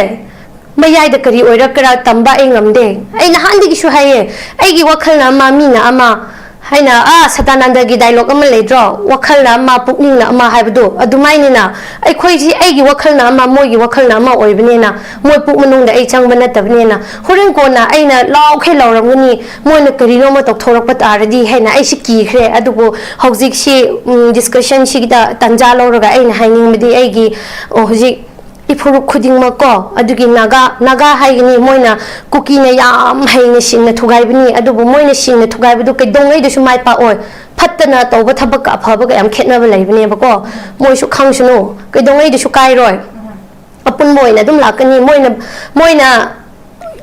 ꯃꯌꯥꯏꯗ ꯀꯔꯤ ꯑꯣꯏꯔꯛꯀꯦꯔꯥ ꯇꯝꯕ ꯑꯩ ꯉꯝꯗꯦ꯫ ꯑꯩ ꯅꯍꯥꯟꯗꯒꯤꯁꯨ ꯍꯥꯏꯌꯦ, ꯑꯩꯒꯤ ꯋꯥꯈꯜꯅ ꯑꯃ, ꯃꯤꯅ ꯑꯃ ꯍꯥꯏꯅ, ꯑꯥ, ꯁꯇꯥꯅꯟꯗꯒꯤ ꯗꯥꯏꯂꯣꯛ ꯑꯃ ꯂꯩꯇ꯭ꯔꯣ? "ꯋꯥꯈꯜꯅ ꯑꯃ, ꯄꯨꯛꯅꯤꯡꯅ ꯑꯃ" ꯍꯥꯏꯕꯗꯣ ꯑꯗꯨꯃꯥꯏꯅꯤꯅ꯫ ꯑꯩꯈꯣꯏꯁꯤ, ꯑꯩꯒꯤ ꯋꯥꯈꯜꯅ ꯑꯃ, ꯃꯣꯏꯒꯤ ꯋꯥꯈꯜꯅ ꯑꯃ ꯑꯣꯏꯕꯅꯤꯅ, ꯃꯣꯏ ꯄꯨꯛ ꯃꯅꯨꯡꯗ ꯑꯩ ꯆꯪꯕ ꯅꯠꯇꯕꯅꯤꯅ, ꯍꯣꯔꯦꯟ ꯀꯣꯟꯅ ꯑꯩꯅ ꯂꯥꯎꯈꯩ ꯂꯥꯎꯔꯝꯒꯅꯤ, ꯃꯣꯏꯅ ꯀꯔꯤꯅꯣ ꯑꯃ ꯇꯧꯊꯣꯔꯛꯄ ꯇꯥꯔꯗꯤ ꯍꯥꯏꯅ ꯑꯩꯁꯤ ꯀꯤꯈ꯭ꯔꯦ꯫ ꯑꯗꯨꯕꯨ ꯍꯧꯖꯤꯛꯁꯤ, ꯎꯝ, ꯗꯤꯁꯀꯁꯟꯁꯤꯗ ꯇꯥꯟꯖꯥ ꯂꯧꯔꯒ ꯑꯩꯅ ꯍꯥꯏꯅꯤꯡꯕꯗꯤ, ꯑꯩꯒꯤ, ꯑꯣ, ꯍꯧꯖꯤꯛ ꯏꯐꯨꯔꯨꯞ ꯈꯨꯗꯤꯡꯃꯛ ꯀꯣ, ꯑꯗꯨꯒꯤ ꯅꯥꯒꯥ, ꯅꯥꯒꯥ ꯍꯥꯏꯒꯅꯤ, ꯃꯣꯏꯅ ꯀꯨꯀꯤꯅ ꯌꯥꯝ ꯍꯩꯅ ꯁꯤꯡꯅ ꯊꯨꯒꯥꯏꯕꯅꯤ꯫ ꯑꯗꯨꯕꯨ ꯃꯣꯏꯅ ꯁꯤꯡꯅ ꯊꯨꯒꯥꯏꯕꯗꯨ ꯀꯩꯗꯧꯉꯩꯗꯁꯨ ꯃꯥꯏ ꯄꯥꯛꯑꯣꯏ꯫ ꯐꯠꯇꯅ ꯇꯧꯕ ꯊꯕꯛꯀ ꯑꯐꯕꯒ ꯌꯥꯝ ꯈꯦꯠꯅꯕ ꯂꯩꯕꯅꯦꯕꯀꯣ꯫ ꯃꯣꯏꯁꯨ ꯈꯪꯁꯅꯨ, ꯀꯩꯗꯧꯉꯩꯗꯁꯨ ꯀꯥꯏꯔꯣꯏ꯫ ꯑꯄꯨꯟꯕ ꯑꯣꯏꯅ ꯑꯗꯨꯝ ꯂꯥꯛꯀꯅꯤ꯫ ꯃꯣꯏꯅ, ꯃꯣꯏꯅ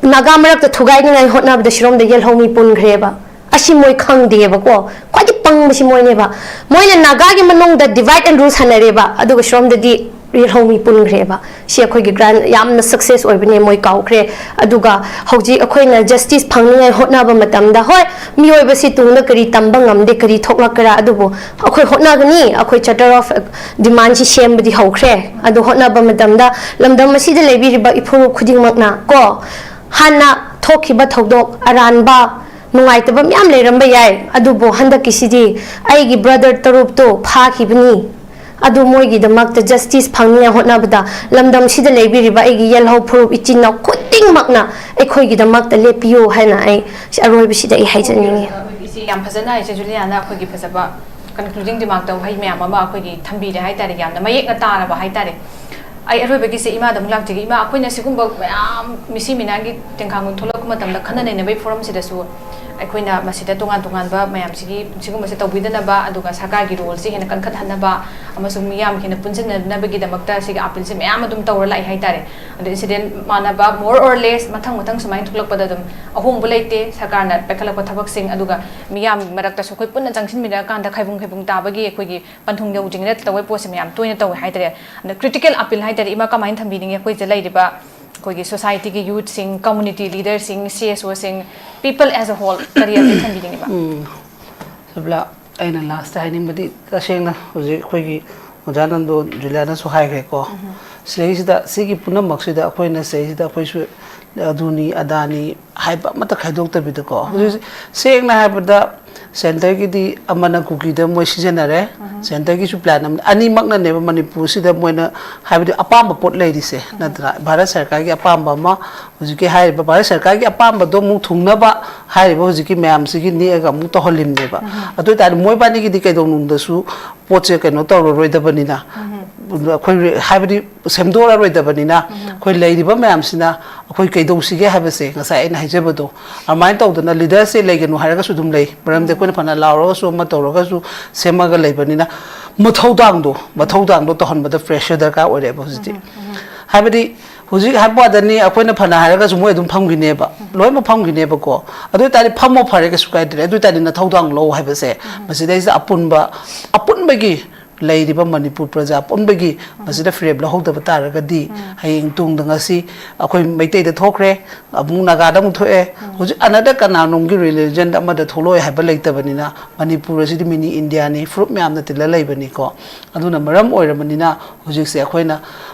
ꯅꯥꯒꯥ ꯃꯔꯛꯇ ꯊꯨꯒꯥꯏꯅꯤꯡꯉꯥꯏ ꯍꯣꯠꯅꯕꯗ ꯁꯤꯔꯣꯝꯗ ꯌꯦꯜꯍꯧꯃꯤ ꯄꯨꯟꯈ꯭ꯔꯦꯕ꯫ ꯑꯁꯤ ꯃꯣꯏ ꯈꯪꯗꯦꯕꯀꯣ꯫ ꯈ꯭ꯋꯥꯏꯗꯩ ꯄꯪꯕꯁꯤ ꯃꯣꯏꯅꯦꯕ꯫ ꯃꯣꯏꯅ ꯅꯥꯒꯥꯒꯤ ꯃꯅꯨꯡꯗ divide and rule ꯁꯥꯟꯅꯔꯦꯕ, ꯑꯗꯨꯒ ꯁꯤꯔꯣꯝꯗꯗꯤ ꯌꯦꯜꯍꯧꯃꯤ ꯄꯨꯟꯈ꯭ꯔꯦꯕ꯫ ꯁꯤ ꯑꯩꯈꯣꯏꯒꯤ ꯒ꯭ꯔꯥꯟ ꯌꯥꯝꯅ ꯁꯛꯁꯦꯁ ꯑꯣꯏꯕꯅꯦ, ꯃꯣꯏ ꯀꯥꯎꯈ꯭ꯔꯦ꯫ ꯑꯗꯨꯒ ꯍꯧꯖꯤꯛ ꯑꯩꯈꯣꯏꯅ ꯖꯁꯇꯤꯁ ꯐꯪꯅꯤꯡꯉꯥꯏ ꯍꯣꯠꯅꯕ ꯃꯇꯝꯗ, ꯍꯣꯏ, ꯃꯤꯑꯣꯏꯕꯁꯤ ꯇꯨꯡꯗ ꯀꯔꯤ ꯇꯝꯕ ꯉꯝꯗꯦ, ꯀꯔꯤ ꯊꯣꯛꯂꯛꯀꯦꯔꯥ, ꯑꯗꯨꯕꯨ ꯑꯩꯈꯣꯏ ꯍꯣꯠꯅꯒꯅꯤ꯫ ꯑꯩꯈꯣꯏ ꯆꯥꯔꯇꯔ ꯑꯣꯐ ꯗꯤꯃꯥꯟꯁꯤ ꯁꯦꯝꯕꯗꯤ ꯍꯧꯈ꯭ꯔꯦ꯫ ꯑꯗꯨ ꯍꯣꯠꯅꯕ ꯃꯇꯝꯗ ꯂꯝꯗꯝ ꯑꯁꯤꯗ ꯂꯩꯕꯤꯔꯤꯕ ꯏꯐꯨꯔꯨꯞ ꯈꯨꯗꯤꯡꯃꯛꯅ ꯀꯣ, ꯍꯥꯟꯅ ꯊꯣꯛꯈꯤꯕ ꯊꯧꯗꯣꯛ ꯑꯔꯥꯟꯕ, ꯅꯨꯡꯉꯥꯏꯇꯕ ꯃꯌꯥꯝ ꯂꯩꯔꯝꯕ ꯌꯥꯏ, ꯑꯗꯨꯕꯨ ꯍꯟꯗꯛꯀꯤꯁꯤꯗꯤ ꯑꯩꯒꯤ ꯕ꯭ꯔꯗꯔ ꯇꯔꯨꯞꯇꯨ ꯐꯥꯈꯤꯕꯅꯤ꯫ ꯑꯗꯨ ꯃꯣꯏꯒꯤꯗꯃꯛꯇ ꯖꯁꯇꯤꯁ ꯐꯪꯅꯤꯡꯉꯥꯏ ꯍꯣꯠꯅꯕꯗ ꯂꯝꯗꯝꯁꯤꯗ ꯂꯩꯕꯤꯔꯤꯕ ꯑꯩꯒꯤ ꯌꯦꯜꯍꯧ ꯐꯨꯔꯨꯞ ꯏꯆꯤꯟ ꯏꯅꯥꯎ ꯈꯨꯗꯤꯡꯃꯛꯅ ꯑꯩꯈꯣꯏꯒꯤꯗꯃꯛꯇ ꯂꯦꯞꯄꯤꯌꯨ ꯍꯥꯏꯅ ꯑꯩ ꯑꯔꯣꯏꯕꯁꯤꯗ ꯑꯩ ꯍꯥꯏꯖꯅꯤꯡꯉꯤ꯫ ꯏꯆꯦ, ꯌꯥꯝ ꯐꯖꯅ ꯏꯆꯦ ꯖꯨꯂꯤꯌꯥꯅ ꯑꯩꯈꯣꯏꯒꯤ ꯐꯖꯕ concluding remark ꯇꯧ, ꯋꯥꯍꯩ ꯃꯌꯥꯝ ꯑꯃ ꯑꯩꯈꯣꯏꯒꯤ ꯊꯝꯕꯤꯔꯦ ꯍꯥꯏꯇꯥꯔꯦ, ꯌꯥꯝꯅ ꯃꯌꯦꯛꯅ ꯇꯥꯔꯕ ꯍꯥꯏꯇꯥꯔꯦ꯫ ꯑꯩ ꯑꯔꯣꯏꯕꯒꯤꯁꯦ ꯏꯃꯥꯗ ꯑꯃꯨꯛ ꯂꯥꯛꯆꯒꯦ꯫ ꯏꯃꯥ, ꯑꯩꯈꯣꯏꯅ ꯁꯤꯒꯨꯝꯕ ꯃꯌꯥꯝ ꯃꯤꯁꯤ ꯃꯤꯅꯥꯒꯤ ꯇꯦꯡꯈꯥꯡꯒꯨꯟ ꯊꯣꯛꯂꯛꯄ ꯃꯇꯝꯗ ꯈꯟꯅ ꯅꯩꯅꯕꯒꯤ ꯐꯣꯔꯝꯁꯤꯗꯁꯨ ꯑꯩꯈꯣꯏꯅ ꯃꯁꯤꯗ ꯇꯣꯉꯥꯟ ꯇꯣꯉꯥꯟꯕ ꯃꯌꯥꯝꯁꯤꯒꯤ ꯁꯤꯒꯨꯝꯕꯁꯦ ꯇꯧꯕꯤꯗꯅꯕ, ꯑꯗꯨꯒ ꯁꯔꯀꯥꯔꯒꯤ ꯔꯣꯜꯁꯤ ꯍꯦꯟꯅ ꯀꯟꯈꯠꯍꯟꯅꯕ ꯑꯃꯁꯨꯡ ꯃꯤꯌꯥꯝ ꯍꯦꯟꯅ ꯄꯨꯟꯁꯤꯟꯅꯅꯕꯒꯤꯗꯃꯛꯇ ꯁꯤꯒꯤ ꯑꯥꯄꯤꯜꯁꯦ ꯃꯌꯥꯝ ꯑꯗꯨꯝ ꯇꯧꯔ ꯂꯥꯛꯏ ꯍꯥꯏꯇꯥꯔꯦ꯫ ꯑꯗꯣ ꯏꯟꯁꯤꯗꯦꯟ ꯃꯥꯟꯅꯕ more or less ꯃꯊꯪ ꯃꯊꯪ ꯁꯨꯃꯥꯏꯅ ꯊꯣꯛꯂꯛꯄꯗ ꯑꯗꯨꯝ ꯑꯍꯣꯡꯕ ꯂꯩꯇꯦ꯫ ꯁꯔꯀꯥꯔꯅ ꯄꯥꯏꯈꯠꯂꯛꯄ ꯊꯕꯛꯁꯤꯡ, ꯑꯗꯨꯒ ꯃꯤꯌꯥꯝ ꯃꯔꯛꯇꯁꯨ ꯑꯩꯈꯣꯏ ꯄꯨꯟꯅ ꯆꯪꯁꯤꯟꯃꯤꯟꯅꯔꯀꯥꯟꯗ ꯈꯥꯏꯕꯨꯡ ꯈꯥꯏꯕꯨꯡ ꯇꯥꯕꯒꯤ ꯑꯩꯈꯣꯏꯒꯤ ꯄꯟꯊꯨꯡ ꯌꯧꯗ꯭ꯔꯤꯉꯩꯗ ꯇꯧꯕꯒꯤ ꯄꯣꯠꯁꯦ ꯃꯌꯥꯝ ꯇꯣꯏꯅ ꯇꯧꯋꯦ ꯍꯥꯏꯇꯥꯔꯦ꯫ ꯑꯗ critical appeal ꯍꯥꯏꯇꯥꯔꯦ, ꯏꯃꯥ, ꯀꯃꯥꯏꯅ ꯊꯝꯕꯤꯅꯤꯡꯉꯤ? ꯑꯩꯈꯣꯏꯁꯤꯗ ꯂꯩꯔꯤꯕ ꯑꯩꯈꯣꯏꯒꯤ ꯁꯣꯁꯥꯏꯇꯤꯒꯤ ꯌꯨꯠꯁꯤꯡ, ꯀꯝꯃꯨꯅꯤꯇꯤ ꯂꯤꯗꯔꯁꯤꯡ, ꯁꯤ ꯑꯦꯁ ꯑꯣꯁꯤꯡ, ꯄꯤꯄꯜ ꯑꯦꯁ ꯑ ꯍꯣꯜ ꯀꯔꯤ ꯑꯞꯗꯦꯠ ꯊꯝꯕꯤꯅꯤꯡꯉꯤꯕ? ꯁꯕꯂꯥ, ꯑꯩꯅ ꯂꯥꯁꯇ ꯍꯥꯏꯅꯤꯡꯕꯗꯤ, ꯇꯁꯦꯡꯅ ꯍꯧꯖꯤꯛ ꯑꯩꯈꯣꯏꯒꯤ ꯑꯣꯖꯥ ꯅꯟꯗꯣ ꯖꯨꯂꯤꯌꯥꯅꯁꯨ ꯍꯥꯏꯈ꯭ꯔꯦꯀꯣ, ꯁꯤꯗꯩꯁꯤꯗ, ꯁꯤꯒꯤ ꯄꯨꯝꯅꯃꯛꯁꯤꯗ ꯑꯩꯈꯣꯏꯅ ꯁꯤꯗꯩꯁꯤꯗ ꯑꯩꯈꯣꯏꯁꯨ ꯑꯗꯨꯅꯤ ꯑꯗꯥꯅꯤ ꯍꯥꯏꯕ ꯑꯃꯠꯇ ꯈꯥꯏꯗꯣꯛꯇꯕꯤꯗꯀꯣ, ꯍꯧꯖꯤꯛ ꯁꯦꯡꯅ ꯍꯥꯏꯔꯕꯗ ꯁꯦꯟꯇꯔꯒꯤꯗꯤ ꯑꯃꯅ ꯀꯨꯀꯤꯗ ꯃꯣꯏ ꯁꯤꯖꯤꯟꯅꯔꯦ, ꯁꯦꯟꯇꯔꯒꯤꯁꯨ ꯄ꯭ꯂꯥꯟ ꯑꯃ, ꯑꯅꯤꯃꯛꯅꯅꯦꯕ ꯃꯅꯤꯄꯨꯔꯁꯤꯗ ꯃꯣꯏꯅ ꯍꯥꯏꯕꯗꯤ ꯑꯄꯥꯝꯕ ꯄꯣꯠ ꯂꯩꯔꯤꯁꯦ, ꯅꯠꯇ꯭ꯔꯥ? ꯚꯥꯔꯠ ꯁꯔꯀꯥꯔꯒꯤ ꯑꯄꯥꯝꯕ ꯑꯃ, ꯍꯧꯖꯤꯛꯀꯤ ꯍꯥꯏꯔꯤꯕ ꯚꯥꯔꯠ ꯁꯔꯀꯥꯔꯒꯤ ꯑꯄꯥꯝꯕꯗꯣ ꯑꯃꯨꯛ ꯊꯨꯡꯅꯕ ꯍꯥꯏꯔꯤꯕ ꯍꯧꯖꯤꯛꯀꯤ ꯃꯌꯥꯝꯁꯤꯒꯤ ꯅꯦꯛꯑꯒ ꯑꯃꯨꯛ ꯇꯧꯍꯜꯂꯤꯕꯅꯦꯕ꯫ ꯑꯗꯨ ꯑꯣꯏꯇꯥꯔꯗꯤ ꯃꯣꯏꯕꯥꯅꯤꯒꯤꯗꯤ ꯀꯩꯗꯧꯅꯨꯡꯗꯁꯨ ꯄꯣꯠꯁꯦ ꯀꯩꯅꯣ ꯇꯧꯔꯔꯣꯏꯗꯕꯅꯤꯅ, ꯑꯩꯈꯣꯏ ꯍꯥꯏꯕꯗꯤ ꯁꯦꯝꯗꯣꯛꯑꯔꯣꯏꯗꯕꯅꯤꯅ, ꯑꯩꯈꯣꯏ ꯂꯩꯔꯤꯕ ꯃꯌꯥꯝꯁꯤꯅ ꯑꯩꯈꯣꯏ ꯀꯩꯗꯧꯁꯤꯒꯦ ꯍꯥꯏꯕꯁꯦ ꯉꯁꯥꯏ ꯑꯩꯅ ꯍꯥꯏꯖꯕꯗꯣ, ꯑꯗꯨꯃꯥꯏꯅ ꯇꯧꯗꯅ ꯂꯤꯗꯔꯁꯦ ꯂꯩꯒꯅꯨ ꯍꯥꯏꯔꯒꯁꯨ ꯑꯗꯨꯝ ꯂꯩ꯫ ꯃꯔꯝꯗꯤ ꯑꯩꯈꯣꯏꯅ ꯐꯅ ꯂꯥꯎꯔꯒꯁꯨ ꯑꯃ ꯇꯧꯔꯒꯁꯨ ꯁꯦꯝꯃꯒ ꯂꯩꯕꯅꯤꯅ, ꯃꯊꯧꯗꯥꯡꯗꯣ ꯃꯊꯧꯗꯥꯡꯗꯣ ꯇꯧꯍꯟꯕꯗ ꯄ꯭ꯔꯦꯁꯔ ꯗꯔꯀꯥꯔ ꯑꯣꯏꯔꯦꯕ ꯍꯧꯖꯤꯛꯇꯤ꯫ ꯍꯥꯏꯕꯗꯤ ꯍꯧꯖꯤꯛ ꯍꯥꯏꯕ ꯋꯥꯗꯅꯤ, ꯑꯩꯈꯣꯏꯅ ꯐꯅ ꯍꯥꯏꯔꯒꯁꯨ ꯃꯣꯏ ꯑꯗꯨꯝ ꯐꯝꯈꯤꯅꯦꯕ, ꯂꯣꯏꯅꯃꯛ ꯐꯝꯈꯤꯅꯦꯕꯀꯣ꯫ ꯑꯗꯨ ꯑꯣꯏꯇꯥꯔꯗꯤ ꯐꯝꯃꯣ, ꯐꯔꯦ, ꯀꯩꯁꯨ ꯀꯥꯏꯗ꯭ꯔꯦ꯫ ꯑꯗꯨ ꯑꯣꯏꯇꯥꯔꯗꯤ ꯅꯊꯧꯗꯥꯡ ꯂꯧ ꯍꯥꯏꯕꯁꯦ ꯃꯁꯤꯗꯩꯁꯤꯗ ꯑꯄꯨꯟꯕ, ꯑꯄꯨꯟꯕꯒꯤ ꯂꯩꯔꯤꯕ ꯃꯅꯤꯄꯨꯔ ꯄ꯭ꯔꯖꯥ ꯄꯨꯝꯕꯒꯤ ꯃꯁꯤꯗ ꯐꯤꯔꯦꯞ ꯂꯧꯍꯧꯗꯕ ꯇꯥꯔꯒꯗꯤ, ꯍꯌꯦꯡ ꯇꯨꯡꯗ ꯉꯁꯤ ꯑꯩꯈꯣꯏ ꯃꯩꯇꯩꯗ ꯊꯣꯛꯈ꯭ꯔꯦ, ꯑꯃꯨꯛ ꯅꯥꯒꯥꯗ ꯑꯃꯨꯛ ꯊꯣꯛꯑꯦ, ꯍꯧꯖꯤꯛ ꯑꯅꯗꯔ ꯀꯅꯥꯅꯣꯝꯒꯤ ꯔꯤꯂꯤꯖꯟ ꯑꯃꯗ ꯊꯣꯛꯂꯛꯑꯣꯏ ꯍꯥꯏꯕ ꯂꯩꯇꯕꯅꯤꯅ, ꯃꯅꯤꯄꯨꯔ ꯑꯁꯤꯗꯤ ꯃꯤꯅꯤ ꯏꯟꯗꯤꯌꯥꯅꯤ, ꯐꯨꯔꯨꯞ ꯃꯌꯥꯝꯅ ꯇꯤꯜꯂ ꯂꯩꯕꯅꯤꯀꯣ꯫ ꯑꯗꯨꯅ ꯃꯔꯝ ꯑꯣꯏꯔꯕꯅꯤꯅ ꯍꯧꯖꯤꯛꯁꯦ ꯑꯩꯈꯣꯏꯅ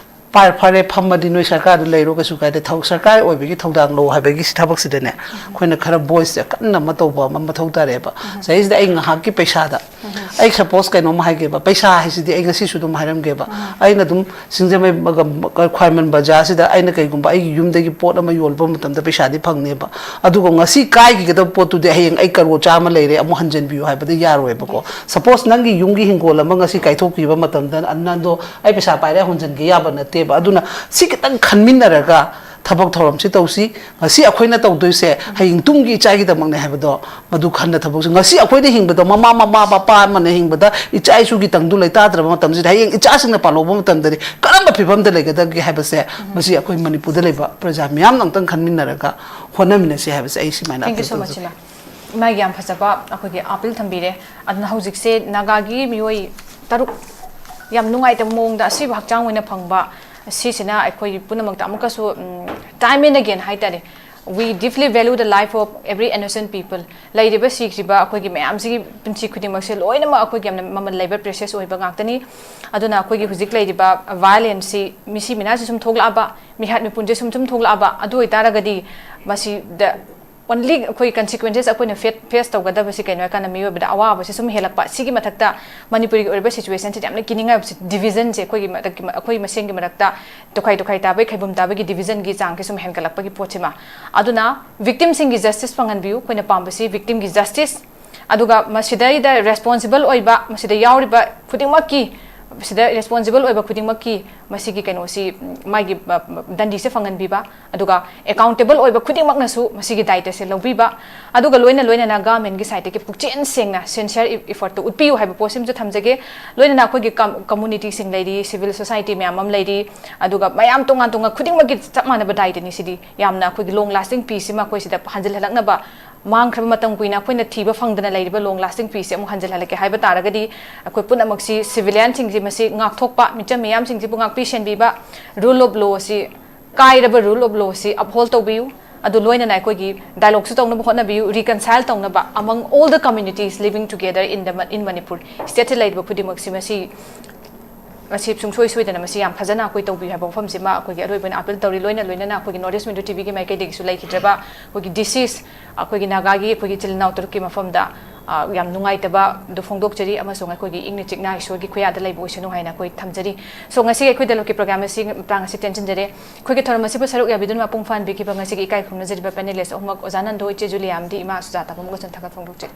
ꯐꯔꯦ, ꯐꯔꯦ, ꯐꯝꯃꯗꯤ ꯅꯣꯏ ꯁꯔꯀꯥꯔꯗ ꯂꯩꯔꯣ, ꯀꯩꯁꯨ ꯀꯥꯏꯗꯦ, ꯊꯕꯛ ꯁꯔꯀꯥꯔ ꯑꯣꯏꯕꯒꯤ ꯊꯧꯗꯥꯡ ꯂꯧ ꯍꯥꯏꯕꯒꯤ ꯊꯕꯛꯁꯤꯗꯅꯦ, ꯑꯩꯈꯣꯏꯅ ꯈꯔ ꯚꯣꯏꯁꯁꯦ ꯀꯟꯅ ꯑꯃ ꯇꯧꯕ ꯑꯃ ꯃꯊꯧ ꯇꯥꯔꯦꯕ꯫ ꯁꯤꯗꯩꯁꯤꯗ ꯑꯩ ꯉꯥꯏꯍꯥꯛꯀꯤ ꯄꯩꯁꯥꯗ, ꯑꯩ ꯁꯄꯣꯁ ꯀꯩꯅꯣꯝ ꯍꯥꯏꯒꯦꯕ, ꯄꯩꯁꯥ ꯍꯥꯏꯁꯤꯗꯤ ꯑꯩ ꯉꯁꯤꯁꯨ ꯑꯗꯨꯝ ꯍꯥꯏꯔꯝꯒꯦꯕ, ꯑꯩꯅ ꯑꯗꯨꯝ ꯁꯤꯡꯖꯃꯩ ꯈ꯭ꯋꯥꯏꯔꯝꯕꯟ ꯕꯖꯥꯔꯁꯤꯗ ꯑꯩꯅ ꯀꯩꯒꯨꯝꯕ ꯑꯩꯒꯤ ꯌꯨꯝꯗꯒꯤ ꯄꯣꯠ ꯑꯃ ꯌꯣꯜꯂꯛꯄ ꯃꯇꯝꯗ ꯄꯩꯁꯥꯗꯤ ꯐꯪꯅꯦꯕ, ꯑꯗꯨꯒ ꯉꯁꯤ ꯀꯥꯏꯈꯤꯒꯗꯕ ꯄꯣꯠꯇꯨꯗꯤ ꯍꯌꯦꯡ ꯑꯩ ꯀꯔꯣꯔ ꯆꯥꯝꯃ ꯂꯩꯔꯦ, ꯑꯃꯨꯛ ꯍꯟꯖꯟꯕꯤꯌꯨ ꯍꯥꯏꯕꯗ ꯌꯥꯔꯣꯏꯕꯀꯣ꯫ ꯁꯄꯣꯁ ꯅꯪꯒꯤ ꯌꯨꯝꯒꯤ ꯍꯤꯡꯒꯣꯜ ꯑꯃ ꯉꯁꯤ ꯀꯥꯏꯊꯣꯛꯈꯤꯕ ꯃꯇꯝꯗ, ꯅꯪꯗꯣ ꯑꯩ ꯄꯩꯁꯥ ꯄꯥꯏꯔꯦ ꯍꯨꯟꯖꯟꯒꯦ ꯌꯥꯕ ꯅꯠꯇꯦꯕ꯫ ꯑꯗꯨꯅ ꯁꯤ ꯈꯤꯇꯪ ꯈꯟꯃꯤꯟꯅꯔꯒ ꯊꯕꯛ ꯊꯧꯔꯝꯁꯤ ꯇꯧꯁꯤ꯫ ꯉꯁꯤ ꯑꯩꯈꯣꯏꯅ ꯇꯧꯗꯣꯏꯁꯦ ꯍꯌꯦꯡ ꯇꯨꯡꯒꯤ ꯏꯆꯥꯒꯤꯗꯃꯛꯅꯦ ꯍꯥꯏꯕꯗꯣ ꯃꯗꯨ ꯈꯟꯅ ꯊꯕꯛꯁꯤ, ꯉꯁꯤ ꯑꯩꯈꯣꯏꯅ ꯍꯤꯡꯕꯗ ꯃꯃꯥ, ꯃꯃꯥ, ꯃꯄꯥ ꯑꯃꯅ ꯍꯤꯡꯕꯗ ꯏꯆꯥ ꯏꯁꯨꯒꯤ ꯇꯪꯗꯨ ꯂꯩꯇꯥꯗ꯭ꯔꯕ ꯃꯇꯝꯁꯤꯗ, ꯍꯌꯦꯡ ꯏꯆꯥꯁꯤꯡꯅ ꯄꯥꯜꯍꯧꯕ ꯃꯇꯝꯗꯗꯤ ꯀꯔꯝꯕ ꯐꯤꯕꯝꯗ ꯂꯩꯒꯗꯒꯦ ꯍꯥꯏꯕꯁꯦ, ꯃꯁꯤ ꯑꯩꯈꯣꯏ ꯃꯅꯤꯄꯨꯔꯗ ꯂꯩꯕ ꯄ꯭ꯔꯖꯥ ꯃꯤꯌꯥꯝꯅ ꯑꯃꯨꯛꯇꯪ ꯈꯟꯃꯤꯟꯅꯔꯒ ꯍꯣꯠꯅꯃꯤꯟꯅꯁꯤ ꯍꯥꯏꯕꯁꯦ ꯑꯩ ꯁꯨꯃꯥꯏꯅ Thank you appeal so much, ꯇꯧꯖꯒꯦ꯫ ꯏꯃꯥ꯫ ꯏꯃꯥꯒꯤ ꯌꯥꯝ ꯐꯖꯕ ꯑꯩꯈꯣꯏꯒꯤ ꯑꯥꯄꯤꯜ ꯊꯝꯕꯤꯔꯦ꯫ ꯑꯗꯨꯅ ꯍꯧꯖꯤꯛꯁꯦ ꯅꯥꯒꯥꯒꯤ ꯃꯤꯑꯣꯏ ꯇꯔꯨꯛ ꯌꯥꯝ ꯅꯨꯡꯉꯥꯏꯇꯕ ꯃꯑꯣꯡꯗ ꯑꯁꯤꯕ ꯍꯛꯆꯥꯡ ꯑꯣꯏꯅ ꯐꯪꯕ ꯁꯤꯁꯤꯅ ꯑꯩꯈꯣꯏꯒꯤ ꯄꯨꯝꯅꯃꯛꯇ ꯑꯃꯨꯛꯀꯁꯨ, ꯎꯝ, time and again ꯍꯥꯏꯇꯥꯔꯦ, we deeply value the life of every innocent people. ꯂꯩꯔꯤꯕ ꯁꯤꯈ꯭ꯔꯤꯕ ꯑꯩꯈꯣꯏꯒꯤ ꯃꯌꯥꯝꯁꯤꯒꯤ ꯄꯨꯟꯁꯤ ꯈꯨꯗꯤꯡꯃꯛꯁꯦ ꯂꯣꯏꯅꯃꯛ ꯑꯩꯈꯣꯏꯒꯤ ꯌꯥꯝꯅ ꯃꯃꯜ ꯂꯩꯕ, precious ꯑꯣꯏꯕ ꯉꯥꯛꯇꯅꯤ꯫ ꯑꯗꯨꯅ ꯑꯩꯈꯣꯏꯒꯤ ꯍꯧꯖꯤꯛ ꯂꯩꯔꯤꯕ violenceꯁꯤ, ꯃꯤꯁꯤ ꯃꯤꯅꯥꯁꯤ ꯁꯨꯝ ꯊꯣꯛꯂꯛꯑꯕ, ꯃꯤꯍꯥꯠ ꯃꯤꯄꯨꯟꯁꯦ ꯁꯨꯝ ꯁꯨꯝ ꯊꯣꯛꯂꯛꯑꯕ, ꯑꯗꯨ ꯑꯣꯏꯇꯥꯔꯒꯗꯤ ꯃꯁꯤꯗ only ꯑꯩꯈꯣꯏ consequences ꯑꯩꯈꯣꯏꯅ face ꯇꯧꯒꯗꯕꯁꯤ ꯀꯩꯅꯣ ꯍꯥꯏꯀꯥꯟꯗ, ꯃꯤꯑꯣꯏꯕꯗ ꯑꯋꯥꯕꯁꯤ ꯁꯨꯝ ꯍꯦꯜꯂꯛꯄ꯫ ꯁꯤꯒꯤ ꯃꯊꯛꯇ ꯃꯅꯤꯄꯨꯔꯒꯤ ꯑꯣꯏꯔꯤꯕ situationꯁꯤꯗ ꯌꯥꯝꯅ ꯀꯤꯅꯤꯡꯉꯥꯏ ꯑꯣꯏꯕꯁꯤ divisionꯁꯦ, ꯑꯩꯈꯣꯏꯒꯤ ꯃꯊꯛꯀꯤ, ꯑꯩꯈꯣꯏ ꯃꯁꯦꯟꯒꯤ ꯃꯔꯛꯇ ꯇꯣꯈꯥꯏ ꯇꯣꯈꯥꯏ ꯇꯥꯕꯒꯤ, ꯈꯩꯕꯨꯝ ꯇꯥꯕꯒꯤ divisionꯒꯤ ꯆꯥꯡꯁꯦ ꯁꯨꯝ ꯍꯦꯟꯒꯠꯂꯛꯄꯒꯤ ꯄꯣꯠꯁꯤꯃ꯫ ꯑꯗꯨꯅ victimꯁꯤꯡꯒꯤ justice ꯐꯪꯍꯟꯕꯤꯌꯨ꯫ ꯑꯩꯈꯣꯏꯅ ꯄꯥꯝꯕꯁꯤ victimꯒꯤ justice, ꯑꯗꯨꯒ ꯃꯁꯤꯗꯩꯗ responsible ꯑꯣꯏꯕ, ꯃꯁꯤꯗ ꯌꯥꯎꯔꯤꯕ ꯈꯨꯗꯤꯡꯃꯛꯀꯤ, ꯁꯤꯗ responsible ꯑꯣꯏꯕ ꯈꯨꯗꯤꯡꯃꯛꯀꯤ ꯃꯁꯤꯒꯤ ꯀꯩꯅꯣꯁꯤ, ꯃꯥꯒꯤ, ꯑ, ꯗꯟꯗꯤꯁꯦ ꯐꯪꯍꯟꯕꯤꯕ, ꯑꯗꯨꯒ accountable ꯑꯣꯏꯕ ꯈꯨꯗꯤꯡꯃꯛꯅꯁꯨ ꯃꯁꯤꯒꯤ ꯗꯥꯏꯇꯁꯦ ꯂꯧꯕꯤꯕ, ꯑꯗꯨꯒ ꯂꯣꯏꯅ ꯂꯣꯏꯅꯅ governmentꯀꯤ sideꯇꯒꯤ ꯄꯨꯛꯆꯦꯜ ꯁꯦꯡꯅ sincere effortꯇꯨ ꯎꯠꯄꯤꯌꯨ ꯍꯥꯏꯕ ꯄꯣꯠꯁꯤꯃꯁꯨ ꯊꯝꯖꯒꯦ꯫ ꯂꯣꯏꯅꯅ ꯑꯩꯈꯣꯏꯒꯤ com-, communityꯁꯤꯡ ꯂꯩꯔꯤ, civil society ꯃꯌꯥꯝ ꯑꯃ ꯂꯩꯔꯤ, ꯑꯗꯨꯒ ꯃꯌꯥꯝ ꯇꯣꯉꯥꯟ ꯇꯣꯉꯥꯟ ꯈꯨꯗꯤꯡꯃꯛꯀꯤ ꯆꯞ ꯃꯥꯟꯅꯕ ꯗꯥꯏꯇꯅꯤ꯫ ꯁꯤꯗꯤ ꯌꯥꯝꯅ ꯑꯩꯈꯣꯏꯒꯤ long lasting peaceꯁꯤꯃ ꯑꯩꯈꯣꯏ ꯁꯤꯗ ꯍꯟꯖꯤꯜꯍꯜꯂꯛꯅꯕ, ꯃꯥꯡꯈ꯭ꯔꯕ ꯃꯇꯝ ꯀꯨꯏꯅ ꯑꯩꯈꯣꯏꯅ ꯊꯤꯕ ꯐꯪꯗꯅ ꯂꯩꯔꯤꯕ long lasting peaceꯁꯦ ꯑꯃꯨꯛ ꯍꯟꯖꯤꯜꯍꯜꯂꯛꯀꯦ ꯍꯥꯏꯕ ꯇꯥꯔꯒꯗꯤ, ꯑꯩꯈꯣꯏ ꯄꯨꯝꯅꯃꯛꯁꯤ, civilianꯁꯤꯡꯁꯤ ꯃꯁꯤ ꯉꯥꯛꯊꯣꯛꯄ, ꯃꯤꯆꯝ ꯃꯤꯌꯥꯝꯁꯤꯡꯁꯤꯕꯨ ꯉꯥꯛꯄꯤ ꯁꯦꯟꯕꯤꯕ, rule of lawꯁꯤ, ꯀꯥꯏꯔꯕ rule of lawꯁꯤ uphold ꯇꯧꯕꯤꯌꯨ꯫ ꯑꯗꯨ ꯂꯣꯏꯅꯅ ꯑꯩꯈꯣꯏꯒꯤ dialogueꯁꯨ ꯇꯧꯅꯕ ꯍꯣꯠꯅꯕꯤꯌꯨ, reconcile ꯇꯧꯅꯕ among all the communities living together in the Ma-, in Manipur, stateꯁꯤ ꯂꯩꯔꯤꯕ ꯈꯨꯗꯤꯡꯃꯛꯁꯤ ꯃꯁꯤ ꯃꯁꯤ ꯁꯨꯡꯁꯣꯏ ꯁꯣꯏꯗꯅ ꯃꯁꯤ ꯌꯥꯝ ꯐꯖꯅ ꯑꯩꯈꯣꯏ ꯇꯧꯕꯤꯌꯨ ꯍꯥꯏꯕ ꯋꯥꯐꯝꯁꯤꯃ ꯑꯩꯈꯣꯏꯒꯤ ꯑꯔꯣꯏꯕ ꯑꯣꯏꯅ appeal ꯇꯧꯔꯤ꯫ ꯂꯣꯏꯅ ꯂꯣꯏꯅꯅ ꯑꯩꯈꯣꯏꯒꯤ North East Window TVꯒꯤ ꯃꯥꯏꯀꯩꯗꯒꯤꯁꯨ ꯂꯩꯈꯤꯗ꯭ꯔꯕ ꯑꯩꯈꯣꯏꯒꯤ deceased, ꯑꯩꯈꯣꯏꯒꯤ ꯅꯥꯒꯥꯒꯤ ꯑꯩꯈꯣꯏꯒꯤ ꯏꯆꯤꯜ ꯏꯅꯥꯎ ꯇꯔꯨꯛꯀꯤ ꯃꯐꯝꯗ, ꯑ, ꯌꯥꯝ ꯅꯨꯡꯉꯥꯏꯇꯕ ꯑꯗꯨ ꯐꯣꯡꯗꯣꯛꯆꯔꯤ, ꯑꯃꯁꯨꯡ ꯑꯩꯈꯣꯏꯒꯤ ꯏꯪꯅ ꯆꯤꯛꯅ ꯏꯁꯣꯔꯒꯤ ꯈꯨꯌꯥꯗ ꯂꯩꯕ ꯑꯣꯏꯁꯅꯨ ꯍꯥꯏꯅ ꯑꯩꯈꯣꯏ ꯊꯝꯖꯔꯤ꯫ So, ꯉꯁꯤꯒꯤ ꯑꯩꯈꯣꯏ dialogueꯀꯤ program ꯑꯁꯤ ꯃꯇꯥꯡ ꯑꯁꯤ ꯇꯦꯟꯁꯤꯟꯖꯔꯦ꯫ ꯑꯩꯈꯣꯏꯒꯤ ꯊꯧꯔꯝ ꯑꯁꯤꯕꯨ ꯁꯔꯨꯛ ꯌꯥꯕꯤꯗꯨꯅ ꯃꯄꯨꯡ ꯐꯥꯍꯟꯕꯤꯈꯤꯕ ꯉꯁꯤꯒꯤ ꯏꯀꯥꯏ ꯈꯨꯝꯅꯖꯔꯤꯕ panelist ꯑꯍꯨꯝꯃꯛ, ꯑꯣꯖꯥ ꯅꯟꯗꯣ, ꯏꯆꯦ ꯖꯨꯂꯤꯌꯥ ꯑꯃꯗꯤ ꯏꯃꯥ ꯁꯨꯖꯥꯇꯥꯕꯨ ꯑꯃꯨꯛꯀꯁꯨ ꯊꯥꯒꯠ ꯐꯣꯡꯗꯣꯛꯆꯔꯤ꯫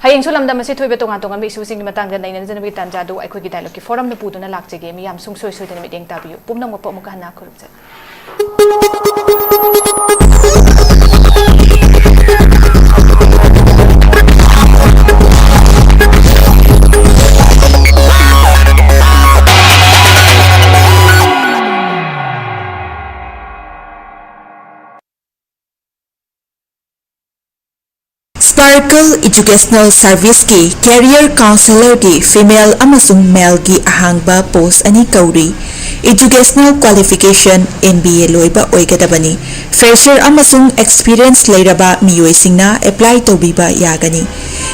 ꯍꯌꯦꯡꯁꯨ ꯂꯝꯗꯝ ꯑꯁꯤ ꯊꯣꯛꯏꯕ ꯇꯣꯉꯥꯟ ꯇꯣꯉꯥꯟꯕ issueꯁꯤꯡꯒꯤ ꯃꯇꯥꯡꯗ ꯅꯩꯅꯖꯅꯕꯒꯤ ꯇꯥꯟꯖꯥ ꯑꯗꯨ ꯑꯩꯈꯣꯏꯒꯤ dialogueꯀꯤ forumꯅ ꯄꯨꯗꯨꯅ ꯂꯥꯛꯆꯒꯦ꯫ ꯃꯤꯌꯥꯝ ꯁꯨꯡꯁꯣꯏ ꯁꯣꯏꯗꯅ ꯃꯤꯠꯌꯦꯡ ꯇꯥꯕꯤꯌꯨ꯫ ꯄꯨꯝꯅꯃꯛꯄꯨ ꯑꯃꯨꯛꯀ ꯍꯟꯅ ꯈꯨꯔꯨꯝꯖꯔꯤ꯫ Circle Educational Serviceꯀꯤ Career Counselorꯒꯤ female ꯑꯃꯁꯨꯡ maleꯒꯤ ꯑꯍꯥꯡꯕ post ꯑꯅꯤ ꯀꯧꯔꯤ꯫ Educational qualification M B A ꯂꯣꯏꯕ ꯑꯣꯏꯒꯗꯕꯅꯤ꯫ Fresher ꯑꯃꯁꯨꯡ experience ꯂꯩꯔꯕ ꯃꯤꯑꯣꯏꯁꯤꯡꯅ apply ꯇꯧꯕꯤꯕ ꯌꯥꯒꯅꯤ꯫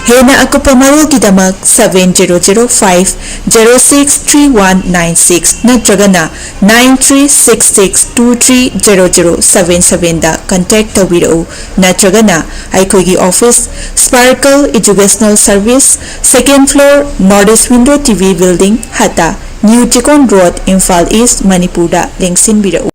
ꯍꯦꯟꯅ ꯑꯀꯨꯞꯄ ꯃꯔꯣꯜꯒꯤꯗꯃꯛ seven zero zero five zero six three one nine six ꯅꯠꯇ꯭ꯔꯒꯅ nine three six six two three zero zero seven sevenꯗ contact ꯇꯧꯕꯤꯔꯛꯎ, ꯅꯠꯇ꯭ꯔꯒꯅ ꯑꯩꯈꯣꯏꯒꯤ office, Sparkle Educational Service, second floor, North East Window T V Building, ꯍꯠꯇ, New Chikon Road, Imphal East, ꯃꯅꯤꯄꯨꯔꯗ ꯂꯦꯡꯁꯤꯟꯕꯤꯔꯛꯎ꯫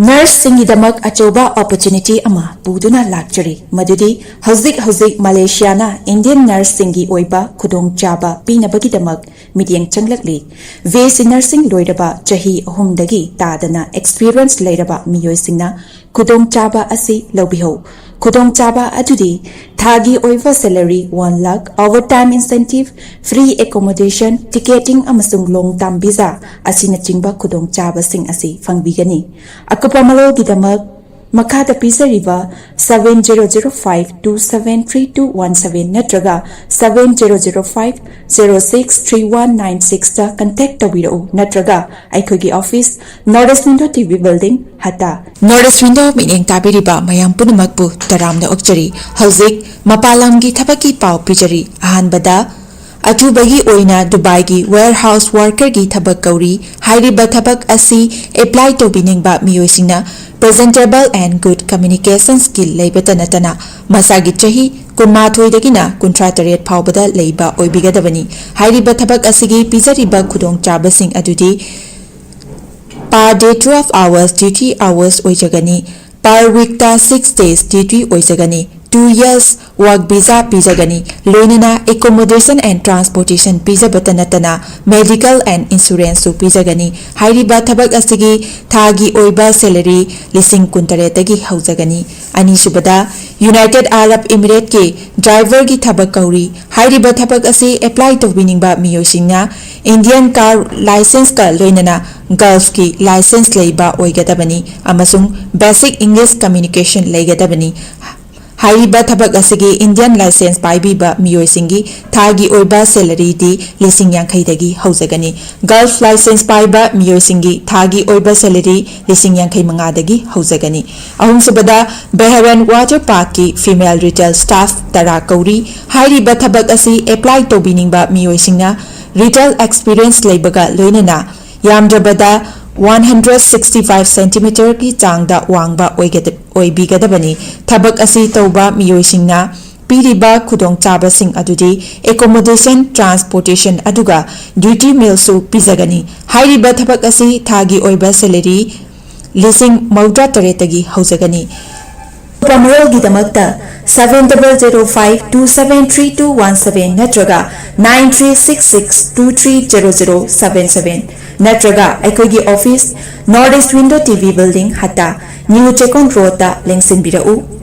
Nurseꯁꯤꯡꯒꯤꯗꯃꯛ ꯑꯆꯧꯕ opportunity ꯑꯃ ꯄꯨꯗꯨꯅ ꯂꯥꯛꯆꯔꯤ, ꯃꯗꯨꯗꯤ ꯍꯧꯖꯤꯛ ꯍꯧꯖꯤꯛ ꯃꯂꯦꯁꯤꯌꯥꯅ Indian nurseꯁꯤꯡꯒꯤ ꯑꯣꯏꯕ ꯈꯨꯗꯣꯡꯆꯥꯕ ꯄꯤꯅꯕꯒꯤꯗꯃꯛ ꯃꯤꯠꯌꯦꯡ ꯆꯪꯂꯛꯂꯤ꯫ B S C nursing ꯂꯣꯏꯔꯕ ꯆꯍꯤ ꯑꯍꯨꯝꯗꯒꯤ ꯇꯥꯗꯅ experience ꯂꯩꯔꯕ ꯃꯤꯑꯣꯏꯁꯤꯡꯅ ꯈꯨꯗꯣꯡꯆꯥꯕ ꯑꯁꯤ ꯂꯧꯕꯤꯍꯧ꯫ ꯈꯨꯗꯣꯡꯆꯥꯕ ꯑꯗꯨꯗꯤ ꯊꯥꯒꯤ ꯑꯣꯏꯕ salary one lakh, overtime incentive, free accommodation, ticketing ꯑꯃꯁꯨꯡ long term visa ꯑꯁꯤꯅꯆꯤꯡꯕ ꯈꯨꯗꯣꯡꯆꯥꯕꯁꯤꯡ ꯑꯁꯤ ꯐꯪꯕꯤꯒꯅꯤ꯫ ꯑꯀꯨꯞꯄ ꯃꯔꯣꯜꯒꯤꯗꯃꯛ ꯃꯈꯥꯗ ꯄꯤꯖꯔꯤꯕ seven zero zero five two seven three two one seven ꯅꯠꯇ꯭ꯔꯒ seven zero zero five zero six three one nine sixꯇ contact ꯇꯧꯕꯤꯔꯛꯎ, ꯅꯠꯇ꯭ꯔꯒ ꯑꯩꯈꯣꯏꯒꯤ office, North East Window T V Building, ꯍꯠꯇ꯫ North East Window ꯃꯤꯠꯌꯦꯡ ꯇꯥꯕꯤꯔꯤꯕ ꯃꯌꯥꯝ ꯄꯨꯝꯅꯃꯛꯄꯨ ꯇꯔꯥꯝꯅ ꯑꯣꯛꯆꯔꯤ꯫ ꯍꯧꯖꯤꯛ ꯃꯄꯥꯟ ꯂꯝꯒꯤ ꯊꯕꯛꯀꯤ ꯄꯥꯎ ꯄꯤꯖꯔꯤ꯫ ꯑꯍꯥꯟꯕꯗ, ꯑꯆꯨꯕꯒꯤ ꯑꯣꯏꯅ ꯗꯨꯕꯥꯏꯒꯤ warehouse workerꯒꯤ ꯊꯕꯛ ꯀꯧꯔꯤ꯫ ꯍꯥꯏꯔꯤꯕ ꯊꯕꯛ ꯑꯁꯤ apply ꯇꯧꯕꯤꯅꯤꯡꯕ ꯃꯤꯑꯣꯏꯁꯤꯡꯅ presentable and good communication skill ꯂꯩꯕꯇ ꯅꯠꯇꯅ ꯃꯁꯥꯒꯤ ꯆꯍꯤ ꯀꯨꯟꯃꯥꯊꯣꯏꯗꯒꯤꯅ ꯀꯨꯟꯊ꯭ꯔꯥ ꯇꯔꯦꯠ ꯐꯥꯎꯕꯗ ꯂꯩꯕ ꯑꯣꯏꯕꯤꯒꯗꯕꯅꯤ꯫ ꯍꯥꯏꯔꯤꯕ ꯊꯕꯛ ꯑꯁꯤꯒꯤ ꯄꯤꯖꯔꯤꯕ ꯈꯨꯗꯣꯡꯆꯥꯕꯁꯤꯡ ꯑꯗꯨꯗꯤ per day twelve hours duty hours ꯑꯣꯏꯖꯒꯅꯤ꯫ Per weekꯇ six days duty ꯑꯣꯏꯖꯒꯅꯤ꯫ Two years work visa ꯄꯤꯖꯒꯅꯤ꯫ ꯂꯣꯏꯅꯅ accommodation and transportation ꯄꯤꯖꯕꯇ ꯅꯠꯇꯅ medical and insuranceꯁꯨ ꯄꯤꯖꯒꯅꯤ꯫ ꯍꯥꯏꯔꯤꯕ ꯊꯕꯛ ꯑꯁꯤꯒꯤ ꯊꯥꯒꯤ ꯑꯣꯏꯕ salary ꯂꯤꯁꯤꯡ ꯀꯨꯟꯇꯔꯦꯠꯇꯒꯤ ꯍꯧꯖꯒꯅꯤ꯫ ꯑꯅꯤꯁꯨꯕꯗ, United Arab Emirateꯀꯤ driverꯒꯤ ꯊꯕꯛ ꯀꯧꯔꯤ꯫ ꯍꯥꯏꯔꯤꯕ ꯊꯕꯛ ꯑꯁꯤ apply ꯇꯧꯕꯤꯅꯤꯡꯕ ꯃꯤꯑꯣꯏꯁꯤꯡꯅ Indian car licenceꯀ ꯂꯣꯏꯅꯅ Gulfꯀꯤ license ꯂꯩꯕ ꯑꯣꯏꯒꯗꯕꯅꯤ ꯑꯃꯁꯨꯡ basic English communication ꯂꯩꯒꯗꯕꯅꯤ꯫ ꯍꯥꯏꯔꯤꯕ ꯊꯕꯛ ꯑꯁꯤꯒꯤ Indian license ꯄꯥꯏꯕꯤꯕ ꯃꯤꯑꯣꯏꯁꯤꯡꯒꯤ ꯊꯥꯒꯤ ꯑꯣꯏꯕ salaryꯗꯤ ꯂꯤꯁꯤꯡ ꯌꯥꯡꯈꯩꯗꯒꯤ ꯍꯧꯖꯒꯅꯤ꯫ Gulf license ꯄꯥꯏꯕ ꯃꯤꯑꯣꯏꯁꯤꯡꯒꯤ ꯊꯥꯒꯤ ꯑꯣꯏꯕ salary ꯂꯤꯁꯤꯡ ꯌꯥꯡꯈꯩ ꯃꯉꯥꯗꯒꯤ ꯍꯧꯖꯒꯅꯤ꯫ ꯑꯍꯨꯝꯁꯨꯕꯗ, Beharan Water Parkꯀꯤ female retail staff ꯇꯔꯥ ꯀꯧꯔꯤ꯫ ꯍꯥꯏꯔꯤꯕ ꯊꯕꯛ ꯑꯁꯤ apply ꯇꯧꯕꯤꯅꯤꯡꯕ ꯃꯤꯑꯣꯏꯁꯤꯡꯅ retail experience ꯂꯩꯕꯒ ꯂꯣꯏꯅꯅ ꯌꯥꯝꯗ꯭ꯔꯕꯗ one hundred sixty five centimeterꯒꯤ ꯆꯥꯡꯗ ꯋꯥꯡꯕ ꯑꯣꯏꯒꯗ-, ꯑꯣꯏꯕꯤꯒꯗꯕꯅꯤ꯫ ꯊꯕꯛ ꯑꯁꯤ ꯇꯧꯕ ꯃꯤꯑꯣꯏꯁꯤꯡꯅ ꯄꯤꯔꯤꯕ ꯈꯨꯗꯣꯡꯆꯥꯕꯁꯤꯡ ꯑꯗꯨꯗꯤ accommodation, transportation ꯑꯗꯨꯒ duty mealꯁꯨ ꯄꯤꯖꯒꯅꯤ꯫ ꯍꯥꯏꯔꯤꯕ ꯊꯕꯛ ꯑꯁꯤ ꯊꯥꯒꯤ ꯑꯣꯏꯕ salary ꯂꯤꯁꯤꯡ ꯃꯧꯗ꯭ꯔꯥ ꯇꯔꯦꯠꯇꯒꯤ ꯍꯧꯖꯒꯅꯤ꯫ ꯑꯀꯨꯞꯄ ꯃꯔꯣꯜꯒꯤꯗꯃꯛꯇ seven double zero five two seven three two one seven ꯅꯠꯇ꯭ꯔꯒ nine three six six two three zero zero seven seven ꯅꯠꯇ꯭ꯔꯒ ꯑꯩꯈꯣꯏꯒꯤ office, North East Window TV Building, ꯍꯠꯇꯥ, New Chekon Roadꯇ ꯂꯦꯡꯁꯤꯟꯕꯤꯔꯛꯎ꯫